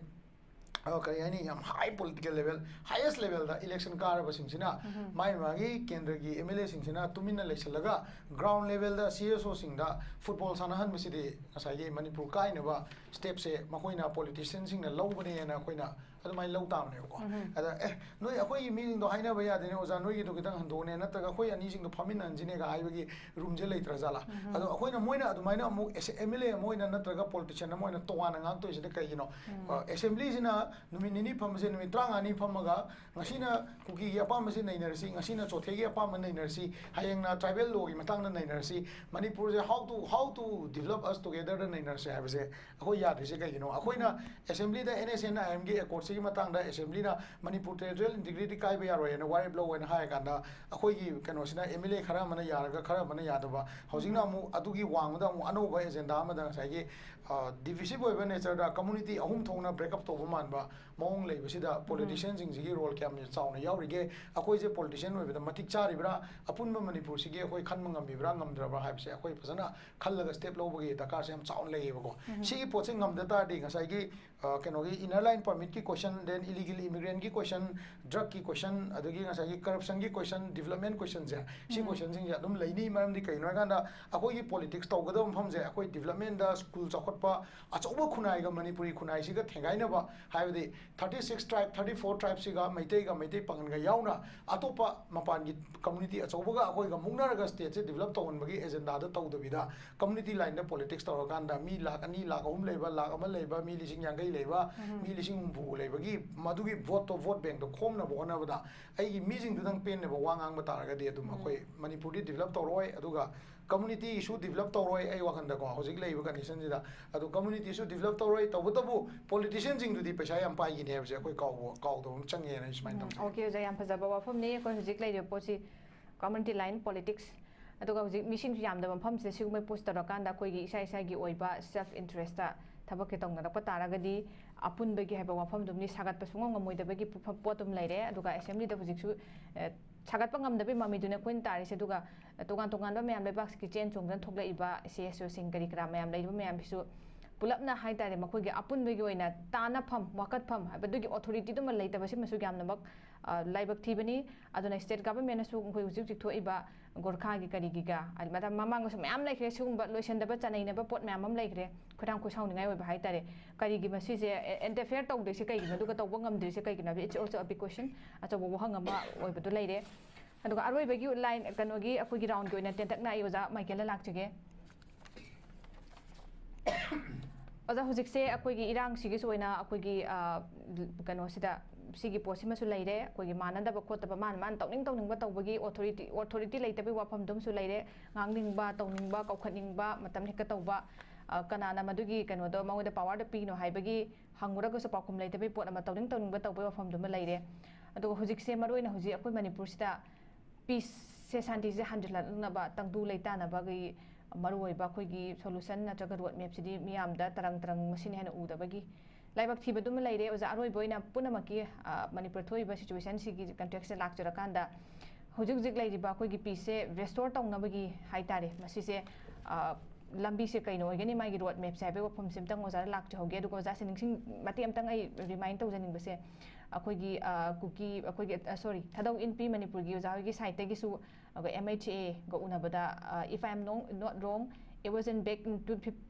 ꯑ, ꯀꯔꯤ ꯍꯥꯏꯅꯤ, ꯌꯥꯝ ꯍꯥꯏ ꯄꯣꯂꯤꯇꯤꯀꯦꯜ ꯂꯦꯚꯦꯜ, ꯍꯥꯏꯌꯦꯁ ꯂꯦꯚꯦꯜꯗ ꯏꯂꯦꯛꯁꯟ ꯀꯥꯔꯕꯁꯤꯡꯁꯤꯅ ꯃꯥꯒꯤ ꯃꯥꯒꯤ ꯀꯦꯟꯗ꯭ꯔꯒꯤ ꯑꯦꯝ ꯑꯦꯜ ꯑꯦꯁꯤꯡꯁꯤꯅ ꯇꯨꯃꯤꯟꯅ ꯂꯩꯁꯤꯜꯂꯒ ꯒ꯭ꯔꯥꯎꯟ ꯂꯦꯚꯦꯜꯗ ꯁꯤ ꯑꯦꯁ ꯑꯣꯁꯤꯡꯗ ꯐꯨꯠꯕꯣꯜ ꯁꯥꯟꯅꯍꯟꯕꯁꯤꯗꯤ ꯉꯁꯥꯏꯒꯤ ꯃꯅꯤꯄꯨꯔ ꯀꯥꯏꯅꯕ ꯁ꯭ꯇꯦꯞꯁꯦ ꯃꯈꯣꯏꯅ, ꯄꯣꯂꯤꯇꯤꯁꯤꯌꯟꯁꯤꯡꯅ ꯂꯧꯕꯅꯦꯅ ꯑꯩꯈꯣꯏꯅ ꯑꯗꯨꯃꯥꯏꯅ ꯂꯧ ꯇꯥꯕꯅꯦꯕꯀꯣ꯫ ꯑꯗ, "ꯑꯦ, ꯅꯣꯏ ꯑꯩꯈꯣꯏꯒꯤ ꯃꯤꯁꯤꯡꯗꯣ ꯍꯥꯏꯅꯕ ꯌꯥꯗꯦꯅꯦ ꯑꯣꯖꯥ, ꯅꯣꯏꯒꯤꯗꯣ ꯈꯤꯇꯪ ꯍꯟꯗꯣꯛꯑꯣꯅꯦ, ꯅꯠꯇ꯭ꯔꯒ ꯑꯩꯈꯣꯏ ꯑꯅꯤꯁꯤꯡꯗꯣ ꯐꯝꯃꯤꯟꯅꯍꯟꯁꯤꯅꯦꯒ" ꯍꯥꯏꯕꯒꯤ ꯔꯨꯝꯁꯦ ꯂꯩꯇ꯭ꯔ ꯖꯥꯠꯂꯥ? ꯑꯗꯣ ꯑꯩꯈꯣꯏꯅ, ꯃꯣꯏꯅ ꯑꯗꯨꯃꯥꯏꯅ ꯑꯃꯨꯛ ꯑꯦꯁ-, ꯑꯦꯝ ꯑꯦꯜ ꯑꯦ ꯑꯃ ꯑꯣꯏꯅ ꯅꯠꯇ꯭ꯔꯒ ꯄꯣꯂꯤꯇꯤꯁꯤꯌꯟ ꯑꯃ ꯑꯣꯏꯅ ꯇꯣꯉꯥꯟꯅ ꯉꯥꯡꯊꯣꯛꯏꯁꯤꯅ ꯀꯩꯒꯤꯅꯣ? ꯑ, ꯑꯦꯁꯦꯝꯕ꯭ꯂꯤꯁꯤꯅ ꯅꯨꯃꯤꯠ ꯅꯤꯅꯤ ꯐꯝꯕꯁꯦ, ꯅꯨꯃꯤꯠ ꯇꯔꯥꯃꯉꯥꯅꯤ ꯐꯝꯃꯒ, ꯉꯁꯤꯅ ꯀꯨꯀꯤꯒꯤ ꯑꯄꯥꯝꯕꯁꯦ ꯅꯩꯅꯔꯁꯤ, ꯉꯁꯤꯅ ꯆꯣꯊꯦꯒꯤ ꯑꯄꯥꯝꯕ ꯅꯩꯅꯔꯁꯤ, ꯍꯌꯦꯡꯅ ꯇ꯭ꯔꯥꯏꯕꯦꯜ ꯂꯣꯒꯤ ꯃꯇꯥꯡꯗ ꯅꯩꯅꯔꯁꯤ, ꯃꯅꯤꯄꯨꯔꯁꯦ how to, how to develop us togetherꯗ ꯅꯩꯅꯔꯁꯤ ꯍꯥꯏꯕꯁꯦ ꯑꯩꯈꯣꯏ ꯌꯥꯗ꯭ꯔꯤꯁꯦ ꯀꯩꯒꯤꯅꯣ? ꯑꯩꯈꯣꯏꯅ ꯑꯦꯁꯦꯝꯕ꯭ꯂꯤꯗ ꯑꯦꯟ ꯑꯦꯁ ꯑꯦꯟ ꯑꯥꯏ ꯑꯦꯝꯒꯤ ꯑꯦꯀꯣꯔꯗꯁꯤꯒꯤ ꯃꯇꯥꯡꯗ ꯑꯦꯁꯦꯝꯕ꯭ꯂꯤꯅ ꯃꯅꯤꯄꯨꯔ ꯇꯦꯔꯤꯇꯣꯔꯤꯌꯦꯜ ꯏꯟꯇꯤꯒ꯭ꯔꯤꯇꯤ ꯀꯥꯏꯕ ꯌꯥꯔꯣꯏ ꯍꯥꯏꯅ ꯋꯥꯔꯦꯞ ꯂꯧ ꯍꯥꯏꯅ ꯍꯥꯏꯔꯀꯥꯟꯗ, ꯑꯩꯈꯣꯏꯒꯤ ꯀꯩꯅꯣꯁꯤꯅ ꯑꯦꯝ ꯑꯦꯜ ꯑꯦ ꯈꯔ ꯑꯃꯅ ꯌꯥꯔꯒ ꯈꯔ ꯑꯃꯅ ꯌꯥꯗꯕ, ꯍꯧꯖꯤꯛꯅ ꯑꯃꯨꯛ ꯑꯗꯨꯒꯤ ꯋꯥꯡꯃꯗ ꯑꯃꯨꯛ ꯑꯅꯧꯕ ꯑꯦꯖꯦꯟꯗꯥ ꯑꯃꯗ ꯉꯁꯥꯏꯒꯤ, ꯑ, ꯗꯤꯚꯤꯁꯤꯚ ꯑꯣꯏꯕ ꯅꯦꯆꯔꯗ ꯀꯝꯃꯨꯅꯤꯇꯤ ꯑꯍꯨꯝ ꯊꯣꯛꯅ ꯕ꯭ꯔꯦꯛꯑꯞ ꯇꯧꯕ ꯃꯥꯟꯕ ꯃꯑꯣꯡ ꯂꯩꯕꯁꯤꯗ ꯄꯣꯂꯤꯇꯤꯁꯤꯌꯟꯁꯤꯡꯁꯤꯒꯤ ꯔꯣꯜ ꯀꯌꯥꯝ ꯆꯥꯎꯅ ꯌꯥꯎꯔꯤꯒꯦ? ꯑꯩꯈꯣꯏꯁꯦ ꯄꯣꯂꯤꯇꯤꯁꯤꯌꯟ ꯑꯣꯏꯕꯗ ꯃꯇꯤꯛ ꯆꯥꯔꯤꯕ꯭ꯔꯥ? ꯑꯄꯨꯟꯕ ꯃꯅꯤꯄꯨꯔꯁꯤꯒꯤ ꯑꯩꯈꯣꯏ ꯈꯟꯕ ꯉꯝꯃꯤꯕ꯭ꯔꯥ ꯉꯝꯗ꯭ꯔꯕ꯭ꯔꯥ ꯍꯥꯏꯕꯁꯦ ꯑꯩꯈꯣꯏ ꯐꯖꯅ ꯈꯜꯂꯒ ꯁ꯭ꯇꯦꯞ ꯂꯧꯕꯒꯤ ꯗꯔꯀꯥꯔꯁꯦ ꯌꯥꯝ ꯆꯥꯎꯅ ꯂꯩꯌꯦꯕꯀꯣ꯫ ꯁꯤꯒꯤ ꯄꯣꯠꯁꯦ ꯉꯝꯗ ꯇꯥꯔꯗꯤ ꯉꯁꯥꯏꯒꯤ, ꯑ, ꯀꯩꯅꯣꯒꯤ ꯏꯅꯔ ꯂꯥꯏꯟ ꯄꯔꯃꯤꯠꯀꯤ ꯀꯣꯏꯁꯟ Then illegal immigrant ꯀꯤ question, drug ꯀꯤ question, ꯑꯗꯒꯤ ꯉꯁꯥꯏꯒꯤ corruption ꯒꯤ question, development question ꯁꯦ, ꯁꯤ question ꯁꯤꯡꯁꯦ ꯑꯗꯨꯝ ꯂꯩꯅꯤ꯫ ꯃꯔꯝꯗꯤ ꯀꯩꯅꯣ ꯍꯥꯏꯀꯥꯟꯗ, ꯑꯩꯈꯣꯏꯒꯤ politics ꯇꯧꯒꯗꯕ ꯃꯐꯝꯁꯦ ꯑꯩꯈꯣꯏ development ꯗ, school ꯆꯥꯎꯈꯠꯄ, ꯑꯆꯧꯕ ꯈꯨꯟꯅꯥꯏꯒ, ꯃꯅꯤꯄꯨꯔꯤ ꯈꯨꯟꯅꯥꯏꯁꯤꯒ ꯊꯦꯡꯒꯥꯏꯅꯕ, ꯍꯥꯏꯕꯗꯤ thirty six tribe, thirty four tribe ꯁꯤꯒ, ꯃꯩꯇꯩꯒ, ꯃꯩꯇꯩ ꯄꯥꯉꯜꯒ ꯌꯥꯎꯅ ꯑꯇꯣꯞꯄ ꯃꯄꯥꯟꯒꯤ community ꯑꯆꯧꯕꯒ ꯑꯩꯈꯣꯏꯒ ꯃꯨꯛꯅꯔꯒ state ꯁꯦ develop ꯇꯧꯍꯟꯕꯒꯤ agenda ꯗ ꯇꯧꯗꯕꯤꯗ, community line ꯗ politics ꯇꯧꯔꯀꯥꯟꯗ ꯃꯤ ꯂꯥꯈ ꯑꯅꯤ, ꯂꯥꯈ ꯑꯍꯨꯝ ꯂꯩꯕ, ꯂꯥꯈ ꯑꯃ ꯂꯩꯕ, ꯃꯤ ꯂꯤꯁꯤꯡ ꯌꯥꯡꯈꯩ ꯂꯩꯕ, ꯃꯤ ꯂꯤꯁꯤꯡ ꯍꯨꯝꯐꯨ ꯂꯩꯕꯒꯤ ꯃꯗꯨꯒꯤ vote ꯇꯣ, vote bank ꯇꯣ ꯈꯣꯝꯅꯕ ꯍꯣꯠꯅꯕꯗ ꯑꯩꯒꯤ ꯃꯤꯁꯤꯡꯗꯨꯗꯪ ꯄꯦꯟꯅꯕ ꯋꯥ ꯉꯥꯡꯕ ꯇꯥꯔꯒꯗꯤ ꯑꯗꯨꯝ ꯑꯩꯈꯣꯏ ꯃꯅꯤꯄꯨꯔꯗꯤ develop ꯇꯧꯔꯛꯑꯣꯏ, ꯑꯗꯨꯒ community ꯁꯨ develop ꯇꯧꯔꯣꯏ꯫ ꯑꯩ ꯋꯥꯈꯟꯗꯀꯣ, ꯍꯧꯖꯤꯛ ꯂꯩꯔꯤꯕ condition ꯁꯤꯗ ꯑꯗꯣ community ꯁꯨ develop ꯇꯧꯔꯣꯏ꯫ ꯇꯧꯕꯇꯕꯨ politician ꯁꯤꯡꯗꯨꯗꯤ ꯄꯩꯁꯥ ꯌꯥꯝ ꯄꯥꯏꯈꯤꯅꯤ ꯍꯥꯏꯕꯁꯦ ꯑꯩꯈꯣꯏ ꯀꯥꯎꯕ, ꯀꯥꯎꯗꯕ ꯑꯃ ꯆꯪꯉꯦꯅ ꯑꯩ ꯁꯨꯃꯥꯏꯅ ꯊꯝꯖꯒꯦ꯫ ꯑꯣꯀꯦ ꯑꯣꯖꯥ, ꯌꯥꯝ ꯐꯖꯕ ꯋꯥꯐꯝꯅꯤ꯫ ꯑꯩꯈꯣꯏ ꯍꯧꯖꯤꯛ ꯂꯩꯔꯤꯕ ꯄꯣꯠꯁꯤ community line politics, ꯑꯗꯨꯒ ꯍꯧꯖꯤꯛ ꯃꯤꯁꯤꯡꯁꯨ ꯌꯥꯝꯗꯕ ꯃꯐꯝꯁꯤꯗ ꯁꯤꯒꯨꯝꯕ post ꯇꯧꯔꯀꯥꯟꯗ ꯑꯩꯈꯣꯏꯒꯤ ꯏꯁꯥ ꯏꯁꯥꯒꯤ ꯑꯣꯏꯕ self interest ꯇ ꯊꯕꯛꯁꯦ ꯇꯧꯅꯔꯛꯄ ꯇꯥꯔꯒꯗꯤ, ꯑꯄꯨꯟꯕꯒꯤ ꯍꯥꯏꯕ ꯋꯥꯐꯝꯗꯨꯝꯗꯤ ꯁꯥꯒꯠꯄ ꯁꯨꯡꯉꯝ ꯉꯝꯃꯣꯏꯗꯕꯒꯤ ꯄꯣ-, ꯄꯣꯠꯇꯨꯝ ꯂꯩꯔꯦ꯫ ꯑꯗꯨꯒ assembly ꯗ ꯍꯧꯖꯤꯛꯁꯨ, ꯑ, ꯁꯥꯒꯠꯄ ꯉꯝꯗꯕꯒꯤ ꯃꯃꯤꯗꯨꯅ ꯑꯩꯈꯣꯏꯅ ꯇꯥꯔꯤꯁꯦ꯫ ꯑꯗꯨꯒ ꯇꯣꯉꯥꯟ ꯇꯣꯉꯥꯟꯕ ꯃꯌꯥꯝ, ꯂꯩꯕꯥꯛꯁꯤꯒꯤ ꯆꯦꯟ ꯆꯣꯡꯗꯅ ꯊꯣꯛꯂꯛꯏꯕ C S O ꯁꯤꯡ ꯀꯔꯤ ꯀꯔꯥ ꯃꯌꯥꯝ ꯂꯩꯔꯤꯕ ꯃꯌꯥꯝꯁꯤꯁꯨ ꯄꯨꯂꯞꯅ ꯍꯥꯏꯇꯥꯔꯦ, ꯃꯈꯣꯏꯒꯤ ꯑꯄꯨꯟꯕꯒꯤ ꯑꯣꯏꯅ ꯇꯥꯟꯅꯐꯝ, ꯋꯥꯀꯠꯐꯝ ꯍꯥꯏꯕꯗꯨꯒꯤ authority ꯗꯨꯃ ꯂꯩꯇꯕꯁꯤꯃꯁꯨ ꯌꯥꯝꯅꯃꯛ, ꯑ, ꯂꯥꯏꯕꯛ ꯊꯤꯕꯅꯤ꯫ ꯑꯗꯨꯅ state government ꯅꯁꯨ ꯑꯩꯈꯣꯏ ꯍꯧꯖꯤꯛ ꯍꯧꯖꯤꯛ ꯊꯣꯛꯏꯕ ꯒꯣꯔꯈꯥꯒꯤ ꯀꯔꯤꯒꯤꯒ, ꯍꯥꯏꯗꯤ ꯃꯇꯝ ꯃꯃꯥꯡꯗꯁꯨ ꯃꯌꯥꯝ ꯂꯩꯈ꯭ꯔꯦ ꯁꯤꯒꯨꯝꯕ ꯂꯣꯏꯁꯤꯟꯗꯕ, ꯆꯅꯩꯅꯕ ꯄꯣꯠ ꯃꯌꯥꯝ ꯑꯃ ꯂꯩꯈ꯭ꯔꯦ꯫ ꯈꯣꯏꯔꯥꯡ ꯈꯣꯏꯁꯥꯎꯅꯤꯡꯉꯥꯏ ꯑꯣꯏꯕ ꯍꯥꯏꯇꯥꯔꯦ꯫ ꯀꯔꯤꯒꯤ ꯃꯁꯤꯁꯦ, ꯑꯦ, interfere ꯇꯧꯗꯣꯏꯁꯦ ꯀꯩꯒꯤꯅꯣ, ꯑꯗꯨꯒ ꯇꯧꯕ ꯉꯝꯗ꯭ꯔꯤꯁꯦ ꯀꯩꯒꯤꯅꯣ ꯍꯥꯏꯕ, it's also a big question, ꯑꯆꯧꯕ ꯋꯥꯍꯪ ꯑꯃ ꯑꯣꯏꯕꯗꯣ ꯂꯩꯔꯦ꯫ ꯑꯗꯨꯒ ꯑꯔꯣꯏꯕꯒꯤ line, ꯀꯩꯅꯣꯒꯤ, ꯑꯩꯈꯣꯏꯒꯤ round ꯀꯤ ꯑꯣꯏꯅ ꯇꯦꯟꯇꯛꯅ ꯑꯩ ꯑꯣꯖꯥ ꯃꯥꯏꯀꯦꯜꯗ ꯂꯥꯛꯆꯒꯦ꯫ ꯑꯣꯖꯥ, ꯍꯧꯖꯤꯛꯁꯦ ꯑꯩꯈꯣꯏꯒꯤ ꯏꯔꯥꯡꯁꯤꯒꯤꯁꯨ ꯑꯣꯏꯅ ꯑꯩꯈꯣꯏꯒꯤ, ꯑ, ꯀꯩꯅꯣꯁꯤꯗ, ꯁꯤꯒꯤ ꯄꯣꯠꯁꯤꯃꯁꯨ ꯂꯩꯔꯦ꯫ ꯑꯩꯈꯣꯏꯒꯤ ꯃꯥꯟꯅꯗꯕ ꯈꯣꯠꯇꯕ, ꯃꯥꯅ ꯃꯥꯅ ꯇꯧꯅꯤꯡ ꯇꯧꯅꯤꯡꯕ ꯇꯧꯕꯒꯤ authority, authority ꯂꯩꯇꯕꯒꯤ ꯋꯥꯐꯝꯗꯨꯃꯁꯨ ꯂꯩꯔꯦ꯫ ꯉꯥꯡꯅꯤꯡꯕ, ꯇꯧꯅꯤꯡꯕ, ꯀꯧꯈꯠꯅꯤꯡꯕ, ꯃꯇꯝ ꯍꯦꯛꯇ ꯇꯧꯕ, ꯑ, ꯀꯅꯥꯅ ꯃꯗꯨꯒꯤ ꯀꯩꯅꯣꯗꯣ ꯃꯉꯣꯟꯗ power ꯗꯣ ꯄꯤꯅꯣ ꯍꯥꯏꯕꯒꯤ ꯍꯪꯉꯨꯔꯒꯁꯨ ꯄꯥꯎꯈꯨꯝ ꯂꯩꯇꯕꯒꯤ ꯄꯣꯠ ꯑꯃ, ꯇꯧꯅꯤꯡ ꯇꯧꯅꯤꯡꯕ ꯇꯧꯕꯒꯤ ꯋꯥꯐꯝꯗꯨꯃ ꯂꯩꯔꯦ꯫ ꯑꯗꯨꯒ ꯍꯧꯖꯤꯛꯁꯦ ꯃꯔꯨꯑꯣꯏꯅ ꯍꯧꯖꯤꯛ ꯑꯩꯈꯣꯏ ꯃꯅꯤꯄꯨꯔꯁꯤꯗ peace ꯁꯦ, ꯁꯥꯟꯇꯤꯁꯦ ꯍꯟꯖꯤꯜꯂꯛꯅꯕ, ꯇꯪꯗꯨ ꯂꯩꯇꯥꯅꯕꯒꯤ ꯃꯔꯨꯑꯣꯏꯕ ꯑꯩꯈꯣꯏꯒꯤ solution ꯅꯠꯇ꯭ꯔꯒ road map ꯁꯤꯗꯤ ꯃꯤꯌꯥꯝꯗ ꯇꯔꯪ ꯇꯔꯪ ꯃꯁꯤꯅ ꯍꯦꯟꯅ ꯎꯗꯕꯒꯤ ꯂꯥꯏꯕꯛ ꯊꯤꯕꯗꯨꯃ ꯂꯩꯔꯦ꯫ ꯑꯣꯖꯥ, ꯑꯔꯣꯏꯕ ꯑꯣꯏꯅ ꯄꯨꯝꯅꯃꯛꯀꯤ, ꯑ, ꯃꯅꯤꯄꯨꯔ ꯊꯣꯛꯏꯕ situation ꯁꯤꯒꯤ context ꯇ ꯂꯥꯛꯆꯔꯀꯥꯟꯗ, ꯍꯧꯖꯤꯛ ꯍꯧꯖꯤꯛ ꯂꯩꯔꯤꯕ ꯑꯩꯈꯣꯏꯒꯤ peace ꯁꯦ restore ꯇꯧꯅꯕꯒꯤ ꯍꯥꯏꯇꯥꯔꯦ, ꯃꯁꯤꯁꯦ, ꯑ, ꯂꯝꯕꯤꯁꯦ ꯀꯩꯅꯣ ꯑꯣꯏꯒꯅꯤ, ꯃꯥꯒꯤ ꯔꯣꯗ ꯃꯦꯞꯁꯦ ꯍꯥꯏꯕꯒꯤ ꯋꯥꯐꯝꯁꯦ ꯑꯝꯇꯪ ꯑꯣꯖꯥꯗ ꯂꯥꯛꯆꯍꯧꯒꯦ꯫ ꯑꯗꯨꯒ ꯑꯣꯖꯥꯁꯦ ꯅꯤꯡꯁꯤꯡ ꯃꯇꯦꯛ ꯑꯝꯇꯪ ꯑꯩ ꯔꯤꯃꯥꯏꯟ ꯇꯧꯖꯅꯤꯡꯕꯁꯦ, ꯑꯩꯈꯣꯏꯒꯤ ꯀꯨꯀꯤ, ꯑꯩꯈꯣꯏꯒꯤ ꯁꯣꯔꯤ, ꯊꯥꯗꯧ ꯏꯟꯄꯤ ꯃꯅꯤꯄꯨꯔꯒꯤ ꯑꯣꯖꯥ ꯍꯣꯏꯒꯤ ꯁꯥꯏꯠꯇꯒꯤꯁꯨ ꯑꯩꯈꯣꯏ M H A ꯒ ꯎꯅꯕꯗ, if I am not wrong, it was in back to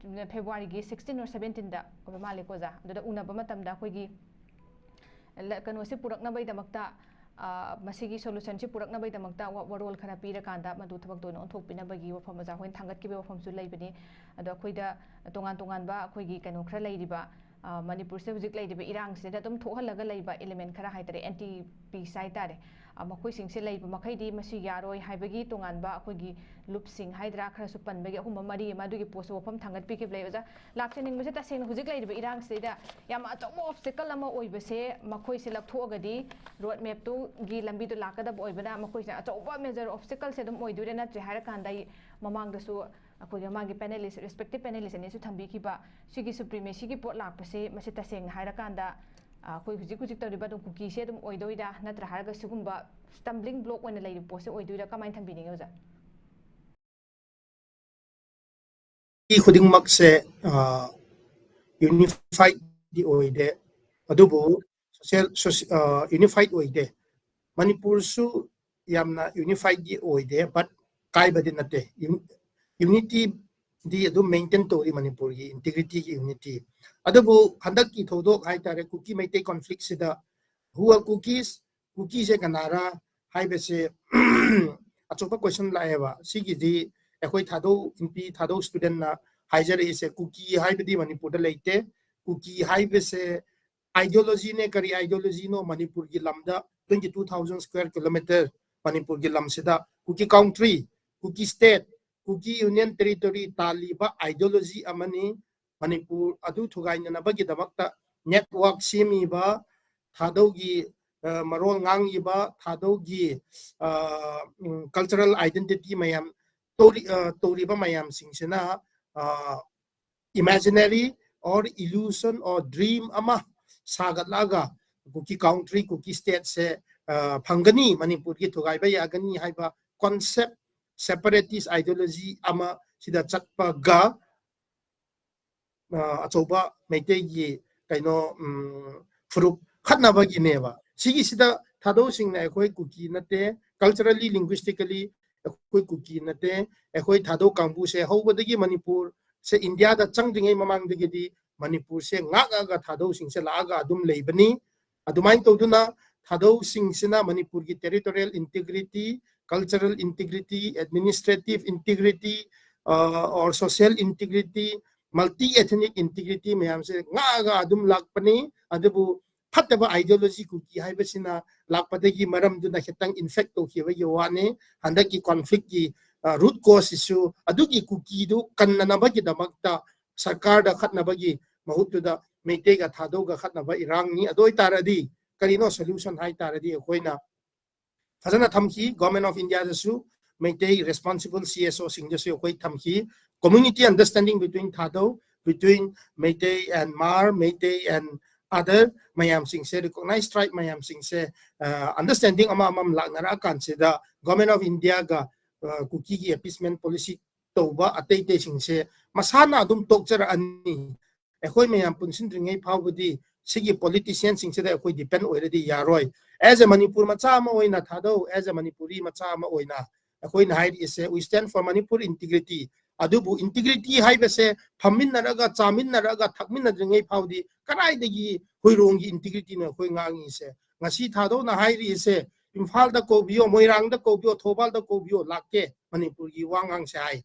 February ꯒꯤ sixteen or seventeen ꯗ ꯑꯣꯏꯕ ꯃꯥꯜꯂꯦꯀꯣ ꯑꯣꯖꯥ꯫ ꯑꯗꯨꯗ ꯎꯅꯕ ꯃꯇꯝꯗ ꯑꯩꯈꯣꯏꯒꯤ ꯀꯩꯅꯣꯁꯦ ꯄꯨꯔꯛꯅꯕꯒꯤꯗꯃꯛꯇ, ꯃꯁꯤꯒꯤ ꯁꯣꯂꯨꯁꯟꯁꯤ ꯄꯨꯔꯛꯅꯕꯒꯤꯗꯃꯛꯇ ꯋꯥꯔꯣꯜ ꯈꯔ ꯄꯤꯔꯀꯥꯟꯗ ꯃꯗꯨ ꯊꯕꯛꯇ ꯑꯣꯏꯅ ꯑꯣꯟꯊꯣꯛꯄꯤꯅꯕꯒꯤ ꯋꯥꯐꯝ ꯑꯣꯖꯥ ꯍꯣꯏꯅ ꯊꯥꯡꯒꯠꯈꯤꯕꯒꯤ ꯋꯥꯐꯝꯁꯨ ꯂꯩꯕꯅꯤ꯫ ꯑꯗꯣ ꯑꯩꯈꯣꯏꯗ ꯇꯣꯉꯥꯟ ꯇꯣꯉꯥꯟꯕ ꯑꯩꯈꯣꯏꯒꯤ ꯀꯩꯅꯣ ꯈꯔ ꯂꯩꯔꯤꯕ, ꯃꯅꯤꯄꯨꯔꯁꯤꯗ ꯍꯧꯖꯤꯛ ꯂꯩꯔꯤꯕ ꯏꯔꯥꯡꯁꯤꯗ ꯑꯗꯨꯝ ꯊꯣꯛꯍꯜꯂꯒ ꯂꯩꯕ element ꯈꯔ ꯍꯥꯏꯇꯥꯔꯦ, anti peace ꯍꯥꯏꯇꯥꯔꯦ, ꯃꯈꯣꯏꯁꯤꯡꯁꯦ ꯂꯩꯕ ꯃꯈꯩꯗꯤ ꯃꯁꯤ ꯌꯥꯔꯣꯏ ꯍꯥꯏꯕꯒꯤ ꯇꯣꯉꯥꯟꯕ ꯑꯩꯈꯣꯏꯒꯤ ꯂꯨꯞꯁꯤꯡ ꯍꯥꯏꯗ꯭ꯔꯥ, ꯈꯔꯁꯨ ꯄꯟꯕꯒꯤ ꯑꯍꯨꯝꯕ ꯃꯔꯤ ꯑꯃ ꯑꯗꯨꯒꯤ ꯄꯣꯠꯁꯨ ꯋꯥꯐꯝ ꯊꯥꯡꯒꯠꯄꯤꯈꯤꯕ ꯂꯩ꯫ ꯑꯣꯖꯥ, ꯂꯥꯛꯆꯅꯤꯡꯕꯁꯦ ꯇꯁꯦꯡꯅ ꯍꯧꯖꯤꯛ ꯂꯩꯔꯤꯕ ꯏꯔꯥꯡꯁꯤꯗꯩꯗ ꯌꯥꯝ ꯑꯆꯧꯕ obstacle ꯑꯃ ꯑꯣꯏꯕꯁꯦ, ꯃꯈꯣꯏꯁꯦ ꯂꯧꯊꯣꯛꯑꯒꯗꯤ ꯔꯣꯗ ꯃꯦꯞꯇꯨꯒꯤ ꯂꯝꯕꯤꯗꯣ ꯂꯥꯛꯀꯗꯕ ꯑꯣꯏꯕꯅ ꯃꯈꯣꯏꯁꯤꯅ ꯑꯆꯧꯕ major obstacle ꯁꯦ ꯑꯗꯨꯝ ꯑꯣꯏꯗꯣꯏꯔꯥ, ꯅꯠꯇ꯭ꯔꯦ ꯍꯥꯏꯔꯀꯥꯟꯗ ꯑꯩ ꯃꯃꯥꯡꯗꯁꯨ ꯑꯩꯈꯣꯏꯒꯤ ꯃꯥꯒꯤ panelist, respective panelist ꯑꯅꯤꯁꯨ ꯊꯝꯕꯤꯈꯤꯕ ꯁꯤꯒꯤ supremacy ꯒꯤ ꯄꯣꯠ ꯂꯥꯛꯄꯁꯦ, ꯃꯁꯤ ꯇꯁꯦꯡꯅ ꯍꯥꯏꯔꯀꯥꯟꯗ ꯑꯩꯈꯣꯏ ꯍꯧꯖꯤꯛ ꯍꯧꯖꯤꯛ ꯇꯧꯔꯤꯕ ꯑꯗꯨꯝ ꯀꯨꯀꯤꯁꯦ ꯑꯗꯨꯝ ꯑꯣꯏꯗꯣꯏꯔꯥ, ꯅꯠꯇ꯭ꯔꯥ ꯍꯥꯏꯔꯒ ꯁꯤꯒꯨꯝꯕ stumbling block ꯑꯣꯏꯅ ꯂꯩꯔꯤꯕ ꯄꯣꯠꯁꯦ ꯑꯣꯏꯗꯣꯏꯔꯥ, ꯀꯃꯥꯏꯅ ꯊꯝꯕꯤꯅꯤꯡꯉꯤ ꯑꯣꯖꯥ? ꯈꯨꯗꯤꯡꯃꯛꯁꯦ ꯌꯨꯅꯤꯐꯥꯏꯗꯤ ꯑꯣꯏꯗꯦ, ꯑꯗꯨꯕꯨ social, ꯌꯨꯅꯤꯐꯥꯏꯗ ꯑꯣꯏꯗꯦ꯫ ꯃꯅꯤꯄꯨꯔꯁꯨ ꯌꯥꯝꯅ ꯌꯨꯅꯤꯐꯥꯏꯗꯤ ꯑꯣꯏꯗꯦ, but ꯀꯥꯏꯕꯗꯤ ꯅꯠꯇꯦ꯫ ꯌꯨꯅꯤꯇꯤꯗꯤ ꯑꯗꯨꯝ ꯃꯦꯟꯇꯦꯟ ꯇꯧꯔꯤ, ꯃꯅꯤꯄꯨꯔꯒꯤ ꯏꯟꯇꯤꯒ꯭ꯔꯤꯇꯤꯒꯤ ꯌꯨꯅꯤꯇꯤ꯫ ꯑꯗꯨꯕꯨ ꯍꯟꯗꯛꯀꯤ ꯊꯧꯗꯣꯛ ꯍꯥꯏꯇꯥꯔꯦ, ꯀꯨꯀꯤ ꯃꯩꯇꯩ ꯀꯣꯟꯐ꯭ꯂꯤꯛꯁꯤꯗ who are Kukis, ꯀꯨꯀꯤꯁꯦ ꯀꯅꯥꯔꯥ ꯍꯥꯏꯕꯁꯦ ꯑꯆꯧꯕ ꯀꯣꯏꯁꯟ ꯂꯥꯛꯑꯦꯕ꯫ ꯁꯤꯒꯤꯗꯤ ꯑꯩꯈꯣꯏ ꯊꯥꯗꯧ, ꯏꯟꯄꯤ ꯊꯥꯗꯧ ꯁ꯭ꯇꯨꯗꯦꯟꯅ ꯍꯥꯏꯖꯔꯛꯏꯁꯦ, ꯀꯨꯀꯤ ꯍꯥꯏꯕꯗꯤ ꯃꯅꯤꯄꯨꯔꯗ ꯂꯩꯇꯦ꯫ ꯀꯨꯀꯤ ꯍꯥꯏꯕꯁꯦ ideology ꯅꯦ꯫ ꯀꯔꯤ ideology ꯅꯣ? ꯃꯅꯤꯄꯨꯔꯒꯤ ꯂꯝꯗ twenty two thousand square kilometer ꯃꯅꯤꯄꯨꯔꯒꯤ ꯂꯝꯁꯤꯗ ꯀꯨꯀꯤ country, ꯀꯨꯀꯤ state, ꯀꯨꯀꯤ union territory ꯇꯥꯜꯂꯤꯕ ideology ꯑꯃꯅꯤ꯫ ꯃꯅꯤꯄꯨꯔ ꯑꯗꯨ ꯊꯨꯒꯥꯏꯅꯅꯕꯒꯤꯗꯃꯛꯇ network ꯁꯦꯝꯃꯤꯕ ꯊꯥꯗꯧꯒꯤ, ꯑ, ꯃꯔꯣꯜ ꯉꯥꯡꯉꯤꯕ ꯊꯥꯗꯧꯒꯤ, ꯑ, ꯎꯝ, cultural identity ꯃꯌꯥꯝ ꯇꯧꯔꯤ-, ꯑ, ꯇꯧꯔꯤꯕ ꯃꯌꯥꯝꯁꯤꯡꯁꯤꯅ, ꯑ, imaginary or illusion or dream ꯑꯃ ꯁꯥꯒꯠꯂꯛꯑꯒ ꯀꯨꯀꯤ country, ꯀꯨꯀꯤ state ꯁꯦ, ꯑ, ꯐꯪꯒꯅꯤ, ꯃꯅꯤꯄꯨꯔꯒꯤ ꯊꯨꯒꯥꯏꯕ ꯌꯥꯒꯅꯤ ꯍꯥꯏꯕ concept, separatist ideology ꯑꯃ ꯁꯤꯗ ꯆꯠꯄꯒ ꯑ, ꯑꯆꯧꯕ ꯃꯩꯇꯩꯒꯤ ꯀꯩꯅꯣ, ꯎꯝ, ꯐꯨꯔꯨꯞ ꯈꯠꯅꯕꯒꯤꯅꯦꯕ꯫ ꯁꯤꯒꯤꯁꯤꯗ ꯊꯥꯗꯧꯁꯤꯡꯅ ꯑꯩꯈꯣꯏ ꯀꯨꯀꯤ ꯅꯠꯇꯦ, culturally, linguistically ꯑꯩꯈꯣꯏ ꯀꯨꯀꯤ ꯅꯠꯇꯦ, ꯑꯩꯈꯣꯏ ꯊꯥꯗꯧ ꯀꯥꯡꯕꯨꯁꯦ ꯍꯧꯕꯗꯒꯤ ꯃꯅꯤꯄꯨꯔꯁꯦ ꯏꯟꯗꯤꯌꯥꯗ ꯆꯪꯗ꯭ꯔꯤꯉꯩ ꯃꯃꯥꯡꯗꯒꯤꯗꯤ ꯃꯅꯤꯄꯨꯔꯁꯦ ꯉꯥꯛꯑꯒ ꯊꯥꯗꯧꯁꯤꯡꯁꯦ ꯂꯥꯛꯑꯒ ꯑꯗꯨꯝ ꯂꯩꯕꯅꯤ꯫ ꯑꯗꯨꯃꯥꯏꯅ ꯇꯧꯗꯨꯅ ꯊꯥꯗꯧꯁꯤꯡꯁꯤꯅ ꯃꯅꯤꯄꯨꯔꯒꯤ territorial integrity, cultural integrity, administrative integrity, ꯑ, or social integrity, multi ethnic integrity ꯃꯌꯥꯝꯁꯦ ꯉꯥꯛꯑꯒ ꯑꯗꯨꯝ ꯂꯥꯛꯄꯅꯤ꯫ ꯑꯗꯨꯕꯨ ꯐꯠꯇꯕ ideology ꯀꯨꯀꯤ ꯍꯥꯏꯕꯁꯤꯅ ꯂꯥꯛꯄꯗꯒꯤ ꯃꯔꯝꯗꯨꯅ ꯈꯤꯇꯪ infect ꯇꯧꯈꯤꯕꯒꯤ ꯋꯥꯅꯤ꯫ ꯍꯟꯗꯛꯀꯤ conflict ꯀꯤ, ꯑ, root cause ꯁꯤꯁꯨ ꯑꯗꯨꯒꯤ ꯀꯨꯀꯤꯗꯨ ꯀꯟꯅꯅꯕꯒꯤꯗꯃꯛꯇ ꯁꯔꯀꯥꯔꯗ ꯈꯠꯅꯕꯒꯤ ꯃꯍꯨꯠꯇꯨꯗ ꯃꯩꯇꯩꯒ ꯊꯥꯗꯧꯒ ꯈꯠꯅꯕ ꯏꯔꯥꯡꯅꯤ꯫ ꯑꯗꯨ ꯑꯣꯏꯇꯥꯔꯗꯤ ꯀꯔꯤꯅꯣ solution ꯍꯥꯏ ꯇꯥꯔꯗꯤ ꯑꯩꯈꯣꯏꯅ ꯐꯖꯅ ꯊꯝꯈꯤ꯫ Government of India ꯗꯁꯨ Meitei responsible C S O ꯁꯤꯡꯗꯁꯨ ꯑꯩꯈꯣꯏ ꯊꯝꯈꯤ꯫ Community understanding between Thadou, between Meitei and R, Meitei and other ꯃꯌꯥꯝꯁꯤꯡꯁꯦ, recognized tribe ꯃꯌꯥꯝꯁꯤꯡꯁꯦ, ꯑ, understanding ꯑꯃ ꯑꯃ ꯂꯥꯛꯅꯔꯛꯑꯀꯥꯟꯁꯤꯗ Government of India ꯒ, ꯑ, ꯀꯨꯀꯤꯒꯤ appeasement policy ꯇꯧꯕ ꯑꯇꯩ ꯑꯇꯩꯁꯤꯡꯁꯦ ꯃꯁꯥꯅ ꯑꯗꯨꯝ ꯇꯣꯛꯆꯔꯛꯑꯅꯤ꯫ ꯑꯩꯈꯣꯏ ꯃꯌꯥꯝ ꯄꯨꯟꯁꯤꯟꯗ꯭ꯔꯤꯉꯩ ꯐꯥꯎꯕꯗꯤ ꯁꯤꯒꯤ politician ꯁꯤꯡꯁꯤꯗ ꯑꯩꯈꯣꯏ depend ꯑꯣꯏꯔꯗꯤ ꯌꯥꯔꯣꯏ꯫ As a ꯃꯅꯤꯄꯨꯔ ꯃꯆꯥ ꯑꯃ ꯑꯣꯏꯅ ꯊꯥꯗꯧ, as a ꯃꯅꯤꯄꯨꯔꯤ ꯃꯆꯥ ꯑꯃ ꯑꯣꯏꯅ ꯑꯩꯈꯣꯏꯅ ꯍꯥꯏꯔꯤꯁꯦ, we stand for Manipur integrity꯫ ꯑꯗꯨꯕꯨ integrity ꯍꯥꯏꯕꯁꯦ ꯐꯝꯃꯤꯟꯅꯔꯒ, ꯆꯥꯃꯤꯟꯅꯔꯒ, ꯊꯛꯃꯤꯟꯅꯗ꯭ꯔꯤꯉꯩ ꯐꯥꯎꯗꯤ ꯀꯗꯥꯏꯗꯒꯤ ꯍꯨꯏꯔꯣꯡꯒꯤ integrity ꯅꯣ ꯑꯩꯈꯣꯏ ꯉꯥꯡꯉꯤꯁꯦ? ꯉꯁꯤ ꯊꯥꯗꯧꯅ ꯍꯥꯏꯔꯤꯁꯦ, "ꯏꯝꯐꯥꯜꯗ ꯀꯧꯕꯤꯌꯣ, ꯃꯣꯏꯔꯥꯡꯗ ꯀꯧꯕꯤꯌꯣ, ꯊꯧꯕꯥꯜꯗ ꯀꯧꯕꯤꯌꯣ, ꯂꯥꯛꯀꯦ ꯃꯅꯤꯄꯨꯔꯒꯤ ꯋꯥ ꯉꯥꯡꯁꯦ" ꯍꯥꯏ꯫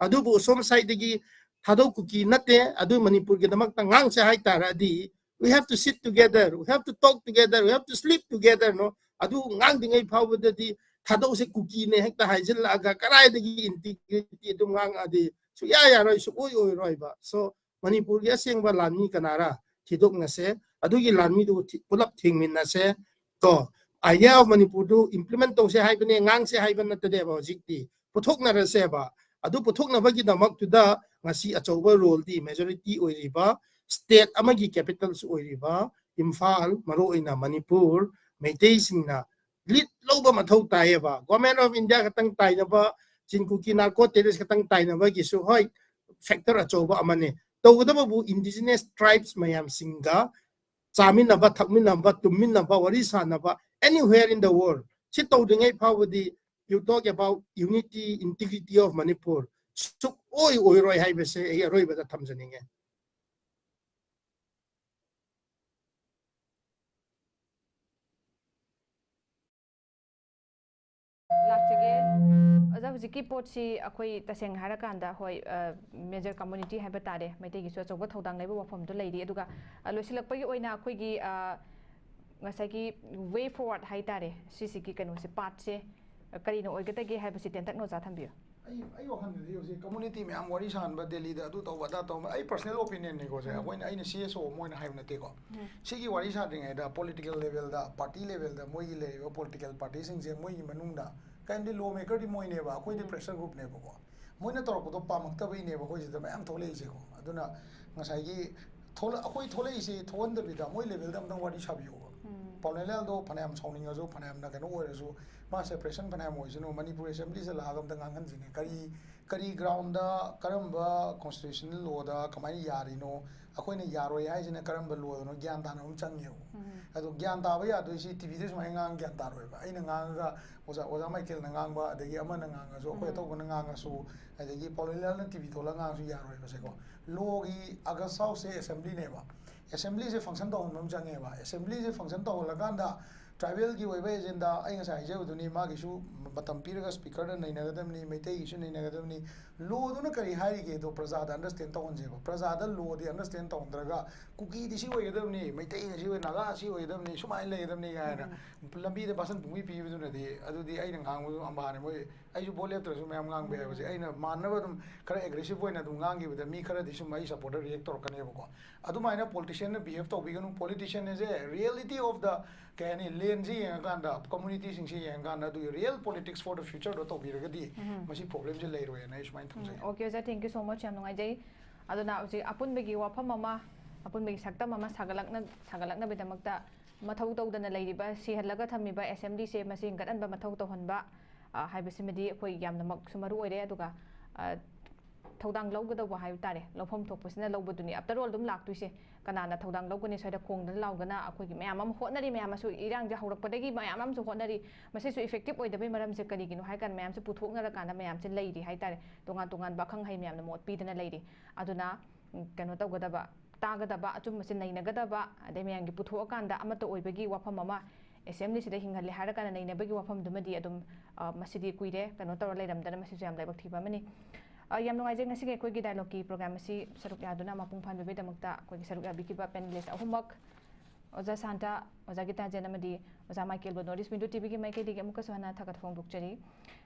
ꯑꯗꯨꯕꯨ ꯁꯣꯝ side ꯇꯒꯤ ꯊꯥꯗꯧ ꯀꯨꯀꯤ ꯅꯠꯇꯦ, ꯑꯗꯨ ꯃꯅꯤꯄꯨꯔꯒꯤꯗꯃꯛꯇ ꯉꯥꯡꯁꯦ ꯍꯥꯏꯇꯥꯔꯗꯤ, we have to sit together, we have to talk together, we have to sleep together, no? ꯑꯗꯨ ꯉꯥꯡꯗ꯭ꯔꯤꯉꯩ ꯐꯥꯎꯕꯗꯗꯤ ꯊꯥꯗꯧꯁꯦ ꯀꯨꯀꯤꯅꯦ ꯍꯦꯛꯇ ꯍꯥꯏꯖꯤꯜꯂꯛꯑꯒ ꯀꯗꯥꯏꯗꯒꯤ integrity ꯑꯗꯨꯝ ꯉꯥꯡꯉꯛꯑꯗꯤ ꯁꯨꯛꯌꯥ ꯌꯥꯔꯣꯏ, ꯁꯨꯛꯑꯣꯏ ꯑꯣꯏꯔꯣꯏꯕ꯫ So, ꯃꯅꯤꯄꯨꯔꯒꯤ ꯑꯁꯦꯡꯕ ꯂꯥꯟꯃꯤ ꯀꯅꯥꯔꯥ ꯊꯤꯗꯣꯛꯅꯁꯦ, ꯑꯗꯨꯒꯤ ꯂꯥꯟꯃꯤꯗꯨ ꯊꯤ-, ꯄꯨꯂꯞ ꯊꯦꯡꯃꯤꯟꯅꯁꯦ꯫ ꯀꯣ, idea of ꯃꯅꯤꯄꯨꯔꯗꯨ implement ꯇꯧꯁꯦ ꯍꯥꯏꯕꯅꯦ, ꯉꯥꯡꯁꯦ ꯍꯥꯏꯕ ꯅꯠꯇꯗꯦꯕ ꯍꯧꯖꯤꯛꯇꯤ꯫ ꯄꯨꯊꯣꯛꯅꯔꯁꯦꯕ꯫ ꯑꯗꯨ ꯄꯨꯊꯣꯛꯅꯕꯒꯤꯗꯃꯛꯇꯨꯗ ꯉꯁꯤ ꯑꯆꯧꯕ role ꯗꯤ majority ꯑꯣꯏꯔꯤꯕ state ꯑꯃꯒꯤ capital ꯁꯨ ꯑꯣꯏꯔꯤꯕ ꯏꯝꯐꯥꯜ, ꯃꯔꯨꯑꯣꯏꯅ ꯃꯅꯤꯄꯨꯔ, ꯃꯩꯇꯩꯁꯤꯡꯅ lead ꯂꯧꯕ ꯃꯊꯧ ꯇꯥꯏꯌꯦꯕ꯫ Government of India ꯈꯛꯇꯪ ꯇꯥꯏꯅꯕ ꯆꯤꯟ ꯀꯨꯀꯤ ꯅꯥꯔꯀꯣ ꯇꯦꯔꯣꯔꯤꯁ ꯈꯛꯇꯪ ꯇꯥꯏꯅꯕꯒꯤꯁꯨ ꯍꯣꯏ, ꯐꯦꯛꯇꯔ ꯑꯆꯧꯕ ꯑꯃꯅꯤ꯫ ꯇꯧꯒꯗꯕꯕꯨ ꯏꯟꯗꯤꯖꯤꯅꯁ ꯇ꯭ꯔꯥꯏꯕꯁ ꯃꯌꯥꯝꯁꯤꯡꯒ ꯆꯥꯃꯤꯟꯅꯕ, ꯊꯛꯃꯤꯟꯅꯕ, ꯇꯨꯝꯃꯤꯟꯅꯕ, ꯋꯥꯔꯤ ꯁꯥꯟꯅꯕ, anywhere in the world, ꯁꯤ ꯇꯧꯗ꯭ꯔꯤꯉꯩ ꯐꯥꯎꯕꯗꯤ, you talk about unity, integrity of Manipur, ꯁꯨꯛꯑꯣꯏ ꯑꯣꯏꯔꯣꯏ ꯍꯥꯏꯕꯁꯦ ꯑꯩ ꯑꯔꯣꯏꯕꯗ ꯊꯝꯖꯅꯤꯡꯉꯦ꯫ ꯂꯥꯛꯆꯒꯦ꯫ ꯑꯣꯖꯥ, ꯍꯧꯖꯤꯛꯀꯤ ꯄꯣꯠꯁꯤ ꯑꯩꯈꯣꯏ ꯇꯁꯦꯡꯅ ꯍꯥꯏꯔꯀꯥꯟꯗ, ꯍꯣꯏ, ꯃꯦꯖꯔ ꯀꯝꯃꯨꯅꯤꯇꯤ ꯍꯥꯏꯕ ꯇꯥꯔꯦ, ꯃꯩꯇꯩꯒꯤꯁꯨ ꯑꯆꯧꯕ ꯊꯧꯗꯥꯡ ꯂꯩꯕ ꯋꯥꯐꯝꯗꯨ ꯂꯩꯔꯤ꯫ ꯑꯗꯨꯒ, ꯑ, ꯂꯣꯏꯁꯤꯜꯂꯛꯄꯒꯤ ꯑꯣꯏꯅ ꯑꯩꯈꯣꯏꯒꯤ, ꯑ, ꯉꯁꯥꯏꯒꯤ ꯋꯦ ꯐꯣꯔꯋꯥꯔꯗ ꯍꯥꯏ ꯇꯥꯔꯦ, ꯁꯤꯁꯤꯒꯤ ꯀꯩꯅꯣꯁꯦ, ꯄꯥꯠꯁꯦ, ꯑ, ꯀꯔꯤꯅ ꯑꯣꯏꯒꯗꯒꯦ ꯍꯥꯏꯕꯁꯤ ꯇꯦꯟꯇꯛꯅ ꯑꯣꯖꯥ ꯊꯝꯕꯤꯌꯨ꯫ ꯑꯩ ꯑꯩ ꯋꯥꯈꯜꯗꯗꯤ ꯍꯧꯖꯤꯛ ꯀꯝꯃꯨꯅꯤꯇꯤ ꯃꯌꯥꯝ ꯋꯥꯔꯤ ꯁꯥꯟꯕ, ꯗꯦꯜꯂꯤꯗ ꯑꯗꯨ ꯇꯧꯕ ꯑꯗꯥ ꯇꯧꯕ, ꯑꯩ ꯄꯔꯁꯅꯦꯜ ꯑꯣꯄꯤꯅꯤꯌꯟꯅꯤꯀꯣ ꯁꯦ꯫ ꯑꯩꯈꯣꯏꯅ, ꯑꯩꯅ ꯁꯤ ꯑꯦꯁ ꯑꯣ ꯑꯃ ꯑꯣꯏꯅ ꯍꯥꯏꯕ ꯅꯠꯇꯦꯀꯣ꯫ ꯁꯤꯒꯤ ꯋꯥꯔꯤ ꯁꯥꯗ꯭ꯔꯤꯉꯩꯗ ꯄꯣꯂꯤꯇꯤꯀꯦꯜ ꯂꯦꯚꯦꯜꯗ, ꯄꯥꯔꯇꯤ ꯂꯦꯚꯦꯜꯗ, ꯃꯣꯏꯒꯤ ꯂꯩꯔꯤꯕ ꯄꯣꯂꯤꯇꯤꯀꯦꯜ ꯄꯥꯔꯇꯤꯁꯤꯡꯁꯦ, ꯃꯣꯏꯒꯤ ꯃꯅꯨꯡꯗ ꯀꯩꯝꯗꯤ ꯂꯣ ꯃꯦꯀꯔꯗꯤ ꯃꯣꯏꯅꯦꯕ, ꯑꯩꯈꯣꯏꯗꯤ ꯄ꯭ꯔꯦꯁꯔ ꯒ꯭ꯔꯨꯞꯅꯦꯕꯀꯣ꯫ ꯃꯣꯏꯅ ꯇꯧꯔꯛꯄꯗꯣ ꯄꯥꯝꯃꯛꯇꯕꯩꯅꯦꯕ ꯑꯩꯈꯣꯏ ꯁꯤꯗ ꯃꯌꯥꯝ ꯊꯣꯛꯂꯛꯏꯁꯦꯀꯣ꯫ ꯑꯗꯨꯅ ꯉꯁꯥꯏꯒꯤ ꯊꯣꯛꯂꯛ-, ꯑꯩꯈꯣꯏ ꯊꯣꯛꯂꯛꯏꯁꯦ ꯊꯣꯛꯍꯟꯗꯕꯤꯗ ꯃꯣꯏ ꯂꯦꯚꯦꯜꯗ ꯑꯝꯇꯪ ꯋꯥꯔꯤ ꯁꯥꯕꯤꯌꯣꯕ꯫ ꯄꯥꯎꯅꯦꯂꯥꯜꯗꯣ ꯐꯅꯌꯥꯝ ꯁꯥꯎꯅꯤꯡꯉꯁꯨ, ꯐꯅꯌꯥꯝꯅ ꯀꯩꯅꯣ ꯑꯣꯏꯔꯁꯨ, ꯃꯥ ꯁꯦꯄꯔꯦꯁꯟ ꯐꯅꯌꯥꯝ ꯑꯣꯏꯁꯅꯨ, ꯃꯅꯤꯄꯨꯔ ꯑꯦꯁꯦꯝꯕ꯭ꯂꯤꯁꯤꯗ ꯂꯥꯛꯑꯒ ꯑꯝꯇ ꯉꯥꯡꯍꯟꯁꯤꯅꯦ꯫ ꯀꯔꯤ, ꯀꯔꯤ ꯒ꯭ꯔꯥꯎꯟꯗ, ꯀꯔꯝꯕ ꯀꯣꯟꯁꯇꯤꯇ꯭ꯌꯨꯁꯅꯦꯜ ꯂꯣꯗ ꯀꯃꯥꯏꯅ ꯌꯥꯔꯤꯅꯣ? ꯑꯩꯈꯣꯏꯅ ꯌꯥꯔꯣꯏ ꯍꯥꯏꯁꯤꯅ ꯀꯔꯝꯕ ꯂꯣꯗꯅꯣ? ꯒ꯭ꯌꯥꯟ ꯇꯥꯅ ꯑꯃ ꯆꯪꯉꯦꯕ꯫ ꯑꯗꯣ ꯒ꯭ꯌꯥꯟ ꯇꯥꯕ ꯌꯥꯗꯣꯏꯁꯤ ꯇꯤ ꯚꯤꯗ ꯁꯨꯃꯥꯏꯅ ꯉꯥꯡꯉ ꯒ꯭ꯌꯥꯟ ꯇꯥꯔꯣꯏꯕ꯫ ꯑꯩꯅ ꯉꯥꯡꯉꯒ ꯑꯣꯖꯥ, ꯑꯣꯖꯥ ꯃꯥꯏꯀꯦꯜꯅ ꯉꯥꯡꯕ, ꯑꯗꯒꯤ ꯑꯃꯅ ꯉꯥꯡꯉꯁꯨ, ꯑꯩꯈꯣꯏ ꯑꯇꯧꯕꯅ ꯉꯥꯡꯉꯁꯨ, ꯑꯗꯒꯤ ꯄꯥꯎꯅꯦꯂꯥꯜꯅ ꯇꯤ ꯚꯤ ꯊꯣꯛꯂꯒ ꯉꯥꯡꯉꯁꯨ ꯌꯥꯔꯣꯏꯕꯁꯦꯀꯣ꯫ ꯂꯣꯒꯤ ꯑꯒꯁ ꯍꯥꯎꯁꯁꯦ ꯑꯦꯁꯦꯝꯕ꯭ꯂꯤꯅꯦꯕ꯫ ꯑꯦꯁꯦꯝꯕ꯭ꯂꯤꯁꯦ ꯐꯪꯁꯟ ꯇꯧꯍꯟꯕ ꯑꯃ ꯆꯪꯉꯦꯕ꯫ ꯑꯦꯁꯦꯝꯕ꯭ꯂꯤꯁꯦ ꯐꯪꯁꯟ ꯇꯧꯍꯜꯂꯀꯥꯟꯗ ꯇ꯭ꯔꯥꯏꯕꯦꯜꯒꯤ ꯑꯣꯏꯕ ꯑꯦꯖꯦꯟꯗꯥ, ꯑꯩ ꯉꯁꯥꯏ ꯍꯥꯏꯖꯕꯗꯨꯅꯤ, ꯃꯥꯒꯤꯁꯨ ꯃꯇꯝ ꯄꯤꯔꯒ ꯁ꯭ꯄꯤꯀꯔꯅ ꯅꯩꯅꯒꯗꯕꯅꯤ, ꯃꯩꯇꯩꯒꯤꯁꯨ ꯅꯩꯅꯒꯗꯕꯅꯤ꯫ ꯂꯣꯗꯨꯅ ꯀꯔꯤ ꯍꯥꯏꯔꯤꯒꯦꯗꯣ ꯄ꯭ꯔꯖꯥꯗ ꯑꯟꯗꯔꯁ꯭ꯇꯦꯟ ꯇꯧꯍꯟꯁꯦꯕ꯫ ꯄ꯭ꯔꯖꯥꯗ ꯂꯣꯗꯤ ꯑꯟꯗꯔꯁ꯭ꯇꯦꯟ ꯇꯧꯍꯟꯗ꯭ꯔꯒ ꯀꯨꯀꯤꯗꯤ ꯁꯤ ꯑꯣꯏꯒꯗꯕꯅꯤ, ꯃꯩꯇꯩꯅ ꯁꯤ ꯑꯣꯏ, ꯅꯥꯒꯥ ꯁꯤ ꯑꯣꯏꯒꯗꯕꯅꯤ, ꯁꯨꯃꯥꯏꯅ ꯂꯩꯒꯗꯕꯅꯤ ꯀꯥꯏꯅ ꯂꯝꯕꯤꯗ ꯚꯥꯁꯟ ꯄꯨꯡꯄꯤ ꯄꯤꯕꯗꯨꯅꯗꯤ, ꯑꯗꯨꯗꯤ ꯑꯩꯅ ꯉꯥꯡꯕꯗꯨ ꯑꯝꯍꯥꯅꯤ꯫ ꯃꯣꯏ, ꯑꯩꯁꯨ ꯚꯣꯠ ꯂꯦꯞꯇ꯭ꯔꯁꯨ ꯃꯌꯥꯝ ꯉꯥꯡꯕ ꯌꯥꯏ꯫ ꯍꯧꯖꯤꯛ ꯑꯩꯅ ꯃꯥꯟꯅꯕ ꯑꯗꯨꯝ ꯈꯔ ꯑꯦꯒ꯭ꯔꯦꯁꯤꯞ ꯑꯣꯏꯅ ꯑꯗꯨꯝ ꯉꯥꯡꯈꯤꯕꯗ ꯃꯤ ꯈꯔꯗꯤ ꯁꯨꯝ ꯑꯩ ꯁꯞꯄꯣꯔꯇꯔ ꯔꯤꯌꯦꯛ ꯇꯧꯔꯛꯀꯅꯦꯕꯀꯣ꯫ ꯑꯗꯨꯃꯥꯏꯅ ꯄꯣꯂꯤꯇꯤꯁꯤꯌꯟꯅ ꯕꯤꯍꯦꯕ ꯇꯧꯕꯤꯒꯅꯨ꯫ ꯄꯣꯂꯤꯇꯤꯁꯤꯌꯟ ꯑꯁꯦ ꯔꯤꯌꯦꯂꯤꯇꯤ ꯑꯣꯐ ꯗ, ꯀꯩ ꯍꯥꯏꯅꯤ, ꯂꯦꯟꯁꯤ ꯌꯦꯡꯉꯀꯥꯟꯗ, ꯀꯝꯃꯨꯅꯤꯇꯤꯁꯤꯡꯁꯤ ꯌꯦꯡꯉꯀꯥꯟꯗ, ꯑꯗꯨꯒꯤ ꯔꯤꯌꯦꯜ ꯄꯣꯂꯤꯇꯤꯛꯁ ꯐꯣꯔ ꯗ ꯐ꯭ꯌꯨꯆꯔꯗꯣ ꯇꯧꯕꯤꯔꯒꯗꯤ ꯃꯁꯤ ꯄ꯭ꯔꯣꯕ꯭ꯂꯦꯝꯁꯦ ꯂꯩꯔꯣꯏꯅ ꯑꯩ ꯁꯨꯃꯥꯏꯅ ꯊꯝꯖꯒꯦ꯫ ꯑꯣꯀꯦ ꯑꯣꯖꯥ, thank you so much, ꯌꯥꯝ ꯅꯨꯡꯉꯥꯏꯖꯩ꯫ ꯑꯗꯨꯅ ꯍꯧꯖꯤꯛ ꯑꯄꯨꯟꯕꯒꯤ ꯋꯥꯐꯝ ꯑꯃ, ꯑꯄꯨꯟꯕꯒꯤ ꯁꯛꯇꯝ ꯑꯃ ꯁꯥꯒꯠꯂꯛꯅ-, ꯁꯥꯒꯠꯂꯛꯅꯕꯒꯤꯗꯃꯛꯇ ꯃꯊꯧ ꯇꯧꯗꯅ ꯂꯩꯔꯤꯕ, ꯁꯤꯍꯜꯂꯒ ꯊꯝꯃꯤꯕ ꯑꯦꯁꯦꯝꯕ꯭ꯂꯤꯁꯦ ꯃꯁꯤ ꯍꯤꯡꯒꯠꯍꯟꯕ ꯃꯊꯧ ꯇꯧꯍꯟꯕ, ꯑ, ꯍꯥꯏꯕꯁꯤꯃꯗꯤ ꯑꯩꯈꯣꯏ ꯌꯥꯝꯅꯃꯛꯁꯨ ꯃꯔꯨ ꯑꯣꯏꯔꯦ꯫ ꯑꯗꯨꯒ, ꯑ, ꯊꯧꯗꯥꯡ ꯂꯧꯒꯗꯧꯕ ꯍꯥꯏꯕ ꯇꯥꯔꯦ, ꯂꯧꯐꯝ ꯊꯣꯛꯄꯁꯤꯅ ꯂꯧꯕꯗꯨꯅꯤ꯫ After all ꯑꯗꯨꯝ ꯂꯥꯛꯇꯣꯏꯁꯦ꯫ ꯀꯅꯥꯅ ꯊꯧꯗꯥꯡ ꯂꯧꯒꯅꯤ? ꯁ꯭ꯋꯥꯏꯗ ꯈꯣꯡꯗꯅ ꯂꯥꯎꯗꯅ ꯑꯩꯈꯣꯏꯒꯤ ꯃꯌꯥꯝ ꯑꯃ ꯍꯣꯠꯅꯔꯤ, ꯃꯌꯥꯝ ꯑꯃꯁꯨ ꯏꯔꯥꯡꯁꯦ ꯍꯧꯔꯛꯄꯗꯒꯤ ꯃꯌꯥꯝ ꯑꯃꯁꯨ ꯍꯣꯠꯅꯔꯤ꯫ ꯃꯁꯤꯁꯨ effective ꯑꯣꯏꯗꯕꯩ ꯃꯔꯝꯁꯦ ꯀꯔꯤꯒꯤꯅꯣ ꯍꯥꯏ ꯀꯥꯟꯗ ꯃꯌꯥꯝꯁꯦ ꯄꯨꯊꯣꯛꯅꯔꯀꯥꯟꯗ ꯃꯌꯥꯝꯁꯦ ꯂꯩꯔꯤ ꯍꯥꯏ ꯇꯥꯔꯦ꯫ ꯇꯣꯉꯥꯟ ꯇꯣꯉꯥꯟꯕ ꯑꯈꯪ ꯑꯍꯩ ꯃꯌꯥꯝꯅ ꯃꯣꯠ ꯄꯤꯗꯅ ꯂꯩꯔꯤ꯫ ꯑꯗꯨꯅ, ꯎꯝ, ꯀꯩꯅꯣ ꯇꯧꯒꯗꯕ, ꯇꯥꯒꯗꯕ, ꯑꯆꯨꯝꯕꯁꯦ ꯅꯩꯅꯒꯗꯕ, ꯑꯗꯩ ꯃꯌꯥꯝꯒꯤ ꯄꯨꯊꯣꯛꯑꯀꯥꯟꯗ ꯑꯃꯠꯇ ꯑꯣꯏꯕꯒꯤ ꯋꯥꯐꯝ ꯑꯃ, assemblyꯁꯤꯗ ꯍꯤꯡꯍꯜꯂꯦ ꯍꯥꯏꯔꯀꯥꯟꯗ ꯅꯩꯅꯕꯒꯤ ꯋꯥꯐꯝꯗꯨꯃꯗꯤ ꯑꯗꯨꯝ, ꯑ, ꯃꯁꯤꯗꯤ ꯀꯨꯏꯔꯦ ꯀꯩꯅꯣ ꯇꯧꯔ ꯂꯩꯔꯝꯗꯅ, ꯃꯁꯤꯁꯨ ꯌꯥꯝ ꯂꯥꯏꯕꯛ ꯊꯤꯕ ꯑꯃꯅꯤ꯫ ꯑ, ꯌꯥꯝ ꯅꯨꯡꯉꯥꯏꯖꯩ ꯉꯁꯤꯒꯤ ꯑꯩꯈꯣꯏꯒꯤ dialogueꯀꯤ program ꯑꯁꯤ ꯁꯔꯨꯛ ꯌꯥꯗꯨꯅ ꯃꯄꯨꯡ ꯐꯥꯍꯟꯕꯤꯕꯒꯤꯗꯃꯛꯇ ꯑꯩꯈꯣꯏꯒꯤ ꯁꯔꯨꯛ ꯌꯥꯕꯤꯈꯤꯕ panelist ꯑꯍꯨꯝꯃꯛ, ꯑꯣꯖꯥ ꯁꯥꯟꯇ, ꯑꯣꯖꯥ ꯒꯤꯇꯥꯖꯦꯟ ꯑꯃꯗꯤ ꯑꯣꯖꯥ ꯃꯥꯏꯀꯦꯜꯕꯨ North East Window TVꯒꯤ ꯃꯥꯏꯀꯩꯗꯒꯤ ꯑꯃꯨꯛꯀꯁꯨ ꯍꯟꯅ ꯊꯥꯒꯠꯄ ꯐꯣꯡꯗꯣꯛꯆꯔꯤ꯫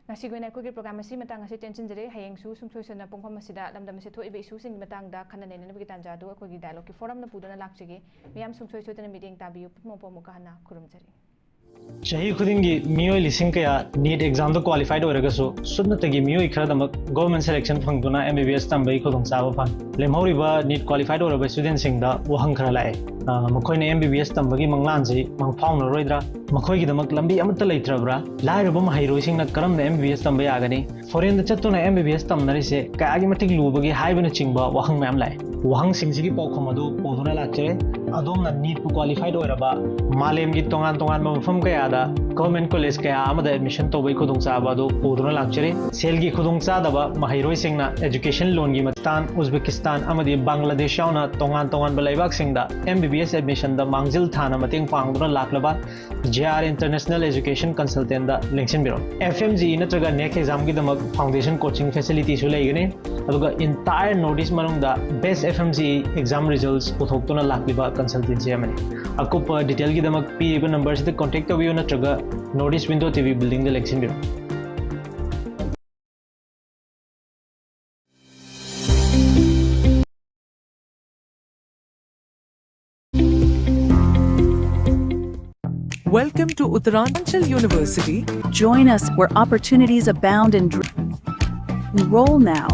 ꯉꯁꯤꯒꯤ ꯑꯣꯏꯅ ꯑꯩꯈꯣꯏꯒꯤ program ꯑꯁꯤ ꯃꯇꯥꯡ ꯑꯁꯤ ꯇꯦꯟꯁꯤꯟꯖꯔꯦ꯫ ꯍꯌꯦꯡꯁꯨ ꯁꯨꯡꯁꯣꯏ ꯁꯣꯏꯗꯅ ꯄꯨꯡꯐꯝ ꯑꯁꯤꯗ ꯂꯝꯗꯝ ꯑꯁꯤꯗ ꯊꯣꯛꯏꯕ issueꯁꯤꯡꯒꯤ ꯃꯇꯥꯡꯗ ꯈꯟꯅ ꯅꯩꯅꯅꯕꯒꯤ ꯇꯥꯟꯖꯥ ꯑꯗꯨ ꯑꯩꯈꯣꯏꯒꯤ dialogueꯀꯤ forumꯅ ꯄꯨꯗꯨꯅ ꯂꯥꯛꯆꯒꯦ꯫ ꯃꯤꯌꯥꯝ ꯁꯨꯡꯁꯣꯏ ꯁꯣꯏꯗꯅ ꯃꯤꯠꯌꯦꯡ ꯇꯥꯕꯤꯌꯨ꯫ ꯄꯨꯝꯅꯃꯛꯄꯨ ꯑꯃꯨꯛꯀ ꯍꯟꯅ ꯈꯨꯔꯨꯝꯖꯔꯤ꯫ ꯆꯍꯤ ꯈꯨꯗꯤꯡꯒꯤ ꯃꯤꯑꯣꯏ ꯂꯤꯁꯤꯡ ꯀꯌꯥ NEET examꯗ qualified ꯑꯣꯏꯔꯒꯁꯨ ꯁꯨꯞꯅꯇꯒꯤ ꯃꯤꯑꯣꯏ ꯈꯔꯗꯃꯛ government selection ꯐꯪꯗꯨꯅ MBBS ꯇꯝꯕꯒꯤ ꯈꯨꯗꯣꯡꯆꯥꯕ ꯐꯪꯏ꯫ ꯂꯦꯝꯍꯧꯔꯤꯕ NEET qualified ꯑꯣꯏꯔꯕ studentꯁꯤꯡꯗ ꯋꯥꯍꯪ ꯈꯔ ꯂꯥꯛꯑꯦ꯫ ꯑ, ꯃꯈꯣꯏꯅ MBBS ꯇꯝꯕꯒꯤ ꯃꯪꯂꯥꯟꯁꯤ ꯃꯪꯐꯥꯎꯅꯔꯣꯏꯗ꯭ꯔꯥ? ꯃꯈꯣꯏꯒꯤꯗꯃꯛ ꯂꯝꯕꯤ ꯑꯃꯠꯇ ꯂꯩꯇ꯭ꯔꯕ꯭ꯔꯥ? ꯂꯥꯏꯔꯕ ꯃꯍꯩꯔꯣꯏꯁꯤꯡꯅ ꯀꯔꯝꯅ MBBS ꯇꯝꯕ ꯌꯥꯒꯅꯤ? Foreignꯗ ꯆꯠꯇꯨꯅ MBBS ꯇꯝꯅꯔꯤꯁꯦ ꯀꯌꯥꯒꯤ ꯃꯇꯤꯛ ꯂꯨꯕꯒꯦ ꯍꯥꯏꯕꯅꯆꯤꯡꯕ ꯋꯥꯍꯪ ꯃꯌꯥꯝ ꯂꯥꯛꯑꯦ꯫ ꯋꯥꯍꯪꯁꯤꯡꯁꯤꯒꯤ ꯄꯥꯎꯈꯨꯝ ꯑꯗꯨ ꯄꯨꯗꯨꯅ ꯂꯥꯛꯆꯔꯦ꯫ ꯑꯗꯣꯝꯅ NEETꯄꯨ qualified ꯑꯣꯏꯔꯕ, ꯃꯥꯂꯦꯝꯒꯤ ꯇꯣꯉꯥꯟ ꯇꯣꯉꯥꯟꯕ ꯃꯐꯝ ꯀꯌꯥꯗ government college ꯀꯌꯥ ꯑꯃꯗ admission ꯇꯧꯕꯒꯤ ꯈꯨꯗꯣꯡꯆꯥꯕ ꯑꯗꯨ ꯄꯨꯗꯨꯅ ꯂꯥꯛꯆꯔꯤ꯫ ꯁꯦꯜꯒꯤ ꯈꯨꯗꯣꯡꯆꯥꯗꯕ ꯃꯍꯩꯔꯣꯏꯁꯤꯡꯅ education loanꯒꯤ ꯃꯇꯥꯡ, ꯎꯖꯕꯦꯀꯤꯁꯇꯥꯟ ꯑꯃꯗꯤ ꯕꯪꯒ꯭ꯂꯥꯗꯦꯁ ꯌꯥꯎꯅ ꯇꯣꯉꯥꯟ ꯇꯣꯉꯥꯟꯕ ꯂꯩꯕꯥꯛꯁꯤꯡꯗ MBBS admissionꯗ ꯃꯥꯡꯖꯤꯜ ꯊꯥꯅ ꯃꯇꯦꯡ ꯄꯥꯡꯗꯨꯅ ꯂꯥꯛꯂꯕ JR International Education Consultantꯗ ꯂꯦꯡꯁꯤꯟꯕꯤꯔꯛꯎ꯫ FMGE ꯅꯠꯇ꯭ꯔꯒ NECT examꯒꯤꯗamꯛ foundation coaching facilityꯁꯨ ꯂꯩꯒꯅꯤ꯫ ꯑꯗꯨꯒ entire North East ꯃꯅꯨꯡꯗ best FMGE exam results ꯄꯨꯊꯣꯛꯇꯨꯅ ꯂꯥꯛꯂꯤꯕ consultancy ꯑꯃꯅꯤ꯫ ꯑꯀꯨꯞꯄ detailꯒꯤꯗꯃꯛ ꯄꯤꯔꯤꯕ numberꯁꯤꯗ contact ꯇꯧꯕꯤꯌꯨ ꯅꯠꯇ꯭ꯔꯒ North East Window TV buildingꯗ ꯂꯦꯡꯁꯤꯟꯕꯤꯔꯛꯎ꯫ Welcome to Uttaranchal University. Join us where opportunities abound in dreams. Enroll now.